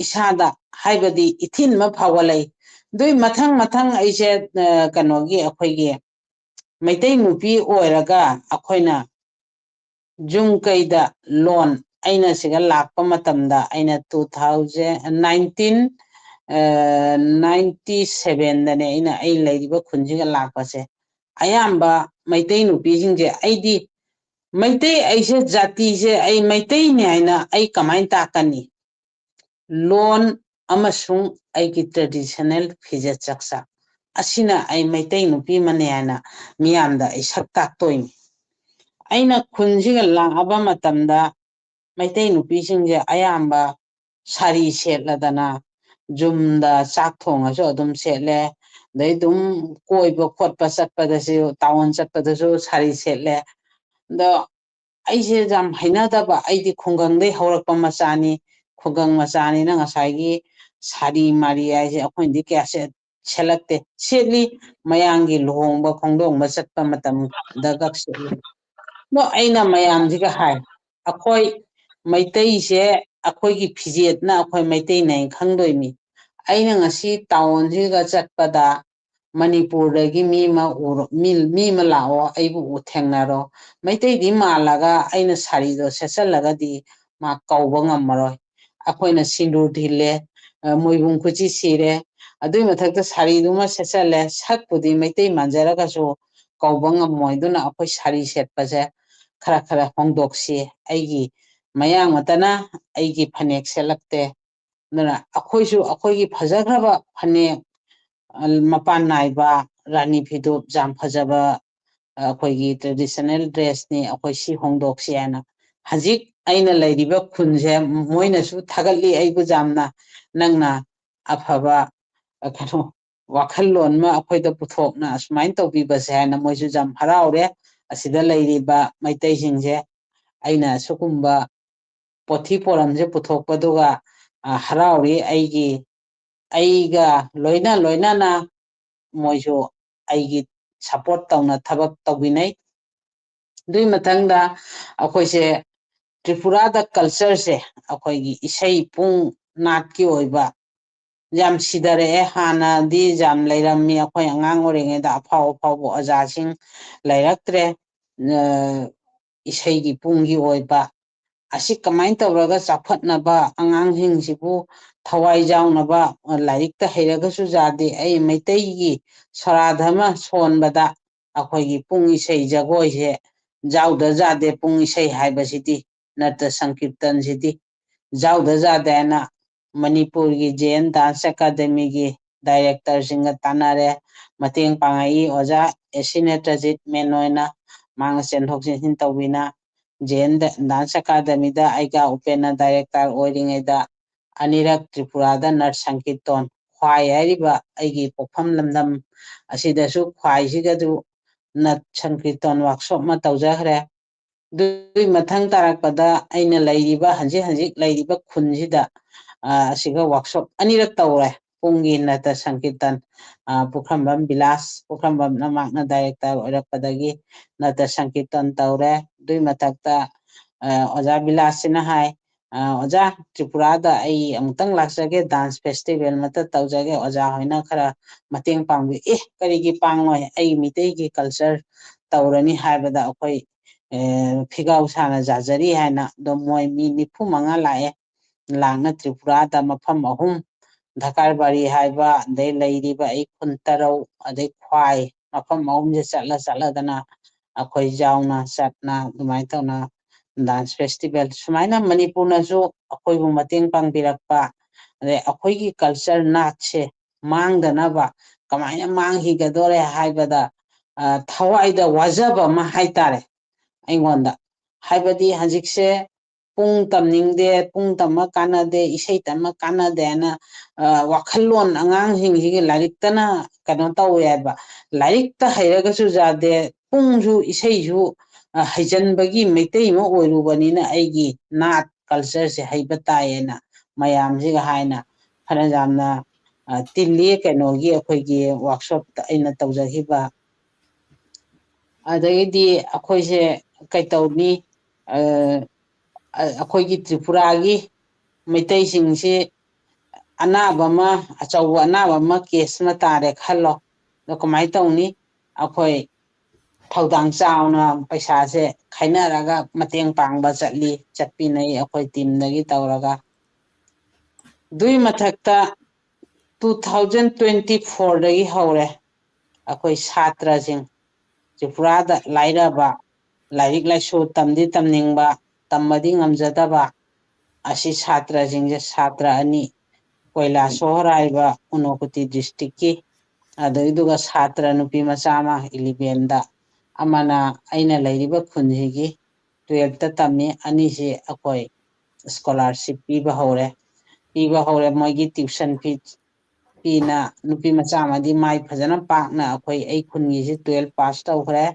ꯏꯁꯥꯗ, ꯍꯥꯏꯕꯗꯤ ꯏꯊꯤꯟ ꯑꯃ ꯐꯥꯎꯒꯠꯂꯛꯏ꯫ ꯑꯗꯨꯏ ꯃꯊꯪ ꯃꯊꯪ ꯑꯩꯁꯦ, ꯑ, ꯀꯩꯅꯣꯒꯤ, ꯑꯩꯈꯣꯏꯒꯤ ꯃꯩꯇꯩ ꯅꯨꯄꯤ ꯑꯣꯏꯔꯒ ꯑꯩꯈꯣꯏꯅ ꯌꯨꯝ ꯀꯩꯗ loan, ꯑꯩꯅ ꯁꯤꯒ ꯂꯥꯛꯄ ꯃꯇꯝꯗ, ꯑꯩꯅ two thousand nineteen, ꯑ, ninety sevenꯗꯅꯦ ꯑꯩꯅ ꯑꯩ ꯂꯩꯔꯤꯕ ꯈꯨꯟꯁꯤꯒ ꯂꯥꯛꯄꯁꯦ꯫ ꯑꯌꯥꯝꯕ ꯃꯩꯇꯩ ꯅꯨꯄꯤꯁꯤꯡꯁꯦ, ꯑꯩꯗꯤ ꯃꯩꯇꯩ, ꯑꯩꯁꯦ ꯖꯥꯇꯤꯁꯦ, ꯑꯩ ꯃꯩꯇꯩꯅꯤ ꯍꯥꯏꯅ ꯑꯩ ꯀꯃꯥꯏꯅ ꯇꯥꯛꯀꯅꯤ? Loan ꯑꯃꯁꯨꯡ ꯑꯩꯒꯤ traditional ꯐꯤꯖꯦꯠ ꯆꯥꯛꯆꯥ ꯑꯁꯤꯅ ꯑꯩ ꯃꯩꯇꯩ ꯅꯨꯄꯤ ꯑꯃꯅꯤ ꯍꯥꯏꯅ ꯃꯤꯌꯥꯝꯗ ꯑꯩ ꯁꯛ ꯇꯥꯛꯇꯣꯏꯅꯤ꯫ ꯑꯩꯅ ꯈꯨꯟꯁꯤꯒ ꯂꯥꯛꯑꯕ ꯃꯇꯝꯗ ꯃꯩꯇꯩ ꯅꯨꯄꯤꯁꯤꯡꯁꯦ ꯑꯌꯥꯝꯕ ꯁꯥꯔꯤ ꯁꯦꯠꯂꯗꯅ, ꯌꯨꯝꯗ ꯆꯥꯛ ꯊꯣꯡꯉꯁꯨ ꯑꯗꯨꯝ ꯁꯦꯠꯂꯦ, ꯑꯗꯩ ꯑꯗꯨꯝ ꯀꯣꯏꯕ ꯈꯣꯠꯄ ꯆꯠꯄꯗꯁꯨ, ꯇꯥꯎꯟ ꯆꯠꯄꯗꯁꯨ ꯁꯥꯔꯤ ꯁꯦꯠꯂꯦ꯫ ꯑꯗꯣ ꯑꯩꯁꯦ ꯌꯥꯝ ꯍꯩꯅꯗꯕ, ꯑꯩꯗꯤ ꯈꯨꯡꯒꯪꯗꯩ ꯍꯧꯔꯛꯄ ꯃꯆꯥꯅꯤ, ꯈꯨꯡꯒꯪ ꯃꯆꯥꯅꯤꯅ ꯉꯁꯥꯏꯒꯤ ꯁꯥꯔꯤ ꯃꯥꯔꯤ ꯍꯥꯏꯁꯦ ꯑꯩꯈꯣꯏꯅꯗꯤ ꯀꯌꯥ ꯁꯦꯠ-, ꯁꯦꯠꯂꯛꯇꯦ꯫ ꯁꯦꯠꯂꯤ, ꯃꯌꯥꯝꯒꯤ ꯂꯨꯍꯣꯡꯕ ꯈꯣꯡꯗꯣꯡꯕ ꯆꯠꯄ ꯃꯇꯝꯗꯒ ꯁꯦꯠꯂꯤ꯫ ꯑꯗꯣ ꯑꯩꯅ ꯃꯌꯥꯝꯁꯤꯒ ꯍꯥꯏ, ꯑꯩꯈꯣꯏ ꯃꯩꯇꯩꯁꯦ, ꯑꯩꯈꯣꯏꯒꯤ ꯐꯤꯖꯦꯠꯅ ꯑꯩꯈꯣꯏ ꯃꯩꯇꯩꯅꯦ ꯈꯪꯗꯣꯏꯅꯤ꯫ ꯑꯩꯅ ꯉꯁꯤ ꯇꯥꯎꯟꯁꯤꯒ ꯆꯠꯄꯗ ꯃꯅꯤꯄꯨꯔꯗꯒꯤ ꯃꯤ ꯑꯃ ꯎꯔ-, ꯃꯤ, ꯃꯤ ꯑꯃ ꯂꯥꯛꯑꯣ, ꯑꯩꯕꯨ ꯎ-, ꯊꯦꯡꯅꯔꯣ꯫ ꯃꯩꯇꯩꯗꯤ ꯃꯥꯜꯂꯒ ꯑꯩꯅ ꯁꯥꯔꯤꯗꯣ ꯁꯦꯠꯆꯜꯂꯒꯗꯤ ꯃꯥ ꯀꯧꯕ ꯉꯝꯃꯔꯣꯏ꯫ ꯑꯩꯈꯣꯏꯅ ꯁꯤꯟꯗꯨꯔ ꯊꯤꯜꯂꯦ, ꯑ, ꯃꯣꯏꯕꯨꯡ ꯈꯨꯠꯁꯤ ꯁꯤꯔꯦ, ꯑꯗꯨꯏ ꯃꯊꯛꯇ ꯁꯥꯔꯤꯗꯨꯃ ꯁꯦꯠꯆꯜꯂꯦ, ꯁꯛꯄꯨꯗꯤ ꯃꯩꯇꯩ ꯃꯥꯟꯖꯔꯒꯁꯨ ꯀꯧꯕ ꯉꯝꯃꯣꯏ꯫ ꯑꯗꯨꯅ ꯑꯩꯈꯣꯏ ꯁꯥꯔꯤ ꯁꯦꯠꯄꯁꯦ ꯈꯔ ꯈꯔ ꯍꯣꯡꯗꯣꯛꯁꯤ꯫ ꯑꯩꯒꯤ ꯃꯌꯥꯡ ꯃꯇꯅ ꯑꯩꯒꯤ ꯐꯅꯦꯛ ꯁꯦꯠꯂꯛꯇꯦ꯫ ꯑꯗꯨꯅ ꯑꯩꯈꯣꯏꯁꯨ ꯑꯩꯈꯣꯏꯒꯤ ꯐꯖꯈ꯭ꯔꯕ ꯐꯅꯦꯛ, ꯑ, ꯃꯄꯥꯟ ꯅꯥꯏꯕ, ꯔꯥꯅꯤ ꯐꯤꯗꯣꯛ ꯌꯥꯝ ꯐꯖꯕ, ꯑ, ꯑꯩꯈꯣꯏꯒꯤ traditional dressꯅꯤ, ꯑꯩꯈꯣꯏ ꯁꯤ ꯍꯣꯡꯗꯣꯛꯁꯤ ꯍꯥꯏꯅ ꯍꯧꯖꯤꯛ ꯑꯩꯅ ꯂꯩꯔꯤꯕ ꯈꯨꯟꯁꯦ ꯃꯣꯏꯅꯁꯨ ꯊꯥꯒꯠꯂꯤ ꯑꯩꯕꯨ ꯌꯥꯝꯅ, "ꯅꯪꯅ ꯑꯐꯕ, ꯑ, ꯀꯩꯅꯣ, ꯋꯥꯈꯜꯂꯣꯟ ꯑꯃ ꯑꯩꯈꯣꯏꯗ ꯄꯨꯊꯣꯛꯅ ꯑꯁꯨꯃꯥꯏꯅ ꯇꯧꯕꯤꯕꯁꯦ" ꯍꯥꯏꯅ ꯃꯣꯏꯁꯨ ꯌꯥꯝ ꯍꯔꯥꯎꯔꯦ꯫ ꯑꯁꯤꯗ ꯂꯩꯔꯤꯕ ꯃꯩꯇꯩꯁꯤꯡꯁꯦ ꯑꯩꯅ ꯁꯤꯒꯨꯝꯕ ꯄꯣꯊꯤ ꯄꯣꯔꯝꯁꯦ ꯄꯨꯊꯣꯛꯄꯗꯨꯒ, ꯑ, ꯍꯔꯥꯎꯔꯤ꯫ ꯑꯩꯒꯤ, ꯑꯩꯒ ꯂꯣꯏꯅ ꯂꯣꯏꯅꯅ ꯃꯣꯏꯁꯨ ꯑꯩꯒꯤ support ꯇꯧꯅ ꯊꯕꯛ ꯇꯧꯕꯤꯅꯩ꯫ ꯑꯗꯨꯒꯤ ꯃꯊꯪꯗ ꯑꯩꯈꯣꯏꯁꯦ ꯇ꯭ꯔꯤꯄꯨꯔꯥꯗ cultureꯁꯦ, ꯑꯩꯈꯣꯏꯒꯤ ꯏꯁꯩ ꯄꯨꯡ ꯅꯥꯠꯀꯤ ꯑꯣꯏꯕ ꯌꯥꯝ ꯁꯤꯊꯔꯛꯑꯦ꯫ ꯍꯥꯟꯅꯗꯤ ꯌꯥꯝ ꯂꯩꯔꯝꯃꯤ, ꯑꯩꯈꯣꯏ ꯑꯉꯥꯡ ꯑꯣꯏꯔꯤꯉꯩꯗ ꯑꯐꯥꯎ ꯑꯐꯥꯎꯕ ꯑꯣꯖꯥꯁꯤꯡ ꯂꯩꯔꯛꯇ꯭ꯔꯦ꯫ ꯑ, ꯏꯁꯩꯒꯤ ꯄꯨꯡꯒꯤ ꯑꯣꯏꯕ ꯑꯁꯤ ꯀꯃꯥꯏꯅ ꯇꯧꯔꯒ ꯆꯥꯎꯈꯠꯅꯕ, ꯑꯉꯥꯡꯁꯤꯡꯁꯤꯕꯨ ꯊꯋꯥꯏ ꯌꯥꯎꯅꯕ, ꯂꯥꯏꯔꯤꯛꯇ ꯍꯩꯔꯒꯁꯨ ꯌꯥꯗꯦ꯫ ꯑꯩ ꯃꯩꯇꯩꯒꯤ ꯁꯣꯔꯥꯙꯃ ꯁꯣꯟꯕꯗ ꯑꯩꯈꯣꯏꯒꯤ ꯄꯨꯡ ꯏꯁꯩ ꯖꯒꯣꯏꯁꯦ ꯌꯥꯎꯗ ꯌꯥꯗꯦ꯫ ꯄꯨꯡ ꯏꯁꯩ ꯍꯥꯏꯕꯁꯤꯗꯤ, ꯅꯠꯇ ꯁꯪꯀꯤꯔꯇꯟꯁꯤꯗꯤ ꯌꯥꯎꯗ ꯌꯥꯗꯦ ꯍꯥꯏꯅ ꯃꯅꯤꯄꯨꯔꯒꯤ ꯖꯦ ꯑꯦꯟ ꯗꯥꯟꯁ ꯑꯦꯀꯥꯗꯃꯤꯒꯤ directorꯁꯤꯡꯒ ꯇꯥꯟꯅꯔꯦ, ꯃꯇꯦꯡ ꯄꯥꯡꯉꯛꯏ꯫ ꯑꯣꯖꯥ ꯑꯦ ꯁꯤ ꯅꯦꯇ꯭ꯔꯖꯤꯠ ꯃꯦꯟ ꯑꯣꯏꯅ ꯃꯥꯅ ꯆꯦꯟꯊꯣꯛ ꯆꯦꯟꯁꯤꯟ ꯇꯧꯕꯤꯅ ꯖꯦ ꯑꯦꯟ ꯗꯥꯟꯁ ꯑꯦꯀꯥꯗꯃꯤꯗ ꯑꯩꯒ ꯎꯄꯦꯟꯅ ꯗꯥꯏꯔꯦꯛꯇꯔ ꯑꯣꯏꯔꯤꯉꯩꯗ ꯑꯅꯤꯔꯛ ꯇ꯭ꯔꯤꯄꯨꯔꯥꯗ ꯅꯠ ꯁꯪꯀꯤꯔꯇꯣꯟ, ꯈ꯭ꯋꯥꯏ ꯍꯥꯏꯔꯤꯕ ꯑꯩꯒꯤ ꯄꯣꯛꯐꯝ ꯂꯝꯗꯝ ꯑꯁꯤꯗꯁꯨ ꯈ꯭ꯋꯥꯏꯁꯤꯒꯁꯨ ꯅꯠ ꯁꯪꯀꯤꯔꯇꯣꯟ ꯋꯥꯛꯁꯣꯞ ꯑꯃ ꯇꯧꯖꯈ꯭ꯔꯦ꯫ ꯑꯗꯨꯒꯤ ꯃꯊꯪ ꯇꯥꯔꯛꯄꯗ ꯑꯩꯅ ꯂꯩꯔꯤꯕ, ꯍꯧꯖꯤꯛ ꯍꯧꯖꯤꯛ ꯂꯩꯔꯤꯕ ꯈꯨꯟꯁꯤꯗ, ꯑ, ꯑꯁꯤꯒ ꯋꯥꯛꯁꯣꯞ ꯑꯅꯤꯔꯛ ꯇꯧꯔꯦ꯫ ꯄꯨꯡꯒꯤ ꯅꯠꯇ ꯁꯪꯀꯤꯔꯇꯟ, ꯑ, ꯄꯨꯈ꯭ꯔꯝꯕꯝ ꯕꯤꯂꯥꯁ, ꯄꯨꯈ꯭ꯔꯝꯕꯝꯅ ꯃꯍꯥꯛꯅ ꯗꯥꯏꯔꯦꯛꯇꯔ ꯑꯣꯏꯔꯛꯄꯗꯒꯤ ꯅꯠꯇ ꯁꯪꯀꯤꯔꯇꯟ ꯇꯧꯔꯦ꯫ ꯑꯗꯨꯒꯤ ꯃꯊꯛꯇ, ꯑ, ꯑꯣꯖꯥ ꯕꯤꯂꯥꯁꯁꯤꯅ ꯍꯥꯏ, "ꯑ, ꯑꯣꯖꯥ, ꯇ꯭ꯔꯤꯄꯨꯔꯥꯗ ꯑꯩ ꯑꯃꯨꯛꯇꯪ ꯂꯥꯛꯆꯒꯦ, ꯗꯥꯟꯁ ꯐꯦꯁꯇꯤꯚꯦꯜ ꯑꯃꯇ ꯇꯧꯖꯒꯦ, ꯑꯣꯖꯥ ꯍꯣꯏꯅ ꯈꯔ ꯃꯇꯦꯡ ꯄꯥꯡꯕꯤꯌꯨ꯫" "ꯑꯦ, ꯀꯔꯤꯒꯤ ꯄꯥꯡꯉꯣꯏ? ꯑꯩ ꯃꯤꯇꯩꯒꯤ ꯀꯜꯆꯔ ꯇꯧꯔꯅꯤ" ꯍꯥꯏꯕꯗ ꯑꯩꯈꯣꯏ, ꯑꯦ, ꯐꯤꯒꯥꯎ ꯁꯥꯅ ꯌꯥꯖꯔꯤ ꯍꯥꯏꯅ ꯑꯗꯨꯝ ꯃꯣꯏ ꯃꯤ ꯅꯤꯐꯨ ꯃꯉꯥ ꯂꯥꯛꯑꯦ꯫ ꯂꯥꯛꯅ ꯇ꯭ꯔꯤꯄꯨꯔꯥꯗ ꯃꯐꯝ ꯑꯍꯨꯝ, ꯙꯀꯥꯔꯕꯥꯔꯤ ꯍꯥꯏꯕ, ꯑꯗꯩ ꯂꯩꯔꯤꯕ ꯑꯩ ꯈꯨꯟ ꯇꯔꯧ, ꯑꯗꯩ ꯈ꯭ꯋꯥꯏ, ꯃꯐꯝ ꯑꯍꯨꯝꯁꯦ ꯆꯠꯂ ꯆꯠꯂꯗꯅ ꯑꯩꯈꯣꯏ ꯌꯥꯎꯅ ꯆꯠꯅ ꯑꯗꯨꯃꯥꯏꯅ ꯇꯧꯅ ꯗꯥꯟꯁ ꯐꯦꯁꯇꯤꯚꯦꯜ ꯁꯨꯃꯥꯏꯅ ꯃꯅꯤꯄꯨꯔꯅꯁꯨ ꯑꯩꯈꯣꯏꯕꯨ ꯃꯇꯦꯡ ꯄꯥꯡꯕꯤꯔꯛꯄ, ꯑꯗꯩ ꯑꯩꯈꯣꯏꯒꯤ ꯀꯜꯆꯔ ꯅꯥꯠꯁꯦ ꯃꯥꯡꯗꯅꯕ ꯀꯃꯥꯏꯅ ꯃꯥꯡꯈꯤꯒꯗꯣꯔꯦ ꯍꯥꯏꯕꯗ, ꯑ, ꯊꯋꯥꯏꯗ ꯋꯥꯖꯕ ꯑꯃ ꯍꯥꯏꯇꯥꯔꯦ ꯑꯩꯉꯣꯟꯗ꯫ ꯍꯥꯏꯕꯗꯤ ꯍꯧꯖꯤꯛꯁꯦ ꯄꯨꯡ ꯇꯝꯅꯤꯡꯗꯦ, ꯄꯨꯡ ꯇꯝꯃ ꯀꯥꯟꯅꯗꯦ, ꯏꯁꯩ ꯇꯝꯃ ꯀꯥꯟꯅꯗꯦꯅ, ꯑ, ꯋꯥꯈꯜꯂꯣꯟ ꯑꯉꯥꯡꯁꯤꯡꯁꯤꯒꯤ ꯂꯥꯏꯔꯤꯛꯇꯅ ꯀꯩꯅꯣ ꯇꯧꯋꯦ ꯍꯥꯏꯕ꯫ ꯂꯥꯏꯔꯤꯛꯇ ꯍꯩꯔꯒꯁꯨ ꯌꯥꯗꯦ, ꯄꯨꯡꯁꯨ ꯏꯁꯩꯁꯨ, ꯑ, ꯍꯩꯖꯟꯕꯒꯤ ꯃꯩꯇꯩ ꯑꯃ ꯑꯣꯏꯔꯨꯕꯅꯤꯅ ꯑꯩꯒꯤ ꯅꯥꯠ ꯀꯜꯆꯔꯁꯦ ꯍꯩꯕ ꯇꯥꯏꯌꯦꯅ ꯃꯌꯥꯝꯁꯤꯒ ꯍꯥꯏꯅ ꯐꯅ ꯌꯥꯝꯅ, ꯑ, ꯇꯤꯜꯂꯤ ꯀꯩꯅꯣꯒꯤ ꯑꯩꯈꯣꯏꯒꯤ ꯋꯥꯛꯁꯣꯞꯇ ꯑꯩꯅ ꯇꯧꯖꯈꯤꯕ꯫ ꯑꯗꯒꯤꯗꯤ ꯑꯩꯈꯣꯏꯁꯦ ꯀꯩꯇꯧꯅꯤ, ꯑ, ꯑ, ꯑꯩꯈꯣꯏꯒꯤ ꯇ꯭ꯔꯤꯄꯨꯔꯥꯒꯤ ꯃꯩꯇꯩꯁꯤꯡꯁꯤ ꯑꯅꯥꯕ ꯑꯃ, ꯑꯆꯧꯕ ꯑꯅꯥꯕ ꯑꯃ ꯀꯦꯁ ꯑꯃ ꯇꯥꯔꯦ ꯈꯜꯂꯣ꯫ ꯑꯗꯣ ꯀꯃꯥꯏꯅ ꯇꯧꯅꯤ? ꯑꯩꯈꯣꯏ ꯊꯧꯗꯥꯡ ꯆꯥꯎꯅ ꯄꯩꯁꯥꯁꯦ ꯈꯥꯏꯅꯔꯒ ꯃꯇꯦꯡ ꯄꯥꯡꯕ ꯆꯠꯂꯤ, ꯆꯠꯄꯤꯅꯩ ꯑꯩꯈꯣꯏ ꯇꯤꯝꯗꯒꯤ ꯇꯧꯔꯒ꯫ ꯑꯗꯨꯒꯤ ꯃꯊꯛꯇ two thousand twenty fourꯗꯒꯤ ꯍꯧꯔꯦ ꯑꯩꯈꯣꯏ ꯁꯥꯇ꯭ꯔꯁꯤꯡ, ꯇ꯭ꯔꯤꯄꯨꯔꯥꯗ ꯂꯥꯏꯔꯕ, ꯂꯥꯏꯔꯤꯛ ꯂꯥꯏꯁꯨ ꯇꯝꯗꯤ ꯇꯝꯅꯤꯡꯕ, ꯇꯝꯕꯗꯤ ꯉꯝꯖꯗꯕ, ꯑꯁꯤ ꯁꯥꯇ꯭ꯔꯁꯤꯡꯁꯦ ꯁꯥꯇ꯭ꯔ ꯑꯅꯤ, ꯀꯣꯏꯂꯥꯁꯣꯍꯔ ꯍꯥꯏꯕ ꯎꯅꯣꯀꯨꯇꯤ ꯗꯤꯁꯇ꯭ꯔꯤꯛꯀꯤ, ꯑꯗꯨꯏꯗꯨꯒ ꯁꯥꯇ꯭ꯔ ꯅꯨꯄꯤ ꯃꯆꯥ ꯑꯃ elevenꯗ, ꯑꯃꯅ ꯑꯩꯅ ꯂꯩꯔꯤꯕ ꯈꯨꯟꯁꯤꯒꯤ ꯇꯨꯋꯦꯜꯐꯇ ꯇꯝꯃꯤ꯫ ꯑꯅꯤꯁꯤ ꯑꯩꯈꯣꯏ ꯁ꯭ꯀꯣꯂꯥꯔꯁꯤꯞ ꯄꯤꯕ ꯍꯧꯔꯦ꯫ ꯄꯤꯕ ꯍꯧꯔꯦ꯫ ꯃꯣꯏꯒꯤ ꯇ꯭ꯌꯨꯁꯟ ꯐꯤ ꯄꯤꯅ ꯅꯨꯄꯤ ꯃꯆꯥ ꯑꯃꯗꯤ ꯃꯥꯏ ꯐꯖꯅ ꯄꯥꯛꯅ ꯑꯩꯈꯣꯏ, ꯑꯩ ꯈꯨꯟꯒꯤꯁꯤ ꯇꯨꯋꯦꯜꯐ ꯄꯥꯁ ꯇꯧꯈ꯭ꯔꯦ꯫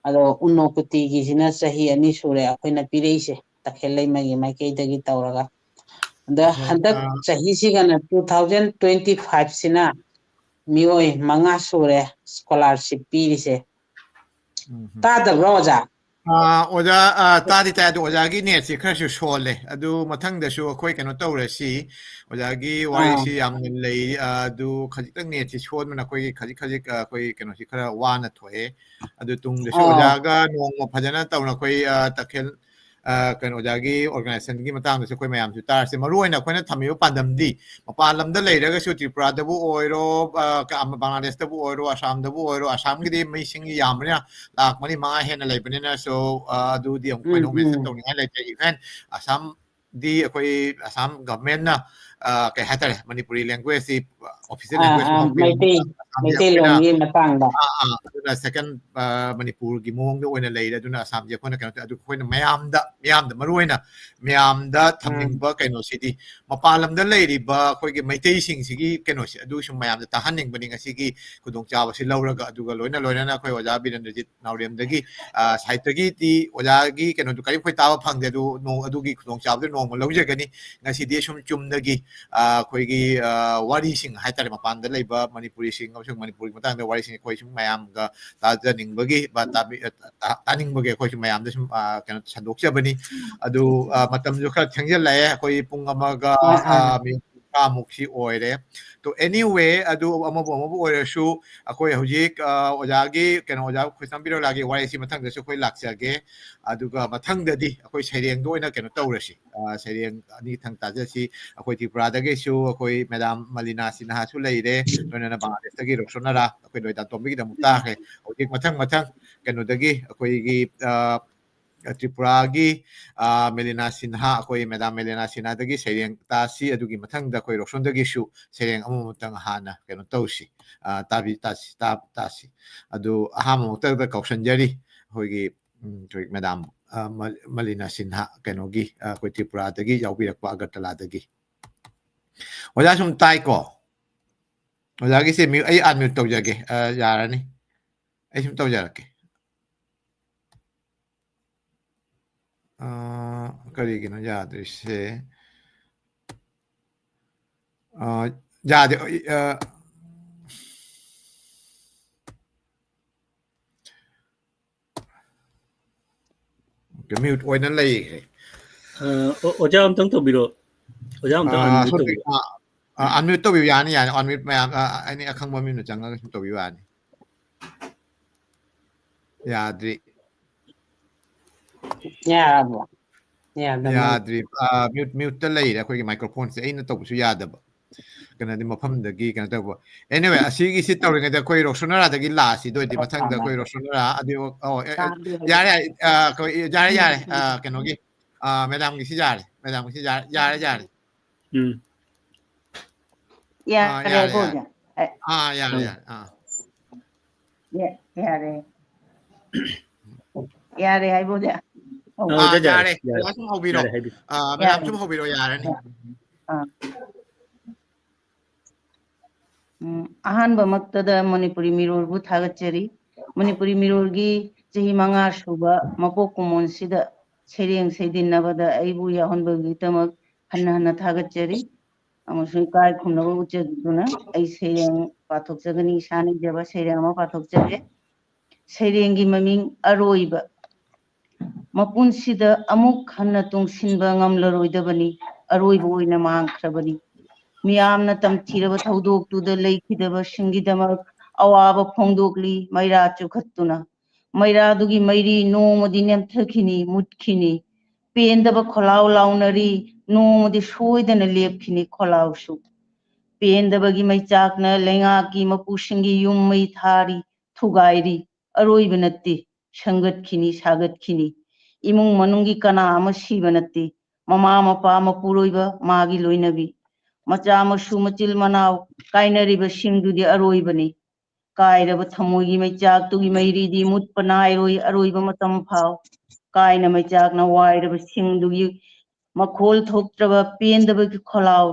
ꯑꯗꯣ ꯎꯅꯣꯀꯨꯇꯤꯒꯤꯁꯤꯅ ꯆꯍꯤ ꯑꯅꯤ ꯁꯨꯔꯦ ꯑꯩꯈꯣꯏꯅ ꯄꯤꯔꯛꯏꯁꯦ, ꯇꯈꯦꯜ ꯂꯩꯃꯒꯤ ꯃꯥꯏꯀꯩꯗꯒꯤ ꯇꯧꯔꯒ꯫ ꯑꯗ ꯑꯣꯀꯦ꯫ ꯍꯟꯗꯛ ꯑ, ꯆꯍꯤꯁꯤꯒꯅ two thousand twenty five ꯁꯤꯅ ꯃꯤꯑꯣꯏ ꯃꯉꯥ ꯁꯨꯔꯦ ꯁ꯭ꯀꯣꯂꯥꯔꯁꯤꯞ ꯄꯤꯔꯤꯁꯦ꯫ ꯎꯝ, ꯎꯝ꯫ ꯇꯥꯗꯕ꯭ꯔꯣ, ꯑꯣꯖꯥ? ꯑ, ꯑꯣꯖꯥ, ꯑ, ꯇꯥꯗꯤ ꯇꯥꯏ, ꯑꯗꯣ ꯑꯣꯖꯥꯒꯤ ꯅꯦꯠꯁꯤ ꯈꯔꯁꯨ ꯁꯣꯜꯂꯦ꯫ ꯑꯗꯨ ꯃꯊꯪꯗꯁꯨ ꯑꯩꯈꯣꯏ ꯀꯩꯅꯣ ꯇꯧꯔꯁꯤ꯫ ꯑꯣꯖꯥꯒꯤ ꯑꯥ꯫ ꯋꯥꯔꯤꯁꯤ ꯌꯥꯝꯅ ꯂꯩ, ꯑ, ꯑꯗꯨ ꯈꯖꯤꯛꯇꯪ ꯅꯦꯠꯁꯤ ꯁꯣꯟꯕꯅ ꯑꯩꯈꯣꯏꯒꯤ ꯈꯖꯤꯛ ꯈꯖꯤꯛ, ꯑ, ꯑꯩꯈꯣꯏ ꯀꯩꯅꯣꯁꯤ ꯈꯔ ꯋꯥꯅ ꯊꯣꯛꯑꯦ꯫ ꯑꯗꯨ ꯇꯨꯡꯗꯁꯨ ꯑꯥ꯫ ꯑꯣꯖꯥꯒ ꯅꯣꯡꯃ ꯐꯖꯅ ꯇꯧꯅ ꯑꯩꯈꯣꯏ, ꯑ, ꯇꯈꯦꯜ, ꯑ, ꯀꯩꯅꯣ, ꯑꯣꯖꯥꯒꯤ organization ꯒꯤ ꯃꯇꯥꯡꯗꯁꯨ ꯑꯩꯈꯣꯏ ꯃꯌꯥꯝꯁꯨ ꯇꯥꯔꯁꯤ꯫ ꯃꯔꯨ ꯑꯣꯏꯅ ꯑꯩꯈꯣꯏꯅ ꯊꯝꯃꯤꯕ ꯄꯥꯟꯗꯝꯗꯤ ꯃꯄꯥꯟ ꯂꯝꯗ ꯂꯩꯔꯒꯁꯨ ꯇ꯭ꯔꯤꯄꯨꯔꯥꯗꯕꯨ ꯑꯣꯏꯔꯣ, ꯑ, ꯀ-, ꯑꯃ ꯕꯪꯒ꯭ꯂꯥꯗꯦꯁꯇꯕꯨ ꯑꯣꯏꯔꯣ, ꯑꯁꯥꯝꯗꯕꯨ ꯑꯣꯏꯔꯣ, ꯑꯁꯥꯝꯒꯤꯗꯤ ꯃꯤꯁꯤꯡ ꯌꯥꯝꯕꯅꯤꯅ ꯂꯥꯈ ꯃꯔꯤ ꯃꯉꯥ ꯍꯦꯟꯅ ꯂꯩꯕꯅꯤꯅ, so, ꯑ, ꯑꯗꯨꯗꯤ ꯑꯃꯨꯛ ꯎꯝ, ꯑꯩꯈꯣꯏꯅ ꯑꯃꯨꯛ mention ꯎꯝ꯫ ꯇꯧꯅꯤꯡꯉꯥꯏ ꯂꯩꯇ꯭ꯔꯦ꯫ Even ꯑꯁꯥꯝꯗꯤ ꯑꯩꯈꯣꯏ ꯑꯁꯥꯝ government ꯅ, ꯑ, ꯀꯩ ꯍꯥꯏꯇꯥꯔꯦ, ꯃꯅꯤꯄꯨꯔꯤ language ꯁꯤ official ꯑꯥ, language ꯑꯥ, ꯁꯨꯃꯛ ꯄꯤꯔꯤꯕ ꯃꯩꯇꯩ, ꯑꯁꯥꯝꯗꯤ ꯑꯩꯈꯣꯏꯅ, ꯃꯩꯇꯩꯂꯣꯟꯒꯤ ꯃꯇꯥꯡꯗ꯫ ꯑꯥ, ꯑꯥ, ꯑꯗꯨꯅ second, ꯑ, ꯃꯅꯤꯄꯨꯔꯒꯤ ꯃꯑꯣꯡꯗ ꯑꯣꯏꯅ ꯂꯩꯔꯦ꯫ ꯑꯗꯨꯅ ꯑꯁꯥꯝꯁꯦ ꯑꯩꯈꯣꯏꯅ ꯀꯩꯅꯣ ꯇꯧ-, ꯑꯗꯨ ꯑꯩꯈꯣꯏꯅ ꯃꯌꯥꯝꯗ, ꯃꯤꯌꯥꯝꯗ ꯃꯔꯨ ꯑꯣꯏꯅ ꯃꯌꯥꯝꯗ ꯎꯝ꯫ ꯊꯝꯅꯤꯡꯕ ꯀꯩꯅꯣꯁꯤꯗꯤ ꯃꯄꯥꯟ ꯂꯝꯗ ꯂꯩꯔꯤꯕ ꯑꯩꯈꯣꯏꯒꯤ ꯃꯩꯇꯩꯁꯤꯡꯁꯤꯒꯤ ꯀꯩꯅꯣꯁꯦ ꯑꯗꯨꯁꯨ ꯃꯌꯥꯝꯗ ꯇꯥꯍꯟꯅꯤꯡꯕꯅꯤ ꯉꯁꯤꯒꯤ ꯈꯨꯗꯣꯡꯆꯥꯕꯁꯤ ꯂꯧꯔꯒ꯫ ꯑꯗꯨꯒ ꯂꯣꯏꯅ ꯂꯣꯏꯅꯅ ꯑꯩꯈꯣꯏ ꯑꯣꯖꯥ ꯕꯤꯔꯦꯟꯗ꯭ꯔꯖꯤꯠ ꯅꯥꯎꯔꯦꯝꯗꯒꯤ, ꯑ, side ꯇꯒꯤꯗꯤ ꯑꯣꯖꯥꯒꯤ ꯀꯩꯅꯣꯗꯨ ꯀꯔꯤꯝ ꯑꯩꯈꯣꯏ ꯇꯥꯕ ꯐꯪꯗꯦ꯫ ꯑꯗꯨ ꯅꯣꯡ-, ꯑꯗꯨꯒꯤ ꯈꯨꯗꯣꯡꯆꯥꯕꯗꯨ ꯅꯣꯡꯃ ꯂꯧꯖꯒꯅꯤ꯫ ꯉꯁꯤꯗꯤ ꯁꯨꯝ ꯆꯨꯝꯅꯒꯤ, ꯑ, ꯑꯩꯈꯣꯏꯒꯤ, ꯑ, ꯋꯥꯔꯤꯁꯤꯡ ꯍꯥꯏꯇꯥꯔꯦ, ꯃꯄꯥꯟꯗ ꯂꯩꯕ ꯃꯅꯤꯄꯨꯔꯤꯁꯤꯡ ꯑꯃꯁꯨꯡ ꯃꯅꯤꯄꯨꯔꯒꯤ ꯃꯇꯥꯡꯗ ꯋꯥꯔꯤꯁꯤꯡ ꯑꯩꯈꯣꯏ ꯁꯨꯝ ꯃꯌꯥꯝꯒ ꯇꯥꯖꯅꯤꯡꯕꯒꯤ, ꯕ-, ꯇꯥꯕꯤ-, ꯑ, ꯇꯥ-, ꯇꯥꯅꯤꯡꯕꯒꯤ ꯑꯩꯈꯣꯏꯁꯨ ꯃꯌꯥꯝꯗ ꯁꯨꯝ, ꯑ, ꯀꯩꯅꯣ ꯁꯟꯗꯣꯛꯆꯕꯅꯤ꯫ ꯑꯗꯨ, ꯑ, ꯃꯇꯝꯁꯨ ꯈꯔ ꯊꯦꯡꯖꯤꯜꯂꯛꯑꯦ꯫ ꯑꯩꯈꯣꯏ ꯄꯨꯡ ꯑꯃꯒ, ꯑꯥ, ꯑ, ꯑꯥ꯫ ꯃꯤꯅꯤꯠ ꯀꯨꯟꯊ꯭ꯔꯥꯃꯨꯛꯁꯤ ꯑꯣꯏꯔꯦ꯫ ꯇꯣ, anyway, ꯑꯗꯨ ꯑꯃꯕꯨ ꯑꯃꯕꯨ ꯑꯣꯏꯔꯁꯨ, ꯑꯩꯈꯣꯏ ꯍꯧꯖꯤꯛ, ꯑ, ꯑꯣꯖꯥꯒꯤ ꯀꯩꯅꯣ, ꯑꯣꯖꯥ ꯈ꯭ꯔꯤꯁꯇꯥꯟ ꯕꯤꯔꯣꯂꯥꯒꯤ ꯋꯥꯔꯤꯁꯤ ꯃꯊꯪꯗꯁꯨ ꯑꯩꯈꯣꯏ ꯂꯥꯛꯆꯒꯦ꯫ ꯑꯗꯨꯒ ꯃꯊꯪꯗꯗꯤ ꯑꯩꯈꯣꯏ ꯁꯩꯔꯦꯡꯗ ꯑꯣꯏꯅ ꯀꯩꯅꯣ ꯇꯧꯔꯁꯤ꯫ ꯑ, ꯁꯩꯔꯦꯡ ꯑꯅꯤꯊꯪ ꯇꯥꯖꯁꯤ꯫ ꯑꯩꯈꯣꯏ ꯇ꯭ꯔꯤꯄꯨꯔꯥꯗꯒꯤꯁꯨ ꯑꯩꯈꯣꯏ ꯃꯦꯗꯥꯝ ꯃꯂꯤꯅꯥ ꯁꯤꯟꯍꯥꯁꯨ ꯂꯩꯔꯦ, ꯂꯣꯏꯅꯅ ꯕꯪꯒ꯭ꯂꯥꯗꯦꯁꯇꯒꯤ ꯔꯣꯁꯣꯅꯥꯔꯥ, ꯑꯩꯈꯣꯏ ꯂꯣꯏꯗꯥꯟꯇꯣꯝꯕꯤꯒꯤꯗꯃꯛ ꯇꯥꯈ꯭ꯔꯦ꯫ ꯍꯧꯖꯤꯛ ꯃꯊꯪ ꯃꯊꯪ ꯀꯩꯅꯣꯗꯒꯤ ꯑꯩꯈꯣꯏꯒꯤ, ꯑ, ꯇ꯭ꯔꯤꯄꯨꯔꯥꯒꯤ, ꯑ, ꯃꯦꯂꯤꯅꯥ ꯁꯤꯟꯍꯥ, ꯑꯩꯈꯣꯏ ꯃꯦꯗꯥꯝ ꯃꯦꯂꯤꯅꯥ ꯁꯤꯟꯍꯥꯗꯒꯤ ꯁꯩꯔꯦꯡ ꯇꯥꯁꯤ꯫ ꯑꯗꯨꯒꯤ ꯃꯊꯪꯗ ꯑꯩꯈꯣꯏ ꯔꯣꯁꯣꯟꯗꯒꯤꯁꯨ ꯁꯩꯔꯦꯡ ꯑꯃꯃꯝꯇꯪ ꯍꯥꯟꯅ ꯀꯩꯅꯣ ꯇꯧꯁꯤ, ꯑ, ꯇꯥꯕꯤ-, ꯇꯥꯁꯤ, ꯇꯥ-, ꯇꯥꯁꯤ꯫ ꯑꯗꯨ ꯑꯍꯥꯟꯕ ꯃꯛꯇꯗ ꯀꯥꯎꯁꯟꯖꯔꯤ ꯑꯩꯈꯣꯏꯒꯤ, ꯎꯝ, ꯑꯩꯈꯣꯏ ꯃꯦꯗꯥꯝ, ꯑ, ꯃ-, ꯃꯂꯤꯅꯥ ꯁꯤꯟꯍꯥ, ꯀꯩꯅꯣꯒꯤ, ꯑ, ꯑꯩꯈꯣꯏ ꯇ꯭ꯔꯤꯄꯨꯔꯥꯗꯒꯤ ꯌꯥꯎꯕꯤꯔꯛꯄ, ꯑꯒꯔꯇꯂꯥꯗꯒꯤ꯫ ꯑꯣꯖꯥ ꯁꯨꯝ ꯇꯥꯏꯀꯣ? ꯑꯣꯖꯥꯒꯤꯁꯦ ꯃ꯭ꯌꯨ-, ꯑꯩ unmute ꯇꯧꯖꯒꯦ꯫ ꯑ, ꯌꯥꯔꯅꯤ꯫ ꯑꯩ ꯁꯨꯝ ꯇꯧꯖꯔꯛꯀꯦ꯫ ꯑ, ꯀꯔꯤꯒꯤꯅꯣ ꯌꯥꯗ꯭ꯔꯤꯁꯦ? ꯑ, ꯌꯥꯗꯦ꯫ ꯑ, ꯑꯣꯀꯦ, mute ꯑꯣꯏꯅ ꯂꯩꯈ꯭ꯔꯦ꯫ ꯑ, ꯑꯣ-, ꯑꯣꯖꯥ ꯑꯝꯇꯪ ꯇꯧꯕꯤꯔꯣ꯫ ꯑꯣꯖꯥ ꯑꯝꯇꯪ ꯑ, unmute sorry, ꯇꯧꯕꯤꯔꯣ꯫ ꯑ, ꯑ, unmute ꯇꯧꯕꯤꯌꯨ, ꯌꯥꯅꯤ, ꯌꯥꯅꯤ꯫ Unmute ꯃꯌꯥꯝ, ꯑ, ꯑ, ꯑꯅꯤ ꯑꯈꯪꯕ ꯃꯤ ꯑꯃꯅ ꯆꯪꯉꯒ ꯁꯨꯝ ꯇꯧꯕꯤꯌꯨ ꯌꯥꯅꯤ꯫ ꯌꯥꯗ꯭ꯔꯤ꯫ ꯌꯥꯔꯕꯣ? ꯌꯥꯗꯕ ꯃꯥꯜꯂꯦ꯫ ꯌꯥꯗ꯭ꯔꯤ꯫ ꯑ, mute, mute ꯇ ꯂꯩꯔꯦ ꯑꯩꯈꯣꯏꯒꯤ microphone ꯁꯦ꯫ ꯑꯩꯅ ꯇꯧꯕꯁꯨ ꯌꯥꯗꯕ꯫ ꯀꯩꯅꯣꯗꯤ ꯃꯐꯝꯗꯒꯤ ꯀꯩꯅꯣ ꯇꯧꯕ꯫ Anyway, ꯑꯁꯤꯒꯤꯁꯤ ꯇꯧꯔꯤꯉꯩꯗ ꯑꯩꯈꯣꯏ ꯔꯣꯁꯣꯅꯥꯔꯥꯗꯒꯤ ꯂꯥꯛꯑꯁꯤ꯫ ꯑꯗꯨ ꯑꯣꯏꯔꯗꯤ ꯃꯊꯪꯗ ꯑꯩꯈꯣꯏ ꯔꯣꯁꯣꯅꯥꯔꯥ, ꯑꯗꯨ, ꯑꯣ, ꯑꯦ, ꯑꯦ, ꯇꯥꯗꯦ ꯍꯧꯖꯤꯛ꯫ ꯌꯥꯔꯦ, ꯌꯥꯔꯦ, ꯑ, ꯑꯩꯈꯣꯏ, ꯌꯥꯔꯦ, ꯌꯥꯔꯦ, ꯑ, ꯀꯩꯅꯣꯒꯤ, ꯑ, madam ꯒꯤꯁꯤ ꯌꯥꯔꯦ, madam ꯒꯤꯁꯤ ꯌꯥꯔꯦ, ꯌꯥꯔꯦ, ꯌꯥꯔꯦ꯫ ꯎꯝ꯫ ꯑꯥ, ꯌꯥꯔꯦ, ꯌꯥꯔꯦ, ꯌꯥꯔꯦ꯫ ꯌꯥꯔꯦ꯫ ꯑꯦ, ꯑꯥ, ꯌꯥꯔꯦ, ꯑꯥ꯫ ꯌꯥꯔꯦ, ꯑꯥ꯫ ꯌꯥ-, ꯌꯥꯔꯦ꯫ ꯌꯥꯔꯦ ꯍꯥꯏꯕ ꯑꯣꯖꯥ? ꯑꯧ, ꯑꯥ, ꯑꯣꯖꯥ, ꯌꯥꯔꯦ, ꯌꯥꯔꯦ꯫ ꯌꯥꯔꯦ꯫ ꯑꯣꯖꯥ ꯁꯨꯝ ꯍꯧꯕꯤꯔꯣ꯫ ꯌꯥꯔꯦ, ꯍꯥꯏꯕꯤ-, ꯑꯥ, madam ꯌꯥꯔꯦ꯫ ꯁꯨꯝ ꯍꯧꯕꯤꯔꯣ, ꯌꯥꯔꯅꯤ꯫ ꯑꯥ꯫ ꯎꯝ, ꯑꯍꯥꯟꯕꯃꯛꯇꯗ ꯃꯅꯤꯄꯨꯔꯤ ꯃꯤꯔꯣꯜꯕꯨ ꯊꯥꯒꯠꯆꯔꯤ꯫ ꯃꯅꯤꯄꯨꯔꯤ ꯃꯤꯔꯣꯜꯒꯤ ꯆꯍꯤ ꯃꯉꯥ ꯁꯨꯕ ꯃꯄꯣꯛ ꯀꯨꯝꯑꯣꯟꯁꯤꯗ ꯁꯩꯔꯦꯡ ꯁꯩꯗꯤꯟꯅꯕꯗ ꯑꯩꯕꯨ ꯌꯥꯎꯍꯟꯕꯒꯤꯗꯃꯛ ꯍꯟꯅ ꯍꯟꯅ ꯊꯥꯒꯠꯆꯔꯤ꯫ ꯑꯃꯁꯨꯡ ꯏꯀꯥꯏ ꯈꯨꯝꯅꯕ ꯎꯠꯆꯗꯨꯅ ꯑꯩ ꯁꯩꯔꯦꯡ ꯄꯥꯊꯣꯛꯆꯒꯅꯤ, ꯏꯁꯥꯅ ꯏꯖꯕ ꯁꯩꯔꯦꯡ ꯑꯃ ꯄꯥꯊꯣꯛꯆꯒꯦ꯫ ꯁꯩꯔꯦꯡꯒꯤ ꯃꯃꯤꯡ ꯑꯔꯣꯏꯕ꯫ ꯃꯄꯨꯟꯁꯤꯗ ꯑꯃꯨꯛ ꯍꯟꯅ ꯇꯨꯡꯁꯤꯟꯕ ꯉꯝꯂꯔꯣꯏꯗꯕꯅꯤ, ꯑꯔꯣꯏꯕ ꯑꯣꯏꯅ ꯃꯥꯡꯈ꯭ꯔꯕꯅꯤ꯫ ꯃꯤꯌꯥꯝꯅ ꯇꯝꯊꯤꯔꯕ ꯊꯧꯗꯣꯛꯇꯨꯗ ꯂꯩꯈꯤꯗꯕꯁꯤꯡꯒꯤꯗꯃꯛ ꯑꯋꯥꯕ ꯐꯣꯡꯗꯣꯛꯂꯤ, ꯃꯩꯔꯥ ꯆꯨꯈꯠꯇꯨꯅ꯫ ꯃꯩꯔꯥꯗꯨꯒꯤ ꯃꯩꯔꯤ ꯅꯣꯡꯃꯗꯤ ꯅꯦꯝꯊꯈꯤꯅꯤ, ꯃꯨꯠꯈꯤꯅꯤ꯫ ꯄꯦꯟꯗꯕ ꯈꯣꯜꯂꯥꯎ ꯂꯥꯎꯅꯔꯤ, ꯅꯣꯡꯃꯗꯤ ꯁꯣꯏꯗꯅ ꯂꯦꯞꯈꯤꯅꯤ ꯈꯣꯜꯂꯥꯎꯁꯨ꯫ ꯄꯦꯟꯗꯕꯒꯤ ꯃꯩꯆꯥꯛꯅ ꯂꯩꯉꯥꯛꯀꯤ ꯃꯄꯨꯁꯤꯡꯒꯤ ꯌꯨꯝ ꯃꯩ ꯊꯥꯔꯤ, ꯊꯨꯒꯥꯏꯔꯤ꯫ ꯑꯔꯣꯏꯕ ꯅꯠꯇꯦ, ꯁꯦꯝꯒꯠꯈꯤꯅꯤ, ꯁꯥꯒꯠꯈꯤꯅꯤ꯫ ꯏꯃꯨꯡ ꯃꯅꯨꯡꯒꯤ ꯀꯅꯥ ꯑꯃ ꯁꯤꯕ ꯅꯠꯇꯦ꯫ ꯃꯃꯥ ꯃꯄꯥ, ꯃꯄꯨꯔꯣꯏꯕ, ꯃꯥꯒꯤ ꯂꯣꯏꯅꯕꯤ꯫ ꯃꯆꯥ ꯃꯁꯨ, ꯃꯆꯤꯜ ꯃꯅꯥꯎ ꯀꯥꯏꯅꯔꯤꯕꯁꯤꯡꯗꯨꯗꯤ ꯑꯔꯣꯏꯕꯅꯤ꯫ ꯀꯥꯏꯔꯕ ꯊꯃꯣꯏꯒꯤ ꯃꯩꯆꯥꯛꯇꯨꯒꯤ ꯃꯩꯔꯤꯗꯤ ꯃꯨꯠꯄ ꯅꯥꯏꯔꯣꯏ ꯑꯔꯣꯏꯕ ꯃꯇꯝ ꯐꯥꯎ꯫ ꯀꯥꯏꯅ ꯃꯩꯆꯥꯛꯅ ꯋꯥꯏꯔꯕ ꯁꯤꯡꯗꯨꯒꯤ ꯃꯈꯣꯜ ꯊꯣꯛꯇ꯭ꯔꯕ ꯄꯦꯟꯗꯕꯒꯤ ꯈꯣꯜꯂꯥꯎ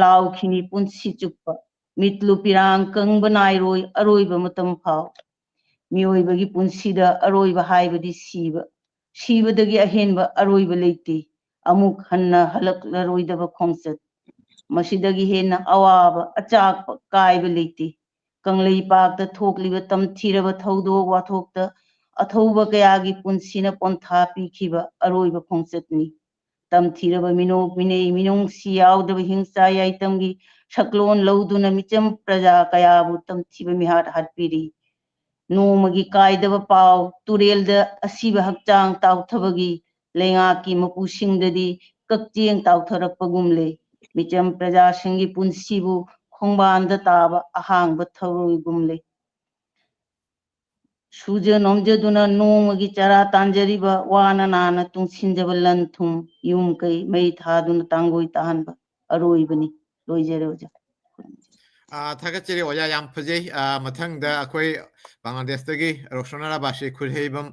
ꯂꯥꯎꯈꯤꯅꯤ ꯄꯨꯟꯁꯤ ꯆꯨꯞꯄ꯫ ꯃꯤꯠꯂꯨ ꯄꯤꯔꯥꯡ ꯀꯪꯕ ꯅꯥꯏꯔꯣꯏ ꯑꯔꯣꯏꯕ ꯃꯇꯝ ꯐꯥꯎ꯫ ꯃꯤꯑꯣꯏꯕꯒꯤ ꯄꯨꯟꯁꯤꯗ ꯑꯔꯣꯏꯕ ꯍꯥꯏꯕꯗꯤ ꯁꯤꯕ꯫ ꯁꯤꯕꯗꯒꯤ ꯑꯍꯦꯟꯕ ꯑꯔꯣꯏꯕ ꯂꯩꯇꯦ꯫ ꯑꯃꯨꯛ ꯍꯟꯅ ꯍꯜꯂꯛꯂꯔꯣꯏꯗꯕ ꯈꯣꯡꯆꯠ꯫ ꯃꯁꯤꯗꯒꯤ ꯍꯦꯟꯅ ꯑꯋꯥꯕ, ꯑꯆꯥꯛꯄ, ꯀꯥꯏꯕ ꯂꯩꯇꯦ꯫ ꯀꯪꯂꯩꯄꯥꯛꯇ ꯊꯣꯛꯂꯤꯕ ꯇꯝꯊꯤꯔꯕ ꯊꯧꯗꯣꯛ ꯋꯥꯊꯣꯛꯇ ꯑꯊꯧꯕ ꯀꯌꯥꯒꯤ ꯄꯨꯟꯁꯤꯅ ꯄꯣꯟꯊꯥ ꯄꯤꯈꯤꯕ ꯑꯔꯣꯏꯕ ꯈꯣꯡꯆꯠꯅꯤ꯫ ꯇꯝꯊꯤꯔꯕ ꯃꯤꯅꯣꯛ ꯃꯤꯅꯩ ꯃꯤꯅꯨꯡꯁꯤ ꯌꯥꯎꯗꯕ ꯍꯤꯡꯁꯥ ꯌꯥꯏꯇꯝꯒꯤ ꯁꯛꯂꯣꯟ ꯂꯧꯗꯨꯅ ꯃꯤꯆꯝ ꯄ꯭ꯔꯖꯥ ꯀꯌꯥꯕꯨ ꯇꯝꯊꯤꯕ ꯃꯤꯍꯥꯠ ꯍꯥꯠꯄꯤꯔꯤ꯫ ꯅꯣꯡꯃꯒꯤ ꯀꯥꯏꯗꯕ ꯄꯥꯎ ꯇꯨꯔꯦꯜꯗ ꯑꯁꯤꯕ ꯍꯛꯆꯥꯡ ꯇꯥꯎꯊꯕꯒꯤ ꯂꯩꯉꯥꯛꯀꯤ ꯃꯄꯨꯁꯤꯡꯗꯗꯤ ꯀꯛꯆꯦꯡ ꯇꯥꯎꯊꯔꯛꯄꯒꯨꯝꯂꯦ꯫ ꯃꯤꯆꯝ ꯄ꯭ꯔꯖꯥꯁꯤꯡꯒꯤ ꯄꯨꯟꯁꯤꯕꯨ ꯈꯣꯡꯕꯥꯟꯗ ꯇꯥꯕ ꯑꯍꯥꯡꯕ ꯊꯧꯔꯣꯏꯒꯨꯝꯂꯦ꯫ ꯁꯨꯖ ꯅꯣꯝꯖꯗꯨꯅ ꯅꯣꯡꯃꯒꯤ ꯆꯔꯥ ꯇꯥꯟꯖꯔꯤꯕ, ꯋꯥꯅ ꯅꯥꯅ ꯇꯨꯡꯁꯤꯟꯖꯕ ꯂꯟ ꯊꯨꯝ, ꯌꯨꯝ ꯀꯩ ꯃꯩ ꯊꯥꯗꯨꯅ ꯇꯥꯡꯒꯣꯏ ꯇꯥꯍꯟꯕ ꯑꯔꯣꯏꯕꯅꯤ꯫ ꯂꯣꯏꯖꯔꯦ ꯑꯣꯖꯥ꯫ ꯑꯥ, ꯊꯥꯒꯠꯆꯔꯤ ꯑꯣꯖꯥ, ꯌꯥꯝ ꯐꯖꯩ꯫ ꯑꯥ, ꯃꯊꯪꯗ ꯑꯩꯈꯣꯏ ꯕꯪꯒ꯭ꯂꯥꯗꯦꯁꯇꯒꯤ ꯔꯣꯁꯅꯥ ꯔꯥꯕꯥꯁꯤ ꯈꯨꯔꯍꯩꯕꯝ,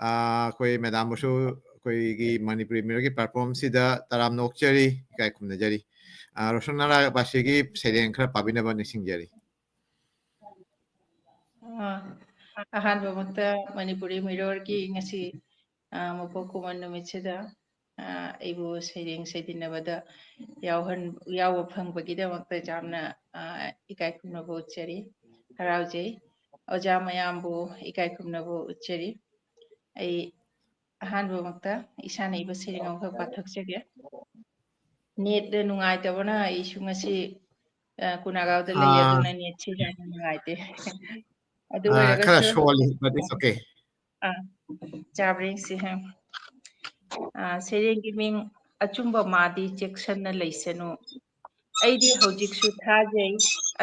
ꯑꯥ, ꯑꯩꯈꯣꯏ ꯃꯦꯗꯥꯝꯕꯨꯁꯨ ꯑꯩꯈꯣꯏꯒꯤ ꯃꯅꯤꯄꯨꯔꯤ ꯃꯤꯔꯣꯜꯒꯤ ꯄ꯭ꯂꯦꯠꯐꯣꯝꯁꯤꯗ ꯇꯔꯥꯝꯅ ꯑꯣꯛꯆꯔꯤ, ꯏꯀꯥꯏ ꯈꯨꯝꯅꯖꯔꯤ꯫ ꯑꯥ, ꯔꯣꯁꯅꯥ ꯔꯥꯕꯥꯁꯤꯒꯤ ꯁꯩꯔꯦꯡ ꯈꯔ ꯄꯥꯕꯤꯅꯕ ꯅꯤꯡꯁꯤꯡꯖꯔꯤ꯫ ꯑꯥ, ꯑꯍꯥꯟꯕꯃꯛꯇ ꯃꯅꯤꯄꯨꯔꯤ ꯃꯤꯔꯣꯜꯒꯤ ꯉꯁꯤ, ꯑꯥ, ꯃꯄꯣꯛ ꯀꯨꯝꯑꯣꯟ ꯅꯨꯃꯤꯠꯁꯤꯗ, ꯑꯥ, ꯑꯩꯕꯨ ꯁꯩꯔꯦꯡ ꯁꯩꯗꯤꯟꯅꯕꯗ ꯌꯥꯎꯍꯟ-, ꯌꯥꯎꯕ ꯐꯪꯕꯒꯤꯗꯃꯛꯇ ꯌꯥꯝꯅ, ꯑꯥ, ꯏꯀꯥꯏ ꯈꯨꯝꯅꯕ ꯎꯠꯆꯔꯤ, ꯍꯔꯥꯎꯖꯩ꯫ ꯑꯣꯖꯥ ꯃꯌꯥꯝꯕꯨ ꯏꯀꯥꯏ ꯈꯨꯝꯅꯕ ꯎꯠꯆꯔꯤ꯫ ꯑꯩ ꯑꯍꯥꯟꯕꯃꯛꯇ ꯏꯁꯥꯅ ꯏꯕ ꯁꯩꯔꯦꯡ ꯑꯃꯈꯛ ꯄꯥꯊꯣꯛꯆꯒꯦ꯫ ꯅꯦꯠ ꯅꯨꯡꯉꯥꯏꯇꯕꯅ ꯑꯩꯁꯨ ꯉꯁꯤ, ꯑ, ꯀꯨꯅꯥꯒꯥꯎꯗ ꯂꯩ, ꯑꯥ, ꯑꯗꯨꯅ ꯅꯦꯠꯁꯤ ꯌꯥꯝ ꯅꯨꯡꯉꯥꯏꯇꯦ꯫ ꯑꯗꯨ ꯑꯥ, ꯈꯔ ꯑꯣꯏꯔꯒꯁꯨ, ꯁꯣꯜꯂꯤ, but it's okay. ꯑꯥ, ꯆꯥꯕ꯭ꯔ ꯌꯦꯡꯁꯤ, ꯍꯦ꯫ ꯑꯥ, ꯁꯩꯔꯦꯡꯒꯤ ꯃꯤꯡ "ꯑꯆꯨꯝꯕ ꯃꯥꯗꯤ ꯆꯦꯛꯁꯟꯅ ꯂꯩꯁꯅꯨ"꯫ ꯑꯩꯗꯤ ꯍꯧꯖꯤꯛꯁꯨ ꯊꯥꯖꯩ,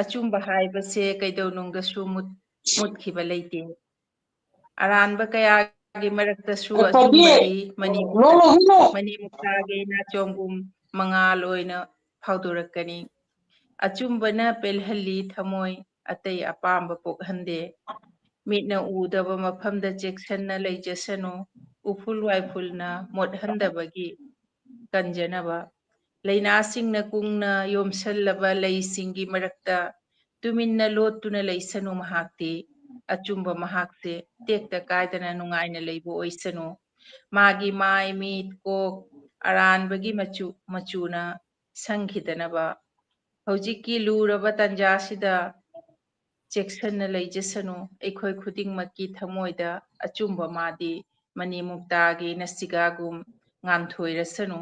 ꯑꯆꯨꯝꯕ ꯍꯥꯏꯕꯁꯦ ꯀꯩꯗꯧꯅꯨꯡꯗꯁꯨ ꯃꯨꯠ-, ꯃꯨꯠꯈꯤꯕ ꯂꯩꯇꯦ꯫ ꯑꯔꯥꯟꯕ ꯀꯌꯥꯒꯤ ꯃꯔꯛꯇꯁꯨ ꯑꯆꯨꯝꯕꯗꯤ ꯃꯅꯤ-, ꯃꯅꯤꯃꯨꯛꯇꯥꯒꯤ ꯅꯥꯆꯣꯝꯒꯨꯝ ꯃꯉꯥꯜ ꯑꯣꯏꯅ ꯐꯥꯎꯗꯣꯔꯛꯀꯅꯤ꯫ ꯑꯆꯨꯝꯕꯅ ꯄꯦꯜꯍꯜꯂꯤ ꯊꯃꯣꯏ, ꯑꯇꯩ ꯑꯄꯥꯝꯕ ꯄꯣꯛꯍꯟꯗꯦ꯫ ꯃꯤꯠꯅ ꯎꯗꯕ ꯃꯐꯝꯗ ꯆꯦꯛꯁꯟꯅ ꯂꯩꯖꯁꯅꯨ꯫ ꯎꯐꯨꯜ ꯋꯥꯏꯐꯨꯜꯅ ꯃꯣꯠꯍꯟꯗꯕꯒꯤ ꯀꯟꯖꯅꯕ꯫ ꯂꯩꯅꯥꯁꯤꯡꯅ ꯀꯨꯡꯅ ꯌꯣꯝꯁꯜꯂꯕ ꯂꯩꯁꯤꯡꯒꯤ ꯃꯔꯛꯇ ꯇꯨꯃꯤꯟꯅ ꯂꯣꯠꯇꯨꯅ ꯂꯩꯁꯅꯨ ꯃꯍꯥꯛꯇꯤ꯫ ꯑꯆꯨꯝꯕ ꯃꯍꯥꯛꯁꯦ ꯇꯦꯛꯇ ꯀꯥꯏꯗꯅ ꯅꯨꯡꯉꯥꯏꯅ ꯂꯩꯕ ꯑꯣꯏꯁꯅꯨ꯫ ꯃꯥꯒꯤ ꯃꯥꯏ, ꯃꯤꯠ, ꯀꯣꯛ ꯑꯔꯥꯟꯕꯒꯤ ꯃꯆꯨ, ꯃꯆꯨꯅ ꯁꯪꯈꯤꯗꯅꯕ꯫ ꯍꯧꯖꯤꯛꯀꯤ ꯂꯨꯔꯕ ꯇꯥꯟꯖꯥꯁꯤꯗ ꯆꯦꯛꯁꯤꯟꯅ ꯂꯩꯖꯁꯅꯨ꯫ ꯑꯩꯈꯣꯏ ꯈꯨꯗꯤꯡꯃꯛꯀꯤ ꯊꯃꯣꯏꯗ ꯑꯆꯨꯝꯕ ꯃꯥꯗꯤ ꯃꯅꯤꯃꯨꯛꯇꯥꯒꯤ ꯅꯁꯤꯒꯥꯒꯨꯝ ꯉꯥꯟꯊꯣꯏꯔꯁꯅꯨ꯫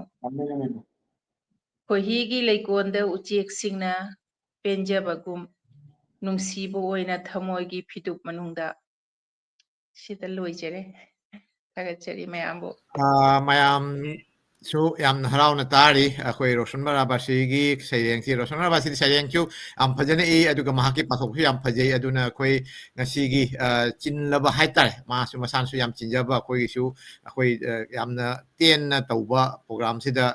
ꯈꯣꯏꯍꯤꯒꯤ ꯂꯩꯀꯣꯟꯗ ꯎꯆꯦꯛꯁꯤꯡꯅ ꯄꯦꯟꯖꯕꯒꯨꯝ ꯅꯨꯡꯁꯤꯕ ꯑꯣꯏꯅ ꯊꯃꯣꯏꯒꯤ ꯐꯤꯗꯨꯞ ꯃꯅꯨꯡꯗ꯫ ꯁꯤꯗ ꯂꯣꯏꯖꯔꯦ꯫ ꯊꯥꯒꯠꯆꯔꯤ ꯃꯌꯥꯝꯕꯨ꯫ ꯑꯥ, ꯃꯌꯥꯝꯁꯨ ꯌꯥꯝꯅ ꯍꯔꯥꯎꯅ ꯇꯥꯔꯤ꯫ ꯑꯩꯈꯣꯏ ꯔꯣꯁꯟ ꯕꯔꯥꯕꯥꯁꯤꯒꯤ ꯁꯩꯔꯦꯡꯁꯤ, ꯔꯣꯁꯟ ꯕꯔꯥꯕꯥꯁꯤꯗꯤ ꯁꯩꯔꯦꯡꯁꯨ ꯌꯥꯝ ꯐꯖꯅ ꯏ, ꯑꯗꯨꯒ ꯃꯍꯥꯛꯀꯤ ꯄꯥꯊꯣꯛꯁꯨ ꯌꯥꯝ ꯐꯖꯩ꯫ ꯑꯗꯨꯅ ꯑꯩꯈꯣꯏ ꯉꯁꯤꯒꯤ, ꯑꯥ, ꯆꯤꯜꯂꯕ ꯍꯥꯏꯇꯥꯔꯦ, ꯃꯥꯁꯨ ꯃꯁꯥꯅꯁꯨ ꯌꯥꯝ ꯆꯤꯟꯖꯕ, ꯑꯩꯈꯣꯏꯒꯤꯁꯨ ꯑꯩꯈꯣꯏ, ꯑꯥ, ꯌꯥꯝꯅ ꯇꯦꯟꯅ ꯇꯧꯕ ꯄ꯭ꯔꯣꯒ꯭ꯔꯥꯝꯁꯤꯗ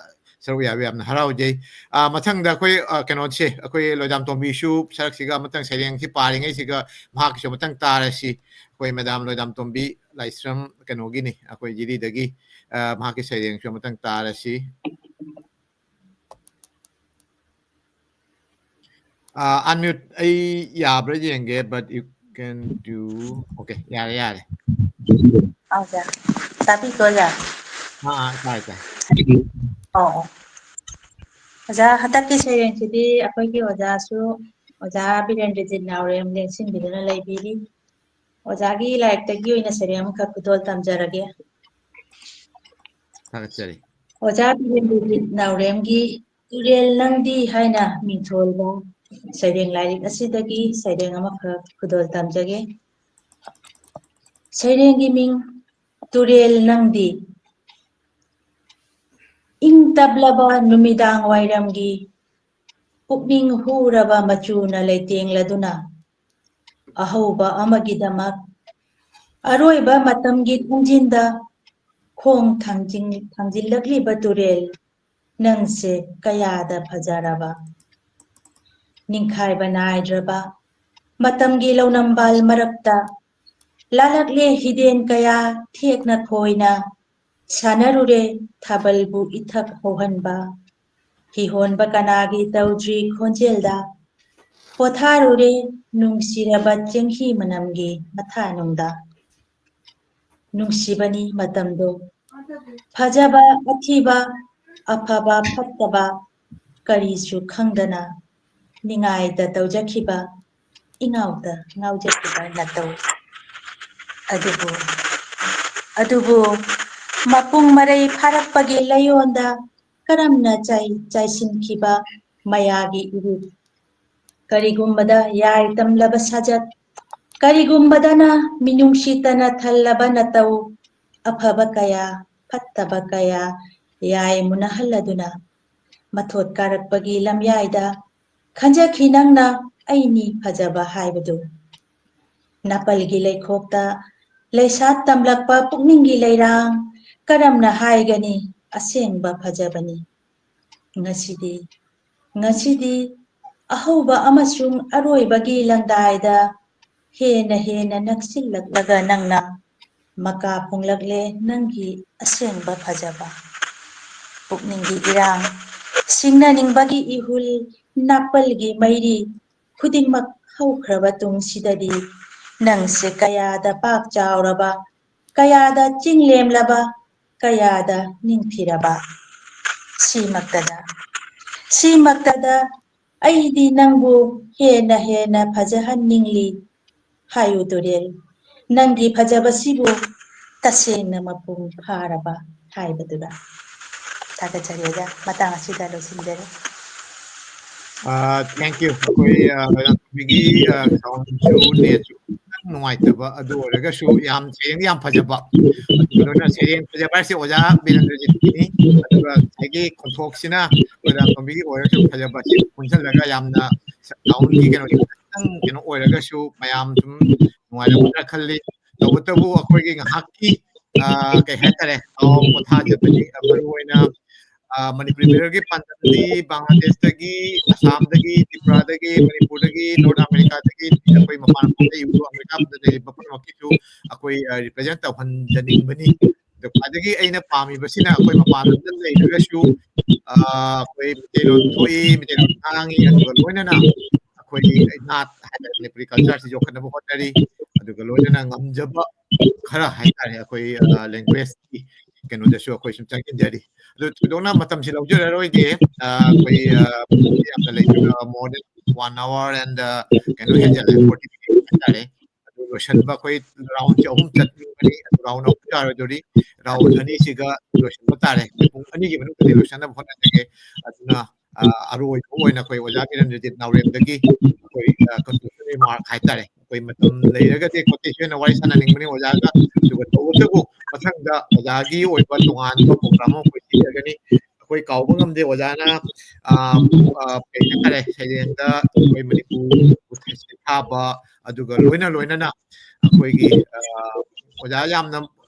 ꯁꯔꯨꯛ ꯌꯥꯕ ꯌꯥꯝꯅ ꯍꯔꯥꯎꯖꯩ꯫ ꯑꯥ, ꯃꯊꯪꯗ ꯑꯩꯈꯣꯏ, ꯑꯥ, ꯀꯩꯅꯣꯁꯦ, ꯑꯩꯈꯣꯏ ꯂꯣꯏꯗꯥꯝ ꯇꯣꯝꯕꯤꯁꯨ ꯁꯔꯛꯁꯤꯒ ꯑꯃꯇꯪ ꯁꯩꯔꯦꯡꯁꯤ ꯄꯥꯔꯤꯉꯩꯁꯤꯒ ꯃꯍꯥꯛꯀꯤꯁꯨ ꯑꯃꯇꯪ ꯇꯥꯔꯁꯤ꯫ ꯑꯩꯈꯣꯏ ꯃꯦꯗꯥꯝ ꯂꯣꯏꯗꯥꯝ ꯇꯣꯝꯕꯤ ꯂꯥꯏꯁ꯭ꯔꯝ ꯀꯩꯅꯣꯒꯤꯅꯤ, ꯑꯩꯈꯣꯏ ꯖꯤꯔꯤꯗꯒꯤ, ꯑꯥ, ꯃꯍꯥꯛꯀꯤ ꯁꯩꯔꯦꯡꯁꯨ ꯑꯃꯇꯪ ꯇꯥꯔꯁꯤ꯫ ꯑꯥ, unmute ꯑꯩ ꯌꯥꯕ꯭ꯔꯥ ꯌꯦꯡꯒꯦ, but you can do, okay, ꯌꯥꯔꯦ, ꯌꯥꯔꯦ꯫ ꯑꯣꯖꯥ, ꯇꯥꯕꯤꯀꯣ, ꯑꯣꯖꯥ? ꯑꯥ, ꯑꯥ, ꯇꯥꯏ, ꯇꯥꯏ꯫ ꯑꯣ, ꯑꯣ꯫ ꯑꯣꯖꯥ, ꯍꯟꯗꯛꯀꯤ ꯁꯩꯔꯦꯡꯁꯤꯗꯤ ꯑꯩꯈꯣꯏꯒꯤ ꯑꯣꯖꯥꯁꯨ, ꯑꯣꯖꯥ ꯕꯤꯔꯦꯟꯗ꯭ꯔꯖꯤꯠ ꯅꯥꯎꯔꯦꯝ ꯂꯦꯡꯁꯤꯟꯕꯤꯗꯨꯅ ꯂꯩꯕꯤꯔꯤ꯫ ꯑꯣꯖꯥꯒꯤ ꯂꯥꯏꯔꯤꯛꯇꯒꯤ ꯑꯣꯏꯅ ꯁꯩꯔꯦꯡ ꯑꯃꯈꯛ ꯈꯨꯗꯣꯜ ꯇꯝꯖꯔꯒꯦ꯫ ꯊꯥꯒꯠꯆꯔꯤ꯫ ꯑꯣꯖꯥ ꯕꯤꯔꯦꯟꯗ꯭ꯔꯖꯤꯠ ꯅꯥꯎꯔꯦꯝꯒꯤ ꯇꯨꯔꯦꯜ ꯅꯪꯗꯤ ꯍꯥꯏꯅ ꯃꯤꯡꯊꯣꯜꯕ ꯁꯩꯔꯦꯡ ꯂꯥꯏꯔꯤꯛ ꯑꯁꯤꯗꯒꯤ ꯁꯩꯔꯦꯡ ꯑꯃꯈꯛ ꯈꯨꯗꯣꯜ ꯇꯝꯖꯒꯦ꯫ ꯁꯩꯔꯦꯡꯒꯤ ꯃꯤꯡ, ꯇꯨꯔꯦꯜ ꯅꯪꯗꯤ꯫ ꯏꯪ ꯇꯞꯂꯕ ꯅꯨꯃꯤꯗꯥꯡ ꯋꯥꯏꯔꯝꯒꯤ ꯄꯨꯛꯅꯤꯡ ꯍꯨꯔꯕ ꯃꯆꯨꯅ ꯂꯩꯇꯦꯡꯂꯗꯨꯅ ꯑꯍꯧꯕ ꯑꯃꯒꯤꯗꯃꯛ ꯑꯔꯣꯏꯕ ꯃꯇꯝꯒꯤ ꯊꯣꯡꯖꯤꯟꯗ ꯈꯣꯡ ꯊꯥꯡꯖꯤꯟ-, ꯊꯥꯡꯖꯤꯜꯂꯛꯂꯤꯕ ꯇꯨꯔꯦꯜ, ꯅꯪꯁꯦ ꯀꯌꯥꯗ ꯐꯖꯔꯕ, ꯅꯤꯡꯈꯥꯏꯕ ꯅꯥꯏꯗ꯭ꯔꯕ ꯃꯇꯝꯒꯤ ꯂꯧꯅꯝꯕꯥꯜ ꯃꯔꯛꯇ ꯂꯥꯂꯛꯂꯦ ꯍꯤꯗꯦꯟ ꯀꯌꯥ ꯊꯦꯛꯅ ꯈꯣꯏꯅ, ꯁꯥꯟꯅꯔꯨꯔꯦ ꯊꯥꯕꯜꯕꯨ ꯏꯊꯛ ꯍꯧꯍꯟꯕ꯫ ꯍꯤꯍꯣꯟꯕ ꯀꯅꯥꯒꯤ ꯇꯧꯗ꯭ꯔꯤ ꯈꯣꯟꯖꯦꯜꯗ, ꯄꯣꯊꯥꯔꯨꯔꯦ ꯅꯨꯡꯁꯤꯔꯕ ꯆꯦꯡꯍꯤ ꯃꯅꯝꯒꯤ ꯃꯊꯥꯅꯨꯡꯗ꯫ ꯅꯨꯡꯁꯤꯕꯅꯤ ꯃꯇꯝꯗꯣ, ꯐꯖꯕ ꯑꯊꯤꯕ, ꯑꯐꯕ ꯐꯠꯇꯕ ꯀꯔꯤꯁꯨ ꯈꯪꯗꯅ ꯅꯤꯡꯉꯥꯏꯗ ꯇꯧꯖꯈꯤꯕ, ꯏꯉꯥꯎꯗ ꯉꯥꯎꯖꯈꯤꯕ ꯅꯇꯧ꯫ ꯑꯗꯨꯕꯨ, ꯑꯗꯨꯕꯨ ꯃꯄꯨꯡ ꯃꯔꯩ ꯐꯥꯔꯛꯄꯒꯤ ꯂꯩꯌꯣꯟꯗ ꯀꯔꯝꯅ ꯆꯥꯏ-, ꯆꯥꯏꯁꯤꯟꯈꯤꯕ ꯃꯌꯥꯒꯤ ꯏꯔꯨꯞ꯫ ꯀꯔꯤꯒꯨꯝꯕꯗ ꯌꯥꯏ ꯇꯝꯂꯕ ꯁꯥꯖꯠ, ꯀꯔꯤꯒꯨꯝꯕꯗꯅ ꯃꯤꯅꯨꯡꯁꯤꯇꯅ ꯊꯜꯂꯕ ꯅꯇꯧ, ꯑꯐꯕ ꯀꯌꯥ, ꯐꯠꯇꯕ ꯀꯌꯥ ꯌꯥꯏ ꯃꯨꯟꯅꯍꯜꯂꯗꯨꯅ, ꯃꯊꯣꯠ ꯀꯥꯔꯛꯄꯒꯤ ꯂꯝꯌꯥꯏꯗ ꯈꯟꯖꯈꯤ ꯅꯪꯅ ꯑꯩꯅꯤ ꯐꯖꯕ ꯍꯥꯏꯕꯗꯨ꯫ ꯅꯥꯄꯜꯒꯤ ꯂꯩꯈꯣꯛꯇ ꯂꯩꯁꯥꯠ ꯇꯝꯂꯛꯄ ꯄꯨꯛꯅꯤꯡꯒꯤ ꯂꯩꯔꯥꯡ ꯀꯔꯝꯅ ꯍꯥꯏꯒꯅꯤ ꯑꯁꯦꯡꯕ ꯐꯖꯕꯅꯤ? ꯉꯁꯤꯗꯤ, ꯉꯁꯤꯗꯤ ꯑꯍꯧꯕ ꯑꯃꯁꯨꯡ ꯑꯔꯣꯏꯕꯒꯤ ꯂꯪꯗꯥꯏꯗ ꯍꯦꯟꯅ ꯍꯦꯟꯅ ꯅꯛꯁꯤꯜꯂꯛꯂꯒ ꯅꯪꯅ ꯃꯀꯥ ꯐꯣꯡꯂꯛꯂꯦ ꯅꯪꯒꯤ ꯑꯁꯦꯡꯕ ꯐꯖꯕ꯫ ꯄꯨꯛꯅꯤꯡꯒꯤ ꯏꯔꯥꯡ, ꯁꯤꯡꯅꯅꯤꯡꯕꯒꯤ ꯏꯍꯨꯜ, ꯅꯥꯄꯜꯒꯤ ꯃꯩꯔꯤ, ꯈꯨꯗꯤꯡꯃꯛ ꯍꯧꯈ꯭ꯔꯕ ꯇꯨꯡꯁꯤꯗꯗꯤ ꯅꯪꯁꯦ ꯀꯌꯥꯗ ꯄꯥꯛ ꯆꯥꯎꯔꯕ, ꯀꯌꯥꯗ ꯆꯤꯡꯂꯦꯝꯂꯕ, ꯀꯌꯥꯗ ꯅꯤꯡꯊꯤꯔꯕ꯫ ꯁꯤꯃꯛꯇꯗ, ꯁꯤꯃꯛꯇꯗ ꯑꯩꯗꯤ ꯅꯪꯕꯨ ꯍꯦꯟꯅ ꯍꯦꯟꯅ ꯐꯖꯍꯟꯅꯤꯡꯂꯤ꯫ ꯍꯥꯏꯌꯨ ꯇꯨꯔꯦꯜ, ꯅꯪꯒꯤ ꯐꯖꯕꯁꯤꯕꯨ ꯇꯁꯦꯡꯅ ꯃꯄꯨꯡ ꯐꯥꯔꯕ ꯍꯥꯏꯕꯗꯨꯔ? ꯊꯥꯒꯠꯆꯔꯤ ꯑꯣꯖꯥ, ꯃꯇꯥꯡ ꯑꯁꯤꯗ ꯂꯣꯏꯁꯤꯟꯖꯔꯦ꯫ ꯑ, thank you꯫ ꯑꯩꯈꯣꯏ, ꯑ, ꯃꯣꯏꯔꯥꯡꯊꯦꯝꯕꯤꯒꯤ, ꯑ, sound ꯁꯨ net ꯁꯨ ꯈꯤꯇꯪ ꯅꯨꯡꯉꯥꯏꯇꯕ ꯑꯗꯨ ꯑꯣꯏꯔꯒꯁꯨ ꯌꯥꯝ ꯁꯩꯔꯦꯡ ꯌꯥꯝ ꯐꯖꯕ꯫ ꯑꯗꯨꯒ ꯂꯣꯏꯅ ꯁꯩꯔꯦꯡ ꯐꯖꯕ ꯍꯥꯏꯁꯦ ꯑꯣꯖꯥ ꯕꯤꯔꯦꯟꯗ꯭ꯔꯖꯤꯠꯀꯤꯅꯤ꯫ ꯑꯗꯨꯒ ꯉꯁꯥꯏꯒꯤ ꯈꯣꯟꯊꯣꯛꯁꯤꯅ ꯃꯣꯏꯔꯥꯡꯊꯦꯝꯕꯤꯒꯤ ꯑꯣꯏꯔꯒꯁꯨ ꯐꯖꯕꯁꯤ ꯄꯨꯟꯁꯤꯜꯂꯒ ꯌꯥꯝꯅ sound ꯀꯤ ꯀꯩꯅꯣꯁꯦ ꯈꯤꯇꯪ ꯀꯩꯅꯣ ꯑꯣꯏꯔꯒꯁꯨ ꯃꯌꯥꯝ ꯁꯨꯝ ꯅꯨꯡꯉꯥꯏꯔꯝꯒꯗ꯭ꯔꯥ ꯈꯜꯂꯤ꯫ ꯇꯧꯕꯇꯕꯨ ꯑꯩꯈꯣꯏꯒꯤ ꯉꯥꯏꯍꯥꯛꯀꯤ, ꯑ, ꯀꯩ ꯍꯥꯏꯇꯥꯔꯦ, ꯑꯋꯥ ꯄꯣꯊꯥꯖꯕꯅꯤ꯫ ꯃꯔꯨ ꯑꯣꯏꯅ ꯑ, ꯃꯅꯤꯄꯨꯔꯤ ꯃꯤꯔꯣꯜꯒꯤ ꯄꯥꯟꯗꯝꯗꯤ ꯕꯪꯒ꯭ꯂꯥꯗꯦꯁꯇꯒꯤ, ꯑꯁꯥꯝꯗꯒꯤ, ꯇ꯭ꯔꯤꯄꯨꯔꯥꯗꯒꯤ, ꯃꯅꯤꯄꯨꯔꯗꯒꯤ, ꯅꯣꯔꯠ ꯑꯃꯦꯔꯤꯀꯥꯗꯒꯤ, ꯑꯩꯈꯣꯏ ꯃꯄꯥꯟ ꯂꯝꯗ ꯂꯩꯕ, ꯑꯃꯦꯔꯤꯀꯥ ꯄꯨꯝꯕꯗ ꯂꯩꯔꯤꯕ ꯄꯨꯝꯅꯃꯛꯀꯤꯁꯨ ꯑꯩꯈꯣꯏ, ꯑ, ꯔꯤꯄ꯭ꯔꯖꯦꯟ ꯇꯧꯍꯟꯖꯅꯤꯡꯕꯅꯤ꯫ ꯑꯗꯣ ꯈ꯭ꯋꯥꯏꯗꯒꯤ ꯑꯩꯅ ꯄꯥꯝꯃꯤꯕꯁꯤꯅ ꯑꯩꯈꯣꯏ ꯃꯄꯥꯟ ꯂꯝꯗ ꯂꯩꯔꯒꯁꯨ, ꯑ, ꯑꯩꯈꯣꯏ ꯃꯩꯇꯩꯂꯣꯟ ꯊꯣꯛꯏ, ꯃꯩꯇꯩꯂꯣꯟ ꯉꯥꯡꯉꯤ, ꯑꯗꯨꯒ ꯂꯣꯏꯅꯅ ꯑꯩꯈꯣꯏꯒꯤ ꯅꯥꯠ ꯍꯥꯏꯇꯥꯔꯦ, ꯃꯅꯤꯄꯨꯔꯤ ꯀꯜꯆꯔꯁꯤ ꯌꯣꯛꯈꯠꯅꯕ ꯍꯣꯠꯅꯔꯤ꯫ ꯑꯗꯨꯒ ꯂꯣꯏꯅꯅ ꯉꯝꯖꯕ ꯈꯔ ꯍꯥꯏꯇꯥꯔꯦ, ꯑꯩꯈꯣꯏ, ꯑ, ꯂꯦꯡꯒ꯭ꯋꯦꯖꯀꯤ ꯀꯩꯅꯣꯗꯁꯨ ꯑꯩꯈꯣꯏ ꯁꯨꯝ ꯆꯪꯁꯤꯟꯖꯔꯤ꯫ ꯑꯗꯨ ꯊꯣꯏꯗꯣꯛꯅ ꯃꯇꯝꯁꯤ ꯂꯧꯖꯔꯔꯣꯏꯒꯦ꯫ ꯑ, ꯑꯩꯈꯣꯏ, ꯑ, ꯌꯥꯝꯅ ꯂꯩꯇꯅ more than one hour and, ꯑ, ꯀꯩꯅꯣ ꯍꯦꯟꯖꯜꯂꯦ, forty minutes ꯍꯥꯏꯇꯥꯔꯦ꯫ ꯑꯗꯨ ꯂꯣꯏꯁꯤꯟꯕ ꯑꯩꯈꯣꯏ ꯔꯥꯎꯟꯁꯦ ꯑꯍꯨꯝ ꯆꯠꯅꯤꯡꯕꯅꯤ, ꯑꯗꯨ ꯔꯥꯎꯟ ꯑꯍꯨꯝ ꯌꯥꯔꯣꯏꯗꯧꯔꯤ꯫ ꯔꯥꯎꯟ ꯑꯅꯤꯁꯤꯒ ꯂꯣꯏꯁꯤꯟꯕ ꯇꯥꯔꯦ꯫ ꯄꯨꯡ ꯑꯅꯤꯒꯤ ꯃꯅꯨꯡꯗꯗꯤ ꯂꯣꯏꯁꯤꯟꯅꯕ ꯍꯣꯠꯅꯖꯒꯦ꯫ ꯑꯗꯨꯅ, ꯑ, ꯑꯔꯣꯏꯕ ꯑꯣꯏꯅ ꯑꯩꯈꯣꯏ ꯑꯣꯖꯥ ꯕꯤꯔꯦꯟꯗ꯭ꯔꯖꯤꯠ ꯅꯥꯎꯔꯦꯝꯗꯒꯤ ꯑꯩꯈꯣꯏ, ꯑ, conclusion remark ꯍꯥꯏꯇꯥꯔꯦ꯫ ꯑꯩꯈꯣꯏ ꯃꯇꯝ ꯂꯩꯔꯒꯗꯤ ꯑꯩꯈꯣꯏ ꯇꯦꯛꯁꯤ ꯑꯣꯏꯅ ꯋꯥꯔꯤ ꯁꯥꯟꯅꯅꯤꯡꯕꯅꯤ ꯑꯣꯖꯥꯒ, ꯑꯗꯨꯒ ꯇꯧꯕꯇꯕꯨ ꯃꯊꯪꯗ ꯑꯣꯖꯥꯒꯤ ꯑꯣꯏꯕ ꯇꯣꯉꯥꯟꯕ ꯄ꯭ꯔꯣꯒ꯭ꯔꯥꯝ ꯑꯃ ꯑꯩꯈꯣꯏ ꯁꯤꯟꯖꯒꯅꯤ꯫ ꯑꯩꯈꯣꯏ ꯀꯥꯎꯕ ꯉꯝꯗꯦ ꯑꯣꯖꯥꯅ, ꯑ, ꯑ, ꯀꯩ ꯍꯥꯏꯇꯥꯔꯦ, ꯁꯩꯔꯦꯡꯗ ꯑꯩꯈꯣꯏ ꯃꯅꯤꯄꯨꯔ ꯁꯩꯊꯥꯕ, ꯑꯗꯨꯒ ꯂꯣꯏꯅ ꯂꯣꯏꯅꯅ ꯑꯩꯈꯣꯏꯒꯤ, ꯑ, ꯑꯣꯖꯥ ꯌꯥꯝꯅ,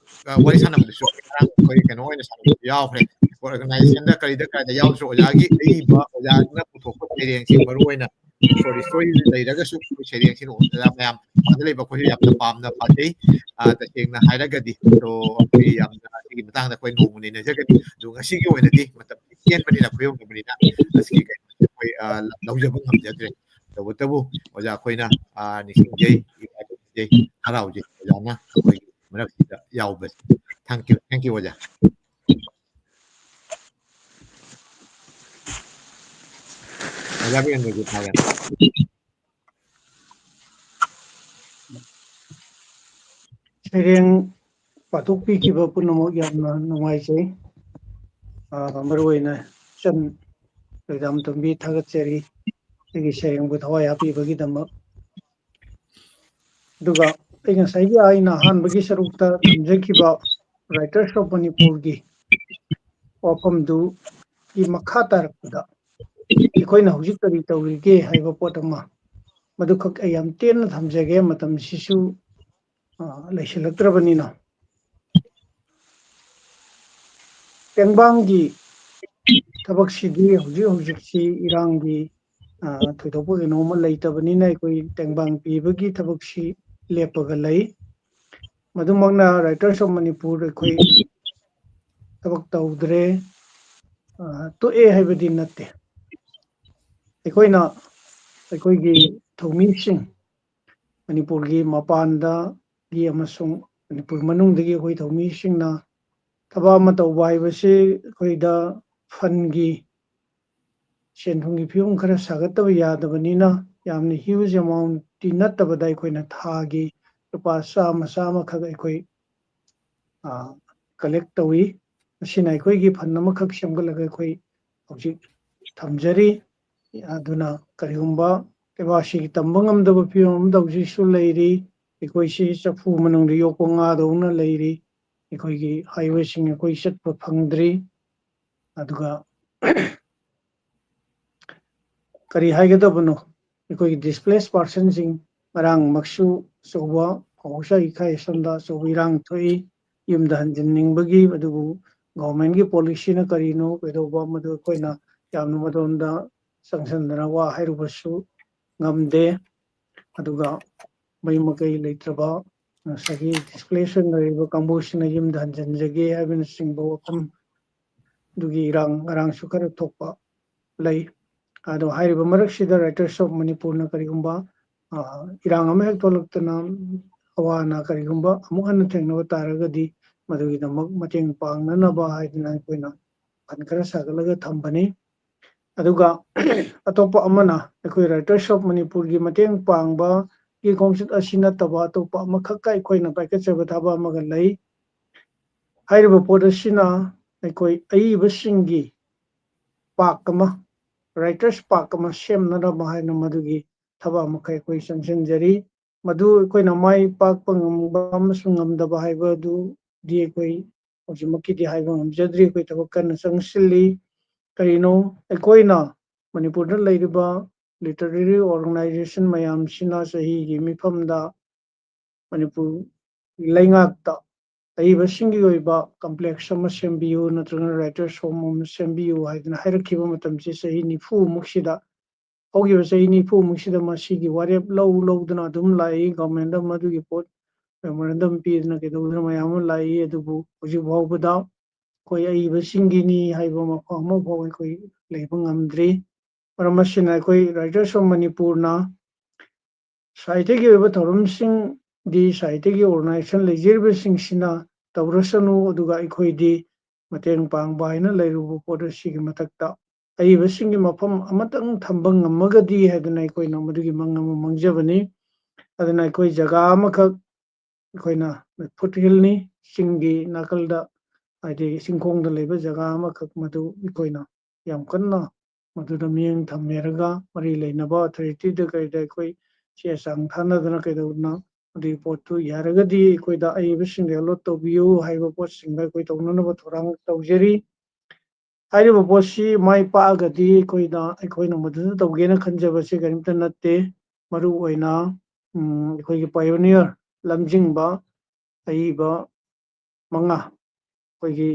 ꯑ, ꯋꯥꯔꯤ ꯁꯥꯟꯅꯕꯗꯁꯨ ꯉꯔꯥꯡ ꯑꯩꯈꯣꯏ ꯀꯩꯅꯣ ꯑꯣꯏꯅ ꯁꯥꯟꯅꯕꯁꯨ ꯌꯥꯎꯈ꯭ꯔꯦ꯫ ꯑꯣꯔꯒꯅꯥꯏꯖꯦꯁꯟꯗ ꯀꯔꯤꯗ ꯀꯔꯤꯗ ꯌꯥꯎꯔꯁꯨ ꯑꯣꯖꯥꯒꯤ ꯑꯏꯕ, ꯑꯣꯖꯥꯅ ꯄꯨꯊꯣꯛꯄ ꯁꯩꯔꯦꯡꯁꯤꯡ ꯃꯔꯨ ꯑꯣꯏꯅ short story ꯂꯩꯔꯒꯁꯨ ꯑꯩꯈꯣꯏ ꯁꯩꯔꯦꯡꯁꯤꯡ ꯑꯣꯖꯥ ꯃꯌꯥꯝ ꯃꯄꯥꯟꯗ ꯂꯩꯕ ꯑꯩꯈꯣꯏꯁꯨ ꯌꯥꯝꯅ ꯄꯥꯝꯅ ꯄꯥꯖꯩ꯫ ꯑ, ꯇꯁꯦꯡꯅ ꯍꯥꯏꯔꯒꯗꯤ, ꯑꯗꯣ ꯑꯩꯈꯣꯏ ꯌꯥꯝꯅ ꯁꯤꯒꯤ ꯃꯇꯥꯡꯗ ꯑꯩꯈꯣꯏ ꯅꯣꯡꯃ ꯅꯩꯅꯖꯒꯅꯤ꯫ ꯑꯗꯣ ꯉꯁꯤꯒꯤ ꯑꯣꯏꯅꯗꯤ ꯃꯇꯝ ꯇꯦꯟꯕꯅꯤꯅ, ꯈꯨꯌꯧꯅꯕꯅꯤꯅ ꯉꯁꯤꯒꯤ ꯀꯩꯅꯣꯁꯦ ꯑꯩꯈꯣꯏ, ꯑ, ꯂꯧꯖꯕ ꯉꯝꯖꯗ꯭ꯔꯦ꯫ ꯇꯧꯕꯇꯕꯨ ꯑꯣꯖꯥ ꯑꯩꯈꯣꯏꯅ, ꯑ, ꯅꯤꯡꯁꯤꯡꯖꯩ, ꯏꯀꯥꯏꯕ ꯈꯪꯖꯩ, ꯍꯔꯥꯎꯖꯩ ꯑꯣꯖꯥꯅ ꯑꯩꯈꯣꯏꯒꯤ ꯃꯔꯛꯁꯤꯗ ꯌꯥꯎꯕꯁꯦ꯫ Thank you, thank you ꯑꯣꯖꯥ꯫ ꯑꯣꯖꯥ ꯕꯤꯔꯦꯟꯗ꯭ꯔꯖꯤꯠ ꯊꯥꯒꯠ꯫ ꯁꯩꯔꯦꯡ ꯄꯥꯊꯣꯛꯄꯤꯈꯤꯕ ꯄꯨꯝꯅꯃꯛ ꯌꯥꯝꯅ ꯅꯨꯡꯉꯥꯏꯖꯩ꯫ ꯑ, ꯃꯔꯨꯑꯣꯏꯅ ꯏꯆꯟ ꯂꯣꯏꯗꯥꯝꯇꯣꯝꯕꯤ ꯊꯥꯒꯠꯆꯔꯤ, ꯑꯩꯒꯤ ꯁꯩꯔꯦꯡꯕꯨ ꯊꯋꯥꯏ ꯍꯥꯞꯄꯤꯕꯒꯤꯗꯃꯛ꯫ ꯑꯗꯨꯒ ꯑꯩ ꯉꯁꯥꯏꯒꯤ ꯑꯩꯅ ꯑꯍꯥꯟꯕꯒꯤ ꯁꯔꯨꯛꯇ ꯊꯝꯖꯈꯤꯕ Writers of ꯃꯅꯤꯄꯨꯔꯒꯤ ꯋꯥꯐꯝꯗꯨꯒꯤ ꯃꯈꯥ ꯇꯥꯔꯛꯄꯗ ꯑꯩꯈꯣꯏꯅ ꯍꯧꯖꯤꯛ ꯀꯔꯤ ꯇꯧꯔꯤꯒꯦ ꯍꯥꯏꯕ ꯄꯣꯠ ꯑꯃ, ꯃꯗꯨꯈꯛ ꯑꯩ ꯌꯥꯝ ꯇꯦꯟꯅ ꯊꯝꯖꯒꯦ, ꯃꯇꯝꯁꯤꯁꯨ, ꯑ, ꯂꯩꯁꯤꯜꯂꯛꯇ꯭ꯔꯕꯅꯤꯅ꯫ ꯇꯦꯡꯕꯥꯡꯒꯤ ꯊꯕꯛꯁꯤꯗꯤ ꯍꯧꯖꯤꯛ ꯍꯧꯖꯤꯛꯁꯤ ꯏꯔꯥꯡꯒꯤ, ꯑ, ꯊꯣꯏꯗꯣꯛꯄ ꯀꯩꯅꯣꯝꯃ ꯂꯩꯇꯕꯅꯤꯅ ꯑꯩꯈꯣꯏ ꯇꯦꯡꯕꯥꯡ ꯄꯤꯕꯒꯤ ꯊꯕꯛꯁꯤ ꯂꯦꯞꯄꯒ ꯂꯩ꯫ ꯃꯗꯨꯃꯛꯅ Writers of Manipur ꯑꯩꯈꯣꯏ ꯊꯕꯛ ꯇꯧꯗ꯭ꯔꯦ, ꯑ, ꯇꯣꯛꯑꯦ ꯍꯥꯏꯕꯗꯤ ꯅꯠꯇꯦ꯫ ꯑꯩꯈꯣꯏꯅ ꯑꯩꯈꯣꯏꯒꯤ ꯊꯧꯃꯤꯁꯤꯡ, ꯃꯅꯤꯄꯨꯔꯒꯤ ꯃꯄꯥꯟꯗꯒꯤ ꯑꯃꯁꯨꯡ ꯃꯅꯤꯄꯨꯔ ꯃꯅꯨꯡꯗꯒꯤ ꯑꯩꯈꯣꯏ ꯊꯧꯃꯤꯁꯤꯡꯅ ꯊꯕꯛ ꯑꯃ ꯇꯧꯕ ꯍꯥꯏꯕꯁꯤ ꯑꯩꯈꯣꯏꯗ ꯐꯟꯒꯤ, ꯁꯦꯟ ꯊꯨꯝꯒꯤ ꯐꯤꯕꯝ ꯈꯔ ꯁꯥꯒꯠꯇꯕ ꯌꯥꯗꯕꯅꯤꯅ, ꯌꯥꯝꯅ huge amount ꯇꯤ ꯅꯠꯇꯕꯗ ꯑꯩꯈꯣꯏꯅ ꯊꯥꯒꯤ ꯂꯨꯄꯥ ꯆꯥꯝꯃ, ꯆꯥꯝꯃꯈꯛ ꯑꯩꯈꯣꯏ, ꯑ, collect ꯇꯧꯏ꯫ ꯃꯁꯤꯅ ꯑꯩꯈꯣꯏꯒꯤ fund ꯑꯃꯈꯛ ꯁꯦꯝꯒꯠꯂꯒ ꯑꯩꯈꯣꯏ ꯍꯧꯖꯤꯛ ꯊꯝꯖꯔꯤ꯫ ꯑꯗꯨꯅ ꯀꯔꯤꯒꯨꯝꯕ ꯂꯩꯕꯥꯛꯁꯤꯒꯤ ꯇꯝꯕ ꯉꯝꯗꯕ ꯐꯤꯕꯝ ꯑꯃꯗ ꯍꯧꯖꯤꯛꯁꯨ ꯂꯩꯔꯤ꯫ ꯑꯩꯈꯣꯏꯁꯤ ꯆꯐꯨ ꯃꯅꯨꯡꯗ ꯌꯣꯛꯄ ꯉꯥꯗꯧꯅ ꯂꯩꯔꯤ꯫ ꯑꯩꯈꯣꯏꯒꯤ highway ꯁꯤꯡ ꯑꯩꯈꯣꯏ ꯆꯠꯄ ꯐꯪꯗ꯭ꯔꯤ꯫ ꯑꯗꯨꯒ ꯀꯔꯤ ꯍꯥꯏꯒꯗꯕꯅꯣ, ꯑꯩꯈꯣꯏꯒꯤ displaced person ꯁꯤꯡ, ꯉꯔꯥꯡꯃꯛꯁꯨ ꯑꯆꯧꯕ, ꯃꯍꯧꯁꯥꯒꯤ ꯏꯀꯥꯏ ꯑꯁꯣꯝꯗ ꯑꯆꯧꯕ ꯏꯔꯥꯡ ꯊꯣꯛꯏ, ꯌꯨꯝꯗ ꯍꯟꯖꯤꯟꯅꯤꯡꯕꯒꯤ꯫ ꯑꯗꯨꯕꯨ government ꯀꯤ policy ꯅ ꯀꯔꯤꯅꯣ ꯀꯩꯗꯧꯕ, ꯃꯗꯨ ꯑꯩꯈꯣꯏꯅ ꯌꯥꯝꯅ ꯃꯗꯣꯝꯗ ꯆꯪꯁꯤꯟꯗꯅ ꯋꯥ ꯍꯥꯏꯔꯨꯕꯁꯨ ꯉꯝꯗꯦ꯫ ꯑꯗꯨꯒ ꯃꯌꯨꯝ ꯃꯀꯩ ꯂꯩꯇ꯭ꯔꯕ, ꯉꯁꯥꯏꯒꯤ displaced ꯑꯣꯏꯅ ꯂꯩꯔꯤꯕ ꯀꯥꯡꯕꯨꯁꯤꯅ ꯌꯨꯝꯗ ꯍꯟꯖꯤꯟꯖꯒꯦ ꯍꯥꯏꯕꯅꯆꯤꯡꯕ ꯋꯥꯐꯝ ꯑꯗꯨꯒꯤ ꯏꯔꯥꯡ ꯉꯔꯥꯡꯁꯨ ꯈꯔ ꯊꯣꯛꯄ ꯂꯩ꯫ ꯑꯗꯣ ꯍꯥꯏꯔꯤꯕ ꯃꯔꯛꯁꯤꯗ Writers of Manipur ꯅ ꯀꯔꯤꯒꯨꯝꯕ, ꯑ, ꯏꯔꯥꯡ ꯑꯃ ꯍꯦꯛ ꯊꯣꯛꯂꯛꯇꯅ ꯑꯋꯥ ꯑꯅꯥ ꯀꯔꯤꯒꯨꯝꯕ ꯑꯃꯨꯛ ꯍꯟꯅ ꯊꯦꯡꯅꯕ ꯇꯥꯔꯒꯗꯤ ꯃꯗꯨꯒꯤꯗꯃꯛ ꯃꯇꯦꯡ ꯄꯥꯡꯅꯅꯕ ꯍꯥꯏꯗꯅ ꯑꯩꯈꯣꯏꯅ fund ꯈꯔ ꯁꯥꯒꯠꯂꯒ ꯊꯝꯕꯅꯤ꯫ ꯑꯗꯨꯒ ꯑꯇꯣꯞꯄ ꯑꯃꯅ ꯑꯩꯈꯣꯏ Writers of Manipur ꯒꯤ ꯃꯇꯦꯡ ꯄꯥꯡꯕꯒꯤ ꯈꯣꯡꯆꯠ ꯑꯁꯤ ꯅꯠꯇꯕ ꯑꯇꯣꯞꯄ ꯑꯃꯈꯛꯀ ꯑꯩꯈꯣꯏꯅ ꯄꯥꯏꯈꯠꯆꯕ ꯊꯕꯛ ꯑꯃꯒ ꯂꯩ꯫ ꯍꯥꯏꯔꯤꯕ ꯄꯣꯠ ꯑꯁꯤꯅ ꯑꯩꯈꯣꯏ ꯑꯏꯕꯁꯤꯡꯒꯤ park ꯑꯃ, Writers Park ꯑꯃ ꯁꯦꯝꯅꯅꯕ ꯍꯥꯏꯅ ꯃꯗꯨꯒꯤ ꯊꯕꯛ ꯑꯃꯈꯛ ꯑꯩꯈꯣꯏ ꯆꯪꯁꯤꯟꯖꯔꯤ꯫ ꯃꯗꯨ ꯑꯩꯈꯣꯏꯅ ꯃꯥꯏ ꯄꯥꯛꯄ ꯉꯝꯕ ꯑꯃꯁꯨꯡ ꯉꯝꯗꯕ ꯍꯥꯏꯕꯗꯨꯗꯤ ꯑꯩꯈꯣꯏ ꯍꯧꯖꯤꯛꯃꯛꯀꯤꯗꯤ ꯍꯥꯏꯕ ꯉꯝꯖꯗ꯭ꯔꯤ꯫ ꯑꯩꯈꯣꯏ ꯊꯕꯛ ꯀꯟꯅ ꯆꯪꯁꯤꯜꯂꯤ꯫ ꯀꯔꯤꯅꯣ, ꯑꯩꯈꯣꯏꯅ ꯃꯅꯤꯄꯨꯔꯗ ꯂꯩꯔꯤꯕ literary organization ꯃꯌꯥꯝꯁꯤꯅ ꯆꯍꯤꯒꯤ ꯃꯤꯐꯝꯗ ꯃꯅꯤꯄꯨꯔ ꯂꯩꯉꯥꯛꯇ ꯑꯏꯕꯁꯤꯡꯒꯤ ꯑꯣꯏꯕ ꯀꯝꯄ꯭ꯂꯦꯛꯁ ꯑꯃ ꯁꯦꯝꯕꯤꯌꯨ ꯅꯠꯇ꯭ꯔꯒꯅ ꯔꯥꯏꯇꯔꯁ ꯍꯣꯝ ꯑꯃ ꯁꯦꯝꯕꯤꯌꯨ ꯍꯥꯏꯗꯅ ꯍꯥꯏꯔꯛꯈꯤꯕ ꯃꯇꯝꯁꯤ ꯆꯍꯤ ꯅꯤꯐꯨꯃꯨꯛꯁꯤꯗ, ꯍꯧꯈꯤꯕ ꯆꯍꯤ ꯅꯤꯐꯨꯃꯨꯛꯁꯤꯗ ꯃꯁꯤꯒꯤ ꯋꯥꯔꯦꯞ ꯂꯧ ꯂꯧꯗꯅ ꯑꯗꯨꯝ ꯂꯥꯛꯏ꯫ ꯒꯚꯔꯟꯃꯦꯟꯗ ꯃꯗꯨꯒꯤ ꯄꯣꯠ ꯃꯦꯃꯣꯔꯦꯟꯗꯝ ꯄꯤꯗꯅ ꯀꯩꯗꯧꯗꯅ ꯃꯌꯥꯝ ꯑꯃ ꯂꯥꯛꯏ꯫ ꯑꯗꯨꯕꯨ ꯍꯧꯖꯤꯛ ꯐꯥꯎꯕꯗ ꯑꯩꯈꯣꯏ ꯑꯏꯕꯁꯤꯡꯒꯤꯅꯤ ꯍꯥꯏꯕ ꯃꯐꯝ ꯑꯃꯐꯥꯎ ꯑꯩꯈꯣꯏ ꯂꯩꯕ ꯉꯝꯗ꯭ꯔꯤ꯫ ꯃꯔꯝ ꯑꯁꯤꯅ ꯑꯩꯈꯣꯏ ꯔꯥꯏꯇꯔꯁ ꯑꯣꯐ ꯃꯅꯤꯄꯨꯔꯅ ꯁꯥꯍꯤꯇ꯭ꯌꯒꯤ ꯑꯣꯏꯕ ꯊꯧꯔꯝꯁꯤꯡꯗꯤ ꯁꯥꯍꯤꯇ꯭ꯌꯒꯤ ꯑꯣꯔꯒꯅꯥꯏꯖꯦꯁꯟ ꯂꯩꯖꯔꯤꯕꯁꯤꯡꯁꯤꯅ ꯇꯧꯔꯁꯅꯨ, ꯑꯗꯨꯒ ꯑꯩꯈꯣꯏꯗꯤ ꯃꯇꯦꯡ ꯄꯥꯡꯕ ꯍꯥꯏꯅ ꯂꯩꯔꯨꯕ ꯄꯣꯠ ꯑꯁꯤꯒꯤ ꯃꯊꯛꯇ ꯑꯏꯕꯁꯤꯡꯒꯤ ꯃꯐꯝ ꯑꯃꯇꯪ ꯊꯝꯕ ꯉꯝꯃꯒꯗꯤ ꯍꯥꯏꯗꯅ ꯑꯩꯈꯣꯏꯅ ꯃꯗꯨꯒꯤ ꯃꯪ ꯑꯃ ꯃꯪꯖꯕꯅꯤ꯫ ꯑꯗꯨꯅ ꯑꯩꯈꯣꯏ ꯖꯒꯥ ꯑꯃꯈꯛ, ꯑꯩꯈꯣꯏꯅ ꯐꯨꯠ ꯍꯤꯜꯅꯤ, ꯆꯤꯡꯒꯤ ꯅꯥꯀꯜꯗ, ꯍꯥꯏꯗꯤ ꯆꯤꯡꯈꯣꯡꯗ ꯂꯩꯕ ꯖꯒꯥ ꯑꯃꯈꯛ, ꯃꯗꯨ ꯑꯩꯈꯣꯏꯅ ꯌꯥꯝ ꯀꯟꯅ ꯃꯗꯨꯗ ꯃꯤꯠꯌꯦꯡ ꯊꯝꯃꯦꯔꯒ ꯃꯔꯤ ꯂꯩꯅꯕ ꯑꯣꯊꯣꯔꯤꯇꯤꯗ ꯀꯩꯗ ꯑꯩꯈꯣꯏ ꯆꯦ ꯆꯥꯡ ꯊꯥꯅꯗꯅ ꯀꯩꯗꯧꯗꯅ ꯑꯗꯨꯒꯤ ꯄꯣꯠꯇꯨ ꯌꯥꯔꯒꯗꯤ ꯑꯩꯈꯣꯏꯗ ꯑꯏꯕꯁꯤꯡꯗ ꯑꯦꯂꯣꯠ ꯇꯧꯕꯤꯌꯨ ꯍꯥꯏꯕ ꯄꯣꯠꯁꯤꯡꯗ ꯑꯩꯈꯣꯏ ꯇꯧꯅꯅꯕ ꯊꯧꯔꯥꯡ ꯇꯧꯖꯔꯤ꯫ ꯍꯥꯏꯔꯤꯕ ꯄꯣꯠꯁꯤ ꯃꯥꯏ ꯄꯥꯛꯑꯒꯗꯤ ꯑꯩꯈꯣꯏꯅ, ꯑꯩꯈꯣꯏꯅ ꯃꯗꯨꯗ ꯇꯧꯒꯦꯅ ꯈꯟꯖꯕꯁꯦ ꯀꯔꯤꯝꯇ ꯅꯠꯇꯦ꯫ ꯃꯔꯨ ꯑꯣꯏꯅ, ꯎꯝ, ꯑꯩꯈꯣꯏꯒꯤ ꯄꯥꯏꯑꯣꯅꯤꯌꯔ ꯂꯝꯖꯤꯡꯕ ꯑꯏꯕ ꯃꯉꯥ, ꯑꯩꯈꯣꯏꯒꯤ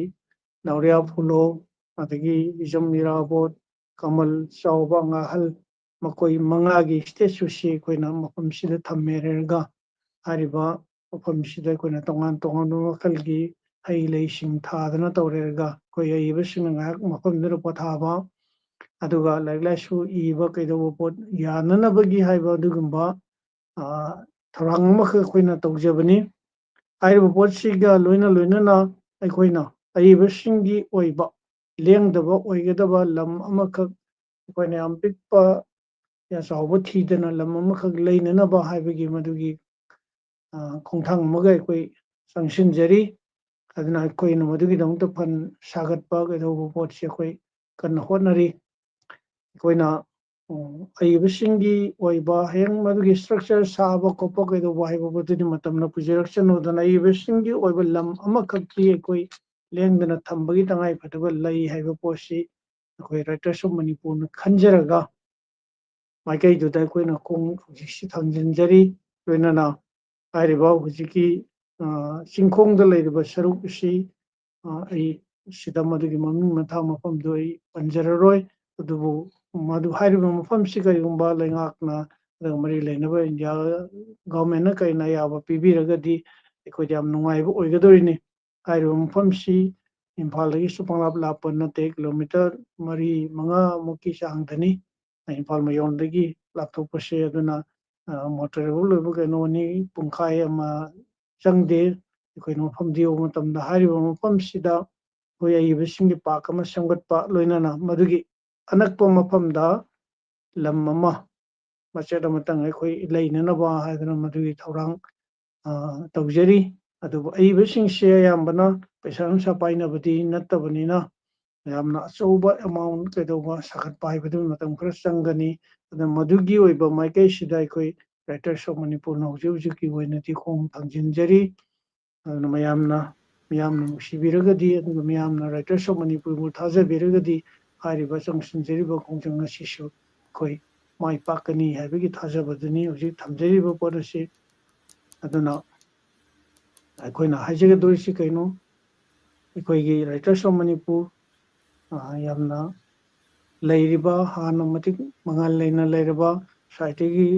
ꯅꯥꯎꯔꯤꯌꯥ ꯐꯨꯂꯣ, ꯑꯗꯒꯤ ꯏꯖꯝ ꯏꯔꯥꯕꯣꯠ, ꯀꯃꯜ ꯆꯥꯎꯕ, ꯉꯥꯍꯜ, ꯃꯈꯣꯏ ꯃꯉꯥꯒꯤ ꯁ꯭ꯇꯦꯆꯨꯁꯤ ꯑꯩꯈꯣꯏꯅ ꯃꯐꯝꯁꯤꯗ ꯊꯝꯃꯦꯔꯒ ꯍꯥꯏꯔꯤꯕ ꯃꯐꯝꯁꯤꯗ ꯑꯩꯈꯣꯏꯅ ꯇꯣꯉꯥꯟ ꯇꯣꯉꯥꯟꯕ ꯃꯈꯜꯒꯤ ꯍꯩ ꯂꯩꯁꯤꯡ ꯊꯥꯗꯅ ꯇꯧꯔꯦꯔꯒ ꯑꯩꯈꯣꯏ ꯑꯏꯕꯁꯤꯡꯅ ꯉꯥꯏꯍꯥꯛ ꯃꯐꯝꯗꯨꯗ ꯄꯣꯊꯥꯕ, ꯑꯗꯨꯒ ꯂꯥꯏꯔꯤꯛ ꯂꯥꯏꯁꯨ ꯏꯕ ꯀꯩꯗꯧꯕ ꯄꯣꯠ ꯌꯥꯅꯅꯕꯒꯤ ꯍꯥꯏꯕ ꯑꯗꯨꯒꯨꯝꯕ, ꯑ, ꯊꯧꯔꯥꯡ ꯑꯃꯈꯛ ꯑꯩꯈꯣꯏꯅ ꯇꯧꯖꯕꯅꯤ꯫ ꯍꯥꯏꯔꯤꯕ ꯄꯣꯠꯁꯤꯒ ꯂꯣꯏꯅ ꯂꯣꯏꯅꯅ ꯑꯩꯈꯣꯏꯅ ꯑꯏꯕꯁꯤꯡꯒꯤ ꯑꯣꯏꯕ ꯂꯦꯡꯗꯕ ꯑꯣꯏꯒꯗꯕ ꯂꯝ ꯑꯃꯈꯛ, ꯑꯩꯈꯣꯏꯅ ꯌꯥꯝ ꯄꯤꯛꯄ, ꯌꯥꯝ ꯆꯥꯎꯕ ꯊꯤꯗꯅ ꯂꯝ ꯑꯃꯈꯛ ꯂꯩꯅꯅꯕ ꯍꯥꯏꯕꯒꯤ ꯃꯗꯨꯒꯤ, ꯑ, ꯈꯣꯡꯊꯥꯡ ꯑꯃꯒ ꯑꯩꯈꯣꯏ ꯆꯪꯁꯤꯟꯖꯔꯤ꯫ ꯑꯗꯨꯅ ꯑꯩꯈꯣꯏꯅ ꯃꯗꯨꯒꯤꯗꯃꯛꯇ ꯐꯟ ꯁꯥꯒꯠꯄ ꯀꯩꯗꯧꯕ ꯄꯣꯠꯁꯤ ꯑꯩꯈꯣꯏ ꯀꯟꯅ ꯍꯣꯠꯅꯔꯤ꯫ ꯑꯩꯈꯣꯏꯅ, ꯎꯝ, ꯑꯏꯕꯁꯤꯡꯒꯤ ꯑꯣꯏꯕ ꯍꯌꯦꯡ ꯃꯗꯨꯒꯤ ꯁ꯭ꯇ꯭ꯔꯛꯆꯔ ꯁꯥꯕ ꯈꯣꯠꯄ ꯀꯩꯗꯧꯕ ꯍꯥꯏꯕ ꯄꯣꯠꯇꯨꯗꯤ ꯃꯇꯝꯅ ꯄꯨꯖꯔꯛꯁꯅꯨꯗꯅ ꯑꯏꯕꯁꯤꯡꯒꯤ ꯑꯣꯏꯕ ꯂꯝ ꯑꯃꯈꯛꯇꯤ ꯑꯩꯈꯣꯏ ꯂꯦꯡꯗꯅ ꯊꯝꯕꯒꯤ ꯇꯉꯥꯏꯐꯗꯕ ꯂꯩ ꯍꯥꯏꯕ ꯄꯣꯠꯁꯤ ꯑꯩꯈꯣꯏ ꯔꯥꯏꯇꯔꯁ ꯑꯣꯐ ꯃꯅꯤꯄꯨꯔꯅ ꯈꯟꯖꯔꯒ ꯃꯥꯏꯀꯩꯗꯨꯗ ꯑꯩꯈꯣꯏꯅ ꯈꯣꯡ ꯍꯧꯖꯤꯛꯁꯤ ꯊꯥꯡꯖꯤꯟꯖꯔꯤ꯫ ꯂꯣꯏꯅꯅ ꯍꯥꯏꯔꯤꯕ ꯍꯧꯖꯤꯛꯀꯤ ꯑ, ꯆꯤꯡꯈꯣꯡꯗ ꯂꯩꯔꯤꯕ ꯁꯔꯨꯛ ꯑꯁꯤ, ꯑ, ꯑꯩ ꯁꯤꯗ ꯃꯗꯨꯒꯤ ꯃꯃꯤꯡ ꯃꯊꯥ ꯃꯐꯝꯗꯨ ꯑꯩ ꯄꯟꯖꯔꯔꯣꯏ꯫ ꯑꯗꯨꯕꯨ ꯃꯗꯨ, ꯍꯥꯏꯔꯤꯕ ꯃꯐꯝꯁꯤ ꯀꯔꯤꯒꯨꯝꯕ ꯂꯩꯉꯥꯛꯅ, ꯑꯗꯨꯒ ꯃꯔꯤ ꯂꯩꯅꯕ ꯏꯟꯗꯤꯌꯥ ꯒꯣꯚꯔꯟꯃꯦꯟꯠꯅ ꯀꯔꯤꯅ ꯑꯌꯥꯕ ꯄꯤꯕꯤꯔꯒꯗꯤ ꯑꯩꯈꯣꯏꯗ ꯌꯥꯝ ꯅꯨꯡꯉꯥꯏꯕ ꯑꯣꯏꯒꯗꯧꯔꯤꯅꯤ꯫ ꯍꯥꯏꯔꯤꯕ ꯃꯐꯝꯁꯤ ꯏꯝꯐꯥꯜꯗꯒꯤꯁꯨ ꯄꯪꯂꯥꯞ ꯂꯥꯞꯄ ꯅꯠꯇꯦ, ꯀꯤꯂꯣꯃꯤꯇꯔ ꯃꯔꯤ ꯃꯉꯥꯃꯨꯛꯀꯤ ꯆꯥꯡꯗꯅꯤ꯫ ꯏꯝꯐꯥꯜ ꯃꯌꯣꯟꯗꯒꯤ ꯂꯥꯞꯊꯣꯛꯄꯁꯦ꯫ ꯑꯗꯨꯅ, ꯑ, ꯃꯣꯇꯣꯔ ꯕꯣꯠ ꯑꯣꯏꯕ ꯀꯩꯅꯣꯅꯤ, ꯄꯨꯡꯈꯥꯏ ꯑꯃ ꯆꯪꯗꯦ꯫ ꯑꯩꯈꯣꯏꯅ ꯃꯐꯝꯗꯨ ꯌꯧꯕ ꯃꯇꯝꯗ ꯍꯥꯏꯔꯤꯕ ꯃꯐꯝꯁꯤꯗ ꯑꯩꯈꯣꯏ ꯑꯏꯕꯁꯤꯡꯒꯤ ꯄꯥꯔꯛ ꯑꯃ ꯁꯦꯝꯒꯠꯄ, ꯂꯣꯏꯅꯅ ꯃꯗꯨꯒꯤ ꯑꯅꯛꯄ ꯃꯐꯝꯗ ꯂꯝ ꯑꯃ ꯃꯆꯦꯠ ꯑꯃꯇꯪ ꯑꯩꯈꯣꯏ ꯂꯩꯅꯅꯕ ꯍꯥꯏꯗꯅ ꯃꯗꯨꯒꯤ ꯊꯧꯔꯥꯡ, ꯑ, ꯇꯧꯖꯔꯤ꯫ ꯑꯗꯨꯕꯨ ꯑꯏꯕꯁꯤꯡꯁꯦ ꯑꯌꯥꯝꯕꯅ ꯄꯩꯁꯥ ꯅꯨꯡꯁꯥ ꯄꯥꯏꯅꯕꯗꯤ ꯅꯠꯇꯕꯅꯤꯅ, ꯌꯥꯝꯅ ꯑꯆꯧꯕ ꯑꯦꯃꯥꯎꯟ ꯀꯩꯗꯧꯕ ꯁꯥꯒꯠꯄ ꯍꯥꯏꯕꯗꯨ ꯃꯇꯝ ꯈꯔ ꯆꯪꯒꯅꯤ꯫ ꯑꯗꯨꯅ ꯃꯗꯨꯒꯤ ꯑꯣꯏꯕ ꯃꯥꯏꯀꯩꯁꯤꯗ ꯑꯩꯈꯣꯏ Writers of ꯃꯅꯤꯄꯨꯔꯅ ꯍꯧꯖꯤꯛ ꯍꯧꯖꯤꯛꯀꯤ ꯑꯣꯏꯅꯗꯤ ꯈꯣꯡ ꯊꯥꯡꯖꯤꯟꯖꯔꯤ꯫ ꯑꯗꯨꯅ ꯃꯌꯥꯝꯅ, ꯃꯤꯌꯥꯝꯅ ꯅꯨꯡꯁꯤꯕꯤꯔꯒꯗꯤ, ꯑꯗꯨꯒ ꯃꯤꯌꯥꯝꯅ Writers of ꯃꯅꯤꯄꯨꯔꯕꯨ ꯊꯥꯖꯕꯤꯔꯒꯗꯤ, ꯍꯥꯏꯔꯤꯕ ꯆꯪꯁꯤꯟꯖꯔꯤꯕ ꯈꯣꯡꯖꯪ ꯑꯁꯤꯁꯨ ꯑꯩꯈꯣꯏ ꯃꯥꯏ ꯄꯥꯛꯀꯅꯤ ꯍꯥꯏꯕꯒꯤ ꯊꯥꯖꯕꯗꯨꯅꯤ ꯍꯧꯖꯤꯛ ꯊꯝꯖꯔꯤꯕ ꯄꯣꯠ ꯑꯁꯤ꯫ ꯑꯗꯨꯅ ꯑꯩꯈꯣꯏꯅ ꯍꯥꯏꯖꯒꯗꯧꯔꯤꯁꯤ ꯀꯩꯅꯣ? ꯑꯩꯈꯣꯏꯒꯤ Writers of ꯃꯅꯤꯄꯨꯔ, ꯑ, ꯌꯥꯝꯅ ꯂꯩꯔꯤꯕ, ꯍꯥꯟꯅ ꯃꯇꯤꯛ ꯃꯉꯥꯜ ꯂꯩꯅ ꯂꯩꯔꯕ society ꯒꯤ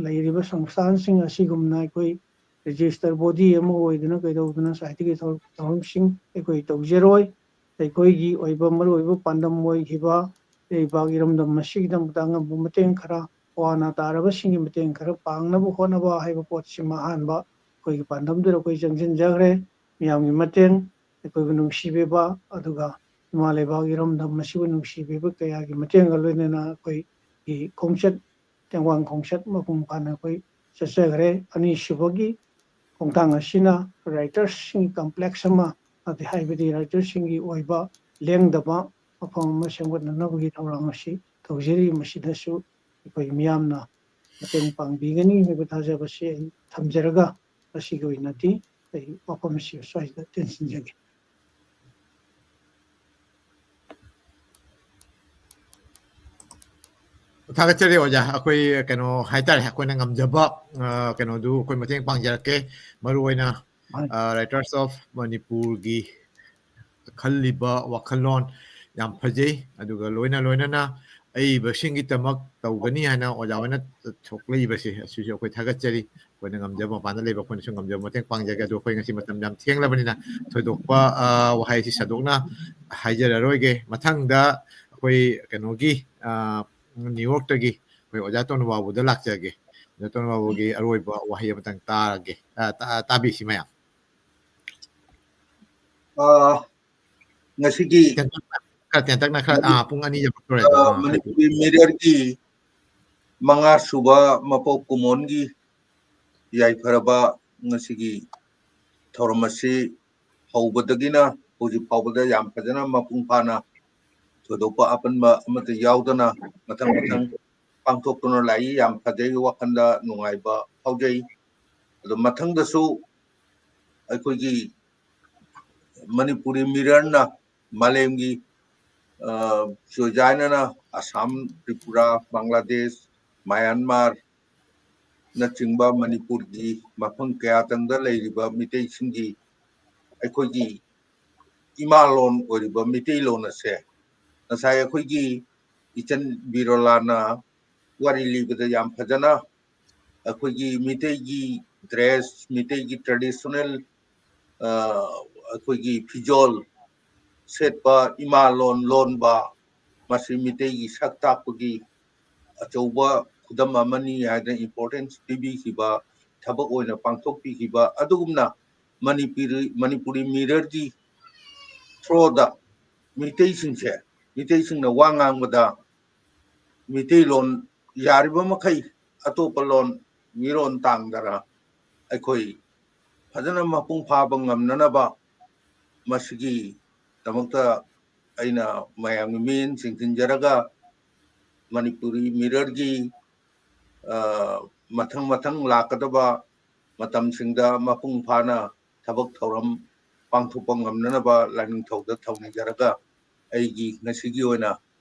ꯂꯩꯔꯤꯕ ꯁꯪꯁꯊꯥꯟꯁꯤꯡ ꯑꯁꯤꯒꯨꯝꯅ ꯑꯩꯈꯣꯏ register body ꯑꯃ ꯑꯣꯏꯗꯨꯅ ꯀꯩꯗꯧꯗꯨꯅ society ꯒꯤ ꯊꯕꯛ ꯊꯧꯔꯝꯁꯤꯡ ꯑꯩꯈꯣꯏ ꯇꯧꯖꯔꯣꯏ꯫ ꯑꯩꯈꯣꯏꯒꯤ ꯑꯣꯏꯕ ꯃꯔꯨꯑꯣꯏꯕ ꯄꯥꯟꯗꯝ ꯑꯣꯏꯈꯤꯕ ꯂꯩꯕꯥꯛ ꯏꯔꯝꯗꯝ ꯑꯁꯤꯒꯤꯗꯃꯛꯇ ꯑꯉꯝꯕ ꯃꯇꯦꯡ ꯈꯔ, ꯑꯋꯥ ꯑꯅꯥ ꯇꯥꯔꯕꯁꯤꯡꯒꯤ ꯃꯇꯦꯡ ꯈꯔ ꯄꯥꯡꯅꯕ ꯍꯣꯠꯅꯕ ꯍꯥꯏꯕ ꯄꯣꯠꯁꯤꯃ ꯑꯍꯥꯟꯕ ꯑꯩꯈꯣꯏꯒꯤ ꯄꯥꯟꯗꯝꯗꯨꯗ ꯑꯩꯈꯣꯏ ꯆꯪꯁꯤꯟꯖꯈ꯭ꯔꯦ꯫ ꯃꯤꯌꯥꯝꯒꯤ ꯃꯇꯦꯡ, ꯑꯩꯈꯣꯏꯕꯨ ꯅꯨꯡꯁꯤꯕꯤꯕ, ꯑꯗꯨꯒ ꯏꯃꯥ ꯂꯩꯕꯥꯛ ꯏꯔꯝꯗꯝ ꯑꯁꯤꯕꯨ ꯅꯨꯡꯁꯤꯕꯤꯕ ꯀꯌꯥꯒꯤ ꯃꯇꯦꯡꯒ ꯂꯣꯏꯅꯅ ꯑꯩꯈꯣꯏꯒꯤ ꯈꯣꯡꯆꯠ, ꯇꯦꯡꯕꯥꯡ ꯈꯣꯡꯆꯠ ꯃꯄꯨꯡ ꯐꯥꯅ ꯑꯩꯈꯣꯏ ꯆꯠꯆꯈ꯭ꯔꯦ꯫ ꯑꯅꯤꯁꯨꯕꯒꯤ ꯈꯣꯡꯊꯥꯡ ꯑꯁꯤꯅ writers ꯁꯤꯡꯒꯤ complex ꯑꯃ, ꯑꯗꯩ ꯍꯥꯏꯕꯗꯤ writers ꯁꯤꯡꯒꯤ ꯑꯣꯏꯕ ꯂꯦꯡꯗꯕ ꯃꯐꯝ ꯑꯃ ꯁꯦꯝꯒꯠꯅꯅꯕꯒꯤ ꯊꯧꯔꯥꯡ ꯑꯁꯤ ꯇꯧꯖꯔꯤ꯫ ꯃꯁꯤꯗꯁꯨ ꯑꯩꯈꯣꯏ ꯃꯤꯌꯥꯝꯅ ꯃꯇꯦꯡ ꯄꯥꯡꯕꯤꯒꯅꯤ ꯍꯥꯏꯕ ꯊꯥꯖꯕꯁꯤ ꯑꯩ ꯊꯝꯖꯔꯒ, ꯉꯁꯤꯒꯤ ꯑꯣꯏꯅꯗꯤ ꯑꯩ ꯋꯥꯐꯝ ꯑꯁꯤ ꯁ꯭ꯋꯥꯏꯗ ꯇꯦꯟꯁꯤꯟꯖꯒꯦ꯫ ꯊꯥꯒꯠꯆꯔꯤ ꯑꯣꯖꯥ꯫ ꯑꯩꯈꯣꯏ ꯀꯩꯅꯣ ꯍꯥꯏꯇꯥꯔꯦ, ꯑꯩꯈꯣꯏꯅ ꯉꯝꯖꯕ, ꯑ, ꯀꯩꯅꯣꯗꯨ ꯑꯩꯈꯣꯏ ꯃꯇꯦꯡ ꯄꯥꯡꯖꯔꯛꯀꯦ꯫ ꯃꯔꯨꯑꯣꯏꯅ ꯑ, Writers of ꯃꯅꯤꯄꯨꯔꯒꯤ ꯈꯜꯂꯤꯕ ꯋꯥꯈꯜꯂꯣꯟ ꯌꯥꯝ ꯐꯖꯩ꯫ ꯑꯗꯨꯒ ꯂꯣꯏꯅ ꯂꯣꯏꯅꯅ ꯑꯏꯕꯁꯤꯡꯒꯤꯗꯃꯛ ꯇꯧꯒꯅꯤ ꯍꯥꯏꯅ ꯑꯣꯖꯥ ꯍꯣꯏꯅ ꯊꯣꯛꯂꯛꯏꯕꯁꯦ, ꯑꯁꯤꯁꯨ ꯑꯩꯈꯣꯏ ꯊꯥꯒꯠꯆꯔꯤ꯫ ꯑꯩꯈꯣꯏꯅ ꯉꯝꯖꯕ, ꯃꯄꯥꯟꯗ ꯂꯩꯕ ꯑꯩꯈꯣꯏꯅꯁꯨ ꯉꯝꯖꯕ ꯃꯇꯦꯡ ꯄꯥꯡꯖꯒꯦ꯫ ꯑꯗꯣ ꯑꯩꯈꯣꯏ ꯉꯁꯤ ꯃꯇꯝ ꯌꯥꯝ ꯊꯦꯡꯂꯕꯅꯤꯅ ꯊꯣꯏꯗꯣꯛꯄ, ꯑ, ꯋꯥꯍꯩꯁꯤ ꯁꯟꯗꯣꯛꯅ ꯍꯥꯏꯖꯔꯔꯣꯏꯒꯦ꯫ ꯃꯊꯪꯗ ꯑꯩꯈꯣꯏ ꯀꯩꯅꯣꯒꯤ, ꯑ, ꯅ꯭ꯌꯨ ꯌꯣꯔꯛꯇꯒꯤ ꯑꯩꯈꯣꯏ ꯑꯣꯖꯥ ꯇꯣꯅꯨꯕꯥꯕꯨꯗ ꯂꯥꯛꯆꯒꯦ꯫ ꯑꯣꯖꯥ ꯇꯣꯅꯨꯕꯥꯕꯨꯒꯤ ꯑꯔꯣꯏꯕ ꯋꯥꯍꯩ ꯑꯃꯇꯪ ꯇꯥꯔꯒꯦ, ꯑ, ꯇꯥ-, ꯇꯥꯕꯤꯁꯤ ꯃꯌꯥꯝ꯫ ꯑ, ꯉꯁꯤꯒꯤ ꯇꯦꯟꯇꯛꯅ, ꯈꯔ ꯇꯦꯟꯇꯛꯅ, ꯈꯔ, ꯃꯅꯤ-, ꯑ, ꯄꯨꯡ ꯑꯅꯤ ꯌꯧꯔꯛꯇꯣꯔꯦ ꯑꯗꯣ, ꯑ, ꯑ, ꯃꯅꯤꯄꯨꯔꯤ ꯃꯤꯔꯔꯒꯤ ꯃꯉꯥ ꯁꯨꯕ ꯃꯄꯣꯛ ꯀꯨꯝꯑꯣꯟꯒꯤ ꯌꯥꯏꯐꯔꯕ ꯉꯁꯤꯒꯤ ꯊꯧꯔꯝ ꯑꯁꯤ ꯍꯧꯕꯗꯒꯤꯅ ꯍꯧꯖꯤꯛ ꯐꯥꯎꯕꯗ ꯌꯥꯝ ꯐꯖꯅ ꯃꯄꯨꯡ ꯐꯥꯅ ꯊꯣꯏꯗꯣꯛꯄ ꯑꯄꯟꯕ ꯑꯃꯠꯇ ꯌꯥꯎꯗꯅ ꯃꯊꯪ ꯃꯊꯪ ꯄꯥꯡꯊꯣꯛꯇꯨꯅ ꯂꯥꯛꯏ꯫ ꯌꯥꯝ ꯐꯖꯩ, ꯋꯥꯈꯜꯗ ꯅꯨꯡꯉꯥꯏꯕ ꯐꯥꯎꯖꯩ꯫ ꯑꯗꯣ ꯃꯊꯪꯗꯁꯨ ꯑꯩꯈꯣꯏꯒꯤ ꯃꯅꯤꯄꯨꯔꯤ ꯃꯤꯔꯔꯅ ꯃꯥꯂꯦꯝꯒꯤ, ꯑ, ꯆꯣꯏꯖꯥꯏꯅꯅ ꯑꯁꯥꯝ, ꯇ꯭ꯔꯤꯄꯨꯔꯥ, ꯕꯪꯒ꯭ꯂꯥꯗꯦꯁ, ꯃꯌꯥꯟꯃꯥꯔ ꯅꯆꯤꯡꯕ ꯃꯅꯤꯄꯨꯔꯒꯤ ꯃꯐꯝ ꯀꯌꯥꯗꯪꯗ ꯂꯩꯔꯤꯕ ꯃꯤꯇꯩꯁꯤꯡꯒꯤ ꯑꯩꯈꯣꯏꯒꯤ ꯏꯃꯥ ꯂꯣꯟ ꯑꯣꯏꯔꯤꯕ ꯃꯤꯇꯩꯂꯣꯟ ꯑꯁꯦ ꯉꯁꯥꯏ ꯑꯩꯈꯣꯏꯒꯤ ꯏꯆꯟ ꯕꯤꯔꯣꯂꯥꯅ ꯋꯥꯔꯤ ꯂꯤꯕꯗ ꯌꯥꯝ ꯐꯖꯅ ꯑꯩꯈꯣꯏꯒꯤ ꯃꯤꯇꯩꯒꯤ dress, ꯃꯤꯇꯩꯒꯤ traditional, ꯑ, ꯑꯩꯈꯣꯏꯒꯤ ꯐꯤꯖꯣꯜ ꯁꯦꯠꯄ, ꯏꯃꯥ ꯂꯣꯟ ꯂꯣꯟꯕ, ꯃꯁꯤ ꯃꯤꯇꯩꯒꯤ ꯁꯛ ꯇꯥꯛꯄꯒꯤ ꯑꯆꯧꯕ ꯈꯨꯗꯝ ꯑꯃꯅꯤ ꯍꯥꯏꯗꯅ importance ꯄꯤꯕꯤꯈꯤꯕ, ꯊꯕꯛ ꯑꯣꯏꯅ ꯄꯥꯡꯊꯣꯛꯄꯤꯈꯤꯕ, ꯑꯗꯨꯒꯨꯝꯅ ꯃꯅꯤꯄꯨꯔꯤ, ꯃꯅꯤꯄꯨꯔꯤ ꯃꯤꯔꯔꯒꯤ through ꯗ ꯃꯤꯇꯩꯁꯤꯡꯁꯦ, ꯃꯤꯇꯩꯁꯤꯡꯅ ꯋꯥ ꯉꯥꯡꯕꯗ ꯃꯤꯇꯩꯂꯣꯟ ꯌꯥꯔꯤꯕ ꯃꯈꯩ ꯑꯇꯣꯞꯄ ꯂꯣꯟ ꯃꯤꯔꯣꯟ ꯇꯥꯡꯗꯅ ꯑꯩꯈꯣꯏ ꯐꯖꯅ ꯃꯄꯨꯡ ꯐꯥꯕ ꯉꯝꯅꯅꯕ ꯃꯁꯤꯒꯤꯗꯃꯛꯇ ꯑꯩꯅ ꯃꯌꯥꯝꯒꯤ ꯃꯤꯠꯌꯦꯡ ꯆꯤꯡꯁꯤꯟꯖꯔꯒ ꯃꯅꯤꯄꯨꯔꯤ ꯃꯤꯔꯔꯒꯤ, ꯑ, ꯃꯊꯪ ꯃꯊꯪ ꯂꯥꯛꯀꯗꯕ ꯃꯇꯝꯁꯤꯡꯗ ꯃꯄꯨꯡ ꯐꯥꯅ ꯊꯕꯛ ꯊꯧꯔꯝ ꯄꯥꯡꯊꯣꯛꯄ ꯉꯝꯅꯅꯕ ꯂꯥꯏꯅꯤꯡꯊꯧꯗ ꯊꯧꯅꯤꯖꯔꯒ ꯑꯩꯒꯤ ꯉꯁꯤꯒꯤ ꯑꯣꯏꯅ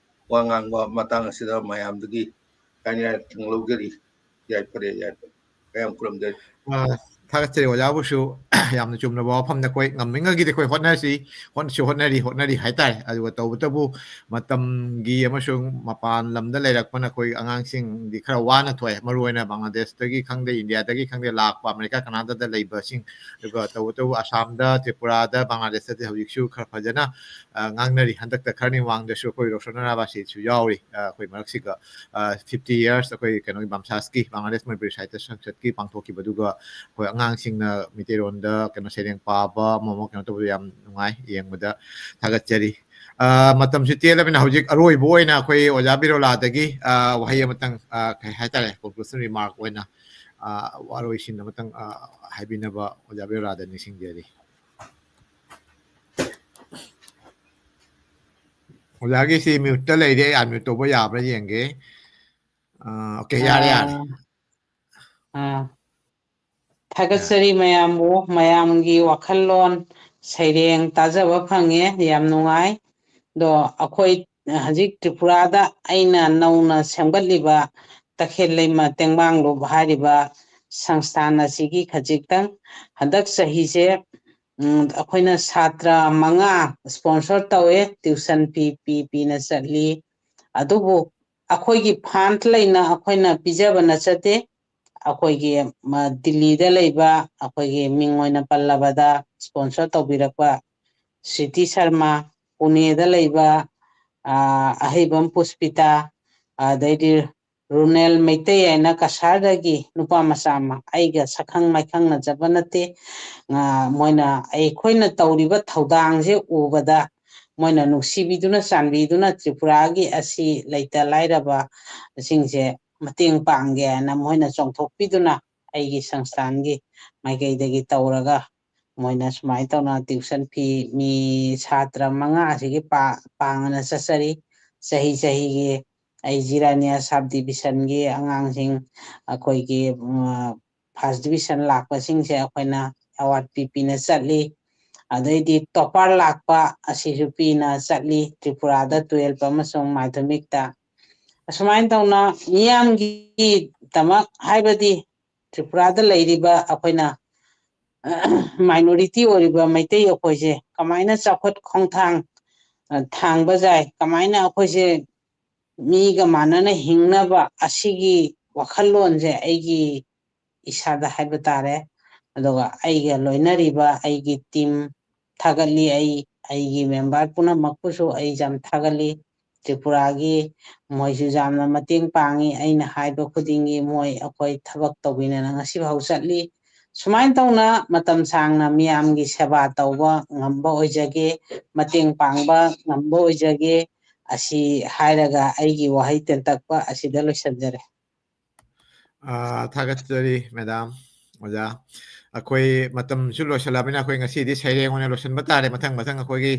ꯋꯥ ꯉꯥꯡꯕ ꯃꯇꯥꯡ ꯑꯁꯤꯗ ꯃꯌꯥꯝꯗꯒꯤ ꯀꯥꯏꯅ ꯌꯥꯊꯪ ꯂꯧꯖꯔꯤ꯫ ꯌꯥꯏꯐꯔꯦ, ꯌꯥꯏꯐꯔꯦ꯫ ꯃꯌꯥꯝ ꯈꯨꯔꯨꯝꯖꯔꯤ꯫ ꯑ, ꯊꯥꯒꯠꯆꯔꯤ ꯑꯣꯖꯥꯕꯨꯁꯨ꯫ ꯌꯥꯝꯅ ꯆꯨꯝꯂꯕ ꯋꯥꯐꯝꯅꯤ꯫ ꯑꯩꯈꯣꯏ ꯉꯝꯃꯤꯉꯩꯒꯤꯗꯤ ꯑꯩꯈꯣꯏ ꯍꯣꯠꯅꯁꯤ, ꯍꯣꯠꯅꯁꯨ ꯍꯣꯠꯅꯔꯤ, ꯍꯣꯠꯅꯔꯤ ꯍꯥꯏꯇꯥꯔꯦ꯫ ꯑꯗꯨꯒ ꯇꯧꯕꯇꯕꯨ ꯃꯇꯝꯒꯤ ꯑꯃꯁꯨꯡ ꯃꯄꯥꯟ ꯂꯝꯗ ꯂꯩꯔꯛꯄꯅ ꯑꯩꯈꯣꯏ ꯑꯉꯥꯡꯁꯤꯡꯗꯤ ꯈꯔ ꯋꯥꯅ ꯊꯣꯛꯑꯦ꯫ ꯃꯔꯨ ꯑꯣꯏꯅ ꯕꯪꯒ꯭ꯂꯥꯗꯦꯁꯇꯒꯤ ꯈꯪꯗꯦ, ꯏꯟꯗꯤꯌꯥꯗꯒꯤ ꯈꯪꯗꯦ, ꯂꯥꯛꯄ ꯑꯃꯦꯔꯤꯀꯥ, ꯀꯅꯥꯗꯥꯗ ꯂꯩꯕꯁꯤꯡ, ꯑꯗꯨꯒ ꯇꯧꯕꯇꯕꯨ ꯑꯁꯥꯝꯗ, ꯇ꯭ꯔꯤꯄꯨꯔꯥꯗ, ꯕꯪꯒ꯭ꯂꯥꯗꯦꯁꯇꯗꯤ ꯍꯧꯖꯤꯛꯁꯨ ꯈꯔ ꯐꯖꯅ, ꯑ, ꯉꯥꯡꯅꯔꯤ꯫ ꯍꯟꯗꯛꯇ ꯈꯔꯅꯤ ꯃꯃꯥꯡꯗꯁꯨ ꯑꯩꯈꯣꯏ ꯔꯣꯁꯟ ꯑꯔꯥꯕꯥꯁꯤꯁꯨ ꯌꯥꯎꯔꯤ, ꯑ, ꯑꯩꯈꯣꯏ ꯃꯔꯛꯁꯤꯒ, ꯑ, fifty years ꯑꯩꯈꯣꯏ ꯀꯩꯅꯣꯒꯤ ꯕꯥꯝꯁꯥꯁꯀꯤ, ꯕꯪꯒ꯭ꯂꯥꯗꯦꯁ ꯃꯅꯤꯄꯨꯔꯤ ꯁꯥꯍꯤꯇ꯭ꯌ ꯁꯪꯁꯠꯀꯤ ꯄꯥꯡꯊꯣꯛꯈꯤꯕꯗꯨꯒ ꯑꯩꯈꯣꯏ ꯑꯉꯥꯡꯁꯤꯡꯅ ꯃꯩꯇꯩꯂꯣꯟꯗ ꯀꯩꯅꯣ ꯁꯩꯔꯦꯡ ꯄꯥꯕ ꯑꯃ ꯑꯃ ꯀꯩꯅꯣ ꯇꯧꯕꯗꯣ ꯌꯥꯝ ꯅꯨꯡꯉꯥꯏ, ꯌꯦꯡꯕꯗ ꯊꯥꯒꯠꯆꯔꯤ꯫ ꯑ, ꯃꯇꯝꯁꯨ ꯇꯦꯜꯂꯕꯅꯤꯅ ꯍꯧꯖꯤꯛ ꯑꯔꯣꯏꯕ ꯑꯣꯏꯅ ꯑꯩꯈꯣꯏ ꯑꯣꯖꯥ ꯕꯤꯔꯣꯂꯥꯗꯒꯤ, ꯑ, ꯋꯥꯍꯩ ꯑꯃꯇꯪ, ꯑ, ꯀꯩ ꯍꯥꯏꯇꯥꯔꯦ, conclusion remark ꯑꯣꯏꯅ, ꯑ, ꯋꯥꯔꯣꯏꯁꯤꯟ ꯑꯃꯇꯪ, ꯑ, ꯍꯥꯏꯕꯤꯅꯕ ꯑꯣꯖꯥ ꯕꯤꯔꯣꯂꯥꯗ ꯅꯤꯡꯁꯤꯡꯖꯔꯤ꯫ ꯑꯣꯖꯥꯒꯤꯁꯤ mute ꯇ ꯂꯩꯔꯦ, unmute ꯇꯧꯕ ꯌꯥꯕ꯭ꯔꯥ ꯌꯦꯡꯒꯦ꯫ ꯑ, okay, ꯌꯥꯔꯦ, ꯌꯥꯔꯦ꯫ ꯑꯥ, ꯑꯥ꯫ ꯊꯥꯒꯠꯆꯔꯤ ꯃꯌꯥꯝꯕꯨ, ꯃꯌꯥꯝꯒꯤ ꯋꯥꯈꯜꯂꯣꯟ ꯁꯩꯔꯦꯡ ꯇꯥꯖꯕ ꯐꯪꯉꯦ, ꯌꯥꯝ ꯅꯨꯡꯉꯥꯏ꯫ ꯑꯗꯣ ꯑꯩꯈꯣꯏ ꯍꯧꯖꯤꯛ ꯇ꯭ꯔꯤꯄꯨꯔꯥꯗ ꯑꯩꯅ ꯅꯧꯅ ꯁꯦꯝꯒꯠꯂꯤꯕ ꯇꯈꯦꯜ ꯂꯩꯃ ꯇꯦꯡꯕꯥꯡꯂꯨꯞ ꯍꯥꯏꯔꯤꯕ ꯁꯪꯁꯊꯥꯟ ꯑꯁꯤꯒꯤ ꯈꯖꯤꯛꯇꯪ ꯍꯟꯗꯛ ꯆꯍꯤꯁꯦ, ꯎꯝ, ꯑꯩꯈꯣꯏꯅ ꯁꯥꯇ꯭ꯔ ꯃꯉꯥ sponsor ꯇꯧꯋꯦ, tuition fee ꯄꯤ ꯄꯤꯅ ꯆꯠꯂꯤ꯫ ꯑꯗꯨꯕꯨ ꯑꯩꯈꯣꯏꯒꯤ fund ꯂꯩꯅ ꯑꯩꯈꯣꯏꯅ ꯄꯤꯖꯕ ꯅꯠꯆꯗꯦ꯫ ꯑꯩꯈꯣꯏꯒꯤ, ꯃ, ꯗꯤꯜꯂꯤꯗ ꯂꯩꯕ ꯑꯩꯈꯣꯏꯒꯤ ꯃꯤꯡ ꯑꯣꯏꯅ ꯄꯜꯂꯕꯗ sponsor ꯇꯧꯕꯤꯔꯛꯄ ꯁ꯭ꯔꯤꯇꯤ ꯁꯔꯃ, ꯄꯨꯅꯦꯗ ꯂꯩꯕ, ꯑ, ꯑꯍꯩꯕꯝ ꯄꯨꯁꯄꯤꯇꯥ, ꯑꯗꯩꯗꯤ ꯔꯨꯅꯦꯜ ꯃꯩꯇꯩ ꯍꯥꯏꯅ ꯀꯁꯥꯔꯗꯒꯤ ꯅꯨꯄꯥ ꯃꯆꯥ ꯑꯃ, ꯑꯩꯒ ꯁꯛꯈꯪ ꯃꯥꯏꯈꯪꯅꯖꯕ ꯅꯠꯇꯦ꯫ ꯑ, ꯃꯣꯏꯅ ꯑꯩꯈꯣꯏꯅ ꯇꯧꯔꯤꯕ ꯊꯧꯗꯥꯡꯁꯦ ꯎꯕꯗ ꯃꯣꯏꯅ ꯅꯨꯡꯁꯤꯕꯤꯗꯨꯅ ꯆꯥꯟꯕꯤꯗꯨꯅ ꯇ꯭ꯔꯤꯄꯨꯔꯥꯒꯤ ꯑꯁꯤ ꯂꯩꯇ ꯂꯥꯏꯔꯕꯁꯤꯡꯁꯦ ꯃꯇꯦꯡ ꯄꯥꯡꯒꯦ ꯍꯥꯏꯅ ꯃꯣꯏꯅ ꯆꯣꯡꯊꯣꯛꯄꯤꯗꯨꯅ ꯑꯩꯒꯤ ꯁꯪꯁꯊꯥꯟꯒꯤ ꯃꯥꯏꯀꯩꯗꯒꯤ ꯇꯧꯔꯒ ꯃꯣꯏꯅ ꯁꯨꯃꯥꯏꯅ ꯇꯧꯅ tuition fee ꯃꯤ ꯁꯥꯇ꯭ꯔ ꯃꯉꯥ ꯑꯁꯤꯒꯤ ꯄꯥ-, ꯄꯥꯡꯉꯅ ꯆꯠꯆꯔꯤ꯫ ꯆꯍꯤ ꯆꯍꯤꯒꯤ ꯑꯩ ꯖꯤꯔꯥꯅꯤꯌꯥ sub division ꯒꯤ ꯑꯉꯥꯡꯁꯤꯡ ꯑꯩꯈꯣꯏꯒꯤ, ꯎꯝ, first division ꯂꯥꯛꯄꯁꯤꯡꯁꯦ ꯑꯩꯈꯣꯏꯅ award ꯄꯤ ꯄꯤꯅ ꯆꯠꯂꯤ꯫ ꯑꯗꯩꯗꯤ topper ꯂꯥꯛꯄ ꯑꯁꯤꯁꯨ ꯄꯤꯅ ꯆꯠꯂꯤ ꯇ꯭ꯔꯤꯄꯨꯔꯥꯗ twelve ꯑꯃꯁꯨꯡ ꯃꯥꯙꯃꯤꯛꯇ꯫ ꯑꯁꯨꯃꯥꯏꯅ ꯇꯧꯅ ꯃꯤꯌꯥꯝꯒꯤꯗꯃꯛ, ꯍꯥꯏꯕꯗꯤ ꯇ꯭ꯔꯤꯄꯨꯔꯥꯗ ꯂꯩꯔꯤꯕ ꯑꯩꯈꯣꯏꯅ ꯃꯥꯏꯅꯣꯔꯤꯇꯤ ꯑꯣꯏꯔꯤꯕ ꯃꯩꯇꯩ ꯑꯩꯈꯣꯏꯁꯦ ꯀꯃꯥꯏꯅ ꯆꯥꯎꯈꯠ ꯈꯣꯡꯊꯥꯡ ꯊꯥꯡꯕ ꯌꯥꯏ, ꯀꯃꯥꯏꯅ ꯑꯩꯈꯣꯏꯁꯦ ꯃꯤꯒ ꯃꯥꯟꯅꯅ ꯍꯤꯡꯅꯕ ꯑꯁꯤꯒꯤ ꯋꯥꯈꯜꯂꯣꯟꯁꯦ ꯑꯩꯒꯤ ꯏꯁꯥꯗ ꯍꯥꯏꯕ ꯇꯥꯔꯦ꯫ ꯑꯗꯨꯒ ꯑꯩꯒ ꯂꯣꯏꯅꯔꯤꯕ ꯑꯩꯒꯤ ꯇꯤꯝ ꯊꯥꯒꯠꯂꯤ꯫ ꯑꯩ ꯑꯩꯒꯤ ꯃꯦꯝꯕꯔ ꯄꯨꯝꯅꯃꯛꯄꯨꯁꯨ ꯑꯩ ꯌꯥꯝ ꯊꯥꯒꯠꯂꯤ꯫ ꯇ꯭ꯔꯤꯄꯨꯔꯥꯒꯤ ꯃꯣꯏꯁꯨ ꯌꯥꯝꯅ ꯃꯇꯦꯡ ꯄꯥꯡꯉꯤ꯫ ꯑꯩꯅ ꯍꯥꯏꯕ ꯈꯨꯗꯤꯡꯒꯤ ꯃꯣꯏ ꯑꯩꯈꯣꯏ ꯊꯕꯛ ꯇꯧꯕꯤꯅꯅ ꯉꯁꯤꯐꯥꯎ ꯆꯠꯂꯤ꯫ ꯁꯨꯃꯥꯏꯅ ꯇꯧꯅ ꯃꯇꯝ ꯁꯥꯡꯅ ꯃꯤꯌꯥꯝꯒꯤ ꯁꯦꯕꯥ ꯇꯧꯕ ꯉꯝꯕ ꯑꯣꯏꯖꯒꯦ, ꯃꯇꯦꯡ ꯄꯥꯡꯕ ꯉꯝꯕ ꯑꯣꯏꯖꯒꯦ꯫ ꯑꯁꯤ ꯍꯥꯏꯔꯒ ꯑꯩꯒꯤ ꯋꯥꯍꯩ ꯇꯦꯟꯇꯛꯄ ꯑꯁꯤꯗ ꯂꯣꯏꯁꯤꯟꯖꯔꯦ꯫ ꯑ, ꯊꯥꯒꯠꯆꯔꯤ ꯃꯦꯗꯥꯝ, ꯑꯣꯖꯥ꯫ ꯑꯩꯈꯣꯏ ꯃꯇꯝꯁꯨ ꯂꯣꯏꯁꯤꯜꯂꯕꯅꯤꯅ ꯑꯩꯈꯣꯏ ꯉꯁꯤꯗꯤ ꯁꯩꯔꯦꯡ ꯑꯣꯏꯅ ꯂꯣꯏꯁꯤꯟꯕ ꯇꯥꯔꯦ꯫ ꯃꯊꯪ ꯃꯊꯪ ꯑꯩꯈꯣꯏꯒꯤ,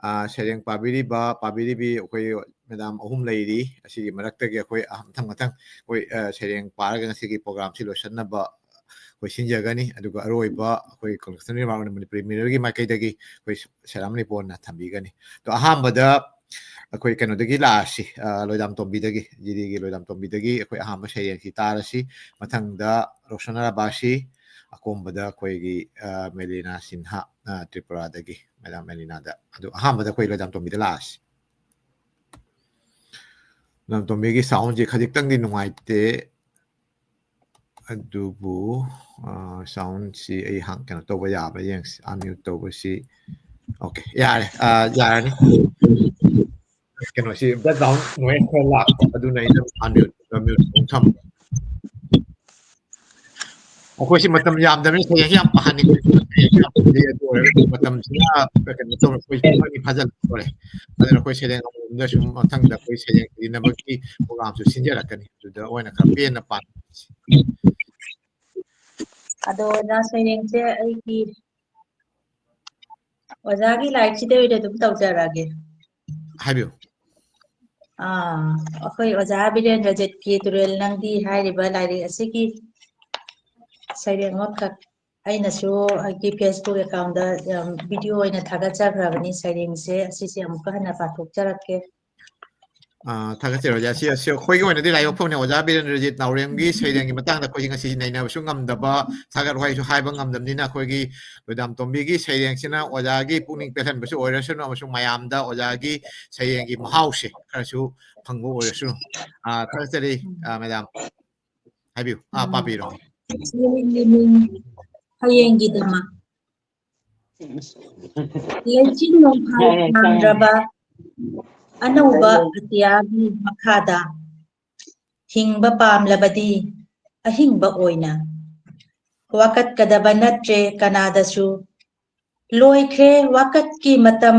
ꯑ, ꯁꯩꯔꯦꯡ ꯄꯥꯕꯤꯔꯤꯕ, ꯄꯥꯕꯤꯔꯤꯕꯤ ꯑꯩꯈꯣꯏ ꯃꯦꯗꯥꯝ ꯑꯍꯨꯝ ꯂꯩꯔꯤ꯫ ꯑꯁꯤꯒꯤ ꯃꯔꯛꯇꯒꯤ ꯑꯩꯈꯣꯏ, ꯑ, ꯃꯊꯪ ꯃꯊꯪ ꯑꯩꯈꯣꯏ, ꯑ, ꯁꯩꯔꯦꯡ ꯄꯥꯔꯒ ꯉꯁꯤꯒꯤ ꯄ꯭ꯔꯣꯒ꯭ꯔꯥꯝꯁꯤ ꯂꯣꯏꯁꯤꯟꯅꯕ ꯑꯩꯈꯣꯏ ꯁꯤꯟꯖꯒꯅꯤ꯫ ꯑꯗꯨꯒ ꯑꯔꯣꯏꯕ ꯑꯩꯈꯣꯏ ꯀꯣꯟꯀꯁꯟ ꯔꯤꯃꯥꯔꯛ ꯑꯣꯏꯅ ꯃꯅꯤꯄꯨꯔꯤ ꯃꯤꯔꯔꯒꯤ ꯃꯥꯏꯀꯩꯗꯒꯤ ꯑꯩꯈꯣꯏ ꯁꯦꯔꯥꯃꯅꯤ ꯄꯣꯟꯅ ꯊꯝꯕꯤꯒꯅꯤ꯫ ꯑꯗꯣ ꯑꯍꯥꯟꯕꯗ ꯑꯩꯈꯣꯏ ꯀꯩꯅꯣꯗꯒꯤ ꯂꯥꯛꯑꯁꯤ, ꯑ, ꯂꯣꯏꯗꯥꯝꯇꯣꯝꯕꯤꯗꯒꯤ, ꯖꯤꯔꯤꯒꯤ ꯂꯣꯏꯗꯥꯝꯇꯣꯝꯕꯤꯗꯒꯤ ꯑꯩꯈꯣꯏ ꯑꯍꯥꯟꯕ ꯁꯩꯔꯦꯡꯁꯤ ꯇꯥꯔꯁꯤ꯫ ꯃꯊꯪꯗ ꯔꯣꯁꯅꯥ ꯔꯕꯥꯁꯤ, ꯑꯀꯣꯝꯕꯗ ꯑꯩꯈꯣꯏꯒꯤ, ꯑ, ꯃꯦꯂꯤꯅꯥ ꯁꯤꯟꯍꯥ, ꯑ, ꯇ꯭ꯔꯤꯄꯨꯔꯥꯗꯒꯤ, ꯃꯦꯗꯥꯝ ꯃꯦꯂꯤꯅꯥꯗ꯫ ꯑꯗꯨ ꯑꯍꯥꯟꯕꯗ ꯑꯩꯈꯣꯏ ꯂꯣꯏꯗꯥꯝꯇꯣꯝꯕꯤꯗ ꯂꯥꯛꯑꯁꯤ꯫ ꯂꯣꯏꯗꯥꯝꯇꯣꯝꯕꯤꯒꯤ ꯁꯥꯎꯟꯁꯦ ꯈꯖꯤꯛꯇꯪꯗꯤ ꯅꯨꯡꯉꯥꯏꯇꯦ꯫ ꯑꯗꯨꯕꯨ, ꯑ, ꯁꯥꯎꯟꯁꯤ ꯑꯩ ꯍꯥꯡ-, ꯀꯩꯅꯣ ꯇꯧꯕ ꯌꯥꯕ꯭ꯔꯥ ꯌꯦꯡꯁꯤ꯫ ꯑꯟꯃ꯭ꯌꯨꯠ ꯇꯧꯕꯁꯤ꯫ ꯑꯣꯀꯦ, ꯌꯥꯔꯦ꯫ ꯑ, ꯌꯥꯔꯅꯤ꯫ ꯀꯩꯅꯣꯁꯤ background noise ꯈꯔ ꯂꯥꯛꯄ, ꯑꯗꯨꯅ ꯑꯩꯅ unmute, unmute ꯑꯃꯨꯛ ꯊꯝꯕ꯫ ꯑꯩꯈꯣꯏꯁꯤ ꯃꯇꯝ ꯌꯥꯝꯗꯕꯅꯤꯅ ꯁꯩꯔꯦꯡꯁꯤ ꯌꯥꯝ ꯄꯥꯍꯟꯅꯤꯡꯕ, ꯁꯩꯔꯦꯡꯁꯤ ꯌꯥꯝ ꯄꯥꯍꯟꯅꯤꯡꯕ, ꯑꯗꯨ ꯑꯣꯏꯔꯒꯁꯨ ꯃꯇꯝꯁꯤꯅ ꯀꯩꯅꯣ ꯇꯧꯔ ꯑꯩꯈꯣꯏ ꯄꯨꯡ ꯑꯅꯤ ꯐꯥꯖꯤꯜꯂꯛꯇꯣꯔꯦ꯫ ꯑꯗꯨꯅ ꯑꯩꯈꯣꯏ ꯁꯩꯔꯦꯡ ꯑꯃꯃꯝꯗ ꯁꯨꯝ ꯃꯊꯪꯗ ꯑꯩꯈꯣꯏ ꯁꯩꯔꯦꯡ ꯏꯅꯕꯒꯤ ꯄ꯭ꯔꯣꯒ꯭ꯔꯥꯝꯁꯨ ꯁꯤꯟꯖꯔꯛꯀꯅꯤ꯫ ꯑꯗꯨꯗ ꯑꯣꯏꯅ ꯈꯔ ꯄꯦꯟꯅ ꯄꯥꯟ-, ꯑꯗꯣ ꯑꯣꯖꯥ, ꯁꯩꯔꯦꯡꯁꯦ ꯑꯩꯒꯤ ꯑꯣꯖꯥꯒꯤ ꯂꯥꯏꯔꯤꯛꯁꯤꯗ ꯑꯣꯏꯅ ꯑꯗꯨꯝ ꯇꯧꯖꯔꯛꯑꯒꯦ꯫ ꯍꯥꯏꯕꯤꯌꯨ꯫ ꯑꯥ, ꯑꯩꯈꯣꯏ ꯑꯣꯖꯥ ꯕꯤꯔꯦꯟꯗ꯭ꯔꯖꯤꯠꯀꯤ ꯇꯨꯔꯦꯜ ꯅꯪꯗꯤ ꯍꯥꯏꯔꯤꯕ ꯂꯥꯏꯔꯤꯛ ꯑꯁꯤꯒꯤ ꯁꯩꯔꯦꯡ ꯑꯃꯈꯛ ꯑꯩꯅꯁꯨ ꯑꯩꯒꯤ Facebook account-ꯇ, ꯎꯝ, video ꯑꯣꯏꯅ ꯊꯥꯒꯠꯆꯈ꯭ꯔꯕꯅꯤ꯫ ꯁꯩꯔꯦꯡꯁꯦ ꯑꯁꯤꯁꯦ ꯑꯃꯨꯛꯀ ꯍꯟꯅ ꯄꯥꯊꯣꯛꯆꯔꯛꯀꯦ꯫ ꯑꯥ, ꯊꯥꯒꯠꯆꯔꯤ ꯑꯣꯖꯥ꯫ ꯁꯤ, ꯑꯁꯤ ꯑꯩꯈꯣꯏꯒꯤ ꯑꯣꯏꯅꯗꯤ ꯂꯥꯏꯕꯛ ꯐꯕꯅꯦ, ꯑꯣꯖꯥ ꯕꯤꯔꯦꯟꯗ꯭ꯔꯖꯤꯠ ꯅꯥꯎꯔꯦꯝꯒꯤ ꯁꯩꯔꯦꯡꯒꯤ ꯃꯇꯥꯡꯗ ꯑꯩꯈꯣꯏꯁꯤ ꯉꯁꯤ ꯅꯩꯅꯕꯁꯨ ꯉꯝꯗꯕ, ꯊꯥꯒꯠ ꯋꯥꯍꯩꯁꯨ ꯍꯥꯏꯕ ꯉꯝꯗꯕꯅꯤꯅ, ꯑꯩꯈꯣꯏꯒꯤ ꯂꯣꯏꯗꯥꯝ ꯇꯣꯝꯕꯤꯒꯤ ꯁꯩꯔꯦꯡꯁꯤꯅ ꯑꯣꯖꯥꯒꯤ ꯄꯨꯛꯅꯤꯡ ꯄꯦꯜꯍꯟꯕꯁꯨ ꯑꯣꯏꯔꯁꯅꯨ, ꯑꯃꯁꯨꯡ ꯃꯌꯥꯝꯗ ꯑꯣꯖꯥꯒꯤ ꯁꯩꯔꯦꯡꯒꯤ ꯃꯍꯥꯎꯁꯦ ꯈꯔꯁꯨ ꯐꯪꯕ ꯑꯣꯏꯔꯁꯅꯨ꯫ ꯑꯥ, ꯊꯥꯒꯠꯆꯔꯤ, ꯑꯥ, ꯃꯦꯗꯥꯝ꯫ ꯍꯥꯏꯕꯤꯌꯨ꯫ ꯑꯥ, ꯎꯝ꯫ ꯄꯥꯕꯤꯔꯣ꯫ ꯁꯩꯔꯦꯡꯒꯤ ꯃꯤꯡ ꯍꯌꯦꯡꯒꯤꯗꯃꯛ꯫ ꯂꯩꯆꯤꯟ ꯅꯣꯡꯐꯥꯏ ꯌꯥꯏ, ꯌꯥꯏ, ꯇꯥꯏ꯫ ꯍꯥꯡꯗ꯭ꯔꯕ ꯑꯅꯧꯕ ꯑꯇꯤꯌꯥꯒꯤ ꯃꯈꯥꯗ ꯍꯤꯡꯕ ꯄꯥꯝꯂꯕꯗꯤ ꯑꯍꯤꯡꯕ ꯑꯣꯏꯅ ꯋꯥꯀꯠꯀꯗꯕ ꯅꯠꯇ꯭ꯔꯦ ꯀꯅꯥꯗꯁꯨ꯫ ꯂꯣꯏꯈ꯭ꯔꯦ ꯋꯥꯀꯠꯀꯤ ꯃꯇꯝ꯫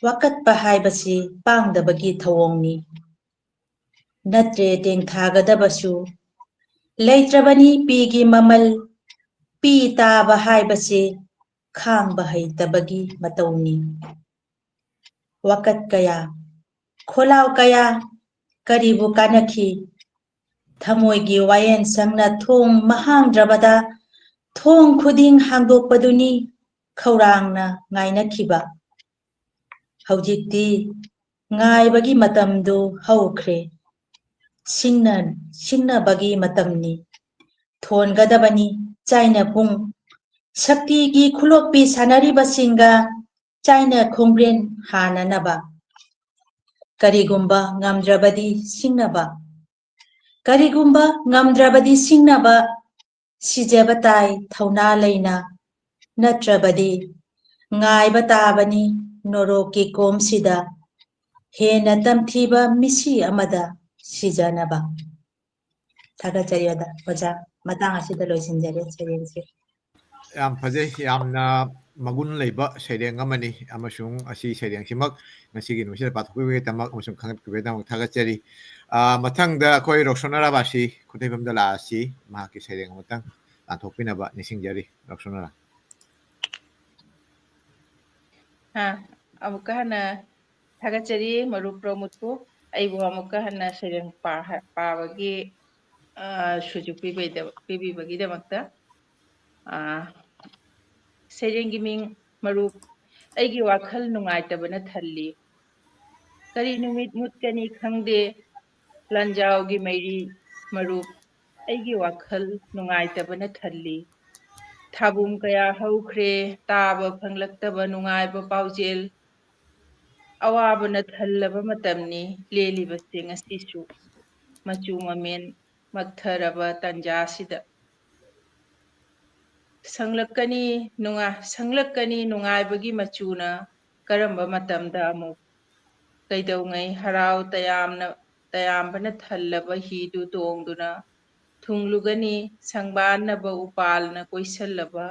ꯋꯥꯀꯠꯄ ꯍꯥꯏꯕꯁꯤ ꯄꯥꯡꯗꯕꯒꯤ ꯊꯧꯑꯣꯡꯅꯤ꯫ ꯅꯠꯇ꯭ꯔꯦ ꯇꯦꯡꯊꯥꯒꯗꯕꯁꯨ꯫ ꯂꯩꯇ꯭ꯔꯕꯅꯤ ꯄꯤꯒꯤ ꯃꯃꯜ꯫ ꯄꯤ ꯇꯥꯕ ꯍꯥꯏꯕꯁꯤ ꯈꯥꯡꯕ ꯍꯩꯇꯕꯒꯤ ꯃꯇꯧꯅꯤ꯫ ꯋꯥꯀꯠ ꯀꯌꯥ, ꯈꯣꯜꯂꯥꯎ ꯀꯌꯥ, ꯀꯔꯤꯕꯨ ꯀꯥꯟꯅꯈꯤ? ꯊꯃꯣꯏꯒꯤ ꯋꯥꯌꯦꯟ ꯁꯪꯅ ꯊꯣꯡ ꯃꯍꯥꯡꯗ꯭ꯔꯕꯗ ꯊꯣꯡ ꯈꯨꯗꯤꯡ ꯍꯥꯡꯗꯣꯛꯄꯗꯨꯅꯤ ꯈꯧꯔꯥꯡꯅ ꯉꯥꯏꯅꯈꯤꯕ꯫ ꯍꯧꯖꯤꯛꯇꯤ ꯉꯥꯏꯕꯒꯤ ꯃꯇꯝꯗꯨ ꯍꯧꯈ꯭ꯔꯦ꯫ ꯁꯤꯡꯅ-, ꯁꯤꯡꯅꯕꯒꯤ ꯃꯇꯝꯅꯤ꯫ ꯊꯣꯟꯒꯗꯕꯅꯤ ꯆꯥꯏꯅ ꯄꯨꯡ꯫ ꯁꯛꯇꯤꯒꯤ ꯈꯨꯂꯣꯛꯄꯤ ꯁꯥꯟꯅꯔꯤꯕꯁꯤꯡꯒ ꯆꯥꯏꯅ ꯈꯣꯡꯕ꯭ꯔꯦꯟ ꯍꯥꯟꯅꯅꯕ꯫ ꯀꯔꯤꯒꯨꯝꯕ ꯉꯝꯗ꯭ꯔꯕꯗꯤ ꯁꯤꯡꯅꯕ꯫ ꯀꯔꯤꯒꯨꯝꯕ ꯉꯝꯗ꯭ꯔꯕꯗꯤ ꯁꯤꯡꯅꯕ ꯁꯤꯖꯕ ꯇꯥꯏ ꯊꯧꯅꯥ ꯂꯩꯅ꯫ ꯅꯠꯇ꯭ꯔꯕꯗꯤ ꯉꯥꯏꯕ ꯇꯥꯕꯅꯤ ꯅꯣꯔꯣꯛꯀꯤ ꯀꯣꯝꯁꯤꯗ ꯍꯦꯟꯅ ꯇꯝꯊꯤꯕ ꯃꯤꯁꯤ ꯑꯃꯗ ꯁꯤꯖꯅꯕ꯫ ꯊꯥꯒꯠꯆꯔꯤ ꯑꯣꯖꯥ꯫ ꯑꯣꯖꯥ, ꯃꯇꯥꯡ ꯑꯁꯤꯗ ꯂꯣꯏꯁꯤꯟꯖꯔꯦ ꯁꯩꯔꯦꯡꯁꯦ꯫ ꯌꯥꯝ ꯐꯖꯩ, ꯌꯥꯝꯅ ꯃꯒꯨꯟ ꯂꯩꯕ ꯁꯩꯔꯦꯡ ꯑꯃꯅꯤ, ꯑꯃꯁꯨꯡ ꯑꯁꯤ ꯁꯩꯔꯦꯡꯁꯤꯃꯛ ꯉꯁꯤꯒꯤ ꯅꯨꯃꯤꯠꯁꯤꯗ ꯄꯥꯊꯣꯛꯄꯤꯕꯒꯤꯗꯃꯛ ꯑꯃꯁꯨꯡ ꯈꯪꯒꯠꯄꯤꯕꯒꯤꯗꯃꯛ ꯊꯥꯒꯠꯆꯔꯤ꯫ ꯑꯥ, ꯃꯊꯪꯗ ꯑꯩꯈꯣꯏ ꯔꯣꯁꯣꯅꯥ ꯔꯥꯕꯥꯁꯤ ꯈꯨꯊꯩꯐꯝꯗ ꯂꯥꯛꯑꯁꯤ, ꯃꯍꯥꯛꯀꯤ ꯁꯩꯔꯦꯡ ꯑꯃꯇꯪ ꯂꯥꯟꯊꯣꯛꯄꯤꯅꯕ ꯅꯤꯡꯁꯤꯡꯖꯔꯤ꯫ ꯔꯣꯁꯣꯅꯥ ꯔꯥ꯫ ꯑꯥ, ꯑꯃꯨꯛꯀ ꯍꯟꯅ ꯊꯥꯒꯠꯆꯔꯤ ꯃꯔꯨꯞ ꯄ꯭ꯔꯃꯣꯗꯄꯨ, ꯑꯩꯕꯨ ꯑꯃꯨꯛꯀ ꯍꯟꯅ ꯁꯩꯔꯦꯡ ꯄꯥ-, ꯄꯥꯕꯒꯤ, ꯑꯥ, ꯁꯨꯖꯨꯛ ꯄꯤꯕꯩꯗ-, ꯄꯤꯕꯤꯕꯒꯤꯗꯃꯛꯇ꯫ ꯑꯥ, ꯁꯩꯔꯦꯡꯒꯤ ꯃꯤꯡ ꯃꯔꯨꯞ, ꯑꯩꯒꯤ ꯋꯥꯈꯜ ꯅꯨꯡꯉꯥꯏꯇꯕꯅ ꯊꯜꯂꯤ꯫ ꯀꯔꯤ ꯅꯨꯃꯤꯠ ꯃꯨꯠꯀꯅꯤ ꯈꯪꯗꯦ, ꯂꯥꯟꯖꯥꯎꯒꯤ ꯃꯩꯔꯤ ꯃꯔꯨꯞ, ꯑꯩꯒꯤ ꯋꯥꯈꯜ ꯅꯨꯡꯉꯥꯏꯇꯕꯅ ꯊꯜꯂꯤ꯫ ꯊꯥꯕꯨꯝ ꯀꯌꯥ ꯍꯧꯈ꯭ꯔꯦ, ꯇꯥꯕ ꯐꯪꯂꯛꯇꯕ ꯅꯨꯡꯉꯥꯏꯕ ꯄꯥꯎꯖꯦꯜ꯫ ꯑꯋꯥꯕꯅ ꯊꯜꯂꯕ ꯃꯇꯝꯅꯤ ꯂꯦꯜꯂꯤꯕꯁꯦ ꯉꯁꯤꯁꯨ, ꯃꯆꯨ ꯃꯃꯦꯟ ꯃꯛꯊꯔꯕ ꯇꯟꯖꯥꯁꯤꯗ꯫ ꯁꯪꯂꯛꯀꯅꯤ ꯅꯨꯡꯉꯥꯏ-, ꯁꯪꯂꯛꯀꯅꯤ ꯅꯨꯡꯉꯥꯏꯕꯒꯤ ꯃꯆꯨꯅ ꯀꯔꯝꯕ ꯃꯇꯝꯗ ꯑꯃꯨꯛ? ꯀꯩꯗꯧꯉꯩ ꯍꯔꯥꯎ ꯇꯌꯥꯝꯅ, ꯇꯌꯥꯝꯕꯅ ꯊꯜꯂꯕ ꯍꯤꯗꯨ ꯇꯣꯡꯗꯨꯅ ꯊꯨꯡꯂꯨꯒꯅꯤ ꯁꯪꯕꯥꯟꯅꯕ ꯎꯄꯥꯜꯅ ꯀꯣꯏꯁꯜꯂꯕ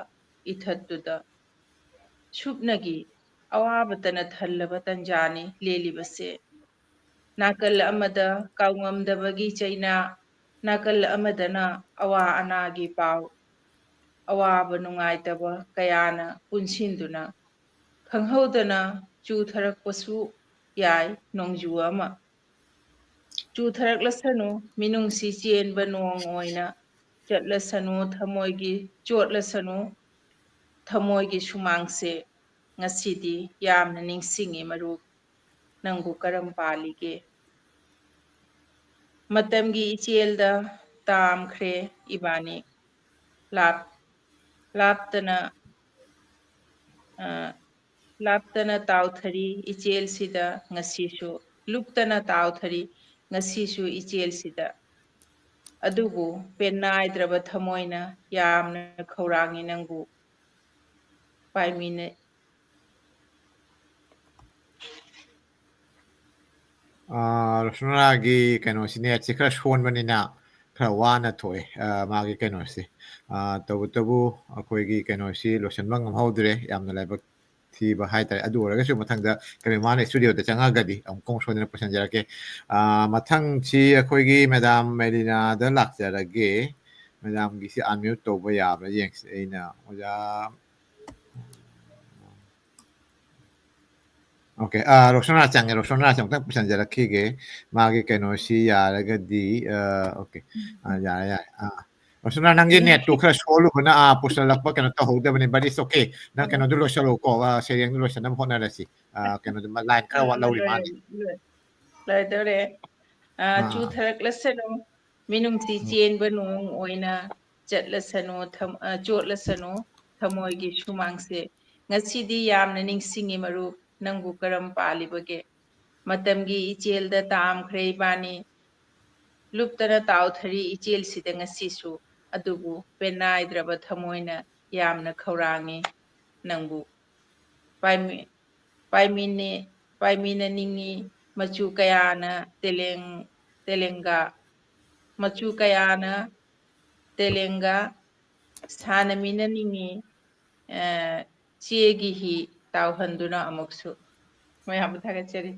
ꯏꯊꯠꯇꯨꯗ? ꯁꯨꯞꯅꯒꯤ ꯑꯋꯥꯕꯇꯅ ꯊꯜꯂꯕ ꯇꯟꯖꯥꯅꯤ ꯂꯦꯜꯂꯤꯕꯁꯦ꯫ ꯅꯥꯀꯜ ꯑꯃꯗ ꯀꯥꯎꯉꯝꯗꯕꯒꯤ ꯆꯩꯅꯥ, ꯅꯥꯀꯜ ꯑꯃꯗꯅ ꯑꯋꯥ ꯑꯅꯥꯒꯤ ꯄꯥꯎ꯫ ꯑꯋꯥꯕ ꯅꯨꯡꯉꯥꯏꯇꯕ ꯀꯌꯥꯅ ꯄꯨꯟꯁꯤꯟꯗꯨꯅ ꯈꯪꯍꯧꯗꯅ ꯆꯨꯊꯔꯛꯄꯁꯨ ꯌꯥꯏ ꯅꯣꯡꯖꯨ ꯑꯃ꯫ ꯆꯨꯊꯔꯛꯂꯁꯅꯨ, ꯃꯤꯅꯨꯡꯁꯤ ꯆꯦꯟꯕ ꯅꯣꯡ ꯑꯣꯏꯅ ꯆꯠꯂꯁꯅꯨ, ꯊꯃꯣꯏꯒꯤ ꯆꯣꯠꯂꯁꯅꯨ, ꯊꯃꯣꯏꯒꯤ ꯁꯨꯃꯥꯡꯁꯦ꯫ ꯉꯁꯤꯗꯤ ꯌꯥꯝꯅ ꯅꯤꯡꯁꯤꯡꯉꯤ ꯃꯔꯨꯞ, ꯅꯪꯕꯨ ꯀꯔꯝ ꯄꯥꯜꯂꯤꯒꯦ? ꯃꯇꯝꯒꯤ ꯏꯆꯦꯜꯗ ꯇꯥꯝꯈ꯭ꯔꯦ ꯏꯕꯥꯅꯤ꯫ ꯂꯥꯞ-, ꯂꯥꯞꯇꯅ, ꯑ, ꯂꯥꯞꯇꯅ ꯇꯥꯎꯊꯔꯤ ꯏꯆꯦꯜꯁꯤꯗ ꯉꯁꯤꯁꯨ, ꯂꯨꯞꯇꯅ ꯇꯥꯎꯊꯔꯤ ꯉꯁꯤꯁꯨ ꯏꯆꯦꯜꯁꯤꯗ꯫ ꯑꯗꯨꯕꯨ ꯄꯦꯟꯅꯥꯏꯗ꯭ꯔꯕ ꯊꯃꯣꯏꯅ ꯌꯥꯝꯅ ꯈꯧꯔꯥꯡꯉꯤ ꯅꯪꯕꯨ ꯄꯥꯏꯃꯤꯟꯅ-, ꯑꯥ, ꯔꯣꯁꯅꯥꯒꯤ ꯀꯩꯅꯣꯁꯤ, ꯅꯦꯠꯁꯤ ꯈꯔ ꯁꯣꯟꯕꯅꯤꯅ ꯈꯔ ꯋꯥꯅ ꯊꯣꯛꯑꯦ, ꯑꯥ, ꯃꯥꯒꯤ ꯀꯩꯅꯣꯁꯤ꯫ ꯑꯥ, ꯇꯧꯕꯇꯕꯨ ꯑꯩꯈꯣꯏꯒꯤ ꯀꯩꯅꯣꯁꯤ ꯂꯣꯏꯁꯤꯟꯕ ꯉꯝꯍꯧꯗ꯭ꯔꯦ, ꯌꯥꯝꯅ ꯂꯥꯏꯕꯛ ꯊꯤꯕ ꯍꯥꯏꯇꯥꯔꯦ꯫ ꯑꯗꯨ ꯑꯣꯏꯔꯒꯁꯨ ꯃꯊꯪꯗ ꯀꯩꯅꯣ ꯃꯥꯅ ꯏꯁꯇꯨꯗꯤꯑꯣꯗ ꯆꯪꯉꯛꯑꯒꯗꯤ ꯑꯃꯨꯛꯀ ꯑꯃꯨꯛ ꯁꯣꯏꯗꯅ ꯄꯨꯁꯤꯟꯖꯔꯛꯀꯦ꯫ ꯑꯥ, ꯃꯊꯪꯁꯤ ꯑꯩꯈꯣꯏꯒꯤ ꯃꯦꯗꯥꯝ ꯃꯦꯔꯤꯅꯥꯗ ꯂꯥꯛꯆꯔꯒꯦ꯫ ꯃꯦꯗꯥꯝꯒꯤꯁꯤ unmute ꯇꯧꯕ ꯌꯥꯕ꯭ꯔꯥ ꯌꯦꯡꯁꯤ꯫ ꯑꯩꯅ ꯑꯣꯖꯥ, ꯑꯣꯀꯦ, ꯑꯥ, ꯔꯣꯁꯅꯥ ꯆꯪꯉꯦ꯫ ꯔꯣꯁꯅꯥꯁꯦ ꯑꯃꯨꯛꯇꯪ ꯄꯨꯁꯤꯟꯖꯔꯛꯈꯤꯒꯦ꯫ ꯃꯥꯒꯤ ꯀꯩꯅꯣꯁꯤ ꯌꯥꯔꯒꯗꯤ, ꯑꯥ, ꯑꯣꯀꯦ꯫ ꯑꯥ, ꯌꯥꯔꯦ, ꯌꯥꯔꯦ꯫ ꯑꯥ, ꯔꯣꯁꯅꯥ, ꯅꯪꯒꯤ ꯅꯦꯠꯇꯨ ꯈꯔ ꯁꯣꯜꯂꯨꯕꯅ, ꯑꯥ, ꯄꯨꯁꯜꯂꯛꯄ ꯀꯩꯅꯣ ꯇꯧꯍꯧꯗꯕꯅꯦ꯫ But it's okay. ꯅꯪ ꯀꯩꯅꯣꯗꯨ ꯂꯣꯏꯁꯜꯂꯣꯀꯣ, ꯑꯥ, ꯁꯩꯔꯦꯡꯗꯨ ꯂꯣꯏꯁꯟꯅꯕ ꯍꯣꯠꯅꯔꯁꯤ꯫ ꯑꯥ, ꯀꯩꯅꯣꯗꯨ, line ꯈꯔ ꯋꯥꯠꯍꯧꯔꯤ ꯃꯥꯅꯤ꯫ ꯂꯣꯏꯗꯧꯔꯦ꯫ ꯑꯥ, ꯑꯥ꯫ ꯆꯨꯊꯔꯛꯂꯁꯅꯨ, ꯃꯤꯅꯨꯡꯁꯤ ꯎꯝ꯫ ꯆꯦꯟꯕ ꯅꯣꯡ ꯑꯣꯏꯅ ꯆꯠꯂꯁꯅꯨ, ꯊꯝ-, ꯑꯥ, ꯆꯣꯠꯂꯁꯅꯨ, ꯊꯃꯣꯏꯒꯤ ꯁꯨꯃꯥꯡꯁꯦ꯫ ꯉꯁꯤꯗꯤ ꯌꯥꯝꯅ ꯅꯤꯡꯁꯤꯡꯉꯤ ꯃꯔꯨꯞ, ꯅꯪꯕꯨ ꯀꯔꯝ ꯄꯥꯜꯂꯤꯕꯒꯦ? ꯃꯇꯝꯒꯤ ꯏꯆꯦꯜꯗ ꯇꯥꯝꯈ꯭ꯔꯦ ꯏꯕꯥꯅꯤ꯫ ꯂꯨꯞꯇꯅ ꯇꯥꯎꯊꯔꯤ ꯏꯆꯦꯜꯁꯤꯗ ꯉꯁꯤꯁꯨ꯫ ꯑꯗꯨꯕꯨ ꯄꯦꯟꯅꯥꯏꯗ꯭ꯔꯕ ꯊꯃꯣꯏꯅ ꯌꯥꯝꯅ ꯈꯧꯔꯥꯡꯉꯤ ꯅꯪꯕꯨ꯫ ꯄꯥꯏꯃꯤ-, ꯄꯥꯏꯃꯤꯅꯦ-, ꯄꯥꯏꯃꯤꯟꯅꯅꯤꯡꯉꯤ ꯃꯆꯨ ꯀꯌꯥꯅ ꯇꯦꯂꯦꯡ-, ꯇꯦꯂꯦꯡꯒꯥ, ꯃꯆꯨ ꯀꯌꯥꯅ ꯇꯦꯂꯦꯡꯒꯥ ꯁꯥꯟꯅꯃꯤꯟꯅꯅꯤꯡꯉꯤ, ꯑ, ꯆꯦꯒꯤ ꯍꯤ ꯇꯥꯎꯍꯟꯗꯨꯅ ꯑꯃꯨꯛꯁꯨ꯫ ꯃꯌꯥꯝꯕꯨ ꯊꯥꯒꯠꯆꯔꯤ꯫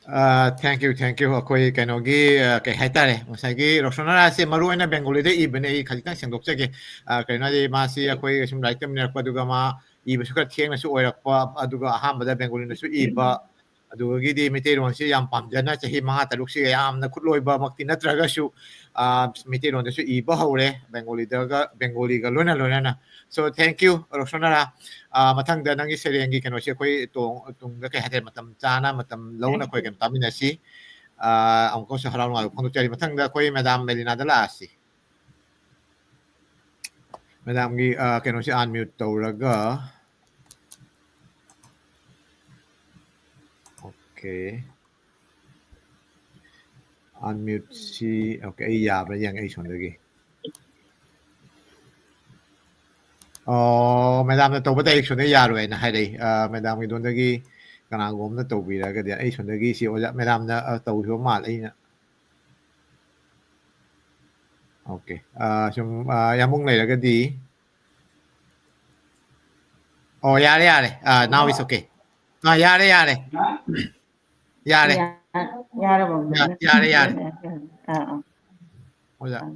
ꯑ, thank you, thank you꯫ ꯑꯩꯈꯣꯏ ꯀꯩꯅꯣꯒꯤ, ꯑ, ꯀꯩ ꯍꯥꯏꯇꯥꯔꯦ, ꯉꯁꯥꯏꯒꯤ ꯔꯣꯁꯅꯥꯁꯦ ꯃꯔꯨ ꯑꯣꯏꯅ ꯕꯦꯡꯒꯣꯂꯤꯗ ꯏꯕꯅꯦ꯫ ꯑꯩ ꯈꯖꯤꯛꯇꯪ ꯁꯦꯡꯗꯣꯛꯆꯒꯦ꯫ ꯑ, ꯀꯩꯅꯣ ꯍꯥꯏꯗꯤ, ꯃꯥꯁꯤ ꯑꯩꯈꯣꯏ ꯁꯨꯝ ꯂꯥꯏꯔꯤꯛ ꯇꯝꯃꯤꯟꯅꯔꯛꯄ, ꯑꯗꯨꯒ ꯃꯥ ꯏꯕꯁꯨ ꯈꯔ ꯊꯦꯡꯅꯁꯨ ꯑꯣꯏꯔꯛꯄ, ꯑꯗꯨꯒ ꯑꯍꯥꯟꯕꯗ ꯕꯦꯡꯒꯣꯂꯤꯅꯁꯨ ꯏꯕ, ꯑꯗꯨꯗꯒꯤꯗꯤ ꯃꯩꯇꯩꯂꯣꯟꯁꯤ ꯌꯥꯝ ꯄꯥꯝꯖꯅ ꯆꯍꯤ ꯃꯉꯥ ꯇꯔꯨꯛꯁꯤꯒ ꯌꯥꯝꯅ ꯈꯨꯠꯂꯣꯏꯕꯃꯛꯇꯤ ꯅꯠꯇ꯭ꯔꯒꯁꯨ, ꯑ, ꯃꯩꯇꯩꯂꯣꯟꯗꯁꯨ ꯏꯕ ꯍꯧꯔꯦ, ꯕꯦꯡꯒꯣꯂꯤꯗꯒ, ꯕꯦꯡꯒꯣꯂꯤꯒ ꯂꯣꯏꯅ ꯂꯣꯏꯅꯅ꯫ So, thank you, ꯔꯣꯁꯅꯥ꯫ ꯑ, ꯃꯊꯪꯗ ꯅꯪꯒꯤ ꯁꯩꯔꯦꯡꯒꯤ ꯀꯩꯅꯣꯁꯤ ꯑꯩꯈꯣꯏ ꯇꯣꯡ-, ꯇꯨꯡꯗ, ꯀꯩ ꯍꯥꯏꯇꯥꯔꯦ, ꯃꯇꯝ ꯆꯥꯅ, ꯃꯇꯝ ꯂꯧꯅ ꯑꯩꯈꯣꯏ ꯀꯩꯅꯣ ꯇꯥꯃꯤꯟꯅꯁꯤ꯫ ꯑ, ꯑꯃꯨꯛꯀꯁꯨ ꯍꯔꯥꯎ ꯅꯨꯡꯉꯥꯏꯕ ꯐꯣꯡꯗꯣꯛꯆꯔꯤ꯫ ꯃꯊꯪꯗ ꯑꯩꯈꯣꯏ ꯃꯦꯗꯥꯝ ꯃꯦꯂꯤꯅꯥꯗ ꯂꯥꯛꯑꯁꯤ꯫ ꯃꯦꯗꯥꯝꯒꯤ, ꯑ, ꯀꯩꯅꯣꯁꯤ unmute ꯇꯧꯔꯒ, okay, unmute ꯁꯤ, okay, ꯑꯩ ꯌꯥꯕ꯭ꯔꯥ ꯌꯦꯡꯉꯦ ꯑꯩ ꯁꯣꯝꯗꯒꯤ꯫ ꯑꯣ, ꯃꯦꯗꯥꯝꯅ ꯇꯧꯕ direct ꯁꯣꯝꯗ ꯌꯥꯔꯣꯏ ꯍꯥꯏꯅ ꯍꯥꯏꯔꯛꯏ꯫ ꯑ, ꯃꯦꯗꯥꯝꯒꯤ ꯂꯣꯟꯗꯒꯤ ꯀꯅꯥꯒꯨꯝꯕ ꯑꯃꯅ ꯇꯧꯕꯤꯔꯒꯗꯤ, ꯑꯩ ꯁꯣꯝꯗꯒꯤ ꯁꯤ ꯑꯣꯖꯥ ꯃꯦꯗꯥꯝꯅ, ꯑ, ꯇꯧꯈꯤꯕ ꯃꯥꯜꯂꯦ ꯑꯩꯅ꯫ Okay, ꯑ, ꯁꯨꯝ, ꯑ, ꯌꯥꯝꯕꯨꯡ ꯂꯩꯔꯒꯗꯤ꯫ ꯑꯣ, ꯌꯥꯔꯦ, ꯌꯥꯔꯦ꯫ ꯑ, now it's okay. ꯑ, ꯌꯥꯔꯦ, ꯌꯥꯔꯦ꯫ ꯌꯥꯔꯦ꯫ ꯌꯥ-, ꯌꯥꯔꯕꯣ? ꯌꯥ-, ꯌꯥꯔꯦ, ꯌꯥꯔꯦ꯫ ꯑꯥ, ꯑꯥ꯫ ꯑꯣꯖꯥ꯫ ꯑꯥ꯫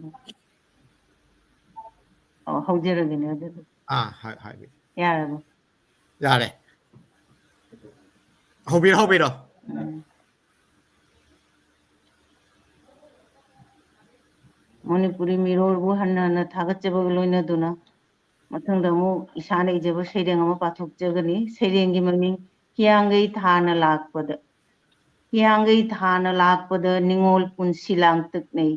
ꯑꯣ, ꯍꯧꯖꯔꯒꯦꯅꯦ ꯑꯗꯨꯗꯤ꯫ ꯑꯥ, ꯍꯥꯏ-, ꯍꯥꯏꯕꯤꯌꯨ꯫ ꯌꯥꯔꯕꯣ? ꯌꯥꯔꯦ꯫ ꯍꯧꯕꯤꯔꯣ, ꯍꯧꯕꯤꯔꯣ꯫ ꯎꯝ꯫ ꯃꯅꯤꯄꯨꯔꯤ ꯃꯤꯔꯣꯜꯕꯨ ꯍꯟꯅ ꯍꯟꯅ ꯊꯥꯒꯠꯆꯕꯒ ꯂꯣꯏꯅꯗꯨꯅ, ꯃꯊꯪꯗ ꯑꯃꯨꯛ ꯏꯁꯥꯅ ꯏꯖꯕ ꯁꯩꯔꯦꯡ ꯑꯃ ꯄꯥꯊꯣꯛꯆꯒꯅꯤ꯫ ꯁꯩꯔꯦꯡꯒꯤ ꯃꯃꯤꯡ ꯍꯤꯌꯥꯡꯒꯩ ꯊꯥꯅ ꯂꯥꯛꯄꯗ꯫ ꯍꯤꯌꯥꯡꯒꯩ ꯊꯥꯅ ꯂꯥꯛꯄꯗ ꯅꯤꯉꯣꯜ ꯄꯨꯟꯁꯤ ꯂꯥꯡꯇꯛꯅꯩ꯫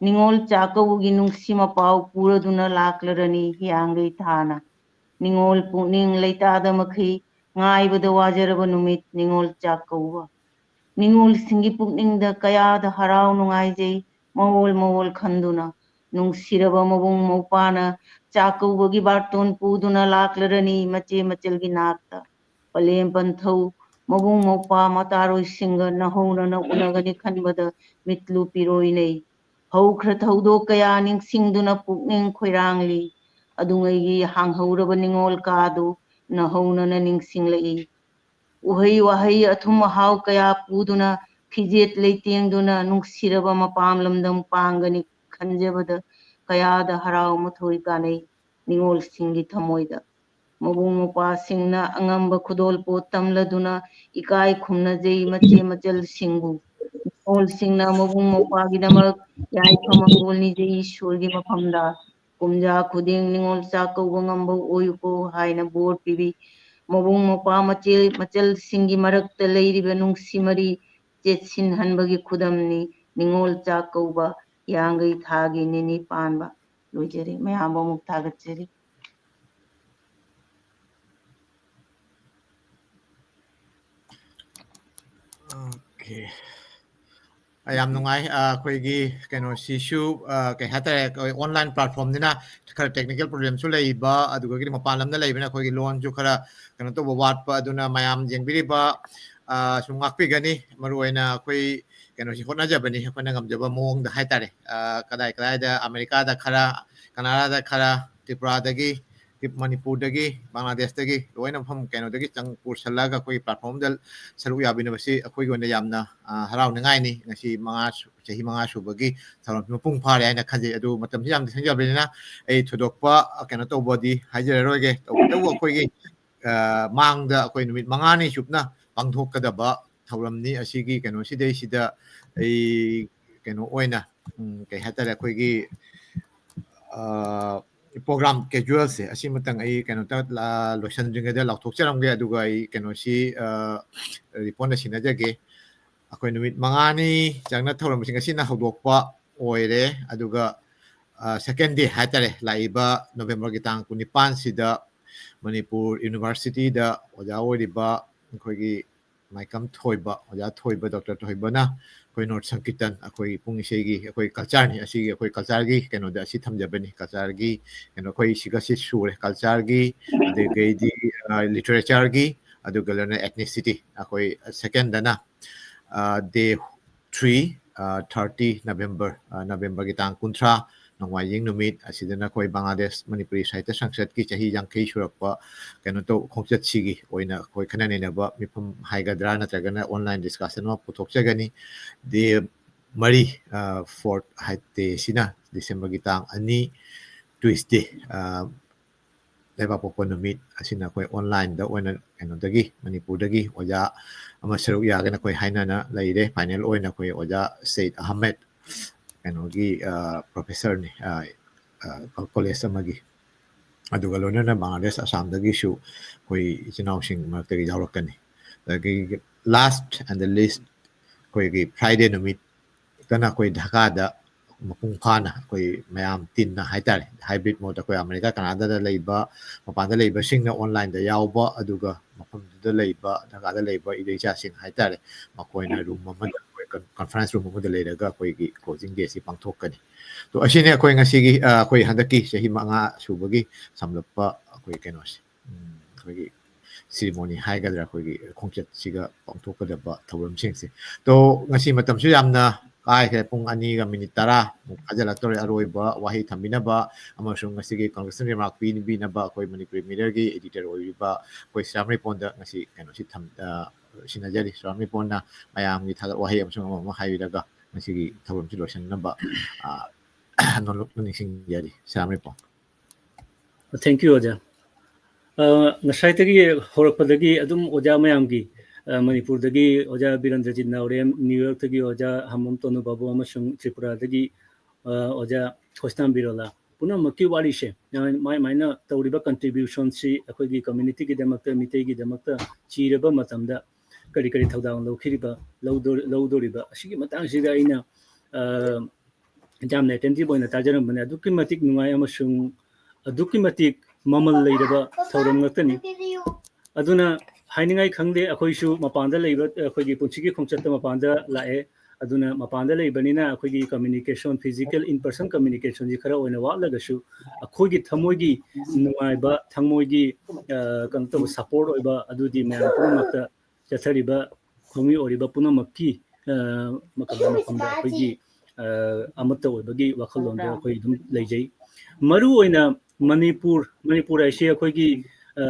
ꯅꯤꯉꯣꯜ ꯆꯥꯛꯀꯧꯕꯒꯤ ꯅꯨꯡꯁꯤ ꯃꯄꯥꯎ ꯄꯨꯔꯗꯨꯅ ꯂꯥꯛꯂꯔꯅꯤ ꯍꯤꯌꯥꯡꯒꯩ ꯊꯥꯅ꯫ ꯅꯤꯉꯣꯜ ꯄꯨꯛꯅꯤꯡ ꯂꯩꯇꯥꯗ ꯃꯈꯩ ꯉꯥꯏꯕꯗ ꯋꯥꯖꯔꯕ ꯅꯨꯃꯤꯠ ꯅꯤꯉꯣꯜ ꯆꯥꯛꯀꯧꯕ꯫ ꯅꯤꯉꯣꯜꯁꯤꯡꯒꯤ ꯄꯨꯛꯅꯤꯡꯗ ꯀꯌꯥꯗ ꯍꯔꯥꯎ ꯅꯨꯡꯉꯥꯏꯖꯩ, ꯃꯑꯣꯜ ꯃꯑꯣꯜ ꯈꯟꯗꯨꯅ꯫ ꯅꯨꯡꯁꯤꯔꯕ ꯃꯕꯨꯡ ꯃꯧꯄ꯭ꯋꯥꯅ ꯆꯥꯛꯀꯧꯕꯒꯤ ꯕꯥꯔꯇꯣꯟ ꯄꯨꯗꯨꯅ ꯂꯥꯛꯂꯔꯅꯤ ꯃꯆꯦ ꯃꯆꯜꯒꯤ ꯅꯥꯛꯇ꯫ ꯄꯂꯦꯝ ꯄꯟꯊꯧ, ꯃꯕꯨꯡ ꯃꯧꯄ꯭ꯋꯥ ꯃꯇꯥꯔꯣꯏꯁꯤꯡꯒ ꯅꯍꯧꯅꯅ ꯎꯅꯒꯅꯤ ꯈꯟꯕꯗ ꯃꯤꯠꯂꯨ ꯄꯤꯔꯣꯏꯅꯩ꯫ ꯍꯧꯈ꯭ꯔ ꯊꯧꯗꯣꯛ ꯀꯌꯥ ꯅꯤꯡꯁꯤꯡꯗꯨꯅ ꯄꯨꯛꯅꯤꯡ ꯈꯣꯏꯔꯥꯡꯂꯤ꯫ ꯑꯗꯨꯉꯩꯒꯤ ꯍꯥꯡꯍꯧꯔꯕ ꯅꯤꯉꯣꯜ ꯀꯥꯗꯨ ꯅꯍꯧꯅꯅ ꯅꯤꯡꯁꯤꯡꯂꯛꯏ꯫ ꯎꯍꯩ ꯋꯥꯍꯩ ꯑꯊꯨꯝ ꯑꯍꯥꯎ ꯀꯌꯥ ꯄꯨꯗꯨꯅ, ꯐꯤꯖꯦꯠ ꯂꯩꯇꯦꯡꯗꯨꯅ ꯅꯨꯡꯁꯤꯔꯕ ꯃꯄꯥꯝ ꯂꯝꯗꯝ ꯄꯥꯡꯒꯅꯤ ꯈꯟꯖꯕꯗ ꯀꯌꯥꯗ ꯍꯔꯥꯎ ꯃꯊꯣꯏ ꯀꯥꯅꯩ ꯅꯤꯉꯣꯜꯁꯤꯡꯒꯤ ꯊꯃꯣꯏꯗ꯫ ꯃꯕꯨꯡ ꯃꯧꯄ꯭ꯋꯥꯁꯤꯡꯅ ꯑꯉꯝꯕ ꯈꯨꯗꯣꯜꯄꯣꯠ ꯇꯝꯂꯗꯨꯅ ꯏꯀꯥꯏ ꯈꯨꯝꯅꯖꯩ ꯃꯆꯦ ꯃꯆꯜꯁꯤꯡꯕꯨ꯫ ꯅꯤꯉꯣꯜꯁꯤꯡꯅ ꯃꯕꯨꯡ ꯃꯧꯄ꯭ꯋꯥꯒꯤꯗꯃꯛ ꯌꯥꯏꯐ ꯃꯪꯒꯣꯜ ꯅꯤꯖꯩ ꯏꯁꯣꯔꯒꯤ ꯃꯐꯝꯗ꯫ ꯀꯨꯝꯖꯥ ꯈꯨꯗꯤꯡ ꯅꯤꯉꯣꯜ ꯆꯥꯛꯀꯧꯕ ꯉꯝꯕ ꯑꯣꯏꯌꯨꯀꯣ ꯍꯥꯏꯅ ꯕꯣꯔ ꯄꯤꯕꯤ꯫ ꯃꯕꯨꯡ ꯃꯧꯄ꯭ꯋꯥ ꯃꯆꯦ ꯃꯆꯜꯁꯤꯡꯒꯤ ꯃꯔꯛꯇ ꯂꯩꯔꯤꯕ ꯅꯨꯡꯁꯤ ꯃꯔꯤ ꯆꯦꯠꯁꯤꯟꯍꯟꯕꯒꯤ ꯈꯨꯗꯝꯅꯤ ꯅꯤꯉꯣꯜ ꯆꯥꯛꯀꯧꯕ ꯍꯤꯌꯥꯡꯒꯩ ꯊꯥꯒꯤ ꯅꯤꯅꯤ ꯄꯥꯟꯕ꯫ ꯂꯣꯏꯖꯔꯦ꯫ ꯃꯌꯥꯝꯕꯨ ꯑꯃꯨꯛ ꯊꯥꯒꯠꯆꯔꯤ꯫ Okay. ꯑ, ꯌꯥꯝ ꯅꯨꯡꯉꯥꯏ꯫ ꯑ, ꯑꯩꯈꯣꯏꯒꯤ ꯀꯩꯅꯣꯁꯤꯁꯨ, ꯑ, ꯀꯩ ꯍꯥꯏꯇꯥꯔꯦ, ꯑꯩꯈꯣꯏ online platformꯅꯤꯅ ꯈꯔ technical problemꯁꯨ ꯂꯩꯕ, ꯑꯗꯨꯒ ꯃꯄꯥꯟ ꯂꯝꯗ ꯂꯩꯕꯅ ꯑꯩꯈꯣꯏꯒꯤ ꯂꯣꯟꯁꯨ ꯈꯔ ꯀꯩꯅꯣ ꯇꯧꯕ ꯋꯥꯠꯄ, ꯑꯗꯨꯅ ꯃꯌꯥꯝ ꯌꯦꯡꯕꯤꯔꯤꯕ, ꯑ, ꯁꯨꯝ ꯉꯥꯛꯄꯤꯒꯅꯤ꯫ ꯃꯔꯨꯑꯣꯏꯅ ꯑꯩꯈꯣꯏ ꯀꯩꯅꯣꯁꯤ ꯍꯣꯠꯅꯖꯕꯅꯤ, ꯑꯩꯈꯣꯏꯅ ꯉꯝꯖꯕ ꯃꯑꯣꯡꯗ ꯍꯥꯏꯇꯥꯔꯦ꯫ ꯑ, ꯀꯗꯥꯏ ꯀꯗꯥꯏꯗ, ꯑꯃꯦꯔꯤꯀꯥꯗ ꯈꯔ, ꯀꯅꯥꯗꯥꯗ ꯈꯔ, ꯇ꯭ꯔꯤꯄꯨꯔꯥꯗꯒꯤ, ꯃꯅꯤꯄꯨꯔꯗꯒꯤ, ꯕꯪꯒ꯭ꯂꯥꯗꯦꯁꯇꯒꯤ ꯂꯣꯏꯅ ꯃꯐꯝ ꯀꯩꯅꯣꯗꯒꯤ ꯆꯪ ꯄꯨꯁꯜꯂꯒ ꯑꯩꯈꯣꯏꯒꯤ platformꯗ ꯁꯔꯨꯛ ꯌꯥꯕꯤꯅꯕꯁꯤ ꯑꯩꯈꯣꯏꯒꯤ ꯑꯣꯏꯅ ꯌꯥꯝꯅ, ꯑ, ꯍꯔꯥꯎꯅꯤꯡꯉꯥꯏꯅꯤ꯫ ꯉꯁꯤ ꯃꯉꯥ ꯁꯨ-, ꯆꯍꯤ ꯃꯉꯥ ꯁꯨꯕꯒꯤ ꯊꯧꯔꯝꯁꯤ ꯃꯄꯨꯡ ꯐꯥꯔꯦ ꯍꯥꯏꯅ ꯈꯟꯖꯩ꯫ ꯑꯗꯨ ꯃꯇꯝꯁꯤ ꯌꯥꯝꯅ ꯊꯦꯡꯖꯕꯅꯤꯅ ꯑꯩ ꯊꯣꯏꯗꯣꯛꯄ, ꯑ, ꯀꯩꯅꯣ ꯇꯧꯕꯗꯤ ꯍꯥꯏꯖꯔꯔꯣꯏꯒꯦ꯫ ꯇꯧꯕꯇꯕꯨ ꯑꯩꯈꯣꯏꯒꯤ, ꯑ, ꯃꯥꯡꯗ ꯑꯩꯈꯣꯏ ꯅꯨꯃꯤꯠ ꯃꯉꯥꯅꯤ ꯆꯨꯞꯅ ꯄꯥꯡꯊꯣꯛꯀꯗꯕ ꯊꯧꯔꯝꯅꯤ꯫ ꯑꯁꯤꯒꯤ ꯀꯩꯅꯣꯁꯤꯗꯩꯁꯤꯗ ꯑꯩ ꯀꯩꯅꯣ ꯑꯣꯏꯅ ꯎꯝ, ꯀꯩ ꯍꯥꯏꯇꯥꯔꯦ, ꯑꯩꯈꯣꯏꯒꯤ, ꯑ, program scheduleꯁꯦ ꯑꯁꯤꯃꯇꯪ ꯑꯩ ꯀꯩꯅꯣꯇ, ꯑ, ꯂꯣꯏꯁꯤꯟꯗ꯭ꯔꯤꯉꯩꯗ ꯂꯥꯎꯊꯣꯛꯆꯔꯝꯒꯦ꯫ ꯑꯗꯨꯒ ꯑꯩ ꯀꯩꯅꯣꯁꯤ, ꯑ, reportꯅ ꯁꯤꯟꯅꯖꯒꯦ꯫ ꯑꯩꯈꯣꯏ ꯅꯨꯃꯤꯠ ꯃꯉꯥꯅꯤ ꯆꯪꯅ ꯊꯧꯔꯝꯁꯤꯡ ꯑꯁꯤꯅ ꯍꯧꯗꯣꯛꯄ ꯑꯣꯏꯔꯦ꯫ ꯑꯗꯨꯒ, ꯑ, second day ꯍꯥꯏꯇꯥꯔꯦ, ꯂꯥꯛꯏꯕ Novemberꯒꯤ ꯇꯥꯡ ꯀꯨꯟꯅꯤꯄꯥꯟꯁꯤꯗ ꯃꯅꯤꯄꯨꯔ Universityꯗ ꯑꯣꯖꯥ ꯑꯣꯏꯔꯤꯕ ꯑꯩꯈꯣꯏꯒꯤ ꯃꯥꯏꯀꯝ ꯊꯣꯏꯕ, ꯑꯣꯖꯥ ꯊꯣꯏꯕ, Doctor ꯊꯣꯏꯕꯅ ꯑꯩꯈꯣꯏ North Sankirtan, ꯑꯩꯈꯣꯏꯒꯤ ꯄꯨꯡ ꯏꯁꯩꯒꯤ, ꯑꯩꯈꯣꯏ cultureꯅꯤ, ꯑꯁꯤꯒꯤ ꯑꯩꯈꯣꯏ cultureꯒꯤ ꯀꯩꯅꯣꯗ ꯑꯁꯤ ꯊꯝꯖꯕꯅꯤ꯫ Cultureꯒꯤ ꯀꯩꯅꯣ, ꯑꯩꯈꯣꯏ ꯁꯤꯒꯁꯤ ꯁꯨꯔꯦ, cultureꯒꯤ, ꯑꯗꯒꯤꯗꯤ, ꯑ, literatureꯒꯤ, ꯑꯗꯨꯒ ꯂꯣꯏꯅ ethnicity, ꯑꯩꯈꯣꯏ secondꯗꯅ, ꯑ, day three, ꯑ, thirty November, ꯑ, Novemberꯒꯤ ꯇꯥꯡ ꯀꯨꯟꯊ꯭ꯔꯥ, ꯅꯣꯡꯃꯥꯏꯖꯤꯡ ꯅꯨꯃꯤꯠ ꯑꯁꯤꯗꯅ ꯑꯩꯈꯣꯏ ꯕꯪꯒ꯭ꯂꯥꯗꯦꯁ ꯃꯅꯤꯄꯨꯔꯤ ꯁꯥꯍꯤꯇ꯭ꯌ ꯁꯪꯁꯠꯀꯤ ꯆꯍꯤ ꯌꯥꯡꯈꯩ ꯁꯨꯔꯛꯄ ꯀꯩꯅꯣ ꯇꯧ, ꯈꯣꯡꯆꯠꯁꯤꯒꯤ ꯑꯣꯏꯅ ꯑꯩꯈꯣꯏ ꯈꯟꯅ ꯅꯩꯅꯕ ꯃꯤꯐꯝ ꯍꯥꯏꯒꯗ꯭ꯔꯥ, ꯅꯠꯇ꯭ꯔꯒꯅ online discussion ꯑꯃ ꯄꯨꯊꯣꯛꯆꯒꯅꯤ꯫ Day ꯃꯔꯤ, ꯑ, fourth ꯍꯥꯏ, day ꯁꯤꯅ Decemberꯒꯤ ꯇꯥꯡ ꯑꯅꯤ, Tuesday, ꯑ, ꯂꯩꯕꯥꯛꯄꯣꯛꯄ ꯅꯨꯃꯤꯠ ꯑꯁꯤꯅ ꯑꯩꯈꯣꯏ onlineꯗ ꯑꯣꯏꯅ ꯀꯩꯅꯣꯗꯒꯤ, ꯃꯅꯤꯄꯨꯔꯗꯒꯤ ꯑꯣꯖꯥ ꯑꯃ ꯁꯔꯨꯛ ꯌꯥꯒꯅ ꯑꯩꯈꯣꯏ ꯍꯥꯏꯅꯅ ꯂꯩꯔꯦ꯫ Final ꯑꯣꯏꯅ ꯑꯩꯈꯣꯏ ꯑꯣꯖꯥ ꯁꯩꯗ ꯑꯍꯃꯗ, ꯀꯩꯅꯣꯒꯤ, ꯑ, professorꯅꯤ, ꯑ, ꯑ, college ꯑꯃꯒꯤ꯫ ꯑꯗꯨꯒ ꯂꯣꯏꯅꯅ ꯕꯪꯒ꯭ꯂꯥꯗꯦꯁ, ꯑꯁꯥꯝꯗꯒꯤꯁꯨ ꯑꯩꯈꯣꯏ ꯏꯆꯤꯟ ꯏꯅꯥꯎꯁꯤꯡ ꯃꯔꯛꯇꯒꯤ ꯌꯥꯎꯔꯛꯀꯅꯤ꯫ ꯑꯗꯒꯤ last and the least, ꯑꯩꯈꯣꯏꯒꯤ Friday ꯅꯨꯃꯤꯠꯇꯅ ꯑꯩꯈꯣꯏ ꯙꯥꯀꯥꯗ ꯃꯄꯨꯡ ꯐꯥꯅ ꯑꯩꯈꯣꯏ ꯃꯌꯥꯝ ꯇꯤꯟꯅ ꯍꯥꯏꯇꯥꯔꯦ, hybrid mode, ꯑꯩꯈꯣꯏ ꯑꯃꯦꯔꯤꯀꯥ, ꯀꯅꯥꯗꯥꯗ ꯂꯩꯕ, ꯃꯄꯥꯟꯗ ꯂꯩꯕꯁꯤꯡꯅ onlineꯗ ꯌꯥꯎꯕ, ꯑꯗꯨꯒ ꯃꯐꯝꯗꯨꯗ ꯂꯩꯕ, ꯙꯥꯀꯥꯗ ꯂꯩꯕ ꯏꯕꯦ ꯏꯆꯥꯁꯤꯡ ꯍꯥꯏꯇꯥꯔꯦ, ꯃꯈꯣꯏꯅ room ꯑꯃꯗ, ꯑꯩꯈꯣꯏ con-, conference room ꯑꯃꯗ ꯂꯩꯔꯒ ꯑꯩꯈꯣꯏꯒꯤ closing dayꯁꯤ ꯄꯥꯡꯊꯣꯛꯀꯅꯤ꯫ ꯇꯣ, ꯑꯁꯤꯅꯤ ꯑꯩꯈꯣꯏ ꯉꯁꯤꯒꯤ, ꯑ, ꯑꯩꯈꯣꯏ ꯍꯟꯗꯛꯀꯤ ꯆꯍꯤ ꯃꯉꯥ ꯁꯨꯕꯒꯤ ꯁꯝꯂꯞꯄ ꯑꯩꯈꯣꯏ ꯀꯩꯅꯣꯁꯦ, ꯎꯝ, ꯑꯩꯈꯣꯏꯒꯤ ceremony ꯍꯥꯏꯒꯗ꯭ꯔꯥ, ꯑꯩꯈꯣꯏꯒꯤ ꯈꯣꯡꯆꯠꯁꯤꯒ ꯄꯥꯡꯊꯣꯛꯀꯗꯕ ꯊꯧꯔꯝꯁꯤꯡꯁꯦ꯫ ꯇꯣ, ꯉꯁꯤ ꯃꯇꯝꯁꯨ ꯌꯥꯝꯅ ꯀꯥꯏꯈ꯭ꯔꯦ, ꯄꯨꯡ ꯑꯅꯤꯒ minute ꯇꯔꯥ ꯐꯥꯖꯤꯜꯂꯛꯇꯧꯔꯦ꯫ ꯑꯔꯣꯏꯕ ꯋꯥꯍꯩ ꯊꯝꯕꯤꯅꯕ ꯑꯃꯁꯨꯡ ꯉꯁꯤꯒꯤ conclusion remark ꯄꯤꯕꯤꯅꯕ ꯑꯩꯈꯣꯏ ꯃꯅꯤꯄꯨꯔꯤ Mirrorꯒꯤ editor ꯑꯣꯏꯔꯤꯕ ꯑꯩꯈꯣꯏ ꯁ꯭ꯔꯤꯔꯥꯝ ꯔꯤꯄꯣꯟꯗ ꯉꯁꯤ ꯀꯩꯅꯣꯁꯤ ꯊꯝ-, ꯑ, ꯁꯤꯟꯅꯖꯔꯤ꯫ ꯁ꯭ꯔꯤꯔꯥꯝ ꯔꯤꯄꯣꯟꯅ ꯃꯌꯥꯝꯒꯤ ꯊꯥꯒꯠ ꯋꯥꯍꯩ ꯑꯃꯁꯨꯡ ꯑꯃ ꯑꯃ ꯍꯥꯏꯕꯤꯔꯒ ꯉꯁꯤꯒꯤ ꯊꯧꯔꯝꯁꯤ ꯂꯣꯏꯁꯤꯟꯅꯕ, ꯑ, ꯅꯣꯂꯨꯛꯅ ꯅꯤꯡꯁꯤꯡꯖꯔꯤ꯫ ꯁ꯭ꯔꯤꯔꯥꯝ ꯔꯤꯄꯣꯟ꯫ Thank you, ꯑꯣꯖꯥ꯫ ꯑ, ꯉꯁꯥꯏꯗꯒꯤ ꯍꯧꯔꯛꯄꯗꯒꯤ ꯑꯗꯨꯝ ꯑꯣꯖꯥ ꯃꯌꯥꯝꯒꯤ, ꯑ, ꯃꯅꯤꯄꯨꯔꯗꯒꯤ ꯑꯣꯖꯥ ꯕꯤꯔꯦꯟꯗ꯭ꯔꯖꯤꯠ ꯅꯥꯎꯔꯦꯝ, ꯅ꯭ꯌꯨ ꯌꯣꯔꯛꯇꯒꯤ ꯑꯣꯖꯥ ꯍꯥꯃꯣꯝ ꯇꯣꯅꯨ ꯕꯥꯕꯨ, ꯑꯃꯁꯨꯡ ꯇ꯭ꯔꯤꯄꯨꯔꯥꯗꯒꯤ, ꯑ, ꯑꯣꯖꯥ ꯈꯣꯁꯇꯥꯝ ꯕꯤꯔꯣꯂꯥ, ꯄꯨꯝꯅꯃꯛꯀꯤ ꯋꯥꯔꯤꯁꯦ, ꯑ, ꯃꯥꯏ ꯃꯥꯏꯅ ꯇꯧꯔꯤꯕ contributionꯁꯤ ꯑꯩꯈꯣꯏꯒꯤ communityꯒꯤꯗꯃꯛꯇ, ꯃꯤꯇꯩꯒꯤꯗꯃꯛꯇ ꯆꯤꯔꯕ ꯃꯇꯝꯗ ꯀꯔꯤ ꯀꯔꯤ ꯊꯧꯗꯥꯡ ꯂꯧꯈꯤꯔꯤꯕ, ꯂꯧꯗꯣ-, ꯂꯧꯗꯣꯔꯤꯕ, ꯑꯁꯤꯒꯤ ꯃꯇꯥꯡꯁꯤꯗ ꯑꯩꯅ, ꯑ, ꯌꯥꯝꯅ attentive ꯑꯣꯏꯅ ꯇꯥꯖꯔꯝꯕꯅꯦ꯫ ꯑꯗꯨꯛꯀꯤ ꯃꯇꯤꯛ ꯅꯨꯡꯉꯥꯏ ꯑꯃꯁꯨꯡ ꯑꯗꯨꯛꯀꯤ ꯃꯇꯤꯛ ꯃꯃꯜ ꯂꯩꯔꯕ ꯊꯧꯔꯝ ꯉꯥꯛꯇꯅꯤ꯫ ꯑꯗꯨꯅ ꯍꯥꯏꯅꯤꯡꯉꯥꯏ ꯈꯪꯗꯦ, ꯑꯩꯈꯣꯏꯁꯨ ꯃꯄꯥꯟꯗ ꯂꯩꯕ, ꯑꯩꯈꯣꯏꯒꯤ ꯄꯨꯟꯁꯤꯒꯤ ꯈꯣꯡꯆꯠꯇ ꯃꯄꯥꯟꯗ ꯂꯥꯛꯑꯦ꯫ ꯑꯗꯨꯅ ꯃꯄꯥꯟꯗ ꯂꯩꯕꯅꯤꯅ ꯑꯩꯈꯣꯏꯒꯤ communication, physical in person communicationꯁꯤ ꯈꯔ ꯑꯣꯏꯅ ꯋꯥꯠꯂꯒꯁꯨ, ꯑꯩꯈꯣꯏꯒꯤ ꯊꯃꯣꯏꯒꯤ ꯅꯨꯡꯉꯥꯏꯕ, ꯊꯃꯣꯏꯒꯤ, ꯑ, ꯀꯩꯅꯣ ꯇꯧꯕ, support ꯑꯣꯏꯕ, ꯑꯗꯨꯗꯤ ꯃꯌꯥꯝ ꯄꯨꯝꯅꯃꯛꯇ ꯆꯠꯊꯔꯤꯕ ꯈꯣꯡꯃꯤ ꯑꯣꯏꯔꯤꯕ ꯄꯨꯝꯅꯃꯛꯀꯤ, ꯑ, ꯃꯐꯝꯗ, ꯃꯐꯝꯗ ꯑꯩꯈꯣꯏꯒꯤ, ꯑ, ꯑꯃꯠꯇ ꯑꯣꯏꯕꯒꯤ ꯋꯥꯈꯜꯂꯣꯟꯗ ꯑꯩꯈꯣꯏ ꯑꯗꯨꯝ ꯂꯩꯖꯩ꯫ ꯃꯔꯨ ꯑꯣꯏꯅ ꯃꯅꯤꯄꯨꯔ, ꯃꯅꯤꯄꯨꯔ ꯍꯥꯏꯁꯤ ꯑꯩꯈꯣꯏꯒꯤ, ꯑ,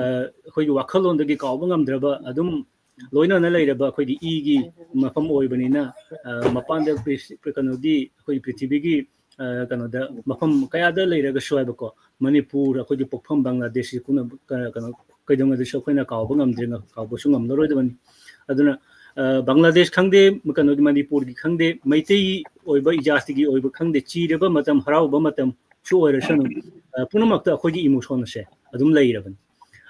ꯑꯩꯈꯣꯏꯒꯤ ꯋꯥꯈꯜꯂꯣꯟꯗꯒꯤ ꯀꯥꯎꯕ ꯉꯝꯗ꯭ꯔꯕ, ꯑꯗꯨꯝ ꯂꯣꯏꯅꯅ ꯂꯩꯔꯕ ꯑꯩꯈꯣꯏꯒꯤ ꯏꯒꯤ ꯃꯐꯝ ꯑꯣꯏꯕꯅꯤꯅ, ꯑ, ꯃꯄꯥꯟꯗ ꯄ꯭ꯔꯤ-, ꯀꯩꯅꯣꯒꯤ, ꯑꯩꯈꯣꯏꯒꯤ ꯄ꯭ꯔꯤꯊꯤꯕꯤꯒꯤ, ꯑ, ꯀꯩꯅꯣꯗ ꯃꯐꯝ ꯀꯌꯥꯗ ꯂꯩꯔꯒꯁꯨ ꯍꯥꯏꯕꯀꯣ, ꯃꯅꯤꯄꯨꯔ, ꯑꯩꯈꯣꯏꯒꯤ ꯄꯣꯛꯐꯝ ꯕꯪꯒ꯭ꯂꯥꯗꯦꯁꯁꯤ ꯀꯨꯅ-, ꯀ-, ꯀꯩꯅꯣ, ꯀꯩꯗꯧꯉꯩꯗꯁꯨ ꯑꯩꯈꯣꯏꯅ ꯀꯥꯎꯕ ꯉꯝꯗ꯭ꯔꯦ, ꯉ-, ꯀꯥꯎꯕꯁꯨ ꯉꯝꯂꯔꯣꯏꯗꯕꯅꯤ꯫ ꯑꯗꯨꯅ, ꯑ, ꯕꯪꯒ꯭ꯂꯥꯗꯦꯁ ꯈꯪꯗꯦ, ꯀꯩꯅꯣꯒꯤ ꯃꯅꯤꯄꯨꯔꯒꯤ ꯈꯪꯗꯦ, ꯃꯩꯇꯩ ꯑꯣꯏꯕ, ꯏꯖꯥꯇꯤꯒꯤ ꯑꯣꯏꯕ ꯈꯪꯗꯦ, ꯆꯤꯔꯕ ꯃꯇꯝ, ꯍꯔꯥꯎꯕ ꯃꯇꯝꯁꯨ ꯑꯣꯏꯔꯁꯅꯨ, ꯑ, ꯄꯨꯝꯅꯃꯛꯇ ꯑꯩꯈꯣꯏꯒꯤ emotion ꯑꯁꯦ ꯑꯗꯨꯝ ꯂꯩꯔꯕꯅꯤ꯫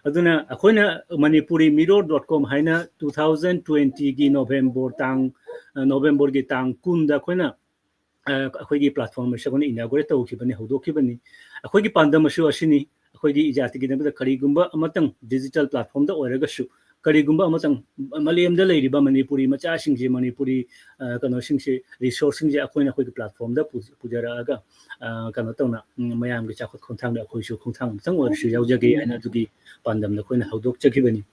ꯑꯗꯨꯅ ꯑꯩꯈꯣꯏꯅ ꯃꯅꯤꯄꯨꯔꯤ ꯃꯤꯔꯣꯜ dot com ꯍꯥꯏꯅ two thousand twentyꯒꯤ November ꯇꯥꯡ, ꯑ, Novemberꯒꯤ ꯇꯥꯡ ꯀꯨꯟꯗ ꯑꯩꯈꯣꯏꯅ, ꯑ, ꯑꯩꯈꯣꯏꯒꯤ platform ꯑꯁꯤ ꯑꯩꯈꯣꯏꯅ inaugurate ꯇꯧꯈꯤꯕꯅꯤ, ꯍꯧꯗꯣꯛꯈꯤꯕꯅꯤ꯫ ꯑꯩꯈꯣꯏꯒꯤ ꯄꯥꯟꯗꯝ ꯑꯁꯨ ꯑꯁꯤꯅꯤ, ꯑꯩꯈꯣꯏꯒꯤ ꯏꯖꯥꯇꯤꯒꯤꯗꯃꯛꯇ ꯀꯔꯤꯒꯨꯝꯕ ꯑꯃꯇꯪ digital platformꯗ ꯑꯣꯏꯔꯒꯁꯨ, ꯀꯔꯤꯒꯨꯝꯕ ꯑꯃꯇꯪ ꯃꯥꯂꯦꯝꯗ ꯂꯩꯔꯤꯕ ꯃꯅꯤꯄꯨꯔꯤ ꯃꯆꯥꯁꯤꯡꯁꯦ, ꯃꯅꯤꯄꯨꯔꯤ, ꯑ, ꯀꯩꯅꯣꯁꯤꯡꯁꯦ, resourceꯁꯤꯡꯁꯦ ꯑꯩꯈꯣꯏꯅ ꯑꯩꯈꯣꯏꯒꯤ platformꯗ ꯄꯨ-, ꯄꯨꯖꯔꯛꯑꯒ, ꯑ, ꯀꯩꯅꯣ ꯇꯧꯅ, ꯎꯝ, ꯃꯌꯥꯝꯒꯤ ꯆꯥꯎꯈꯠ ꯈꯣꯡꯊꯥꯡꯗ ꯑꯩꯈꯣꯏꯁꯨ ꯈꯣꯡꯊꯥꯡ ꯑꯃꯇꯪ ꯑꯣꯏꯔꯁꯨ ꯌꯥꯎꯖꯒꯦ ꯍꯥꯏꯅ ꯑꯗꯨꯒꯤ ꯄꯥꯟꯗꯝꯗ ꯑꯩꯈꯣꯏꯅ ꯍꯧꯗꯣꯛꯆꯈꯤꯕꯅꯤ꯫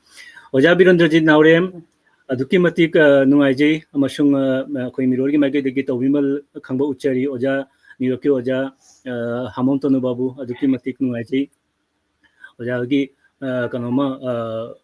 ꯑꯣꯖꯥ ꯕꯤꯔꯦꯟꯗ꯭ꯔꯖꯤꯠ ꯅꯥꯎꯔꯦꯝ, ꯑꯗꯨꯛꯀꯤ ꯃꯇꯤꯛ, ꯑ, ꯅꯨꯡꯉꯥꯏꯖꯩ ꯑꯃꯁꯨꯡ, ꯑ, ꯑꯩꯈꯣꯏ ꯃꯤꯔꯣꯜꯒꯤ ꯃꯥꯏꯀꯩꯗꯒꯤ ꯇꯧꯕꯤꯃꯜ ꯈꯪꯕ ꯎꯠꯆꯔꯤ꯫ ꯑꯣꯖꯥ ꯅ꯭ꯌꯨ ꯌꯣꯔꯛꯀꯤ ꯑꯣꯖꯥ, ꯑ, ꯍꯥꯃꯣꯝ ꯇꯣꯅꯨ ꯕꯥꯕꯨ, ꯑꯗꯨꯛꯀꯤ ꯃꯇꯤꯛ ꯅꯨꯡꯉꯥꯏꯖꯩ꯫ ꯑꯣꯖꯥꯒꯤ, ꯑ, ꯀꯩꯅꯣꯃ, ꯑ,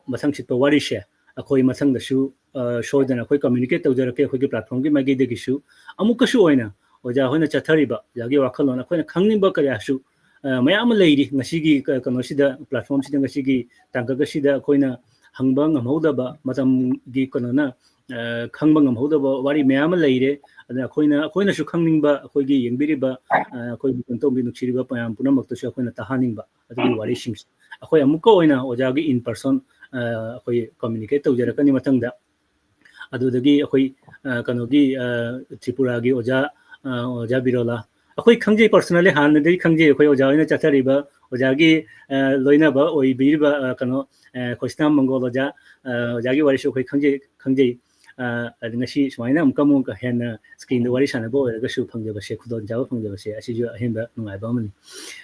ꯃꯊꯪ ꯁꯤꯠꯄ ꯋꯥꯔꯤꯁꯦ ꯑꯩꯈꯣꯏ ꯃꯊꯪꯗꯁꯨ, ꯑ, ꯁꯣꯏꯗꯅ ꯑꯩꯈꯣꯏ communicate ꯇꯧꯖꯔꯛꯀꯦ, ꯑꯩꯈꯣꯏꯒꯤ platformꯒꯤ ꯃꯥꯏꯀꯩꯗꯒꯤꯁꯨ꯫ ꯑꯃꯨꯛꯀꯁꯨ ꯑꯣꯏꯅ ꯑꯣꯖꯥ ꯍꯣꯏꯅ ꯆꯠꯊꯔꯤꯕ ꯑꯣꯖꯥꯒꯤ ꯋꯥꯈꯜꯂꯣꯟ, ꯑꯩꯈꯣꯏꯅ ꯈꯪꯅꯤꯡꯕ ꯀꯌꯥꯁꯨ, ꯑ, ꯃꯌꯥꯝ ꯑꯃ ꯂꯩꯔꯤ꯫ ꯉꯁꯤꯒꯤ ꯀ-, ꯀꯩꯅꯣꯁꯤꯗ, platformꯁꯤꯗ, ꯉꯁꯤꯒꯤ ꯇꯥꯡꯀꯛ ꯑꯁꯤꯗ ꯑꯩꯈꯣꯏꯅ, ꯍꯪꯕ ꯉꯝꯍꯧꯗꯕ, ꯃꯇꯝꯒꯤ ꯀꯩꯅꯣꯅ, ꯑ, ꯈꯪꯕ ꯉꯝꯍꯧꯗꯕ ꯋꯥꯔꯤ ꯃꯌꯥꯝ ꯑꯃ ꯂꯩꯔꯦ꯫ ꯑꯗꯨꯅ ꯑꯩꯈꯣꯏꯅ, ꯑꯩꯈꯣꯏꯅꯁꯨ ꯈꯪꯅꯤꯡꯕ, ꯑꯩꯈꯣꯏꯒꯤ ꯌꯦꯡꯕꯤꯔꯤꯕ, ꯑ, ꯑꯩꯈꯣꯏꯕꯨ ꯀꯩꯅꯣ ꯇꯧꯕꯤ ꯅꯨꯡꯁꯤꯔꯤꯕ ꯃꯌꯥꯝ ꯄꯨꯝꯅꯃꯛꯇꯁꯨ ꯑꯩꯈꯣꯏꯅ ꯇꯥꯍꯟꯅꯤꯡꯕ ꯑꯗꯨꯒꯤ ꯋꯥꯔꯤꯁꯤꯡꯁꯦ꯫ ꯑꯩꯈꯣꯏ ꯑꯃꯨꯛꯀ ꯑꯣꯏꯅ ꯑꯣꯖꯥꯒꯤ in person, ꯑ, ꯑꯩꯈꯣꯏ communicate ꯇꯧꯖꯔꯛꯀꯅꯤ ꯃꯊꯪꯗ꯫ ꯑꯗꯨꯗꯒꯤ ꯑꯩꯈꯣꯏ, ꯑ, ꯀꯩꯅꯣꯒꯤ, ꯑ, ꯇ꯭ꯔꯤꯄꯨꯔꯥꯒꯤ ꯑꯣꯖꯥ, ꯑ, ꯑꯣꯖꯥ ꯕꯤꯔꯣꯂꯥ, ꯑꯩꯈꯣꯏ ꯈꯪꯖꯩ, personally ꯍꯥꯟꯅꯗꯒꯤ ꯈꯪꯖꯩ꯫ ꯑꯩꯈꯣꯏ ꯑꯣꯖꯥ ꯍꯣꯏꯅ ꯆꯠꯊꯔꯤꯕ, ꯑꯣꯖꯥꯒꯤ, ꯑ, ꯂꯣꯏꯅꯕ ꯑꯣꯏꯕꯤꯔꯤꯕ, ꯑ, ꯀꯩꯅꯣ, ꯑ, ꯈꯣꯏꯁꯅꯥꯝ ꯃꯪꯒꯣꯜ ꯑꯣꯖꯥ, ꯑ, ꯑꯣꯖꯥꯒꯤ ꯋꯥꯔꯤꯁꯨ ꯑꯩꯈꯣꯏ ꯈꯪꯖꯩ, ꯈꯪꯖꯩ꯫ ꯑ, ꯑꯗꯨ ꯉꯁꯤ ꯁꯨꯃꯥꯏꯅ ꯑꯃꯨꯛꯀ ꯑꯃꯨꯛ ꯍꯦꯟꯅ screenꯗ ꯋꯥꯔꯤ ꯁꯥꯟꯅꯕ ꯑꯣꯏꯔꯒꯁꯨ ꯐꯪꯖꯕꯁꯦ, ꯈꯨꯗꯣꯡꯆꯥꯕ ꯐꯪꯖꯕꯁꯦ, ꯑꯁꯤꯁꯨ ꯑꯍꯦꯟꯕ ꯅꯨꯡꯉꯥꯏꯕ ꯑꯃꯅꯤ꯫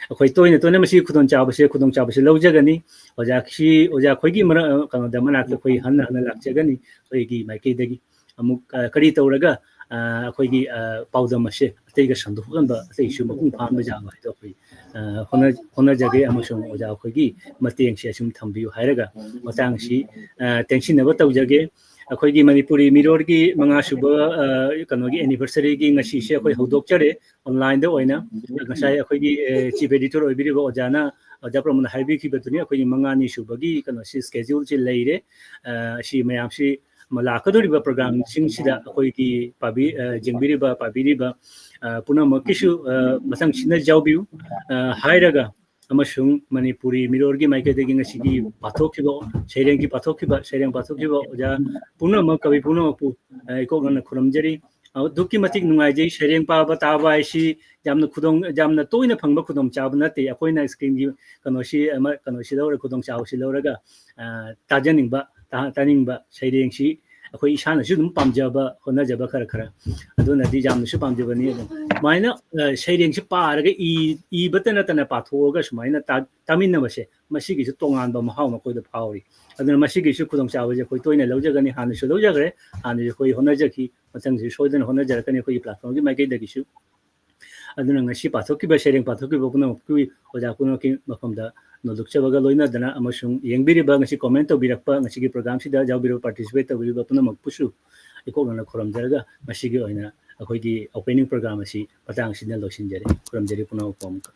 ꯑꯩꯈꯣꯏ ꯇꯣꯏꯅ ꯇꯣꯏꯅ ꯃꯁꯤꯒꯤ ꯈꯨꯗꯣꯡꯆꯥꯕꯁꯦ, ꯈꯨꯗꯣꯡꯆꯥꯕꯁꯦ ꯂꯧꯖꯒꯅꯤ꯫ ꯑꯣꯖꯥ ꯁꯤ, ꯑꯣꯖꯥ ꯑꯩꯈꯣꯏꯒꯤ ꯃꯔꯛ, ꯑ, ꯀꯩꯅꯣꯗ ꯃꯅꯥꯛꯇ ꯑꯩꯈꯣꯏ ꯍꯟꯅ ꯍꯟꯅ ꯂꯥꯛꯆꯒꯅꯤ꯫ ꯑꯩꯈꯣꯏꯒꯤ ꯃꯥꯏꯀꯩꯗꯒꯤ ꯑꯃꯨꯛ, ꯑ, ꯀꯔꯤ ꯇꯧꯔꯒ, ꯑ, ꯑꯩꯈꯣꯏꯒꯤ, ꯑ, ꯄꯥꯎꯗꯝ ꯑꯁꯦ ꯑꯇꯩꯒ ꯁꯟꯗꯣꯛꯍꯟꯕ, ꯑꯇꯩꯁꯨ ꯃꯄꯨꯡ ꯐꯥꯍꯟꯕ ꯌꯥꯕ ꯍꯥꯏꯗꯣ ꯑꯩꯈꯣꯏ, ꯑ, ꯍꯣꯠꯅ-, ꯍꯣꯠꯅꯖꯒꯦ꯫ ꯑꯃꯁꯨꯡ ꯑꯣꯖꯥ ꯑꯩꯈꯣꯏꯒꯤ ꯃꯇꯦꯡꯁꯦ ꯑꯁꯨꯝ ꯊꯝꯕꯤꯌꯨ ꯍꯥꯏꯔꯒ ꯃꯇꯥꯡꯁꯤ, ꯑ, ꯇꯦꯡꯁꯤꯟꯅꯕ ꯇꯧꯖꯒꯦ꯫ ꯑꯩꯈꯣꯏꯒꯤ ꯃꯅꯤꯄꯨꯔꯤ ꯃꯤꯔꯣꯜꯒꯤ ꯃꯉꯥ ꯁꯨꯕ, ꯑ, ꯀꯩꯅꯣꯒꯤ anniversaryꯒꯤ ꯉꯁꯤꯁꯦ ꯑꯩꯈꯣꯏ ꯍꯧꯗꯣꯛꯆꯔꯦ꯫ Onlineꯗ ꯑꯣꯏꯅ ꯉꯁꯥꯏ ꯑꯩꯈꯣꯏꯒꯤ, ꯑ, chief editor ꯑꯣꯏꯕꯤꯔꯤꯕ ꯑꯣꯖꯥꯅ, ꯑꯣꯖꯥ ꯄ꯭ꯔꯃꯣꯗꯅ ꯍꯥꯏꯕꯤꯈꯤꯕꯗꯨꯅꯤ, ꯑꯩꯈꯣꯏꯒꯤ ꯃꯉꯥꯅꯤ ꯁꯨꯕꯒꯤ ꯀꯩꯅꯣꯁꯤ scheduleꯁꯤ ꯂꯩꯔꯦ꯫ ꯑ, ꯑꯁꯤ ꯃꯌꯥꯝꯁꯤ ꯃ-, ꯂꯥꯛꯀꯗꯧꯔꯤꯕ programꯁꯤꯡꯁꯤꯗ ꯑꯩꯈꯣꯏꯒꯤ ꯄꯥꯕꯤ-, ꯑ, ꯌꯦꯡꯕꯤꯔꯤꯕ, ꯄꯥꯕꯤꯔꯤꯕ, ꯑ, ꯄꯨꯝꯅꯃꯛꯀꯤꯁꯨ, ꯑ, ꯃꯊꯪ ꯁꯤꯠꯅ ꯌꯥꯎꯕꯤꯌꯨ, ꯑ, ꯍꯥꯏꯔꯒ, ꯑꯃꯁꯨꯡ ꯃꯅꯤꯄꯨꯔꯤ ꯃꯤꯔꯣꯜꯒꯤ ꯃꯥꯏꯀꯩꯗꯒꯤ ꯉꯁꯤꯒꯤ ꯄꯥꯊꯣꯛꯈꯤꯕ, ꯁꯩꯔꯦꯡꯒꯤ ꯄꯥꯊꯣꯛꯈꯤꯕ, ꯁꯩꯔꯦꯡ ꯄꯥꯊꯣꯛꯈꯤꯕ ꯑꯣꯖꯥ ꯄꯨꯝꯅꯃꯛ, ꯀꯕꯤ ꯄꯨꯝꯅꯃꯛꯄꯨ, ꯑ, ꯏꯀꯣꯛꯅꯅ ꯈꯨꯔꯨꯝꯖꯔꯤ꯫ ꯑꯗꯨꯛꯀꯤ ꯃꯇꯤꯛ ꯅꯨꯡꯉꯥꯏꯖꯩ꯫ ꯁꯩꯔꯦꯡ ꯄꯥꯕ ꯇꯥꯕ ꯍꯥꯏꯁꯤ ꯌꯥꯝꯅ ꯈꯨꯗꯣꯡ-, ꯌꯥꯝꯅ ꯇꯣꯏꯅ ꯐꯪꯕ ꯈꯨꯗꯣꯡꯆꯥꯕ ꯅꯠꯇꯦ꯫ ꯑꯩꯈꯣꯏꯅ screenꯒꯤ ꯀꯩꯅꯣꯁꯤ ꯑꯃ, ꯀꯩꯅꯣꯁꯤ ꯂꯧꯔ, ꯈꯨꯗꯣꯡꯆꯥꯕꯁꯤ ꯂꯧꯔꯒ, ꯑ, ꯇꯥꯖꯅꯤꯡꯕ, ꯇꯥ-, ꯇꯥꯅꯤꯡꯕ ꯁꯩꯔꯦꯡꯁꯤ ꯑꯩꯈꯣꯏ ꯏꯁꯥꯅꯁꯨ ꯑꯗꯨꯝ ꯄꯥꯝꯖꯕ, ꯍꯣꯠꯅꯖꯕ ꯈꯔ ꯈꯔ꯫ ꯑꯗꯨꯅꯗꯤ ꯌꯥꯝꯅꯁꯨ ꯄꯥꯝꯖꯕꯅꯤ꯫ ꯑꯗꯨꯝ ꯁꯨꯃꯥꯏꯅ, ꯑ, ꯁꯩꯔꯦꯡꯁꯤ ꯄꯥꯔꯒ ꯏ-, ꯏꯕꯇ ꯅꯠꯇꯅ ꯄꯥꯊꯣꯛꯑꯒ ꯁꯨꯃꯥꯏꯅ ꯇꯥ-, ꯇꯥꯃꯤꯟꯅꯕꯁꯦ, ꯃꯁꯤꯒꯤꯁꯨ ꯇꯣꯉꯥꯟꯕ ꯃꯍꯥꯎ ꯑꯃ ꯑꯩꯈꯣꯏꯗ ꯐꯥꯎꯔꯤ꯫ ꯑꯗꯨꯅ ꯃꯁꯤꯒꯤꯁꯨ ꯈꯨꯗꯣꯡꯆꯥꯕꯁꯦ ꯑꯩꯈꯣꯏ ꯇꯣꯏꯅ ꯂꯧꯖꯒꯅꯤ, ꯍꯥꯟꯅꯁꯨ ꯂꯧꯖꯈ꯭ꯔꯦ, ꯍꯥꯟꯅꯁꯨ ꯑꯩꯈꯣꯏ ꯍꯣꯠꯅꯖꯈꯤ, ꯃꯊꯪꯁꯨ ꯁꯣꯏꯗꯅ ꯍꯣꯠꯅꯖꯔꯛꯀꯅꯤ ꯑꯩꯈꯣꯏꯒꯤ platformꯒꯤ ꯃꯥꯏꯀꯩꯗꯒꯤꯁꯨ꯫ ꯑꯗꯨꯅ ꯉꯁꯤ ꯄꯥꯊꯣꯛꯈꯤꯕ, ꯁꯩꯔꯦꯡ ꯄꯥꯊꯣꯛꯈꯤꯕ ꯄꯨꯝꯅꯃꯛꯀꯤ ꯑꯣꯖꯥ ꯄꯨꯝꯅꯃꯛꯀꯤ ꯃꯐꯝꯗ ꯅꯣꯜꯂꯨꯛꯆꯕꯒ ꯂꯣꯏꯅꯗꯅ ꯑꯃꯁꯨꯡ ꯌꯦꯡꯕꯤꯔꯤꯕ, ꯉꯁꯤ comment ꯇꯧꯕꯤꯔꯛꯄ, ꯉꯁꯤꯒꯤ programꯁꯤꯗ ꯌꯥꯎꯕꯤꯔꯤꯕ, participate ꯇꯧꯕꯤꯔꯤꯕ ꯄꯨꯝꯅꯃꯛꯄꯨꯁꯨ ꯏꯀꯣꯛꯅꯅ ꯈꯨꯔꯨꯝꯖꯔꯒ ꯉꯁꯤꯒꯤ ꯑꯣꯏꯅ ꯑꯩꯈꯣꯏꯒꯤ opening program ꯑꯁꯤ ꯃꯇꯥꯡ ꯑꯁꯤꯗ ꯂꯣꯏꯁꯤꯟꯖꯔꯦ꯫ ꯈꯨꯔꯨꯝꯖꯔꯤ ꯄꯨꯝꯅꯃꯛꯄꯨ ꯑꯃꯨꯛꯀ꯫